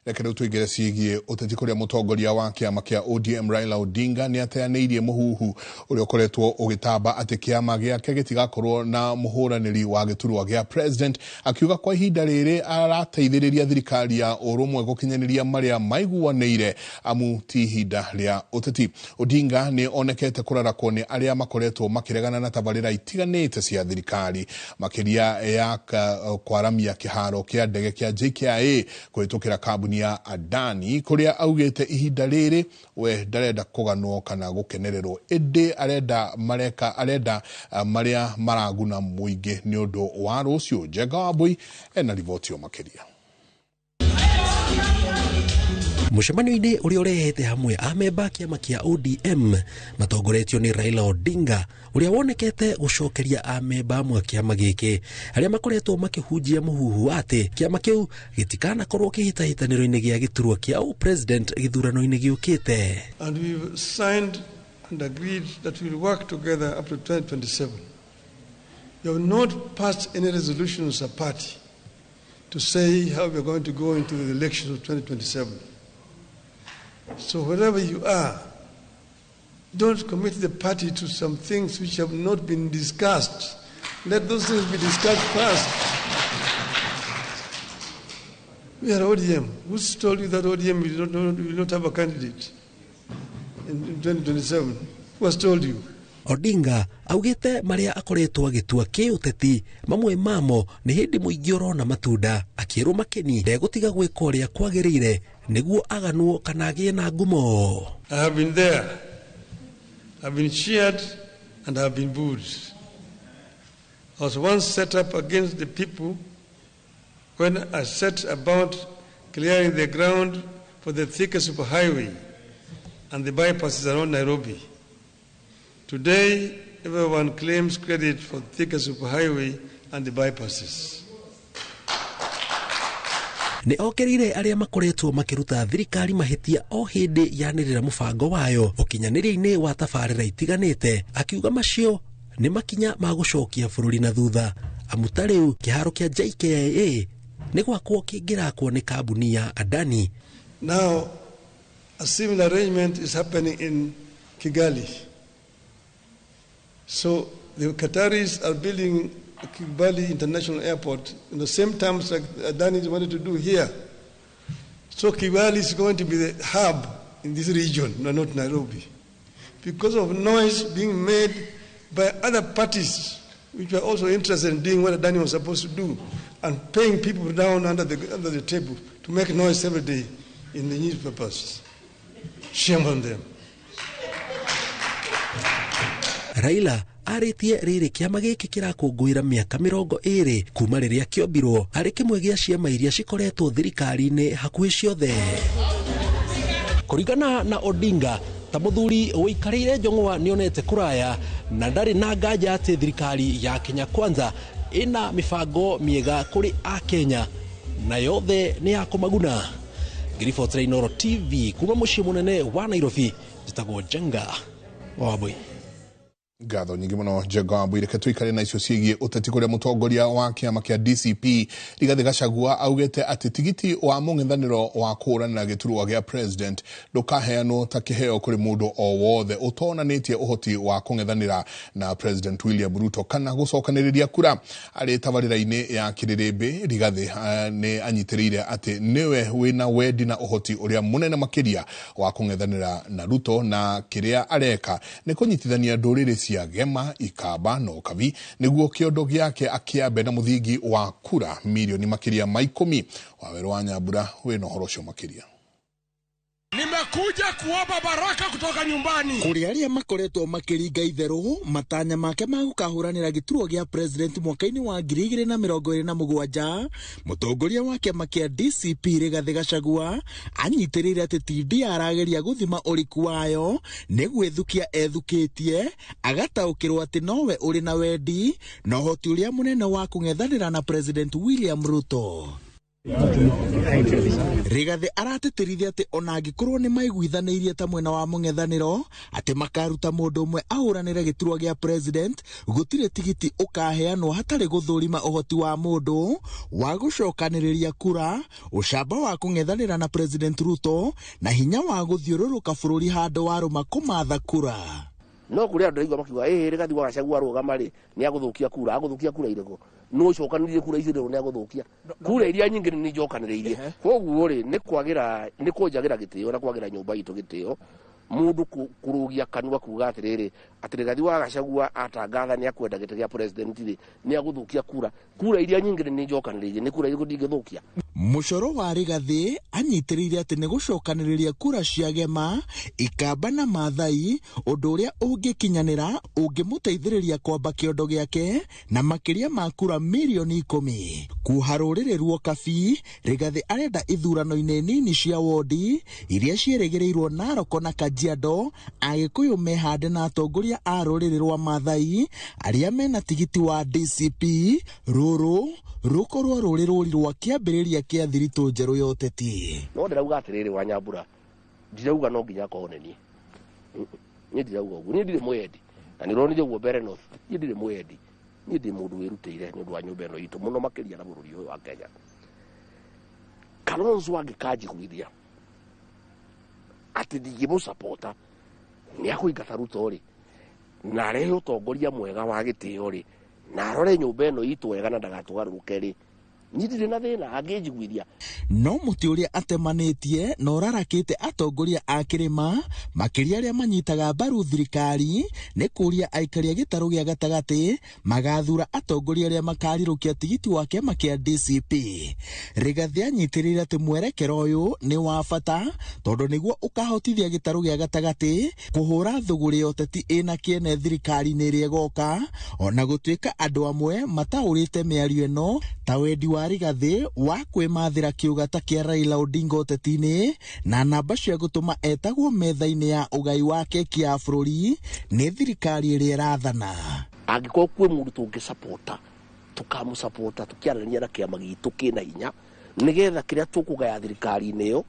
Reke rĩu tũingĩre ciĩgiĩ ũteti kũrĩa mũtongoria wa kĩama kĩa ODM Raila Odinga nĩ ateanĩirie mũhuhu ũrĩa ũkoretwo ũgĩtamba atĩ kĩama gĩake gĩtigakorwo na mũhũranĩri wa gĩturwa gĩa president, akiuga kwa ihinda rĩrĩ arateithĩrĩria thirikari ya ũrũmwe gũkinyanĩria marĩa maiguanĩire amu ti ihinda rĩa ũteti. Odinga nĩ onekete kũrarakwo nĩ arĩa makoretwo makĩregana na tabarĩra itiganĩte cia thirikari makĩria ya kwaramia kĩharo kĩa ndege kĩa JKIA kũhĩtũkĩra kambuni ya Adani kũrĩa augĩte ihinda rĩrĩ we ndarenda kũganwo kana gũkenererwo ĩndĩ arenda marĩa maraguna mũingĩ nĩ ũndũ wa rũciũ. Njenga Wambui ena riboti makĩria. Mũcemanio-inĩ ũrĩa ũrehete hamwe amemba kĩama kĩa ODM matongoretio nĩ Raila Odinga ũrĩa wonekete gũcokeria amemba amwe kĩama gĩkĩ arĩa makoretwo makĩhunjia mũhuhu atĩ kĩama kĩu gĩtikanakorwo kĩhĩtahĩtanĩro-inĩ gĩa gĩturwa kĩa president gĩthurano-inĩ gĩũkĩte. And we've signed and agreed that we'll work together up to 2027. We have not passed any resolutions as a party to say how we are going to go into the elections of 2027. So wherever you are, don't commit the party to some things which have not been discussed. Let those things be discussed first. We are ODM. Who's told you that ODM will not have a candidate in 2027? Who has told you? Odinga augite maria akoretwo agitua kĩũteti mamwe mamo nĩ hĩndĩ mũingĩ ũrona matunda akĩrwo makeni ndegũtiga gwĩka ũrĩa kwagĩrĩire nĩguo aganwo kana agĩe na ngumo. I have been there. I've been cheered and I have been booed. I was once set up against the people when I set about clearing the ground for the Thika superhighway and the bypasses around Nairobi. Today, everyone claims credit for Thika superhighway and the bypasses. Nĩ okerire arĩa makoretwo makĩruta thirikari mahĩtia o hĩndĩ yanĩrĩra mũbango wayo ũkinyanĩria-inĩ wa tabarĩra itiganĩte akiuga macio nĩ makinya ma gũcokia bũrũri na thutha amu ta rĩu kĩharo kĩa JKIA nĩ gwakwo kĩngĩrakwo nĩ kambuni ya Adani. Now, a similar arrangement is happening in Kigali. So the Qataris are building Kigali International Airport in the same terms like Adani wanted to do here. So Kigali is going to be the hub in this region, no, not Nairobi. Because of noise being made by other parties which were also interested in doing what Adani was supposed to do and paying people down under the table to make noise every day in the newspapers. Shame on them. Raila arĩtie rĩrĩ kĩama gĩkĩ kĩrakũngũĩra mĩaka 20 kuma rĩrĩa kĩombirwo arĩ kĩmwe gĩa ciama iria cikoretwo thirikari-inĩ hakuhĩ ciothe. Kũringana na Odinga ta mũthuri ũikarĩire njong'wa nĩonete kũraya na ndarĩ na nganja atĩ thirikari ya Kenya Kwanza ĩna mĩbango mĩega kũrĩ Akenya na yothe nĩ ya kũmaguna. Ngĩribotera Inooro TV kuma mũciĩ mũnene wa Nairobi, njĩtagwo Njenga wa Wambui. Ngatho nyingĩ mũno Njenga wa Mbui. Reke tũikare na icio ciĩgiĩ ũteti, kũrĩa mũtongoria wa kĩama kĩa DCP Rigathĩ Gachagua augĩte atĩ tigiti wa mũng'ethanĩro wa kũhũranĩra gĩturwa gĩa president ndũkaheanwo ta kĩheo kũrĩ mũndũ o wothe ũtonanĩtie ũhoti wa kũng'ethanĩra na President William Ruto kana gũcokanĩrĩria kura. Arĩ tabarĩra-inĩ ya Kĩrĩrĩmbĩ, Rigathĩ nĩ anyitĩrĩire atĩ nĩwe wĩna wendi na ũhoti ũrĩa mũnene makĩria wa kũng'ethanĩra na Ruto, na kĩrĩa areka nĩ kũnyitithania ndũrĩrĩ cia Gema, Ikamba na Ũkabi nĩguo kĩondo gĩake akĩambe na mũthingi wa kura mirioni makĩria ma 10. Wawerũ wa Nyambura wĩna ũhoro ũcio makĩria. Nimekuja kuomba baraka kutoka nyumbani. Kũrĩ arĩa makoretwo makĩringa itherũ matanya make ma gũkahũranĩra gĩturwa gĩa president mwaka-inĩ wa 2027, mũtongoria wa kĩama kĩa DCP Rigathĩ Gachagua anyitĩrĩire atĩ TD arageria gũthima ũriku wayo nĩ gwĩthukia ethukĩtie, agataũkĩrwo atĩ nowe ũrĩ na wendi na ũhoti ũrĩa mũnene wa kũng'ethanĩra na President William Ruto. Rigathĩ aratĩtĩrithia atĩ ona angĩkorwo nĩ maiguithanĩirie ta mwena wa mũng'ethanĩro atĩ makaruta mũndũ ũmwe ahũranĩre gĩturwa gĩa president, gũtirĩ tigiti ũkaheanwo hatarĩ gũthũrima ũhoti wa mũndũ wa gũcokanĩrĩria kura, ũcamba wa kũng'ethanĩra na President Ruto na hinya wa gũthiũrũrũka bũrũri handũ warũma kũmatha kura. No kũrĩ andũ aigua makiuga ĩĩ Rigathĩ wa Gachagua arũgama rĩ nĩ agũthũkia kura, agũthũkia kura irĩkũ? Nũ ũcokanĩrĩrie kura icio rĩu nĩ agũthũkia kura iria nyingĩ nĩ njokanĩrĩirie. Koguo rĩ nĩ kwagĩra, nĩ kũnjagĩra gĩtĩo na kwagĩra nyũmba itũ gĩtĩo mũndũ kũrũgia kanua kuga atĩrĩrĩ atĩ Rigathĩ wa Gachagua atangatha nĩ akwenda gĩtĩ gĩa president rĩ nĩ agũthũkia kura, kura iria nyingĩ nĩ njokanĩrĩirie, nĩ kura irĩkũ ndingĩthũkia? Mũcoro wa Rigathĩ anyitĩrĩire atĩ nĩ gũcokanĩrĩria kura cia Gema, Ikamba na Maathai, ũndũ ũrĩa ũngĩkinyanĩra ũngĩmũteithĩrĩria kwamba kĩondo gĩake na makĩria ma kura mirioni 10. Kuha rũrĩrĩ ruokabi, Rigathĩ arenda ithurano-inĩ nini cia wondi iria ciĩrĩgĩrĩirwo Narok na Kajiado, Agĩkũyũ mehande na atongoria a rũrĩrĩ rwa Maathai arĩa mena tigiti wa DCP, rũrũ rũkorwo rũrĩ rũri rwa kĩambĩrĩria kĩa thiritũ njerũ ya ũteti. No ndĩrauga atĩrĩrĩ wa Nyambura, ndirauga no nginya akorwo nĩ niĩ. Niĩ ndirauga ũguo, niĩ ndirĩ mwendi na nĩ ũronire ũguo mbere North, niĩ ndirĩ mwendi, niĩ ndĩ mũndũ wĩrutĩire nĩ ũndũ wa nyũmba ĩno itũ mũno makĩria na bũrũri ũyũ wa Kenya. Kalonzo angĩkanjiguithia atĩ ndingĩmũsapota nĩ akũingata Ruto rĩ, na arehe ũtongoria mwega wa gĩtĩo rĩ, na arore nyũmba ĩno itũ wega na ndagatũgarũrũke rĩ, niĩ ndirĩ na thĩna angĩnjiguithia. No mũtĩ ũrĩa atemanĩtie na ũrarakĩte atongoria a kĩrĩma makĩria arĩa manyitaga mbaru thirikari nĩ kũria aikari a gĩtarũ gĩa gatagatĩ magathura atongoria arĩa makarirũkia tigiti wa kĩama kĩa DCP. Rigathĩ anyitĩrĩire atĩ mwerekero ũyũ nĩ wa bata tondũ nĩguo ũkahotithia gĩtarũ gĩa gatagatĩ kũhũra thũgũrĩ ya ũteti ĩna kĩene thirikari-inĩ ĩrĩa ĩgoka, ona gũtuĩka andũ amwe mataũrĩte mĩario ĩno ta wendi wa Rigathĩ wa kwĩmathĩra kĩũgata kĩa Raila Odinga ũteti-inĩ na namba cia gũtũma etagwo metha-inĩ ya ũgai wa keki ya bũrũri nĩ thirikari ĩrĩa ĩrathana. Angĩkorwo kwĩ mũndũ tũngĩsapota, tũkamũsapota tũkĩaranĩria na kĩama gitũ kĩna hinya nĩgetha kĩrĩa tũkũgaya thirikari-inĩ ĩyo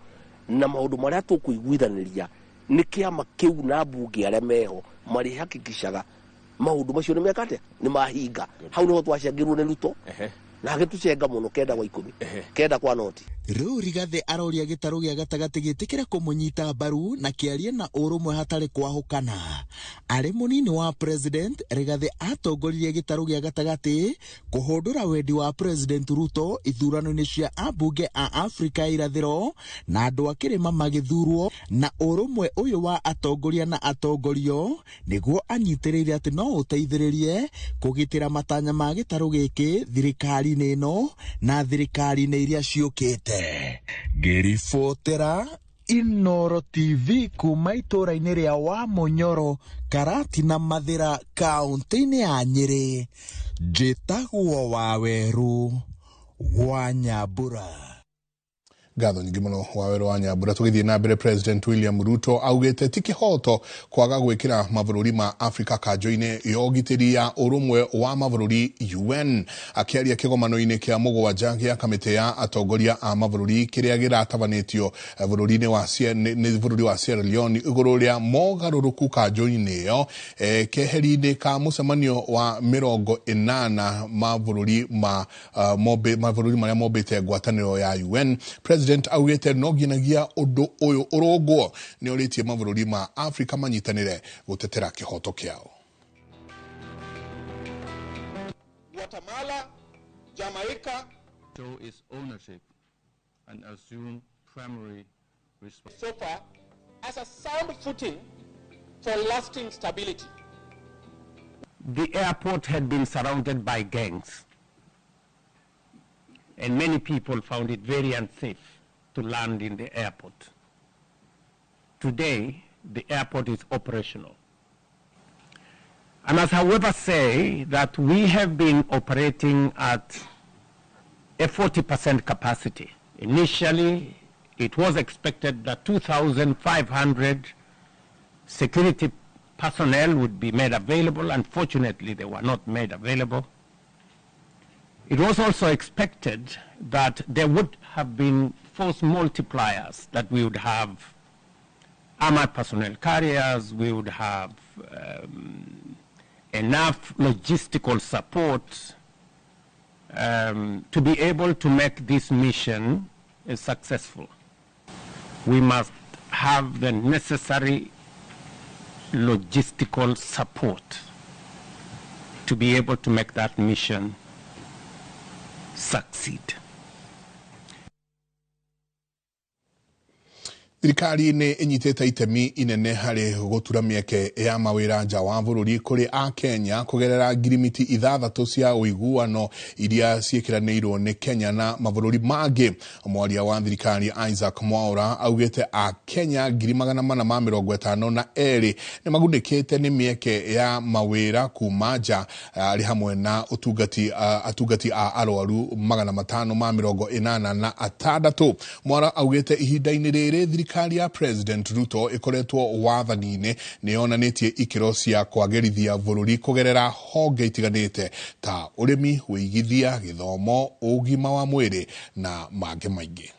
na maũndũ marĩa tũkũiguithanĩria nĩ kĩama kĩu na mbunge arĩa meho marĩhakikishaga maũndũ macio nĩ meka atĩa, nĩ mahinga. Hau nĩho twacangĩrwo nĩ Ruto na agĩtũcenga mũno 9 kwa 10, 9 kwa noti. Rĩu Rigathĩ aroria gĩtarũ gĩa gatagatĩ gĩtĩkĩre kũmũnyita mbaru na kĩarie na ũrũmwe hatarĩ kwahũkana. Arĩ mũnini wa president, Rigathĩ atongoririe gĩtarũ gĩa gatagatĩ kũhũndũra wendi wa President Ruto ithurano-inĩ cia ambunge a Afrika ya irathĩro na andũ a kĩrĩma magĩthurwo, na ũrũmwe ũyũ wa atongoria na atongorio nĩguo anyitĩrĩire atĩ no ũteithĩrĩrie kũgitĩra matanya ma gĩtarũ gĩkĩ thirikari-inĩ ĩno na thirikari-inĩ iria ciũkĩte. Ngĩribotera Inooro TV kuma itũũra-inĩ rĩa Wamunyoro, Karatina Mathĩra, kaũntĩ-inĩ ya Nyĩrĩ, njĩtagwo Wawerũ wa Nyambura. Ngatho nyingĩ mũno Wawerũ wa Nyambura. Tũgĩthiĩ na mbere, President William Ruto augĩte ti kĩhoto kwaga gwĩkĩra mabũrũri ma Afrika kanjo-inĩ ya ũgitĩri ya ũrũmwe wa mabũrũri UN. Akĩaria kĩgomano-inĩ kĩa 7 gĩa kamĩtĩ ya atongoria a mabũrũri kĩrĩa gĩratabanĩtio bũrũri-inĩ wa nĩ bũrũri wa Sierra Leone igũrũ rĩa mogarũrũku kanjo-inĩ ĩyo, keheri-inĩ ka mũcemanio wa 80 mabũrũri ma mabũrũri marĩa mombĩte ngwatanĩro ya UN, President augĩte no nginyagia ũndũ ũyũ ũrũngwo. Nĩ orĩtie mabũrũri ma Afrika manyitanĩre gũtetera kĩhoto kĩao. Guatemala, Jamaica. Show its ownership and assume primary responsibility. So far, as a sound footing for lasting stability. The airport had been surrounded by gangs, and many people found it very unsafe to land in the airport. Today, the airport is operational. I must, however, say that we have been operating at a 40% capacity. Initially, it was expected that 2,500 security personnel would be made available. Unfortunately, they were not made available. It was also expected that there would have been force multipliers, that we would have armored personnel carriers, we would have enough logistical support to be able to make this mission successful. We must have the necessary logistical support to be able to make that mission succeed. Thirikari nĩ ĩnyitĩte itemi inene harĩ gũtura mĩeke ya mawĩra nja wa bũrũri kũrĩ a Kenya kũgerera ngirimiti 6 cia ũiguano iria ciĩkĩranĩirwo nĩ Kenya na mabũrũri mangĩ. Mwaria wa thirikari Isaac Mwaura augĩte a Kenya 452,000 nĩ magunĩkĩte nĩ mĩeke ya mawĩra kuma nja, arĩ hamwe na atungati a arwaru 586. Mwaura augĩte ihinda-inĩ rĩrĩ thirikari ya President Ruto ĩkoretwo wathani-inĩ nĩ yonanĩtie ikĩro cia kwagĩrithia bũrũri kũgerera honge itiganĩte ta ũrĩmi, wĩigithia, gĩthomo, ũgima wa mwĩrĩ na mangĩ maingĩ.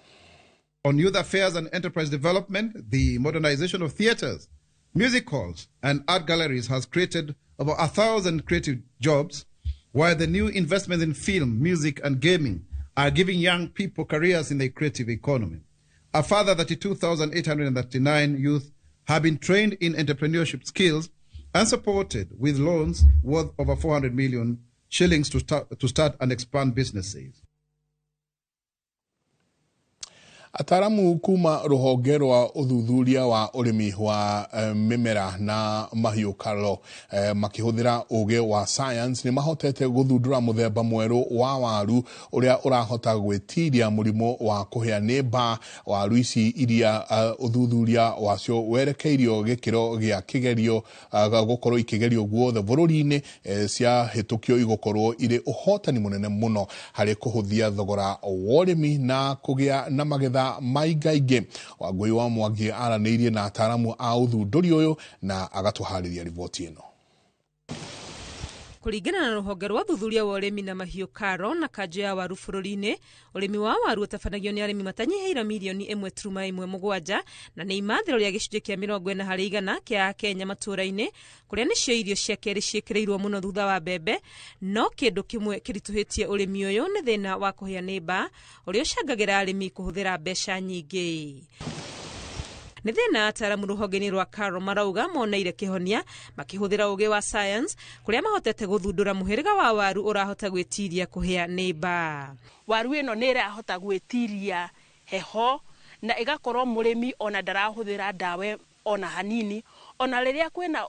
On youth affairs and enterprise development, the modernization of theaters, music halls and art galleries has created over 1,000 creative jobs, while the new investments in film, music and gaming are giving young people careers in the creative economy. A further 32,839 youth have been trained in entrepreneurship skills and supported with loans worth over 400 million shillings to start and expand businesses. Ataramu kuma rũhonge rwa ũthuthuria wa ũrĩmi wa mĩmera na mahiũ KALRO makĩhũthĩra ũgĩ wa science nĩ mahotete gũthundũra mũthemba mwerũ wa waru ũrĩa ũrahota gwĩtiria mũrimũ wa kũhĩa nĩ mbaa. Waru ici iria ũthuthuria wacio werekeirio gĩkĩro gĩa kĩgerio gũkorwo ikĩgerio guothe bũrũri-inĩ, ciahĩtũkio igũkorwo irĩ ũhotani mũnene mũno harĩ kũhũthia thogora wa ũrĩmi na kũgĩa na magetha maingaingĩ. Wangũi wa Mwangi aranĩirie na ataramu a ũthundũri ũyũ na agatũharĩria riboti ĩno. Kũringana na rũhonge rwa ũthuthuria wa ũrĩmi na mahiũ KALRO na kanjũ ya waru bũrũri-inĩ, ũrĩmi wa waru ũtabanagio nĩ arĩmi matanyihĩire milioni 1.17 na nĩ imathĩro rĩa gĩcunjĩ kĩa 40 harĩ igana kĩa Akenya matũũra-inĩ, kũrĩa nĩcio irio cia kerĩ ciĩkĩrĩirwo mũno thutha wa mbembe. No kĩndũ kĩmwe kĩritũhĩtie ũrĩmi ũyũ nĩ thĩna wa kũhĩa nĩ mbaa ũrĩa ũcangagĩra arĩmi kũhũthĩra mbeca nyingĩ. Nĩ thĩna ataramu rũhonge-inĩ rwa KALRO marauga moneire kĩhonia makĩhũthĩra ũgĩ wa science, kũrĩa mahotete gũthundũra mũhĩrĩga wa waru ũrahota gwĩtiria kũhĩa nĩ mbaa. Waru ĩno nĩ ĩrahota gwĩtiria heho na ĩgakorwo mũrĩmi ona ndarahũthĩra ndawa ona hanini, ona rĩrĩa kwĩna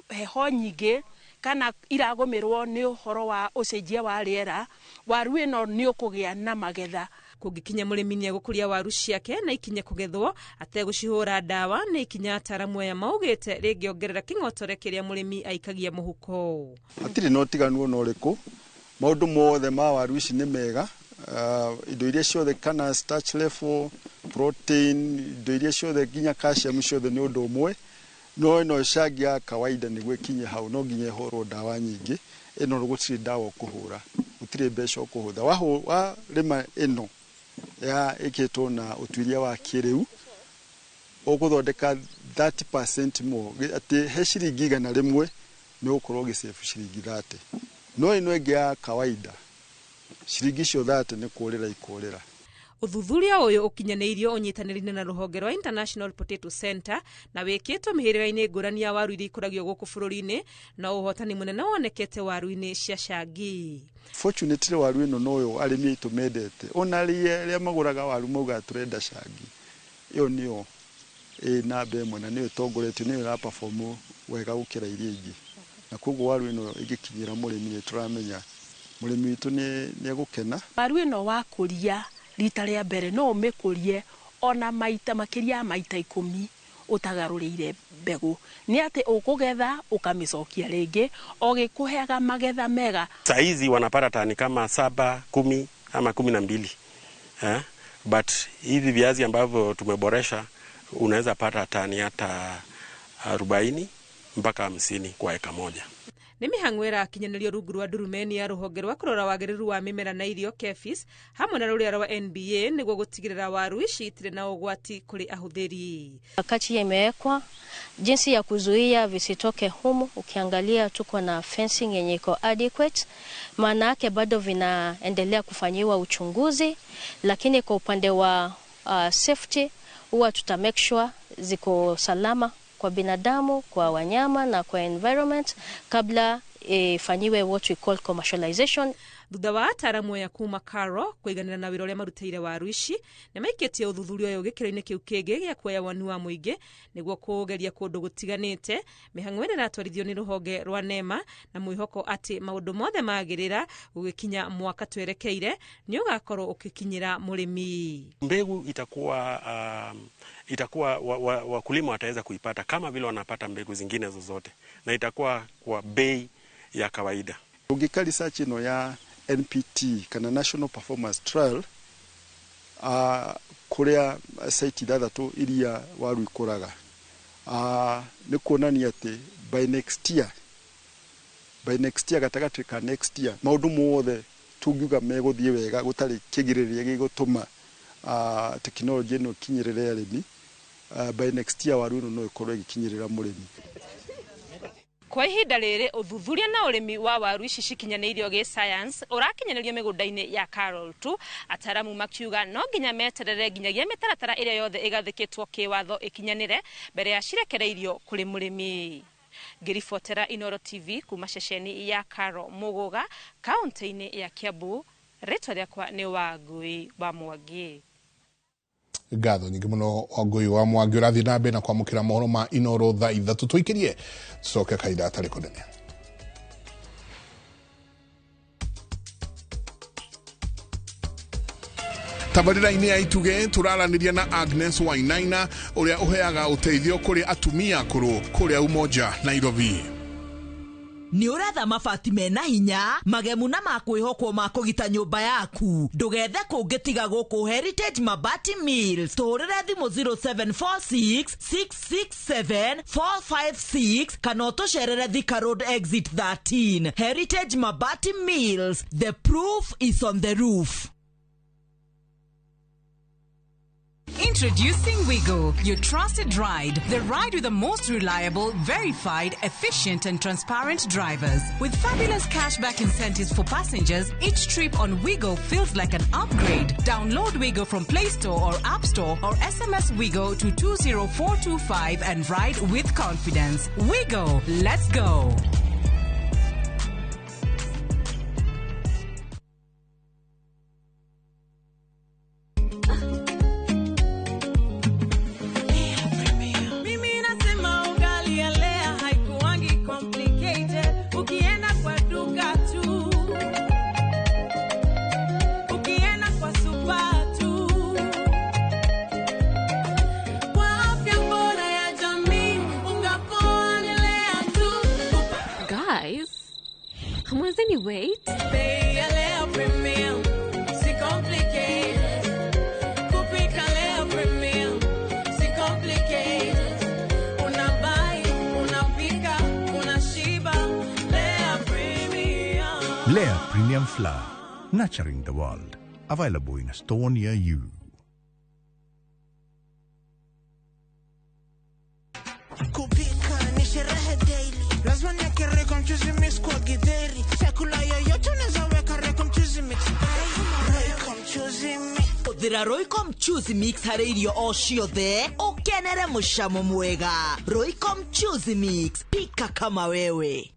heho nyingĩ kana iragũmĩrwo nĩ ũhoro wa ũcenjia wa rĩera, waru ĩno nĩ ũkũgĩa na magetha. Kũngĩkinya mũrĩmi nĩ egũkũria waru ciake na ikinye kũgethwo ategũcihũra ndawa, nĩ ikinya ataramu aya maugĩte rĩngĩongerera kĩng'otore kĩrĩa mũrĩmi aikagia mũhuko. Hatirĩ na ũtiganu ona ũrĩkũ, maũndũ mothe ma waru ici nĩ mega, Indo iria ciothe kana starch level, protein, indo iria ciothe nginya calcium ciothe nĩ ũndũ ũmwe. No ĩno cangi ya kawaida nĩguo ĩkinye hau no nginya ĩhũrwo ndawa nyingĩ. Ĩno gũtirĩ ndawa ũkũhũra, gũtirĩ mbeca ũkũhũthĩra. Warĩma ĩno ya ĩkĩtwo na ũtuĩria wa kĩrĩu, ũgũthondeka 30% more, atĩ he ciringi 100 nĩ ũgũkorwo ũgĩsave ciringi 30. No ĩno ĩngĩ ya kawaida ciringi icio 30 nĩ kũrĩra ikũrĩra. Ũthuthuria ũyũ ũkinyanĩirio ũnyitanĩri-inĩ na rũhonge rwa International Potato Center na wĩkĩtwo mĩhĩrĩga-inĩ ngũrani ya waru iria ikũragio gũkũ bũrũri-inĩ, no ũhotani mũnene wonekete waru-inĩ cia cangi. Fortunately waru ĩno noyo arĩmi aitũ mendete, ona arĩa magũraga waru maugaga tũrenda cangi. Ĩyo nĩyo ĩ namba ĩmwe na nĩyo ĩtongoretie, nĩyo ĩra perform wega gũkĩra iria ingĩ. Na koguo waru ĩno ĩngĩkinyĩra mũrĩmi nĩ tũramenya mũrĩmi witũ nĩ egũkena. Waru ĩno wakũria rita rĩa mbere no ũmĩkũrie ona maita makĩria maita 10 ũtagarũrĩire mbegũ, nĩ atĩ ũkũgetha ũkamĩcokia rĩngĩ o gĩkũheaga magetha mega. Saa hizi wanapata tani kama 7, 10 ama 12. But hivi viazi ambavyo tumeboresha unaweza pata tani hata 40 mpaka 50 kwa eka moja. Nĩ mĩhang'o ĩrakinyanĩrio rungu rwa ndurumeni ya rũhonge rwa kũrora wagĩrĩru wa mĩmera na irio KEPHIS hamwe na rũrĩa rwa NBA nĩguo gũtigĩrĩra waru ici itirĩ na ũgwati kũrĩ ahũthĩri. Wakati imewekwa jinsi ya kuzuia visitoke humu, ukiangalia tuko na fencing yenye iko adequate, maana yake bado vinaendelea kufanyiwa uchunguzi, lakini kwa upande wa safety huwa tuta make sure ziko salama kwa binadamu, kwa wanyama na kwa environment kabla ifanyiwe what we call commercialization. Thutha wa ataramu aya kuma Karo kũiganĩra na wĩra ũrĩa marutĩire waru ici, nĩ maikĩtie ũthuthuria ũyũ gĩkĩro-inĩ kĩu kĩngĩ gĩa kuoya woni wa mũingĩ nĩguo kũũgeria kũndũ gũtiganĩte. Mĩhang'o ĩno ĩratwarithio nĩ rũhonge rwa NEMA na mwĩhoko atĩ maũndũ mothe magĩrĩra gũgĩkinya mwaka twerekeire nĩ ũgakorwo ũgĩkinyĩra mũrĩmi. Mbegu itakuwa wakulima wataweza kuipata kama vile wanapata mbegu zingine zozote, na itakuwa kwa bei ya kawaida. Ũngĩka research ĩno ya NPT kana National Performance Trial, kũrĩa site 6 iria waru ikũraga, nĩ kuonania atĩ by next year gatagatĩ ka next year maũndũ mothe tungiuga megũthiĩ wega gũtarĩ kĩgirĩrĩria gĩgũtũma tekinoronjĩ ĩno ĩkinyĩrĩre arĩmi, by next year waru ĩno no ĩkorwo ĩgĩkinyĩrĩra mũrĩmi. Kwa ihinda rĩrĩ ũthuthuria na ũrĩmi wa waru ici cikinyanĩirio gĩ science ũrakinyanĩrio mĩgũnda-inĩ ya Carol tu, ataramu makiuga no nginya meterere nginyagia mĩtaratara ĩrĩa yothe ĩgathĩkĩtwo kĩwatho ĩkinyanĩre mbere ya cirekereirio kũrĩ mũrĩmi. Ngĩribotera Inooro TV kuma ceceni ya Karo Mũgũga kaunti-inĩ ya Kiambu, rĩtwa rĩakwa nĩ Wangui wa Mwangi. Ngatho nyingĩ mũno Wangui wa Mwangi. Ũrathiĩ na mbere na kwamũkĩra mohoro ma Inooro thaa 3 tũikĩrie tũcoke kahinda gatarĩ kũnene. Tabarĩra-inĩ ya Ituge tũraranĩria na Agnes Wainaina ũrĩa ũheaga ũteithio kũrĩ atumia akũrũ kũrĩa Umoja, Nairobi. Nĩ ũretha mabati mena hinya magemu na makwĩhokwo ma kũgita nyũmba yaku, ndũgethe kũngĩ tiga gũkũ Heritage Mabati Mills. Tũhũrĩre thimũ 0746 667 456 kana ũtũcerere Thika Road exit 13. Heritage Mabati Mills, the proof is on the roof. Introducing Wigo, your trusted ride. The ride with the most reliable, verified, efficient and transparent drivers. With fabulous cashback incentives for passengers, each trip on Wigo feels like an upgrade. Download Wigo from Play Store or App Store or SMS Wigo to 20425 and ride with confidence. Wigo, let's go. Wait. Lea Premium Flour, nurturing the world. Available in a store near you. Kupika ni sherehe daily, lazima niweke Royco mchuzi mix kwa githeri. Chakula yoyote unaweza weka Royco mchuzi mix. Royco mchuzi mix. Hũthĩra Royco mchuzi mix harĩ irio o ciothe ũkenere mũcamo mwega. Royco mchuzi mix, pika kama wewe.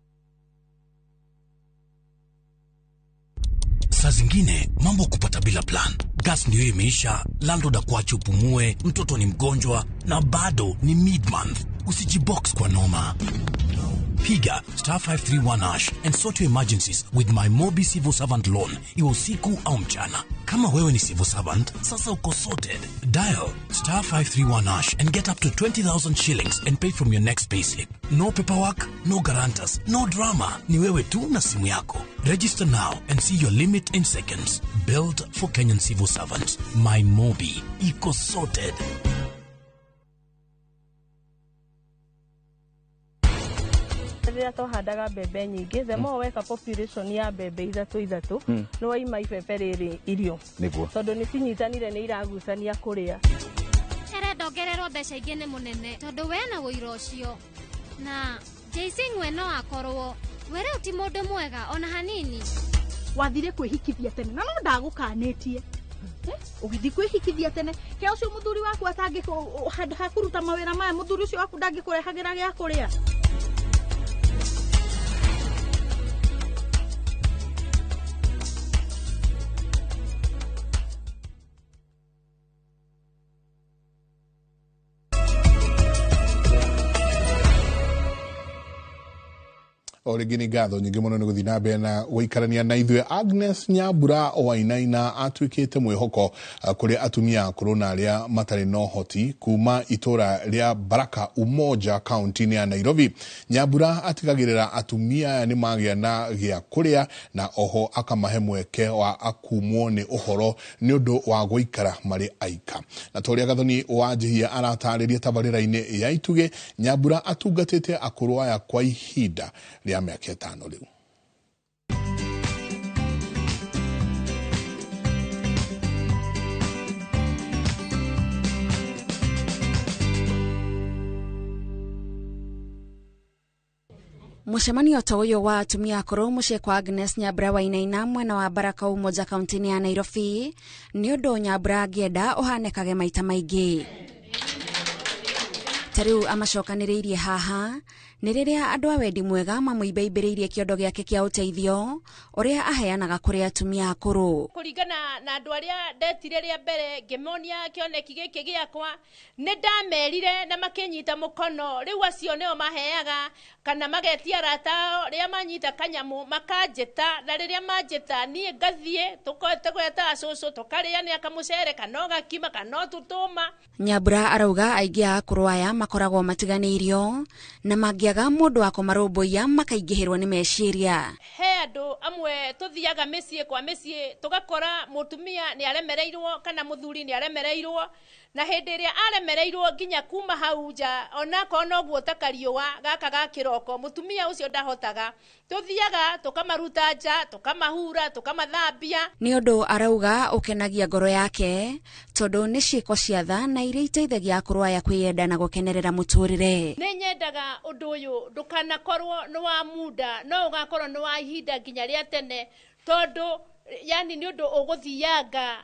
Saa zingine mambo kupata bila plan. Gas ndio imeisha, landlord akuache upumue, mtoto ni mgonjwa na bado ni mid month. Usijibox kwa noma. Piga star 531 hash and sort your emergencies with my Mobi Civil Servant Loan, iwe usiku au mchana. Kama wewe ni civil servant, sasa uko sorted. Dial star 531 hash and get up to 20,000 shillings and pay from your next payslip. No paperwork, no guarantors, no drama. Ni wewe tu na simu yako. Register now and see your limit in seconds. Built for Kenyan civil servants. My Mobi. Iko sorted. Rĩrĩa twahandaga mbembe nyingĩ, the more weka population ya mbembe ithatũ ithatũ, nĩ waima ibebe rĩrĩ irio. Nĩguo. Tondũ nĩ cinyitanire, nĩ iragucania kũrĩa. Arenda ongererwo mbeca ingĩ nĩ mũnene tondũ we na ũira ũcio na JC Ng'we no akorwo we rĩu ti mũndũ mwega ona hanini. Wathire kwĩhikithia tene na no ndagũkanĩtie. Ũgĩthiĩ kwĩhikithia tene ke ũcio mũthuri waku atangĩ handũ ha kũruta mawĩra maya, mũthuri ũcio waku ndangĩkũrehagĩra gĩa kũrĩa. O rĩngĩ nĩ ngatho nyingĩ mũno nĩ gũthiĩ na mbere na gũikarania na ithuĩ. Agnes Nyambura Wainaina atuĩkĩte mwĩhoko kũrĩ atumia akũrũ na arĩa matarĩ na ũhoti kuma itũra rĩa Baraka Umoja kaunti-inĩ ya Nairobi. Nyambura atigagĩrĩra atumia aya nĩ magĩa na gĩa kũrĩa na oho akamahe mweke wa akumwo nĩ ũhoro nĩ ũndũ wa gũikara marĩ aika. Na ta ũrĩa Gathoni wa Njihia aratarĩria tabarĩra-inĩ ya Itugĩ, Nyambura atungatĩte akũrũ aya kwa ihinda rĩa mĩaka 5 rĩu. Mũcemanio ta ũyũ wa atumia akũrũ mũciĩ kwa Agnes Nyambura Wainaina mwena wa Baraka Umoja kaunti-inĩ ya Nairobi nĩ ũndũ Nyambura angĩenda ũhanĩkage maita maingĩ. Ta rĩu amacokanĩrĩirie haha nĩ rĩrĩa andũ a wendi mwega mamũimbaimbĩrĩirie kĩondo gĩake kĩa ũteithio ũrĩa aheanaga kũrĩ atumia akũrũ. Kũringana na andũ arĩa ndetire rĩa mbere ngĩmonia kĩoneki gĩkĩ gĩakwa, nĩ ndamerire na makĩnyita mũkono. Rĩu acio nĩo maheaga kana magetia arata ao, rĩrĩa manyita kanyamũ makanjĩta, na rĩrĩa manjĩta niĩ ngathiĩ tũgetaga cũcũ tũkarĩanĩra kamũcere kana gakima kana tũtũma. Nyambura arauga aingĩ a akũrũ aya makoragwo matiganĩirio na mangĩaga mũndũ wa kũmarũmbũiya makaingĩhĩrwo nĩ meciria. He andũ amwe tũthiaga mĩciĩ kwa mĩciĩ tũgakora mũtumia nĩ aremereirwo kana mũthuri nĩ aremereirwo, na hĩndĩ ĩrĩa aremereirwo nginya kuma hau nja onakorwo noguo ta kariũa gaka ga kĩroko, mũtumia ũcio ndahotaga. Tũthiaga tũkamaruta nja, tũkamahura, tũkamathambia. Nĩ ũndũ arauga ũkenagia ngoro yake tondũ nĩ ciĩko cia tha na iria iteithagia akũrũ aya kwĩyenda na gũkenerera mũtũrĩre. Nĩ nyendaga ũndũ ũyũ ndũkanakorwo nĩ wa muda, no ũgakorwo nĩ wa ihinda nginya rĩa tene, tondũ yani nĩ ũndũ ũgũthianga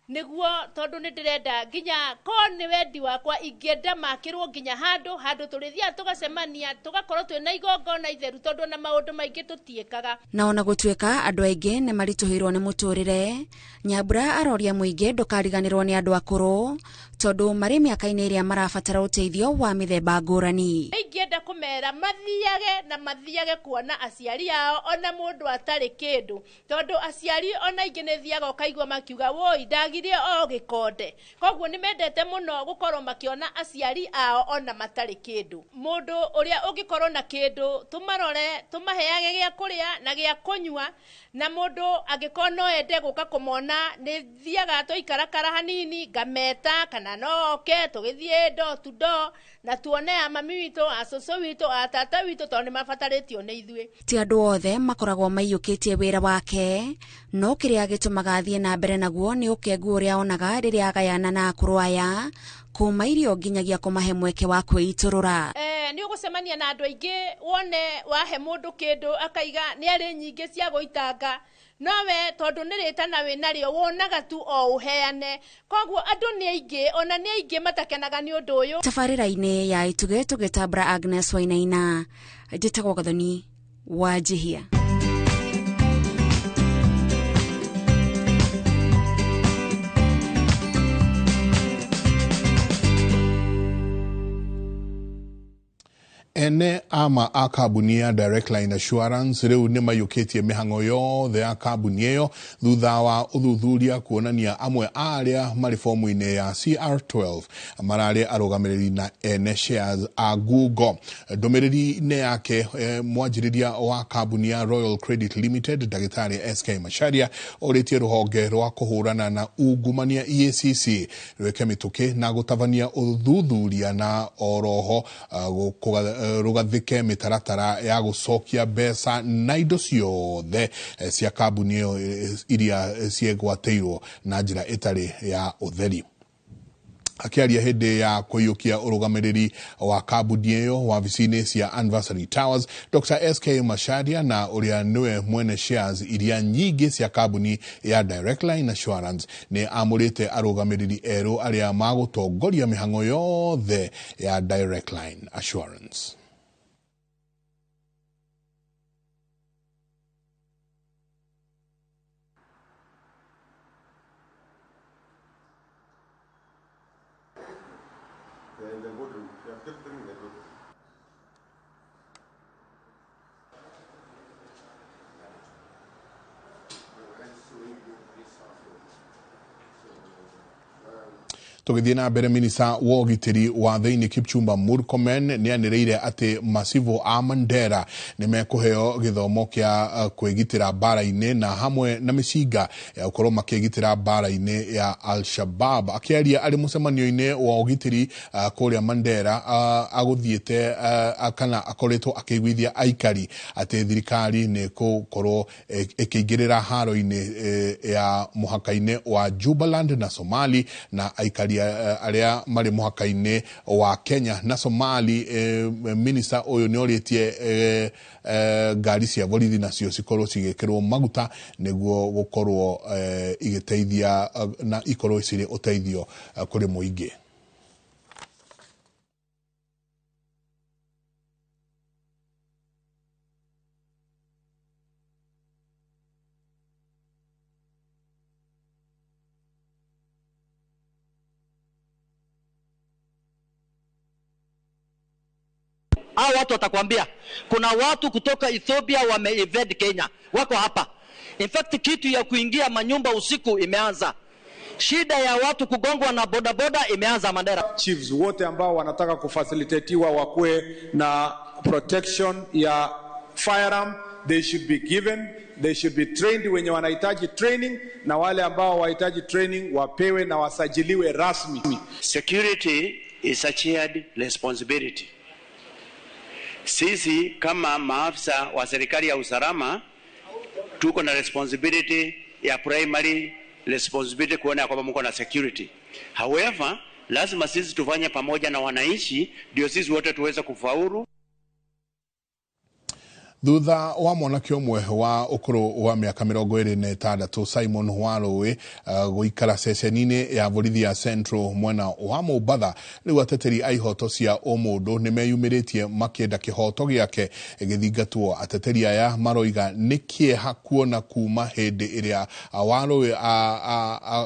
nĩguo, tondũ nĩ ndĩrenda nginya ko nĩ wendi wakwa ingĩenda makĩrwo nginya handũ handũ tũrĩthiaga tũgacemania tũgakorwo twĩna igongona itheru, tondũ na maũndũ maingĩ tũtiĩkaga. Na ona gũtuĩka andũ aingĩ nĩ maritũhĩirwo nĩ mũtũrĩre, Nyambura aroria mũingĩ ndũkariganĩrwo nĩ andũ akũrũ tondũ marĩ mĩaka-inĩ ĩrĩa marabatara ũteithio wa mĩthemba ngũrani. Ingĩenda kũmera mathiage na mathiage kuona aciari ao ona mũndũ atarĩ kĩndũ, tondũ aciari ona ingĩ nĩ thiaga ũkaigua makiuga woi ndagire o gĩkonde. Koguo nĩ mendete mũno gũkorwo makĩona aciari ao ona matarĩ kĩndũ. Mũndũ ũrĩa ũngĩkorwo na kĩndũ tũmarore, tũmaheage gĩa kũrĩa na gĩa kũnyua, na mũndũ angĩkorwo no ende gũka kũmona nĩ thiaga twaikarakara hanini ngameta kana no oke tũgĩthiĩ door to door Na tuone a mami witũ, a cũcũ witũ, a tata witũ, tondũ nĩ mabatarĩtio nĩ ithuĩ. Ti andũ othe makoragwo maiyũkĩtie wĩra wake, no kĩrĩa gĩtũmaga athiĩ na mbere naguo nĩ ũkengu ũrĩa onaga rĩrĩa agayana na akũrũ aya, kuma irio nginyagia kũmahe mweke wa kwĩitũrũra. Nĩ ũgũcemania na andũ aingĩ, wone wahe mũndũ kĩndũ akaiga nĩ arĩ nyingĩ cia gũitanga, nowe tondũ nĩ rĩtana wĩ narĩo wonaga tu o ũheane. Koguo andũ nĩ aingĩ, ona nĩ aingĩ matakenaga nĩ ũndũ ũyũ. Tabarĩra-inĩ ya Itugĩ tũgĩtambũra Agnes Wainaina, njĩtagwo Gathoni wa Njihia. Ene ama a kambuni ya Direct Line Assurance rĩu nĩ maiyũkĩtie mĩhang'o yothe ya kambuni ĩyo thutha wa ũthuthuria kuonania amwe a arĩa marĩ fomu-inĩ ya CR12 mararĩ arũgamĩrĩri na ene shares a Google. Ndũmĩrĩri-inĩ yake, mwanjĩrĩria wa kambuni ya Royal Credit Limited Ndagĩtarĩ SK Macharia orĩtie rũhonge rwa kũhũrana na ungumania EACC rwĩke mĩtũkĩ na gũtabania ũthuthuria na oroho rũgathĩke mĩtaratara ya gũcokia mbeca na indo ciothe cia kambuni ĩyo iria ciegwatĩirwo na njĩra ĩtarĩ ya ũtheri. Akĩaria hĩndĩ ya kũiyũkia ũrũgamĩrĩri wa kambuni ĩyo wabici-inĩ cia Anniversary Towers, Dr. SK Macharia na ũrĩa nĩwe mwene shares iria nyingĩ cia kambuni ya Direct Line Assurance nĩ amũrĩte arũgamĩrĩri erũ arĩa magũtongoria mĩhang'o yothe ya Direct Line Assurance. Tũgĩthiĩ na mbere, minista wa ũgitĩri wa thĩinĩ Kipchumba Murkomen nĩ anĩrĩire atĩ macibu a Mandera nĩ mekũheo gĩthomo kĩa kwĩgitĩra mbara-inĩ na hamwe na mĩcinga ya gũkorwo makĩgitĩra mbara-inĩ ya Al-Shabaab. Akĩaria arĩ mũcemanio-inĩ wa ũgitĩri kũrĩa Mandera, agũthiĩte kana akoretwo akĩiguithia aikari atĩ thirikari nĩ ĩgũkorwo ĩkĩingĩrĩra haro-inĩ ya mũhaka-inĩ wa Jubaland na Somali na aikari arĩa marĩ mũhaka-inĩ wa Kenya na Somali. Minista ũyũ nĩ orĩtie ngari cia borithi nacio cikorwo cigĩkĩrwo maguta nĩguo gũkorwo igĩteithia na ikorwo cirĩ ũteithio kũrĩ mũingĩ. Hao watu watakwambia kuna watu kutoka Ethiopia wame-invade Kenya, wako hapa. In fact, kitu ya kuingia manyumba usiku imeanza. Shida ya watu kugongwa na bodaboda imeanza Mandera. Chiefs wote ambao wanataka kufacilitatiwa wakuwe na protection ya firearm, they should be given, they should be trained wenye wanahitaji training, na wale ambao wahitaji training wapewe na wasajiliwe rasmi. Security is a shared responsibility. Sisi kama maafisa wa serikali ya usalama tuko na responsibility ya primary responsibility kuona kwamba mko na security. However, lazima sisi tufanye pamoja na wananchi ndio sisi wote tuweze kufaulu. Thutha wa mwanake ũmwe wa ũkũrũ wa mĩaka 26 Simon Warũĩ gũikara ceceni-inĩ ya borithi ya Central mwena wa Mombatha, rĩu ateteri a ihoto cia ũmũndũ nĩ meyumĩrĩtie makĩenda kĩhoto gĩake gĩthingatwo. Ateteri aya maroiga nĩ kĩeha kuona kuma hĩndĩ ĩrĩa Warũĩ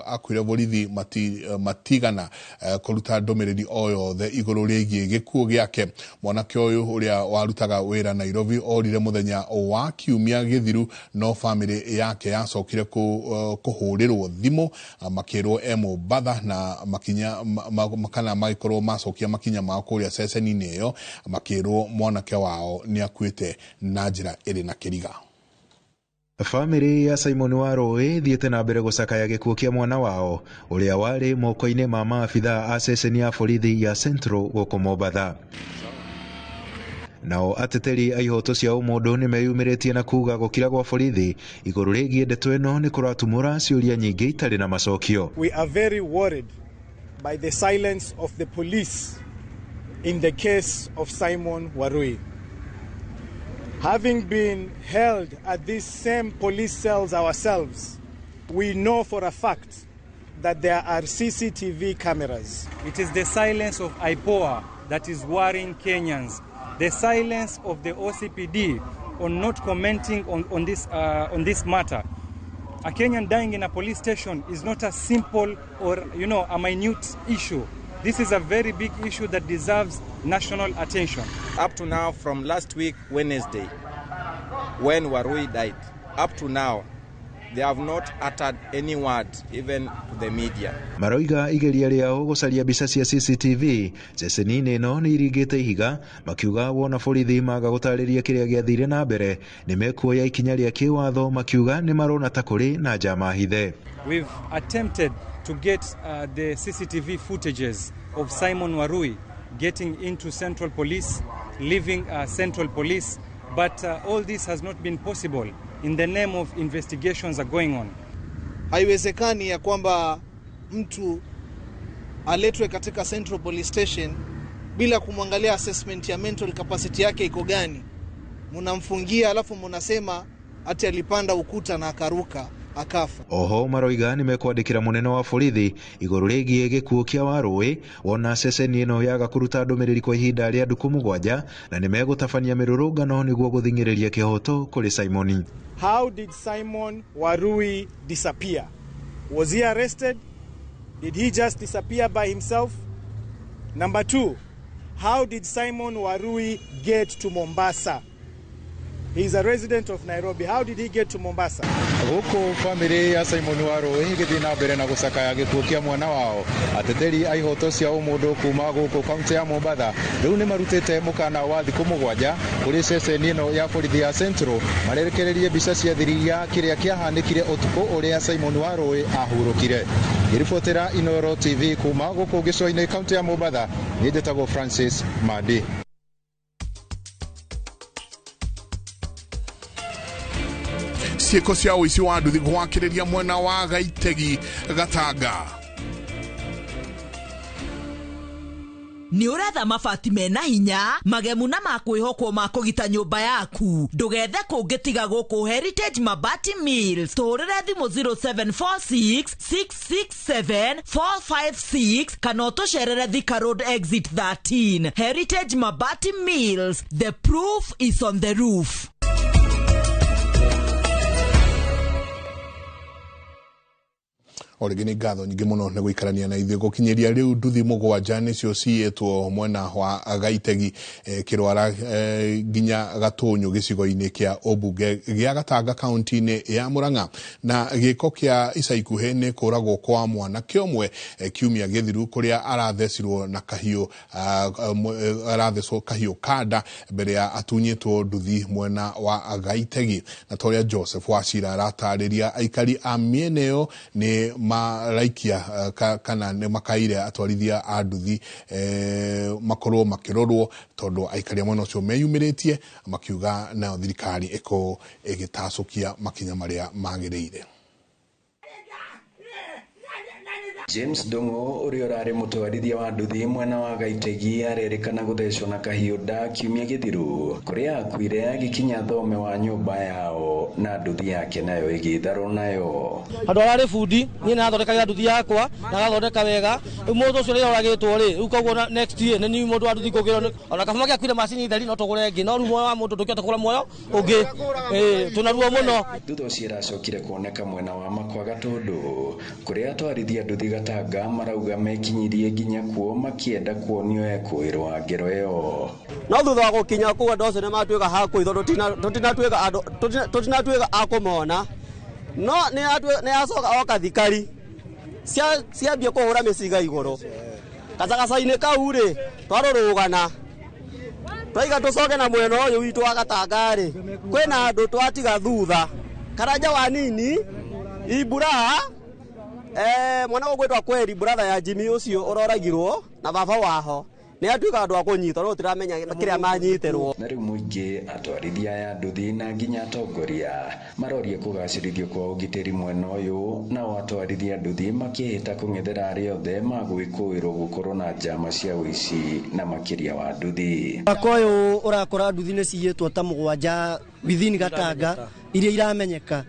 akuire borithi matigana kũruta ndũmĩrĩri o yothe igũrũ rĩgiĩ gĩkuũ gĩake. Mwanake ũyũ ũrĩa warutaga wĩra Nairobi orire muthenya wa kiumia githiru, no family yake yacokire kuhurirwo thimu makirwo e Mombatha na makinya kana magikorwo macokia makinya mao kuria ceceni-inĩ ĩyo makirwo mwanake wao nĩ akuĩte na njĩra ĩrĩ na kĩriga. Bamĩrĩ ya Simon Warũĩ ĩthiĩte na mbere gũcakaya gĩkuũ kĩa mwana wao ũrĩa warĩ moko-inĩ ma maabithaa a ceceni ya borithi ya Central gũkũ Mombatha. Nao ateteri a ihoto cia ũmũndũ nĩ meyumĩrĩtie na kuga gũkira gwa borithi igũrũ rĩgiĩ ndeto ĩno nĩ kũratumũra ciũria nyingĩ itarĩ na macokio. We are very worried by the silence of the police in the case of Simon Warui. Having been held at these same police cells ourselves, we know for a fact that there are CCTV cameras. It is the silence of IPOA that is worrying Kenyans. The silence of the OCPD on not commenting on this matter. A Kenyan dying in a police station is not a simple or a minute issue. This is a very big issue that deserves national attention. Up to now, from last week, Wednesday, when Warui died, up to now, they have not uttered any word, even to the media. Maroiga igeria rĩao gũcaria mbica cia CCTV ceceni-inĩ ĩno nĩ iringĩte ihiga, makiuga wona borithi maga gũtarĩria kĩrĩa gĩathire na mbere nĩ mekuoya ikinya rĩa kĩwatho, makiuga nĩ marona ta kũrĩ na njama hithe. We've attempted to get the CCTV footages of Simon Warui getting into Central Police, leaving Central Police, but all this has not been possible in the name of investigations are going on. Haiwezekani ya kwamba mtu aletwe katika Central Police Station bila kumwangalia assessment ya mental capacity yake iko gani. Munamfungia alafu munasema ati alipanda ukuta na akaruka akafa. Oho maroiga nĩ mekwandĩkĩra mũnene wa borithi igũrũ rĩgiĩ gĩkuũ kĩa Warũĩ wona ceceni ĩno yaga kũruta ndũmĩrĩri kwa ihinda rĩa ndukũ 7 na nĩ megũtabania mĩrũrũngano nĩguo gũthing'ĩrĩria kĩhoto kũrĩ Simon. How did Simon Warui disappear? Was he arrested? Did he just disappear by himself? Number 2, how did Simon Warui get to Mombasa? He is a resident of Nairobi. How did he get to Mombasa? Gũkũ bamĩrĩ ya Simon Warũĩ ĩgĩthiĩ na mbere na gũcakaya gĩkuũ kĩa mwana wao, ateteri a ihoto cia ũmũndũ kuma gũkũ kaunti ya Mombatha rĩu nĩ marutĩte mũkana wa thikũ 7 kũrĩ ceceni ĩno ya borithi ya Central marekererie mbica cia thiri ya kĩrĩa kĩahanĩkire ũtukũ ũrĩa Simon Warũĩ ahurũkire. Ngĩribotera Inooro TV kuma gũkũ gĩcũa-inĩ kaunti ya Mombatha, niĩ njĩtagwo Francis Mandi. Ciĩko cia ũici wa nduthi gwakĩrĩria mwena wa Gaitegi Gatanga. Nĩ ũretha mabati mena hinya magemu na makwĩhokwo ma kũgita nyũmba yaku, ndũgethe kũngĩ tiga gũkũ Heritage Mabati Mills. Tũhũrĩre thimũ 0746 667 456 kana ũtũcerere Thika Road exit 13. Heritage Mabati Mills, the proof is on the roof. O rĩngĩ nĩ ngatho nyingĩ mũno nĩ gũikarania na ithuĩ gũkinyĩria rĩu nduthi 7 nĩcio ciĩtwo mwena wa Gaitegi Kĩrwara nginya Gatũnyũ gĩcigo-inĩ kĩa ũmbunge gĩa Gatanga kaunti-inĩ ya Murang'a. Na gĩko kĩa ica ikuhĩ nĩ kũragwo kwa mwanake ũmwe kiumia gĩthiru kũrĩa arathecirwo na kahiũ, arathecwo kahiũ kanda mbere ya atunyĩtwo nduthi mwena wa Gaitegi. Na ta ũrĩa Joseph Wachira aratarĩria, aikari a mĩena ĩyo nĩ maraikia kana nĩ makaire atwarithia a nduthi makorwo makĩrorwo tondũ aikari a mwena ũcio meyumĩrĩtie makiuga nayo thirikari ĩkorwo ĩgĩtacũkia makinya marĩa magĩrĩire. James Ndung'u ũrĩa ũrarĩ mũtwarithia wa nduthi mwena wa Gaitegi arerĩkana gũthecwo na kahiũ nda kiumia gĩthiru kũrĩa akuire agĩkinya thome wa nyũmba yao na nduthi yake nayo ĩgĩtharwo nayo. Handũ ararĩ bundi niĩ nĩrathondekagĩra nduthi yakwa na agathondeka wega, rĩu mũndũ ũcio rĩrĩa oragĩtwo rĩ, rĩu koguo next year nĩ niĩ mũndũ wa nduthi ngũkĩrwo, ona kaba mangĩakuire macini theri no tũgũre ĩngĩ, no rĩu muoyo wa mũndũ ndũngĩhota kũgũra muoyo ũngĩ, twĩna ruo mũno. Thutha ũcio ĩracokire kuoneka mwena wa Makwa Gatũndũ kũrĩa atwarithia nduthi Gatanga marauga mekinyirie nginya kuo makienda kuonio ekwĩrwo ngero ĩyo. No thutha wa gũkinya kũu andũ acio nĩ matuĩka ha kũithwo, tũtinatuĩka a kũmona, no nĩ acoka oka thikari ciambia kũhũra mĩcinga igũrũ gacagaca-inĩ kau rĩ, twarũrũgana twaiga tũcoke na mwena ũyũ witũ wa Gatanga rĩ, kwĩna andũ twatiga thutha Karanja wa nini Ibura mwana ũgwĩtwo Kweri, brother ya Jimmy ũcio ũroragirwo na baba waho nĩ atuĩka andũ a kũnyitwo no tũramenya kĩrĩa manyitĩrwo. Na rĩu mũingĩ, atwarithia aya nduthi na nginya atongoria maroria kũgacĩrithio kwa ũgitĩri mwena ũyũ, nao atwarithia nduthi makĩhĩta kũng'ethera arĩa othe magwĩkũĩrwo gũkorwo na njama cia ũici na makĩria wa nduthi. Mwaka ũyũ ũrakora nduthi nĩ ciyĩtwo ta 7 within Gatanga iria iramenyeka,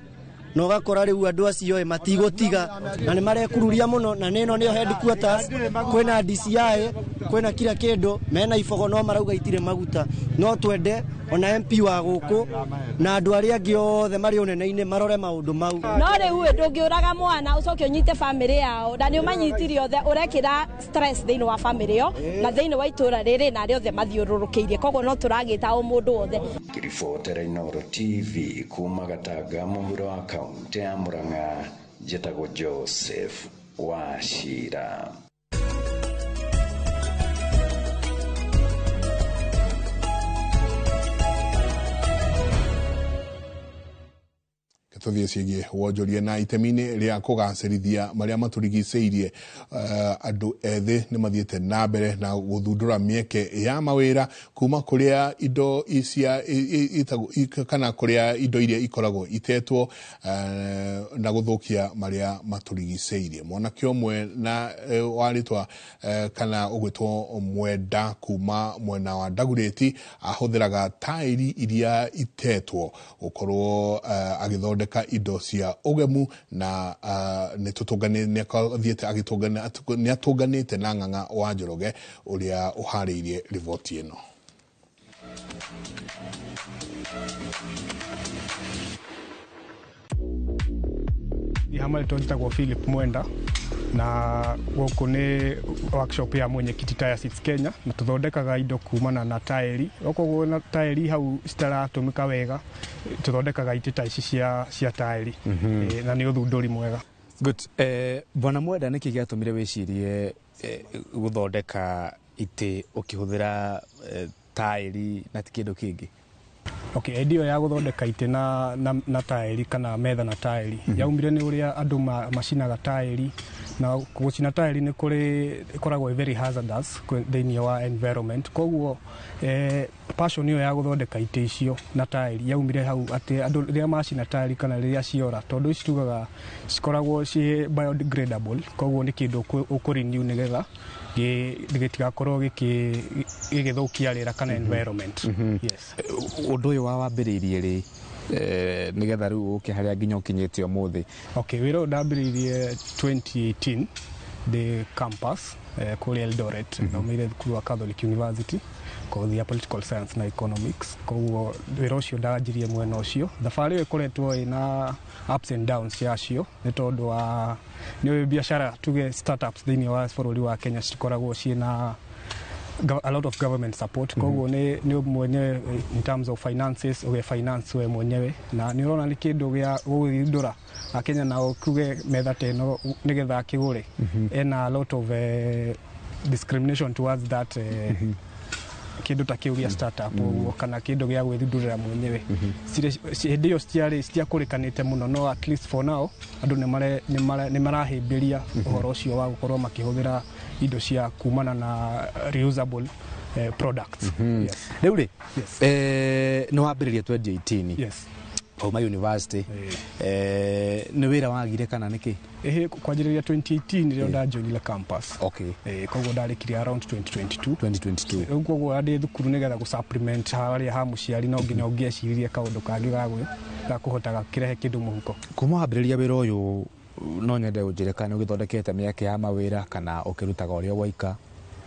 na ũgakora rĩu andũ acio ĩ matigũtiga na nĩ marekururia mũno, na nĩ ĩno nĩyo headquarters, kwĩna DCI, kwĩna kila kĩndũ, mena ibogo no marauga itirĩ maguta. No twende ona MP wa gũkũ na andũ arĩa angĩ othe marĩ ũnene-inĩ marore maũndũ mau. No rĩu ndũngĩũraga mwana ũcoke ũnyite bamĩrĩ yao, na nĩ ũmanyitire othe, ũrekĩra stress thĩinĩ wa bamĩrĩ ĩyo na thĩinĩ wa itũra rĩrĩ na arĩa othe mathiũrũrũkĩirie, koguo no tũragĩta o mũndũ wothe. Ngĩribotera Inooro TV kuma Gatanga mũhuro wa kaunti ya Murang'a, njĩtagwo Joseph Wachira. Tũthiĩ ciĩgiĩ wonjoria na itemi-inĩ rĩa kũgacĩrithia marĩa matũrigicĩirie. Andũ ethĩ nĩ mathiĩte na mbere na gũthundũra mĩeke ya mawĩra kuma kũrĩa indo icia kana kũrĩa indo iria ikoragwo itetwo na gũthũkia marĩa matũrigicĩirie. Mwanake ũmwe na warĩtwa kana ũgwĩtwo Mwenda kuma mwena wa Ndagurĩti ahũthĩraga taĩri iria itetwo gũkorwo agĩthondeka indo cia ũgemu na nĩ atũnganĩte na Ng'ang'a wa Njoroge ũrĩa ũharĩirie riboti ĩno. Hamwe njĩtagwo Philip Mwenda na gũkũ nĩ workshop ya Mwenyekiti Tire Seats Kenya, na tũthondekaga indo kumana na taĩri. Okorwo na taĩri hau citaratũmĩka wega, tũthondekaga itĩ ta ici cia taĩri. Na nĩ ũthundũri mwega. Good. Bwana Mwenda, nĩkĩ gĩatũmire wĩcirie gũthondeka itĩ ũkĩhũthĩra taĩri na ti kĩndũ kĩngĩ? Okay, idea ya gũthondeka itĩ na taĩri kana metha na taĩri yaumire nĩ ũrĩa andũ macinaga taĩri, na gũcina taĩri nĩ kũrĩ ĩkoragwo very hazardous thĩinĩ wa environment. Koguo passion ĩyo ya gũthondeka itĩ icio na taĩri yaumire hau atĩ andũ rĩrĩa macina taĩri kana rĩrĩa ciora, tondũ ici tugaga cikoragwo ciĩ biodegradable, koguo nĩ kĩndũ ũkũ-renew nĩgetha gĩtigakorwo gĩgĩthũkia rĩera kana environment. Yes. Ũndũ ũyũ wambĩrĩirie rĩ nĩgetha rĩu ũke harĩa nginya ũkinyĩte ũmũthĩ? Okay, wĩra ũyũ ndambĩrĩirie 2018 ndĩ campus kũrĩa Eldoret, thomeire thukuru wa Catholic University kothi ya political science na economics. Koguo wĩra ũcio ndanjirie mwena ũcio. Thabarĩ ĩyo ĩkoretwo ĩna ups and downs yacio nĩ tondũ wa nĩ biacara tuge startups thĩinĩ wa bũrũri wa Kenya citikoragwo ciĩna a lot of government support. Koguo nĩ mwenyewe in terms of finances ũge finance we mwenyewe, na nĩ ũrona nĩ kĩndũ gĩa gũgĩthundũra Akenya nao kuge metha ta ĩno nĩgetha akĩgũre, ena a lot of discrimination towards that kĩndũ ta kĩu gĩa startup ũguo kana kĩndũ gĩa gwĩthundũrĩra mwenyewe. Hĩndĩ ĩyo citiakũrĩkanĩte mũno, no at least for now andũ nĩ marahĩmbĩria ũhoro ũcio wa gũkorwo makĩhũthĩra indo cia kumana na reusable products. Rĩu rĩ, nĩ wambĩrĩria 2018. Yes. Wauma university, nĩ wĩra wagire kana nĩkĩ? Ĩhĩ, kwanjĩrĩria 2018 rĩrĩa ndajoinire campus. Okay. Koguo ndarĩkirie around 2022. 2022. Rĩu koguo ndĩ thukuru nĩgetha gũ supplement harĩa ha mũciari no nginya ũngĩeciririe kaũndũ kangĩ ga kũhotaga kĩrehe kĩndũ mũhuko. Kuma wambĩrĩria wĩra ũyũ, no nyende ũnjĩre kana ũgĩthondekete mĩeke ya mawĩra kana ũkĩrutaga ũrĩa waika?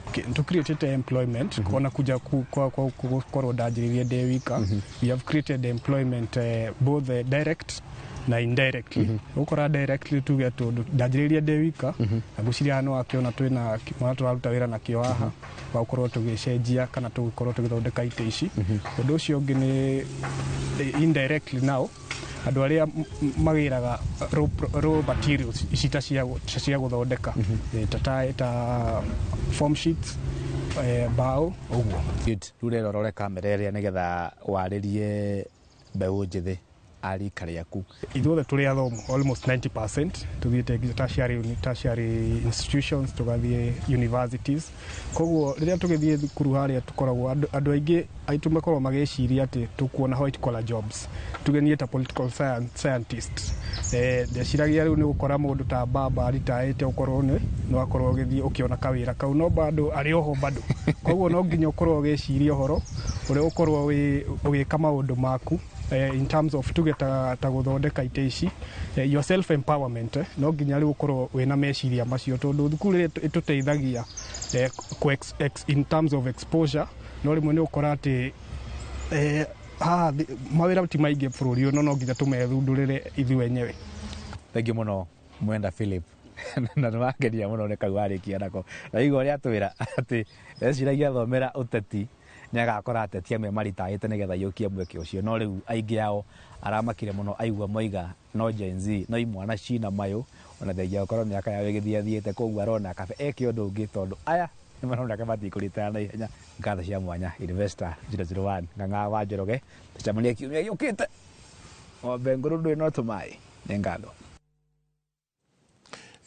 Okay, to create employment, kona kuja gukorwo ndanjĩrĩirie ndĩ wika, we have created employment both direct na indirectly. Ũkora directly tuge tondũ ndanjĩrĩirie ndĩ wika, na ngwĩciria haha nĩwakĩona twĩna mwana tũraruta wĩra nakĩo haha wa gũkorwo tũgĩcenjia kana tũgĩkorwo tũgĩthondeka itĩ ici. Ũndũ ũcio ũngĩ nĩ indirectly now andũ arĩa magĩraga raw materials ici ta cia gũthondeka ta form sheets, bao ũguo. Good. Rĩu rero rore kamera ĩrĩa nĩgetha warĩrie mbeũ njĩthĩ a rika rĩaku. Ithuothe tũrĩ athomu almost 90% tuthiĩte tertiary institutions, tũgathiĩ universities. Koguo rĩrĩa tũgĩthiĩ thukuru harĩa tũkoragwo andũ aingĩ aitũ makoragwo magĩciria atĩ tũkuona white collar jobs. Tuge niĩ ta political scientist, ndeciragia rĩu nĩ gũkora mũndũ ta baba aritaĩte ũkorwo nĩ no akorwo ũgĩthiĩ ũkĩona kawĩra kau, no bado arĩ oho bado. Koguo no nginya ũkorwo ũgĩciria ũhoro ũrĩa ũkorwo ũgĩka maũndũ maku in terms of tuge ta gũthondeka itĩ ici, your self empowerment, no nginya rĩu ũkorwo wĩna meciria macio tondũ thukuru ĩtũteithagia in terms of exposure. No rĩmwe nĩ ũkora atĩ haha mawĩra ti maingĩ bũrũri ũyũ, no nginya tũmethundũrĩre ithuĩ enyewe. Thengiũ mũno Mwenda Philip. Na nĩ wangenia mũno nĩ kau warĩkia nako. Na igua ũrĩa atwĩra atĩ eciragia athomera ũteti nĩ agakora ateti amwe maritaĩte nĩgetha aiyũkie mweke ũcio, no rĩu aingĩ ao aramakire mũno aigua moiga no Gen Z no imwana cina mayũ, ona thengia gũkorwo mĩaka yao ĩgĩthiathiĩte, koguo arona kabe eke ũndũ ũngĩ tondũ aya nĩ marona matikũritana na ihenya. Ngatho cia mwanya Investor 001 Ng'ang'a wa Njoroge, tũcemanie kiumia gĩũkĩte. Ng'ombe ngũrũ ndũrĩ no tũmaĩ. Nĩ ngatho.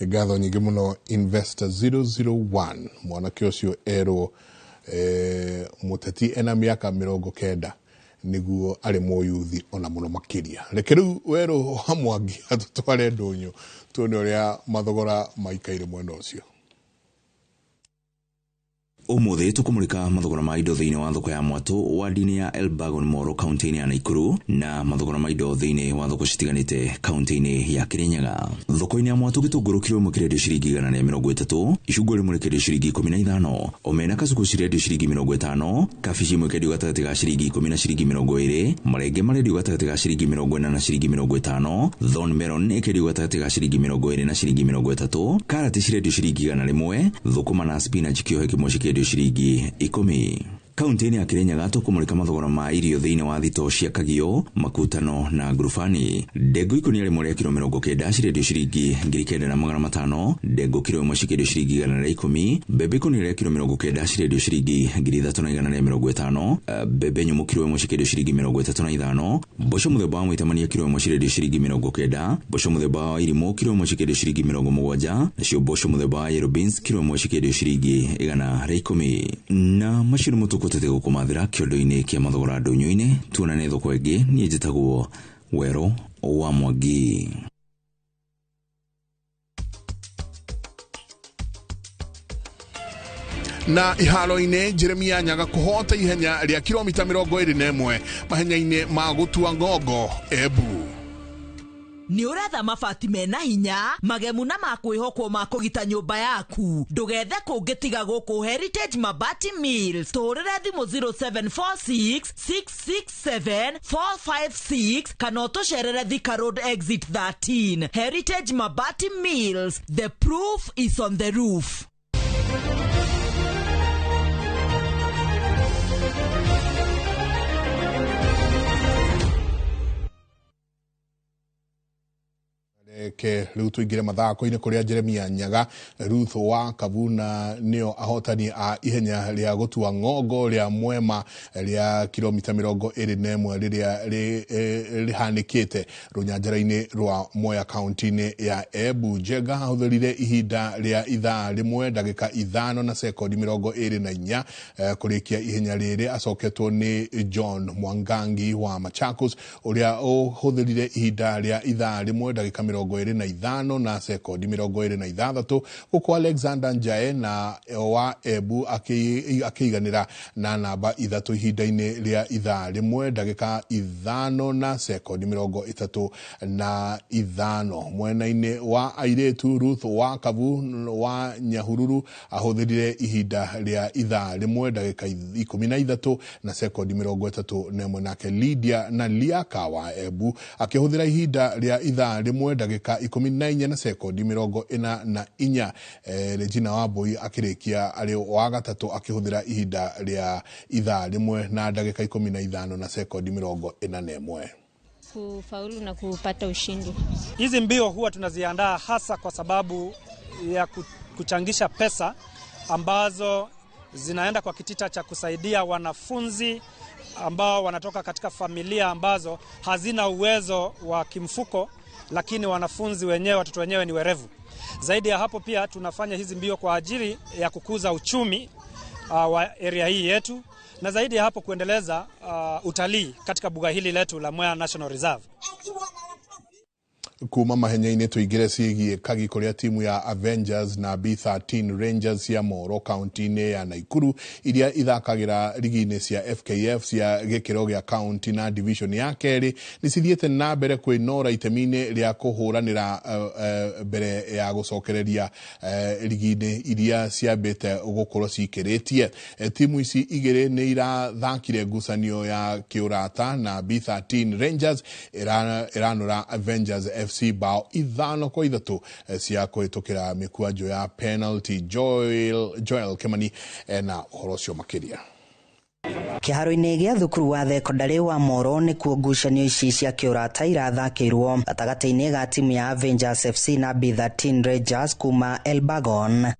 Ngatho nyingĩ mũno Investor 001 mwanake ũcio erwo mũteti ena mĩaka 90 nĩguo arĩ mũyuthi ona mũno makĩria. Reke rĩu Werũ wa Mwangi atũtware ndũnyũ tuone ũrĩa mathogora maikaire mwena ũcio. Umuthi tukumurika mathogora ma indo thiini wa thoko ya Mwatũ wadi-inĩ ya Elbagon Moro kaunti-inĩ ya Nakuru na mathogora ma indo thiini wa thoko citiganĩte kaunti-inĩ ya Kirinyaga. Thoko-inĩ ya Mwatũ gĩtũngũrũ kiro ĩmwe kĩrendio ciringi 130, icungwa rĩmwe rĩkendio ciringi 15, omena kacuku cirendio ciringi 50, kabici ĩmwe ĩkendio gatagatĩ ga ciringi 10 na ciringi 20, marenge marendio gatagatĩ ga ciringi 40 na ciringi 50, thorn melon ĩkendio gatagatĩ ga ciringi 20 na ciringi 30, karati cirendio ciringi 100, thũkũma na spinach kĩohe kĩmwe cikĩendio ciringi 10. Kaunti-inĩ ya Kirinyaga tũkũmũrĩka mathogora ma irio thĩinĩ wa thitoo cia Kagio, Makutano na Ngurubani. Ndengũ ikũnia rĩmwe rĩa kiro 90 cirendio ciringi 9,500, ndengũ kiro ĩmwe cikĩendio ciringi 110, mbembe ikũnia rĩa kiro 90 cirendio ciringi 3,150, mbembe nyũmũ kiro ĩmwe cikĩendio ciringi 35, mboco mũthemba wa mwĩtamania kiro ĩmwe cirendio ciringi 90, mboco mũthemba wa irimũ kiro ĩmwe cikĩendio ciringi 70, nacio mboco mũthemba wa yellow beans kiro ĩmwe cikĩendio ciringi 110. Na macio nĩmo tũkũtete gũkũmathĩra kĩondo-inĩ kĩa mathogora ndũnyũ-inĩ. Tuonane thoko ĩngĩ. Niĩ njĩtagwo Werũ wa Mwangi. Na iharo-inĩ Jeremia Nyaga kũhota ihenya rĩa kilomita 21 mahenya-inĩ ma gũtua ngongo Embu. Nĩ ũretha mabati mena hinya magemu na ma kwĩhokwo ma kũgita nyũmba yaku, ndũgethe kũngĩ tiga gũkũ Heritage Mabati Mills. Tũhũrĩre thimũ 0746 667 456 kana ũtũcerere Thika Road Exit 13. Heritage Mabati Mills, the proof is on the roof. Ke rĩu tũingĩre mathako-inĩ kũrĩa Jeremia Nyaga, Ruth wa Kavuna nĩo ahotani a ihenya rĩa gũtua ng'ongo rĩa Mwema rĩa kilomita 21 rĩrĩa rĩhanĩkĩte rũnyanjara-inĩ rwa Mwea kaunti-inĩ ya Embu. Njenga ahũthĩrire ihinda rĩa ithaa rĩmwe ndagĩka 5 na sekondi 24 kũrĩkia ihenya rĩrĩ, acoketwo nĩ John Mwangangi wa Machakos ũrĩa ũhũthĩrire ihinda rĩa ithaa rĩmwe ndagĩka 25 na sekondi 26, gũkũ Alexander Njae na wa Embu akĩiganĩra na namba 3 ihinda-inĩ rĩa ithaa rĩmwe ndagĩka 5 na sekondi 35. Mwena-inĩ wa airĩtu, Ruth wa Kavu wa Nyahururu ahũthĩrire ihinda rĩa ithaa rĩmwe ndagĩka 13 na sekondi 31, nake Lydia na Liaka wa Embu akĩhũthĩra ihinda rĩa ithaa rĩmwe ndagĩka 14 na sekondi 44. Regina Wambui akĩrĩkia arĩ wa gatatũ akĩhũthĩra ihinda rĩa ithaa rĩmwe na ndagĩka 15 na sekondi 41. Kufaulu na kupata ushindi. Hizi mbio huwa tunaziandaa hasa kwa sababu ya kuchangisha pesa ambazo Zinaenda kwa kitita cha kusaidia wanafunzi ambao wanatoka katika familia ambazo hazina uwezo wa kimfuko, lakini wanafunzi wenyewe, watoto wenyewe ni werevu. Zaidi ya hapo pia tunafanya hizi mbio kwa ajili ya kukuza uchumi wa area hii yetu, na zaidi ya hapo kuendeleza utalii katika buga hili letu la Mwea National Reserve. Kuma mahenya-inĩ tũingĩre ciĩgiĩ kagi kũrĩa timu ya Avengers na B13 Rangers cia Moro kaunti-inĩ ya Naikuru iria ithakagĩra rigi-inĩ cia FKF cia gĩkĩro gĩa kaunti na division ya kerĩ nĩ cithiĩte na mbere kwĩnora itemi-inĩ rĩa kũhũranĩra mbere ya gũcokereria rigi-inĩ iria ciambĩte gũkorwo cikĩrĩtie. Timu ici igĩrĩ nĩ irathakire ngucanio ya kĩũrata na B13 Rangers ĩranũra Avengers FC bao 5-3 cia kũhĩtũkĩra mĩkwanjo ya penalty. Joel Kimani ena ũhoro ũcio makĩria. Kĩharo-inĩ gĩa thukuru wa thekondarĩ wa Moro nĩkuo ngucanio ici cia kĩũrata irathakĩirwo gatagatĩ-inĩ ga timu ya Avengers FC na B13 Rangers kuma Elbagon.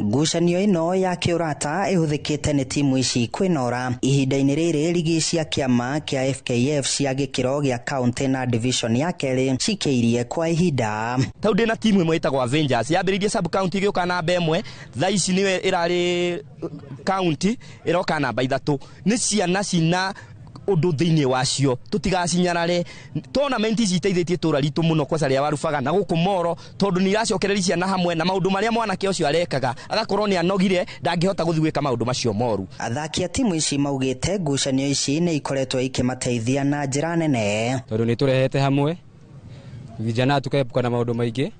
Ngucanio ĩno ya kĩũrata ĩhũthĩkĩte nĩ timu ici kwĩnora ihinda-inĩ rĩrĩ rigi cia kĩama kĩa FKF cia gĩkĩro gĩa kaunti na division ya kerĩ cikĩirie kwa ihinda. Tau ndĩna timu ĩmwe ĩtagwo Avengers yambĩrĩirie sub county ĩgĩũka namba 1, thaa ici nĩwe ĩrarĩ county ĩroka namba 3. Nĩ ciana cina ũndũ thĩinĩ wacio tũtigacinyarare. Tournament ici iteithĩtie itũra ritũ mũno kwaca rĩa Warubaga na gũkũ Moro, tondũ nĩ iracokereria ciana hamwe na maũndũ marĩa mwanake ũcio arekaga agakorwo nĩ anogire ndangĩhota gũthiĩ gwĩka maũndũ macio moru. Athaki a timu ici maugĩte ngucanio ici nĩ ikoretwo ikĩmateithia na njĩra nene, tondũ nĩ tũrehete hamwe vijana tukaepuka na maũndũ maingĩ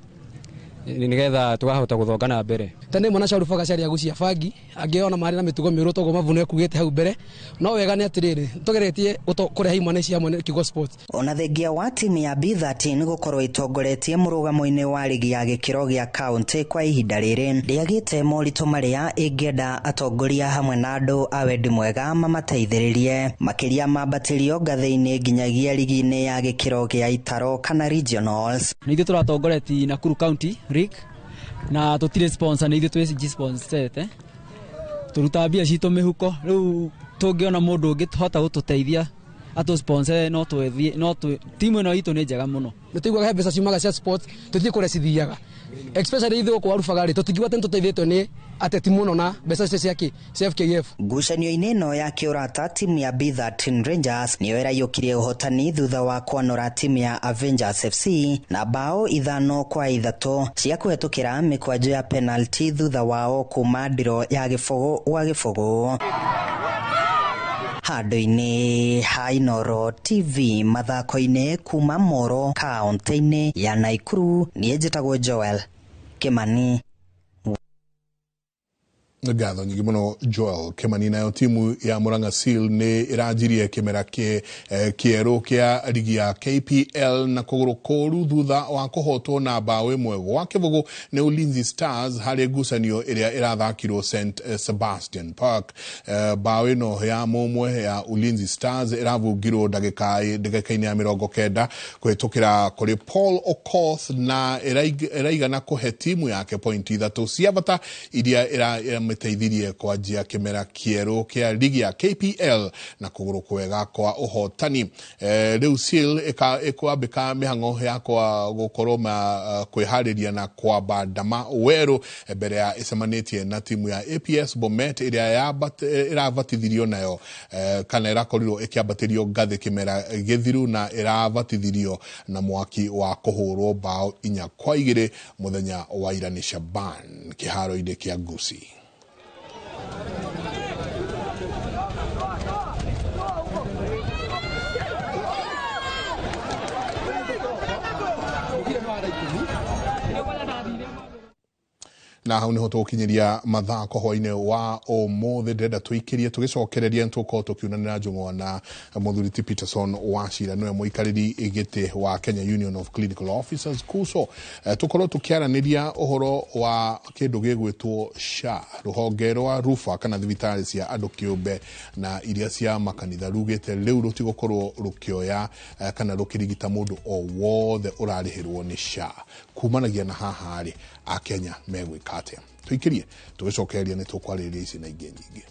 nigetha tukahota guthonga na mbere. Tene mwana cia Rubaga ciaria gucia bangi angi ona mari na mitugo miuru toguo Mavuno ekugite hau mbere, no wega ni atiriri tugeretie kurehe imwana ici hamwe kiugo sports. Ona thengia wa timu ya B13 gukorwo itongoretie mũrũgamo-inĩ wa rigi ya gĩkĩro gĩa kaunti kwa ihinda rĩrĩ ndĩagĩte moritũ marĩa ĩngĩenda atongoria hamwe na andũ a wendi mwega mamateithĩrĩrie makĩria mambatĩrio ngathĩ-inĩ nginyagia rigi-inĩ ya gĩkĩro gĩa itaro kana regionals. Nĩ ithuĩ tũratongoretie Nakuru County League na tutire sponsor, nĩ ithuĩ twĩ sponsorete turuta mbia citũ mĩhuko. Rĩu tũngĩona mũndũ ũngĩ hota gũtũteithia atũ sponsor no twethiĩ no timu ĩno itũ nĩ njega mũno. Nĩ tũiguaga he mbeca ciumaga cia sports tũthiĩ kũrĩa cithiaga, especially ithuĩ gũkũ Warubaga rĩ tũtingiuga atĩ nĩ tũteithĩtio nĩ ateti mũno na mbeca icio cia FKF. Ngucanio-inĩ ĩno ya kĩũrata timu ya B13 Rangers nĩyo ĩraiyũkirie ũhotani thutha wa kwanũra timu ya Avengers FC na bao 5-3 cia kũhetũkĩra mĩkwanjo ya penalty thutha wao kuma ndiro ya 0-0. Handũ-inĩ ha Inooro TV mathako-inĩ kuma Moro kaunti-inĩ ya Nakuru, niĩ njĩtagwo Joel Kimani. Ngatho nyingĩ mũno Joel Kimani. Nayo timu ya Murang'a Seal nĩ ĩranjirie kĩmera kĩerũ kĩa rigi ya KPL na kũgũrũ kũru thutha wa kũhotwo na bao 1-0 nĩ Ulinzi Stars harĩ ngucanio ĩrĩa ĩrathakirwo St Sebastian Park. Bao ĩno ya mũmwe ya Ulinzi Stars ĩravungirwo ndagĩka-inĩ ya 90 kũhĩtũkĩra kũrĩ Paul Okoth na ĩraigana kũhe timu yake pointi 3 cia bata iria ĩramĩteithirie kwanjia kĩmera kĩerũ kĩa rigi ya KPL na kũgũrũ kwega kwa ũhotani. Rĩu Seal ĩkwambĩka mĩhang'o ya gũkorwo kwĩharĩria na kwamba ndama werũ mbere ya ĩcemanĩtie na timu ya APS Bomet ĩrĩa ĩrabatithirio nayo kana ĩrakorirwo ĩkĩambatĩrio ngathĩ kĩmera gĩthiru na ĩrabatithirio na mwaki wa kũhũrwo bao 4-2 mũthenya wa ira nĩ Shaban kĩharo-inĩ kĩa Gusii. Na hau niho tũgũkinyĩria mathako hwainĩ wa ũmũthĩ. Ndĩrenda tũikĩrie tũgĩcokereria nĩtũgũkorwo tũkiunanĩra njũng'wa na mũthuri ti Peterson Wachira, nĩwe mũikarĩri gĩtĩ wa Kenya Union of Clinical Officers KUSO. Tũkorwo tũkĩaranĩria ũhoro wa kĩndũ gĩgwĩtwo SHA, rũhonge rwa rufa kana thibitarĩ cia andũ kĩũmbe na iria cia makanitha rugĩte rĩu rũtigũkorwo rũkĩoya kana rũkĩrigita mũndũ o wothe ũrarĩhĩrwo nĩ SHA. Kumanagia na haha rĩ, Akenya megwĩka atĩa? Tũikĩrie tũgĩcokereria nĩ tũkwarĩrĩria ici na ingĩ nyingĩ.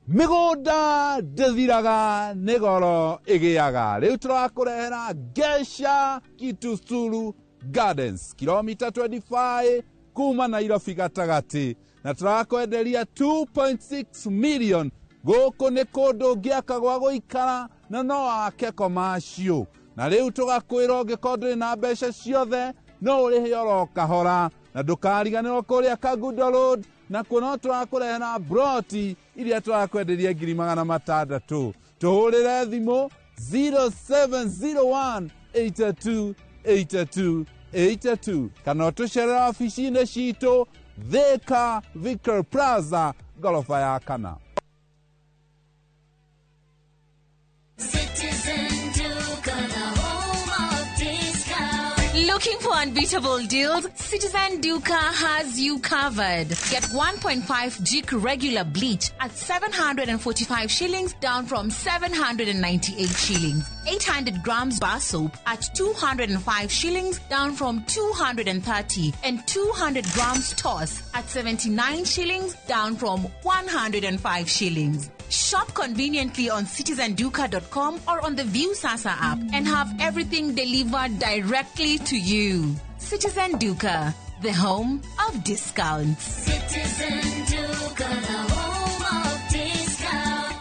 Mĩgũnda ndĩthiraga nĩ goro ĩgĩaga. Rĩu tũrakũrehera Gesha Kitusuru Gardens, kilomita 25 kuma Nairobi gatagatĩ, na tũrakwenderia 2.6 million. Gũkũ nĩ kũndũ ũngĩaka gwa gũikara na no wake commercial. Na rĩu tũgakwĩra ũngĩkorwo ndũrĩ na mbeca ciothe no ũrĩhe oro kahora, na ndũkariganĩrwo kũrĩa Kangundo Road na kuo no tũrakũrehera broti iria tũrakwenderia 600,000. Tũhũrĩre thimũ 0701 82 82 82 kana ũtũcerere wabici-inĩ citũ Thika Victor Plaza ngoroba ya kana. Citizen Duka, the home of discount. Looking for unbeatable deals? Citizen Duka has you covered. Get 1.5 Jik regular bleach at 745 shillings, down from 798 shillings. 800 grams bar soap at 205 shillings, down from 230. And 200 grams toss at 79 shillings, down from 105 shillings. Shop conveniently on citizenduka.com or on the Viusasa app and have everything delivered directly to you. Citizen Duka, the home of discounts. Citizen Duka, the home of discount.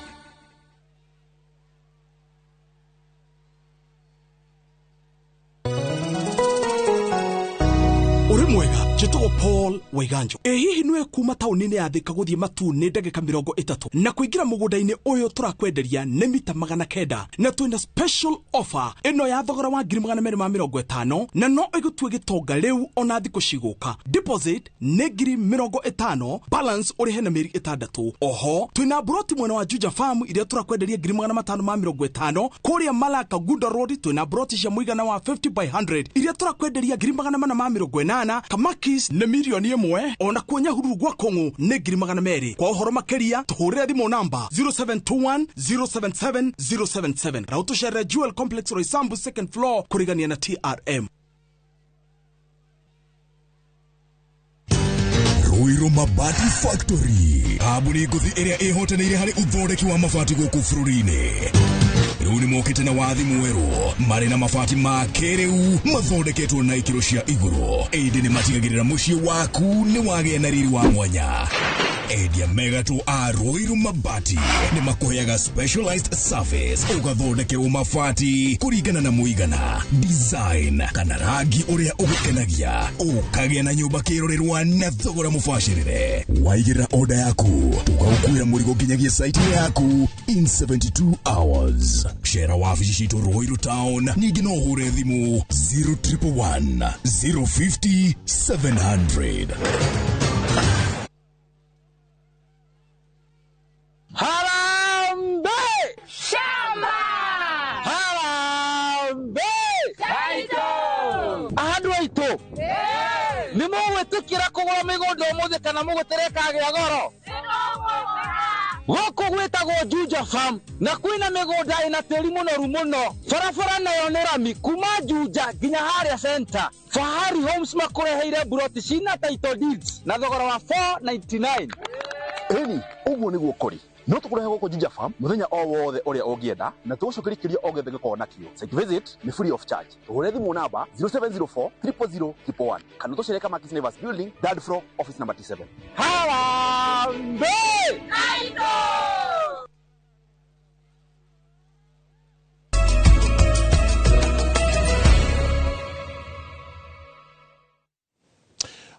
Ũrĩ mwega, njĩtagwo Paul Waiganjo. Ĩ hihi nĩwe kuma taũni-inĩ ya Thika gũthiĩ Matu nĩ ndagĩka 30 na kũingĩra mũgũnda-inĩ ũyũ tũrakwenderia nĩ mita 900, na twĩna special offer ĩno ya thogora wa 250,000 na no ĩgũtue gĩtonga rĩu ona thikũ cigũka. Deposit nĩ 50,000, balance ũrĩhe na mĩeri 6. Oho twĩna broti mwena wa Juja Farm iria tũrakwenderia 550,000. Kũrĩa Malaka Gunda Road twĩna broti cia mũigana wa 50 by 100 iria tũrakwenderia 480,000. Kamakis nĩ 1,000,000, ona kuo Nyahururu gwa Kũng'ũ nĩ 200,000. Kwa ũhoro makĩria tũhũrĩre thimũ namba 0721 077 077 na ũtũcerere Jewel Complex Roysambu second floor kũrigania na TRM. Ruiru Mabati Factory, kambuni ngũthi ĩrĩa ĩhotanĩire harĩ ũthondeki wa mabati gũkũ bũrũri-inĩ. Rĩu nĩ mokĩte na wathi mwerũ marĩ na mabati ma kĩrĩu mathondeketwo na ikĩro cia igũrũ, ĩndĩ nĩ matigagĩrĩra mũciĩ waku nĩ wagĩa na riri wa mwanya. Endia megatũ a Ruiru Mabati nĩ makũheaga specialized service, ũgathondekerwo mabati kũringana na mũigana, design kana rangi ũrĩa ũgũkenagia, ũkagĩa na nyũmba kĩrorerwa na thogora mũbacĩrĩre. Waigĩrĩra order yaku tũgaũkuĩra mũrigo nginyagia site yaku in 72 hours. Cera wabici citũ Ruiru Town, ningĩ no ũhũre thimũ 0111 050 700. Harambe! Shamba! Harambe! Taito! Andũ aitũ nĩ mũgwĩtĩkĩra kũgũra mĩgũnda ũmũthĩ kana mũgũtereka kagĩa goro? Gũkũ gwĩtagwo Juja Farm na kwĩna mĩgũnda ĩna tĩri mũnoru mũno. Barabara nayo nĩ rami kuma Juja nginya harĩa center. Fahari Homes makũreheire buroti cina title deeds na thogora wa 499. Ĩni, ũguo nĩguo kũrĩ. No tũkũrehe gũkũ Juja Farm mũthenya o wothe ũrĩa ũngĩenda na tũgũcokeria kĩũria o gĩothe gĩkorwo nakĩo. Site visit nĩ free of charge. Tũhũre thimũ namba 0704 000 111 kana ũtũcere Kamakis Neighbors Building, third floor, office number T7. Harambe!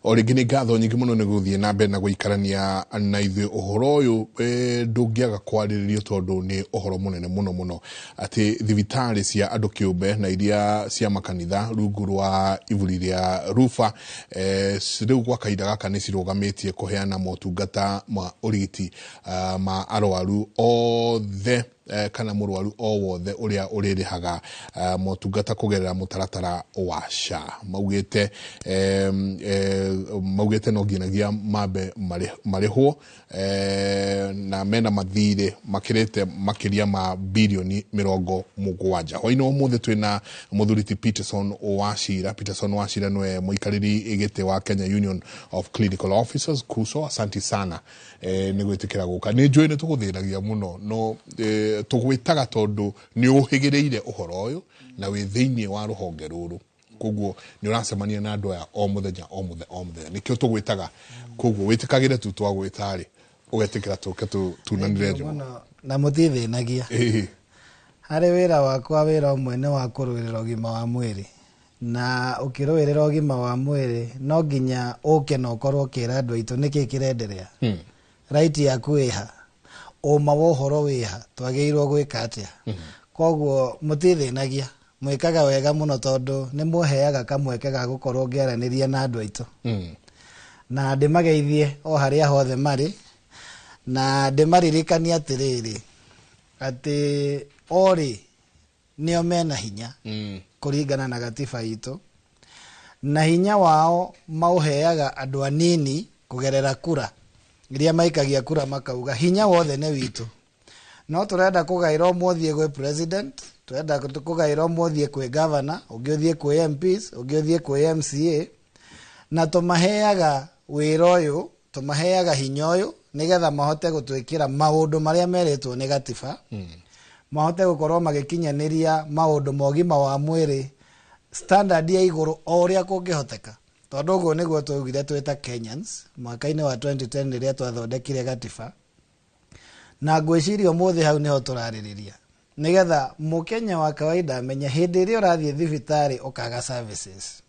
O rĩngĩ nĩ ngatho nyingĩ mũno nĩ gũthiĩ na mbere na gũikarania na ithuĩ. Ũhoro ũyũ ndũngĩaga kwarĩrĩrio tondũ nĩ ũhoro mũnene mũno mũno atĩ thibitarĩ cia andũ kĩũmbe na iria cia makanitha rungu rwa iburi rĩa Rufa rĩu gwa kahinda gaka nĩ cirũgamĩtie kũheana motungata ma ũrigiti ma arwaru othe kana mũrwaru o wothe ũrĩa ũrĩrĩhaga motungata kũgerera mũtaratara wa SHA. Maugĩte maugĩte no nginyagia mambe marĩhwo na mena mathirĩ makĩrĩte makĩria ma birioni 70. Hwainĩ wa ũmũthĩ twĩna mũthuri ti Peterson Wachira. Peterson Wachira nĩwe mũikarĩri gĩtĩ wa Kenya Union of Clinical Officers KUSO. Asanti sana nĩ gwĩtĩkĩra gũka. Nĩ njũĩ nĩ tũgũthĩnagia mũno no tũgwĩtaga tondũ nĩ ũhĩgĩrĩire ũhoro ũyũ na wĩ thĩinĩ wa rũhonge rũrũ, koguo nĩ ũracemania na andũ aya o mũthenya o mũthenya o mũthenya, nĩkĩo tũgwĩtaga. Koguo wĩtĩkagĩre tu twagwĩta rĩ, ũgetĩkĩra tũke tunanĩre njũgũ. Na mũtithĩnagia. Harĩ wĩra wakwa, wĩra ũmwe nĩ wa kũrũĩrĩra ũgima wa mwĩrĩ, na ũkĩrũĩrĩra ũgima wa mwĩrĩ no nginya ũke na ũkorwo ũkĩra andũ aitũ nĩkĩ kĩrenderea, right yaku ĩha, ũma wa ũhoro wĩha, twagĩrĩirwo gwĩka atĩa. Koguo mũtithĩnagia, mwĩkaga wega mũno tondũ nĩ mũheaga kamweke ga gũkorwo ngĩaranĩria na andũ aitũ, na ndĩmageithie o harĩa hothe marĩ, na ndĩmaririkanie atĩrĩrĩ atĩ orĩ nĩo mena hinya kũringana na gatiba itũ, na hinya wao maũheaga andũ anini kũgerera kura iria maikagia kura, makauga hinya wothe nĩ witũ, no tũrenda kũgaĩra ũmwe ũthiĩ gwĩ president, tũrenda kũgaĩra ũmwe ũthiĩ kwĩ governor, ũngĩ ũthiĩ kwĩ MPs, ũngĩ ũthiĩ kwĩ MCA, na tũmaheaga wĩra ũyũ, tũmaheaga hinya ũyũ nĩgetha mahote gũtwĩkĩra maũndũ marĩa merĩtwo nĩ gatiba, mahote gũkorwo magĩkinyanĩria maũndũ ma ũgima wa mwĩrĩ standard ya igũrũ o ũrĩa kũngĩhoteka, tondũ ũguo nĩguo twaugire twĩ ta Kenyans mwaka-inĩ wa 2010 rĩrĩa twathondekire gatiba. Na ngwĩciria ũmũthĩ hau nĩho tũrarĩrĩria, nĩgetha mũkenya wa kawaida amenye hĩndĩ ĩrĩa ũrathiĩ thibitarĩ ũkaga services,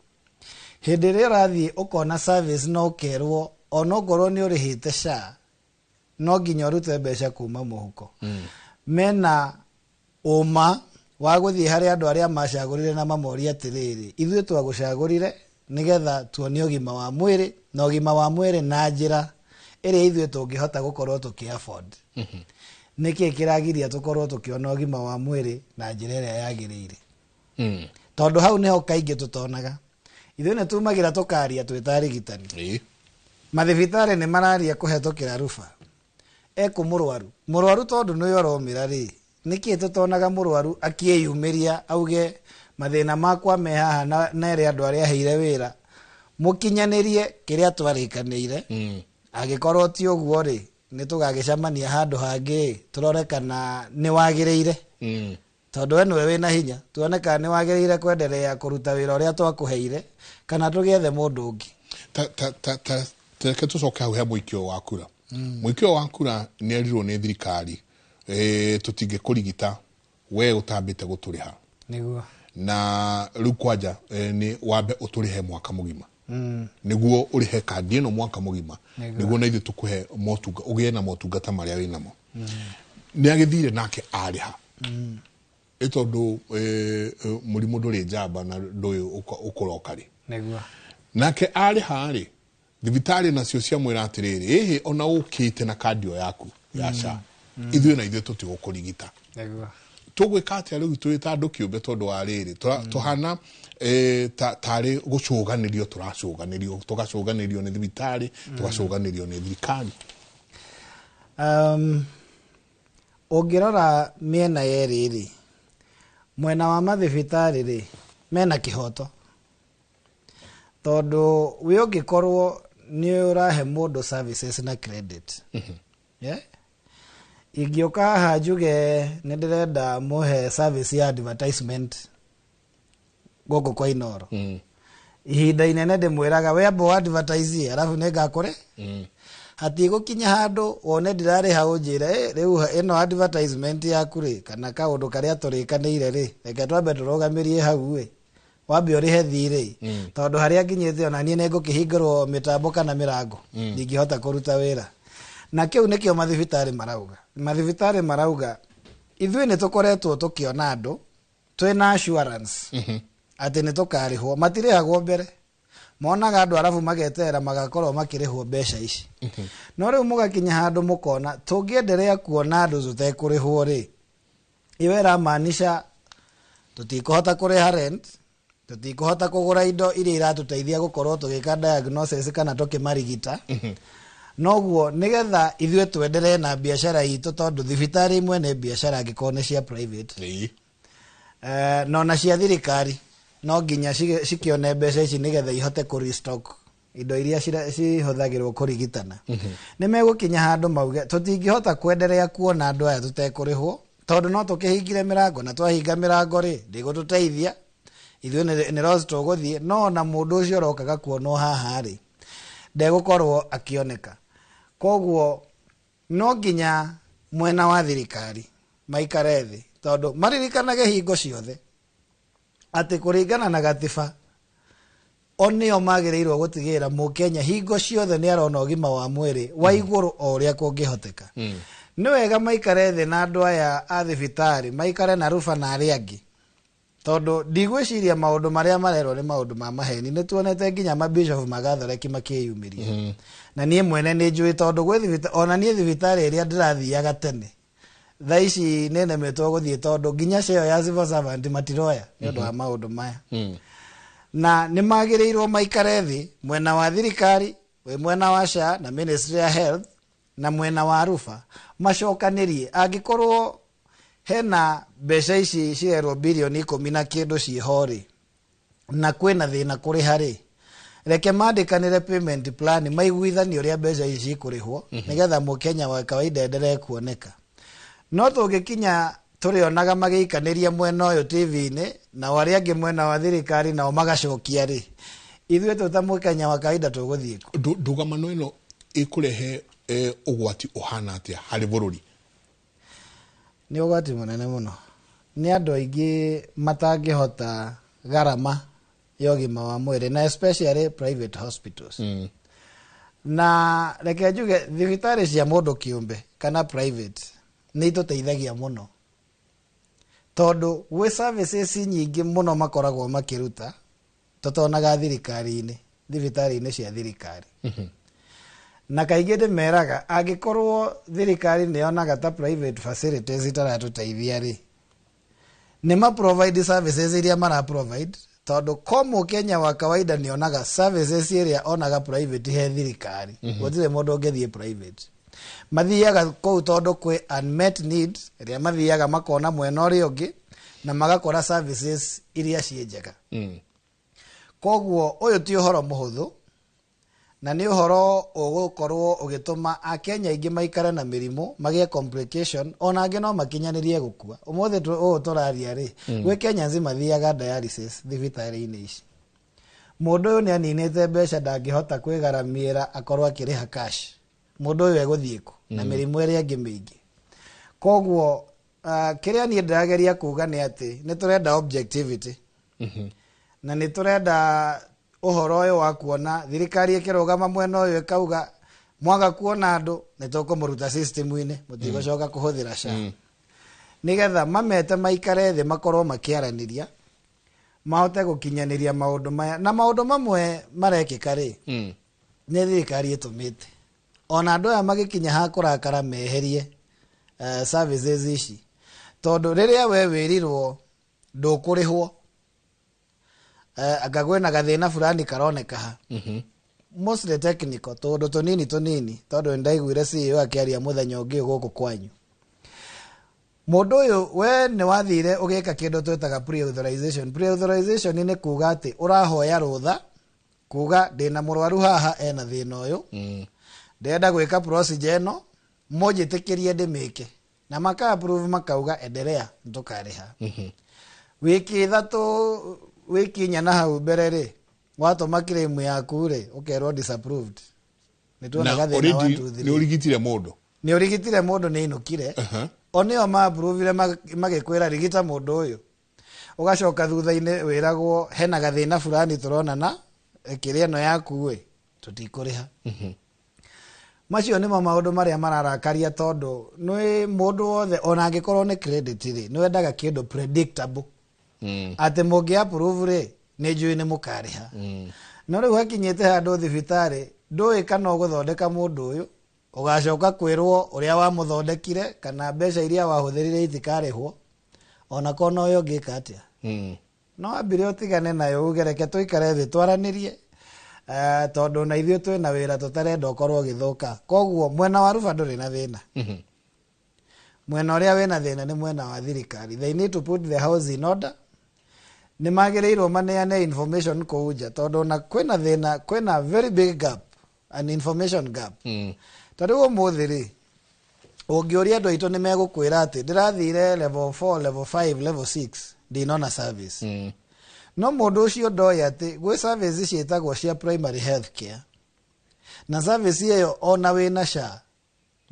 hĩndĩ ĩrĩa ũrathiĩ ũkona service no ũkerwo onokorwo nĩ ũrĩhĩte SHA no nginya ũrute mbeca kuma mũhuko. Mena ũma wa gũthiĩ harĩ andũ arĩa macagũrire na mamorie atĩrĩrĩ, ithuĩ twagũcagũrire nĩgetha tuone ũgima wa mwĩrĩ, na ũgima wa mwĩrĩ na njĩra ĩrĩa ithuĩ tũngĩhota gũkorwo tũkĩ afford. Nĩkĩ kĩragiria tũkorwo tũkĩona ũgima wa mwĩrĩ na njĩra ĩrĩa yagĩrĩire? Tondũ hau nĩho kaingĩ tũtonaga. Ithuĩ nĩ tumagĩra tũkaria twĩ ta arigitani. Mathibitarĩ nĩ mararia kũhetũkĩra ruba ekũ mũrwaru, mũrwaru tondũ nĩwe ũromĩra rĩ, nĩkĩ tũtonaga mũrwaru akĩyumĩria auge mathĩna makwa me haha na ere andũ arĩa aheire wĩra mũkinyanĩrie kĩrĩa twarĩkanĩire. Angĩkorwo ti ũguo rĩ, nĩ tũgagĩcemania handũ hangĩ tũrore kana nĩ wagĩrĩire, tondũ we nĩwe wĩna hinya, tuone kana nĩ wagĩrĩire kwenderea kũruta wĩra ũrĩa twakũheire kana tũgĩethe mũndũ ũngĩ. Ta reke tũcoke hau he mũikio wa kura. Mũikio wa kura nĩ erirwo nĩ thirikari tũtingĩkũrigita we ũtambĩte gũtũrĩha. Nĩguo. Na rĩu kwanja nĩ wambe ũtũrĩhe mwaka mũgima, nĩguo ũrĩhe kandi ĩno mwaka mũgima, nĩguo na ithuĩ tũkũhe motungata, ũgĩe na motungata marĩa wĩnamo. Nĩ agĩthire nake arĩha, ĩ tondũ mũrimũ ndũrĩ njamba na ndũĩ ũkũroka rĩ. Nĩguo. Nake arĩha rĩ, thibitarĩ nacio ciamwĩra atĩrĩrĩ, ĩhĩ ona ũkĩte na kandi ĩyo yaku ya SHA, ithuĩ na ithuĩ tũtigũkũrigita. Nĩguo. Tũgwĩka atĩa rĩu twĩ ta andũ kĩũmbe, tondũ wa rĩrĩ tũhana tarĩ gũcũganĩrio, tũracũganĩrio, tũgacũganĩrio nĩ thibitarĩ, tũgacũganĩrio nĩ thirikari. Ũngĩrora mĩena yerĩ rĩ, mwena wa mathibitarĩ rĩ, mena kĩhoto, tondũ wĩ ũngĩkorwo nĩ ũrahe mũndũ services na credit. Yeah? Ingĩũka haha njuge nĩ ndĩrenda mũhe service ya advertisement gũkũ kwa Inooro, ihinda inene ndĩmwĩraga we amba advertise arabu nĩ ngakũre. Hatigũkinya handũ wone ndirarĩha ũnjĩre rĩu ĩno advertisement yaku rĩ, kana kaũndũ karĩa tũrĩkanĩire rĩ, reke twambe tũrũgamĩrie hau ĩ, wambe ũrĩhe thirĩ, tondũ harĩa nginyĩte ona niĩ nĩngũkĩhingũrwo mĩtambo kana mĩrango, ndingĩhota kũruta wĩra. Na kĩu nĩkĩo mathibitarĩ marauga. Mathibitarĩ marauga ithuĩ nĩ tũkoretwo tũkĩona andũ twĩna assurance atĩ nĩ tũkarĩhwo, matirĩhagwo mbere, monaga andũ arabu mageterera magakorwo makĩrĩhwo mbeca ici. No rĩu mũgakinya handũ mũkona tũngĩenderea kuona andũ tũtekũrĩhwo rĩ, Ĩyo ĩramaanisha tũtikũhota kũrĩha rent, tũtikũhota kũgũra indo iria iratũteithia gũkorwo tũgĩka diagnosis kana tũkĩmarigita. Noguo nĩgetha ithuĩ twenderee na biacara itũ, tondũ thibitarĩ imwe nĩ biacara angĩkorwo nĩ cia private, na ona cia thirikari no nginya cikĩone mbeca ici nĩgetha ihote kũ restock indo iria cihũthagĩrwo kũrigitana. Nĩ megũkinya handũ mauge tũtingĩhota kwenderea kuona andũ aya tũtekũrĩhwo, tondũ no tũkĩhingire mĩrango, na twahinga mĩrango rĩ, ndĩgũtũteithia ithuĩ, nĩ loss tũgũthiĩ. No ona mũndũ ũcio ũrokaga kuonwo haha rĩ, ndegũkorwo akĩoneka. Koguo no nginya mwena wa thirikari maikare thĩ, tondũ maririkanage hingo ciothe atĩ kũringana na gatiba o nĩo magĩrĩirwo gũtigĩrĩra mũkenya hingo ciothe nĩ arona ũgima wa mwĩrĩ wa igũrũ o ũrĩa kũngĩhoteka. Nĩ wega maikare thĩ na andũ aya a thibitarĩ, maikare na ruba na arĩa angĩ, tondũ ndigwĩciria maũndũ marĩa marerwo nĩ maũndũ ma maheni. Nĩ tuonete nginya mabishop ma Gathoreki makĩyumĩria, na niĩ mwene nĩ njũĩ, tondũ gwĩ ona niĩ thibitarĩ ĩrĩa ndĩrathiaga tene, thaa ici nĩ nemetwo gũthiĩ, tondũ nginya ceo ya civil servant matiroya nĩ ũndũ wa maũndũ maya. Na nĩ magĩrĩirwo maikare thĩ, mwena wa thirikari wĩ mwena wa SHA na Ministry ya Health na mwena wa ruba, macokanĩrie. Angĩkorwo hena mbeca ici cirerwo bilioni 10 na kĩndũ ciĩho rĩ, na kwĩna thĩna kũrĩha rĩ, reke mandĩkanĩre payment plan, maiguithanie ũrĩa mbeca ici cikũrĩhwo, nĩgetha mũkenya wa kawaida enderee kuoneka. No tũngĩkinya tũrĩonaga magĩikanĩria mwena ũyũ TV-inĩ, nao arĩa angĩ mwena wa thirikari nao magacokia rĩ, ithuĩ twĩ ta mũkenya wa kawaida tũgũthiĩ kũ? Ndũgamano ĩno ĩkũrehe ũgwati ũhana atĩa harĩ bũrũri? Nĩ ũgwati mũnene mũno. Nĩ andũ aingĩ matangĩhota gharama ya ũgima wa mwĩrĩ, na especially private hospitals. Na reke njuge, thibitarĩ cia mũndũ kĩũmbe kana private nĩ itũteithagia mũno, tondũ gwĩ services nyingĩ mũno makoragwo makĩruta tũtonaga thirikari-inĩ, thibitarĩ-inĩ cia thirikari. Na kaingĩ ndĩmeraga, angĩkorwo thirikari nĩ yonaga ta private facilities itaratũteithia rĩ, nĩ ma provide services iria mara provide, tondũ ko mũkenya wa kawaida nĩ onaga services ĩrĩa onaga private he thirikari, gũtirĩ mũndũ ũngĩthiĩ private. Mathiaga kũu tondũ kwĩ unmet need ĩrĩa mathiaga makona mwena ũrĩa ũngĩ na magakora services iria ciĩ njega. Koguo ũyũ ti ũhoro mũhũthũ, na nĩ ũhoro ũgũkorwo ũgĩtũma akenya aingĩ maikare na mĩrimũ, magĩe complication, ona angĩ no makinyanĩrie gũkua. Ũmũthĩ ũũ tũraria rĩ, gwĩ Kenyans mathiaga dialysis thibitarĩ-inĩ ici. Mũndũ ũyũ nĩ aninĩte mbeca, ndangĩhota kwĩgaramĩra akorwo akĩrĩha cash. Mũndũ ũyũ egũthiĩ kũ na mĩrimũ ĩrĩa ĩngĩ mĩingĩ? Koguo kĩrĩa niĩ ndĩrageria kuga nĩ atĩ nĩ tũrenda objectivity, na nĩ tũrenda ũhoro ũyũ wa kuona thirikari ĩkĩrũgama mwena ũyũ ĩkauga, mwaga kuona andũ nĩ tũkũmũruta system-inĩ, mũtigũcoka kũhũthĩra SHA, nĩgetha mamete maikare thĩ, makorwo makĩaranĩria, mahote gũkinyanĩria maũndũ maya. Na maũndũ mamwe marekĩka rĩ, nĩ thirikari ĩtũmĩte ona andũ aya magĩkinya ha kũrakara meherie services ici, tondũ rĩrĩa we wĩrirwo ndũkũrĩhwo, anga kwĩna gathĩna fulani karoneka ha, mostly technical, tũndũ tũnini tũnini, tondũ nĩndaiguire CEO akĩaria mũthenya ũngĩ gũkũ kwanyu. Mũndũ ũyũ, we nĩ wathire ũgĩka kĩndũ twĩtaga pre-authorization. Pre-authorization nĩ kuga atĩ ũrahoya rũtha kuga ndĩna mũrwaru haha ena thĩna ũyũ, ndĩrenda gwĩka procedure ĩno, mũnjĩtĩkĩrie ndĩmĩke, na maka approve, makauga endelea, nĩtũkarĩha. Wiki 3, wiki 4 na hau mbere rĩ, watũma claim yaku rĩ, ũkerwo disapproved. Nĩ tuonaga Na thĩna already 1 2 nĩ 3. ũrigitire mũndũ. Nĩ ũrigitire mũndũ, nĩ inũkire, o nĩo ma-approvire, magĩkwĩra rigita mũndũ ũyũ, ũgacoka thutha-inĩ wĩragwo hena gathĩna fulani tũrona na kĩrĩa ĩno yaku ĩ, tũtikũrĩha. Macio nĩmo maũndũ marĩa mararakaria, tondũ nĩ mũndũ wothe, ona angĩkorwo nĩ credit rĩ, nĩ wendaga kĩndũ predictable, atĩ mũngĩ approve rĩ, nĩ njũĩ nĩ mũkarĩha. No rĩu hakinyĩte handũ thibitarĩ ndũĩ kana ũgũthondeka mũndũ ũyũ, ũgacoka kwĩrwo ũrĩa wamũthondekire kana mbeca iria wahũthĩrire itikarĩhwo. Ona korwo noyo ũngĩka atĩa, no wambire ũtigane nayo, uge reke tũikare thĩ twaranĩrie, tondũ na ithuĩ twĩna wĩra tũtarenda ũkorwo ũgĩthũka. Koguo mwena wa ruba ndũrĩ na thĩna. Mwena ũrĩa wĩna thĩna nĩ mwena wa thirikari. They need to put the house in order. Nĩ magĩrĩirwo maneane information kũu nja, tondũ ona kwĩna thĩna, kwĩna very big gap, an information gap. Ta rĩu ũmũthĩ rĩ, ũngĩũria andũ aitũ nĩ megũkwĩra atĩ ndĩrathire level 4, level 5, level 6, ndinona service. No mũndũ ũcio ndoĩ atĩ gwĩ service ciĩtagwo cia primary health care, na service ĩyo ona wĩna SHA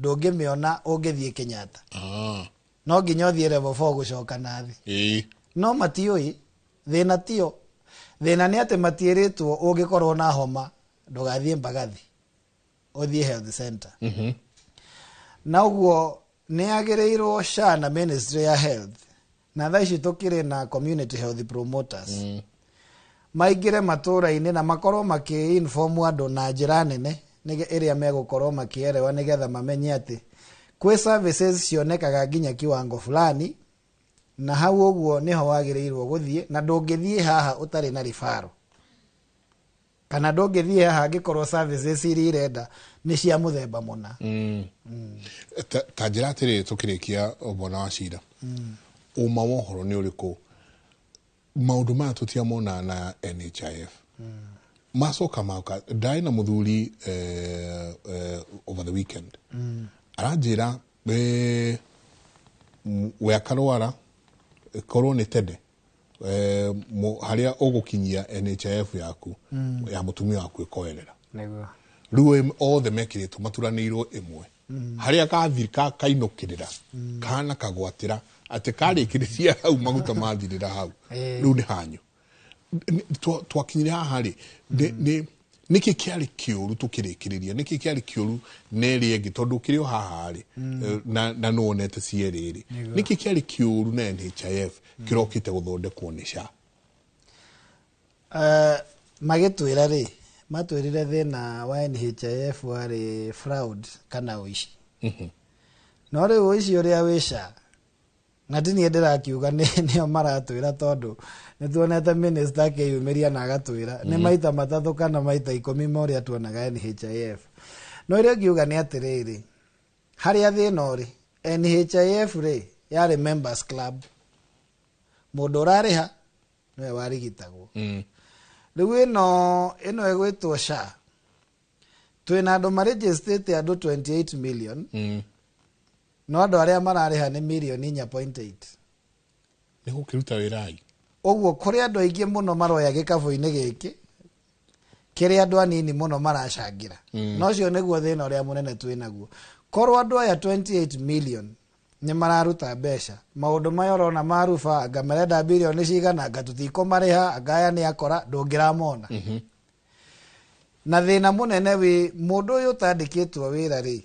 ndũngĩmĩona ũngĩthiĩ Kenyatta. No nginya ũthiĩ level 4 gũcoka na thĩ. No matiũĩ thĩna, tio thĩna nĩ atĩ matiĩrĩtwo ũngĩkorwo na homa ndũgathiĩ Mbagathi, ũthiĩ health center. Na ũguo nĩ agĩrĩirwo SHA na Ministry ya Health, na thaa ici tũkĩrĩ na community health promoters, maingĩre matũra-inĩ na makorwo makĩ-inform andũ na njĩra nene ĩrĩa megũkorwo makĩerewa, nĩgetha mamenye atĩ kwĩ services cionekaga nginya kiwango fulani, na hau ũguo nĩho wagĩrĩirwo gũthiĩ, na ndũngĩthiĩ haha ũtarĩ na referral, kana ndũngĩthiĩ haha angĩkorwo services iria irenda nĩ cia mũthemba mũna. Ta njĩra atĩrĩrĩ, tũkĩrĩkia, bwana wa cira, ũma wa ũhoro nĩ ũrĩkũ? Maũndũ maya tũtiamona na NHIF macoka maka. Ndarĩ na mũthuri over the weekend, aranjĩra we akarwara, korwo nĩ tene harĩa ũgũkinyia NHIF yaku ya mũtumia waku ĩkoerera. Rĩu othe mekĩrĩtwo maturanĩirwo ĩmwe, harĩa gathiri kainũkĩrĩra kana kagwatĩra atĩ karĩkĩrĩria hau maguta mathirĩra hau. Rĩu nĩ hanyu twakinyire haha rĩ, nĩkĩ kĩarĩ kĩũru? Tũkĩrĩkĩrĩria, nĩkĩ kĩarĩ kĩũru na ĩrĩa ĩngĩ, tondũ kĩrĩ o haha rĩ, na nĩwonete cierĩ rĩ, nĩkĩ kĩarĩ kĩũru na NHIF kĩrokĩte gũthondekwo nĩ SHA? Magĩtwĩra rĩ, matwĩrire thĩna wa NHIF warĩ fraud kana ũici. No rĩu ũici ũrĩa wĩ SHA, na ti niĩ ndĩrakiuga, nĩo maratwĩra, tondũ nĩ tuonete minister akĩyumĩria na agatwĩra nĩ maita 3 kana maita 10 ma ũrĩa tuonaga NHIF. No ĩrĩa ngiuga nĩ atĩrĩrĩ, harĩa thĩna ũrĩ, NHIF rĩ yarĩ members club, mũndũ ũrarĩha nĩwe warigitagwo. Rĩu ĩno ĩgwĩtwo SHA, twĩna andũ marĩnjĩstĩte andũ 28 million, no andũ arĩa mararĩha nĩ mirioni 4.8. Nĩ gũkĩruta wĩra ai? Ũguo kũrĩ andũ aingĩ mũno maroya gĩkabũ-inĩ gĩkĩ kĩrĩa andũ anini mũno maracangĩra. Na ũcio nĩguo thĩna ũrĩa mũnene twĩ naguo. Korwo andũ aya 28 million nĩ mararuta mbeca, maũndũ maya ũrona maruba, anga marenda birioni cigana, anga tũtikũmarĩha, anga aya nĩ akora, ndũngĩramona. Na thĩna mũnene wĩ mũndũ ũyũ ũtandĩkĩtwo wĩra rĩ,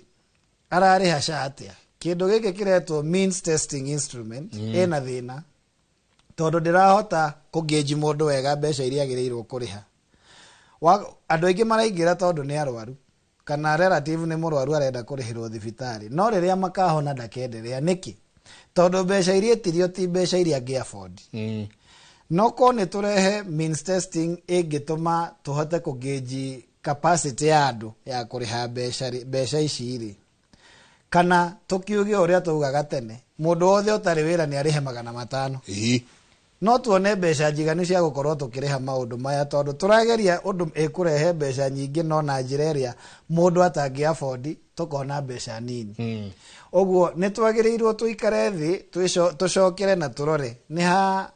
ararĩha SHA atĩa? Kĩndũ gĩkĩ kĩretwo means testing instrument ĩna thĩna, tondũ ndĩrahota kũngĩnji mũndũ wega mbeca iria agĩrĩirwo kũrĩha. Andũ aingĩ maraingĩra tondũ nĩ arwaru kana relative nĩ mũrwaru arenda kũrĩhĩrwo thibitarĩ, no rĩrĩa makahona ndakenderea. Nĩkĩ? Tondũ mbeca iria ĩtirio ti mbeca iria angĩ afford. No korwo nĩ tũrehe means testing ĩngĩtũma tũhote kũngĩnji capacity ya andũ ya kũrĩha mbeca ici rĩ, kana tũkiuge ũrĩa taugaga tene, mũndũ wothe ũtarĩ wĩra nĩ arĩhe 500, no tuone mbeca njiganu cia gũkorwo tũkĩrĩha maũndũ maya, tondũ tũrageria ũndũ ĩkũrehe mbeca nyingĩ, no na njĩra ĩrĩa mũndũ atangĩ afford, tũkona mbeca nini. Ũguo nĩ twagĩrĩirwo tũikare thĩ, tũcokere na tũrore nĩ ha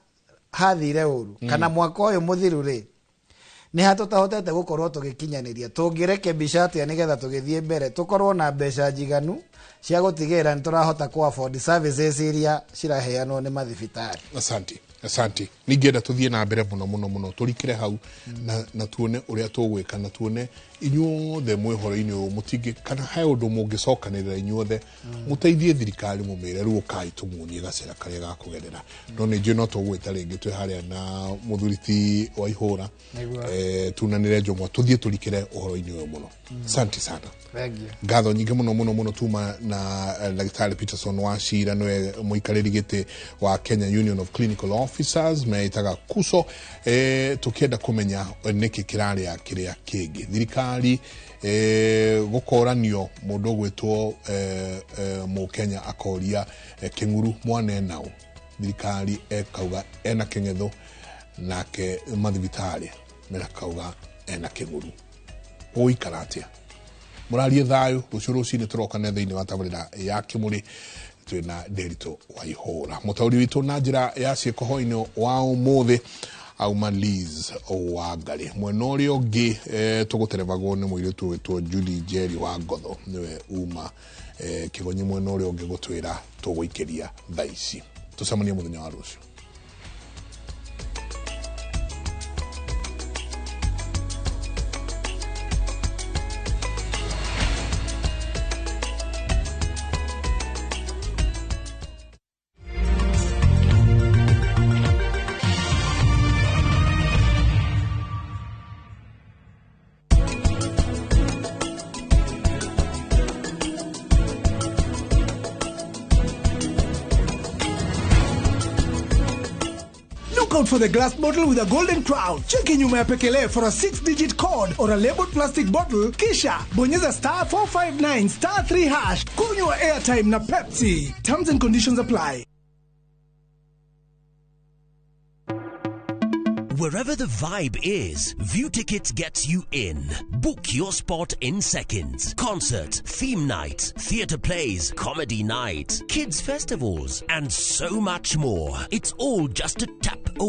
hathire ũru, kana mwaka ũyũ mũthiru rĩ, nĩ ha tũtahotete gũkorwo tũgĩkinyanĩria, tũngĩrekebisha atĩa nĩgetha tũgĩthiĩ mbere tũkorwo na mbeca njiganu cia gũtigĩrĩra nĩ tũrahota kũ afford services iria ciraheanwo nĩ mathibitarĩ. Asante. Asante. Ningĩenda tũthiĩ na mbere mũno mũno mũno, tũrikĩre hau na tuone ũrĩa tũgwĩka, na tuone inyuothe mwĩ ũhoro-inĩ ũyũ mũtingĩ kana he ũndũ mũngĩcokanĩrĩra inyuothe mũteithie thirikari, mũmĩre rĩu ũkai tũmuonie gacĩra karĩa gakũgerera. No nĩ njũĩ no tũgwĩta rĩngĩ twĩ harĩa na mũthuri ti wa ihũra. Nĩguo. Tunanĩre njũng'wa, tũthiĩ tũrikĩre ũhoro-inĩ ũyũ mũno. Asante sana. Thengiũ. Ngatho nyingĩ mũno mũno mũno tuma na ndagĩtarĩ Peterson Wachira, nĩwe mũikarĩri gĩtĩ wa Kenya Union of Clinical Officers, meĩtaga KUSO. Tũkĩenda kũmenya nĩkĩ kĩrarĩa kĩrĩa kĩngĩ thirikari, gũkoranio mũndũ ũgwĩtwo mũkenya akoria, kĩng'uru mwana enao, thirikari ekauga ena kĩng'etho, nake mathibitarĩ merakauga ena kĩng'uru. Gũikara atĩa? Mũrarie thayũ. Rũciũ rũcinĩ tũrokane thĩinĩ wa tabarĩra ya Kĩmũrĩ twĩna Nderitu wa Ihũra. Mũtaũri witũ na njĩra ya ciĩko hwainĩ wa ũmũthĩ auma Liz Wangari. Mwena ũrĩa ũngĩ, tũgũterebagwo nĩ mũirĩtu wĩtwo Julie Njeri wa Ngotho, nĩwe uma kĩgonyi mwena ũrĩa ũngĩ gũtwĩra tũgũikĩria thaa ici. Tũcemanie mũthenya wa rũciũ. Look out for the glass bottle with a golden crown. Cheki nyuma ya pekele for a 6-digit code or a labeled plastic bottle. Kisha bonyeza star 459 star 3 hash. Kunywa airtime na Pepsi. Terms and conditions apply. Wherever the vibe is, View Tickets gets you in. Book your spot in seconds. Concert, theme night, theatre plays, comedy night, kids festivals, and so much more. It's all just a tap away.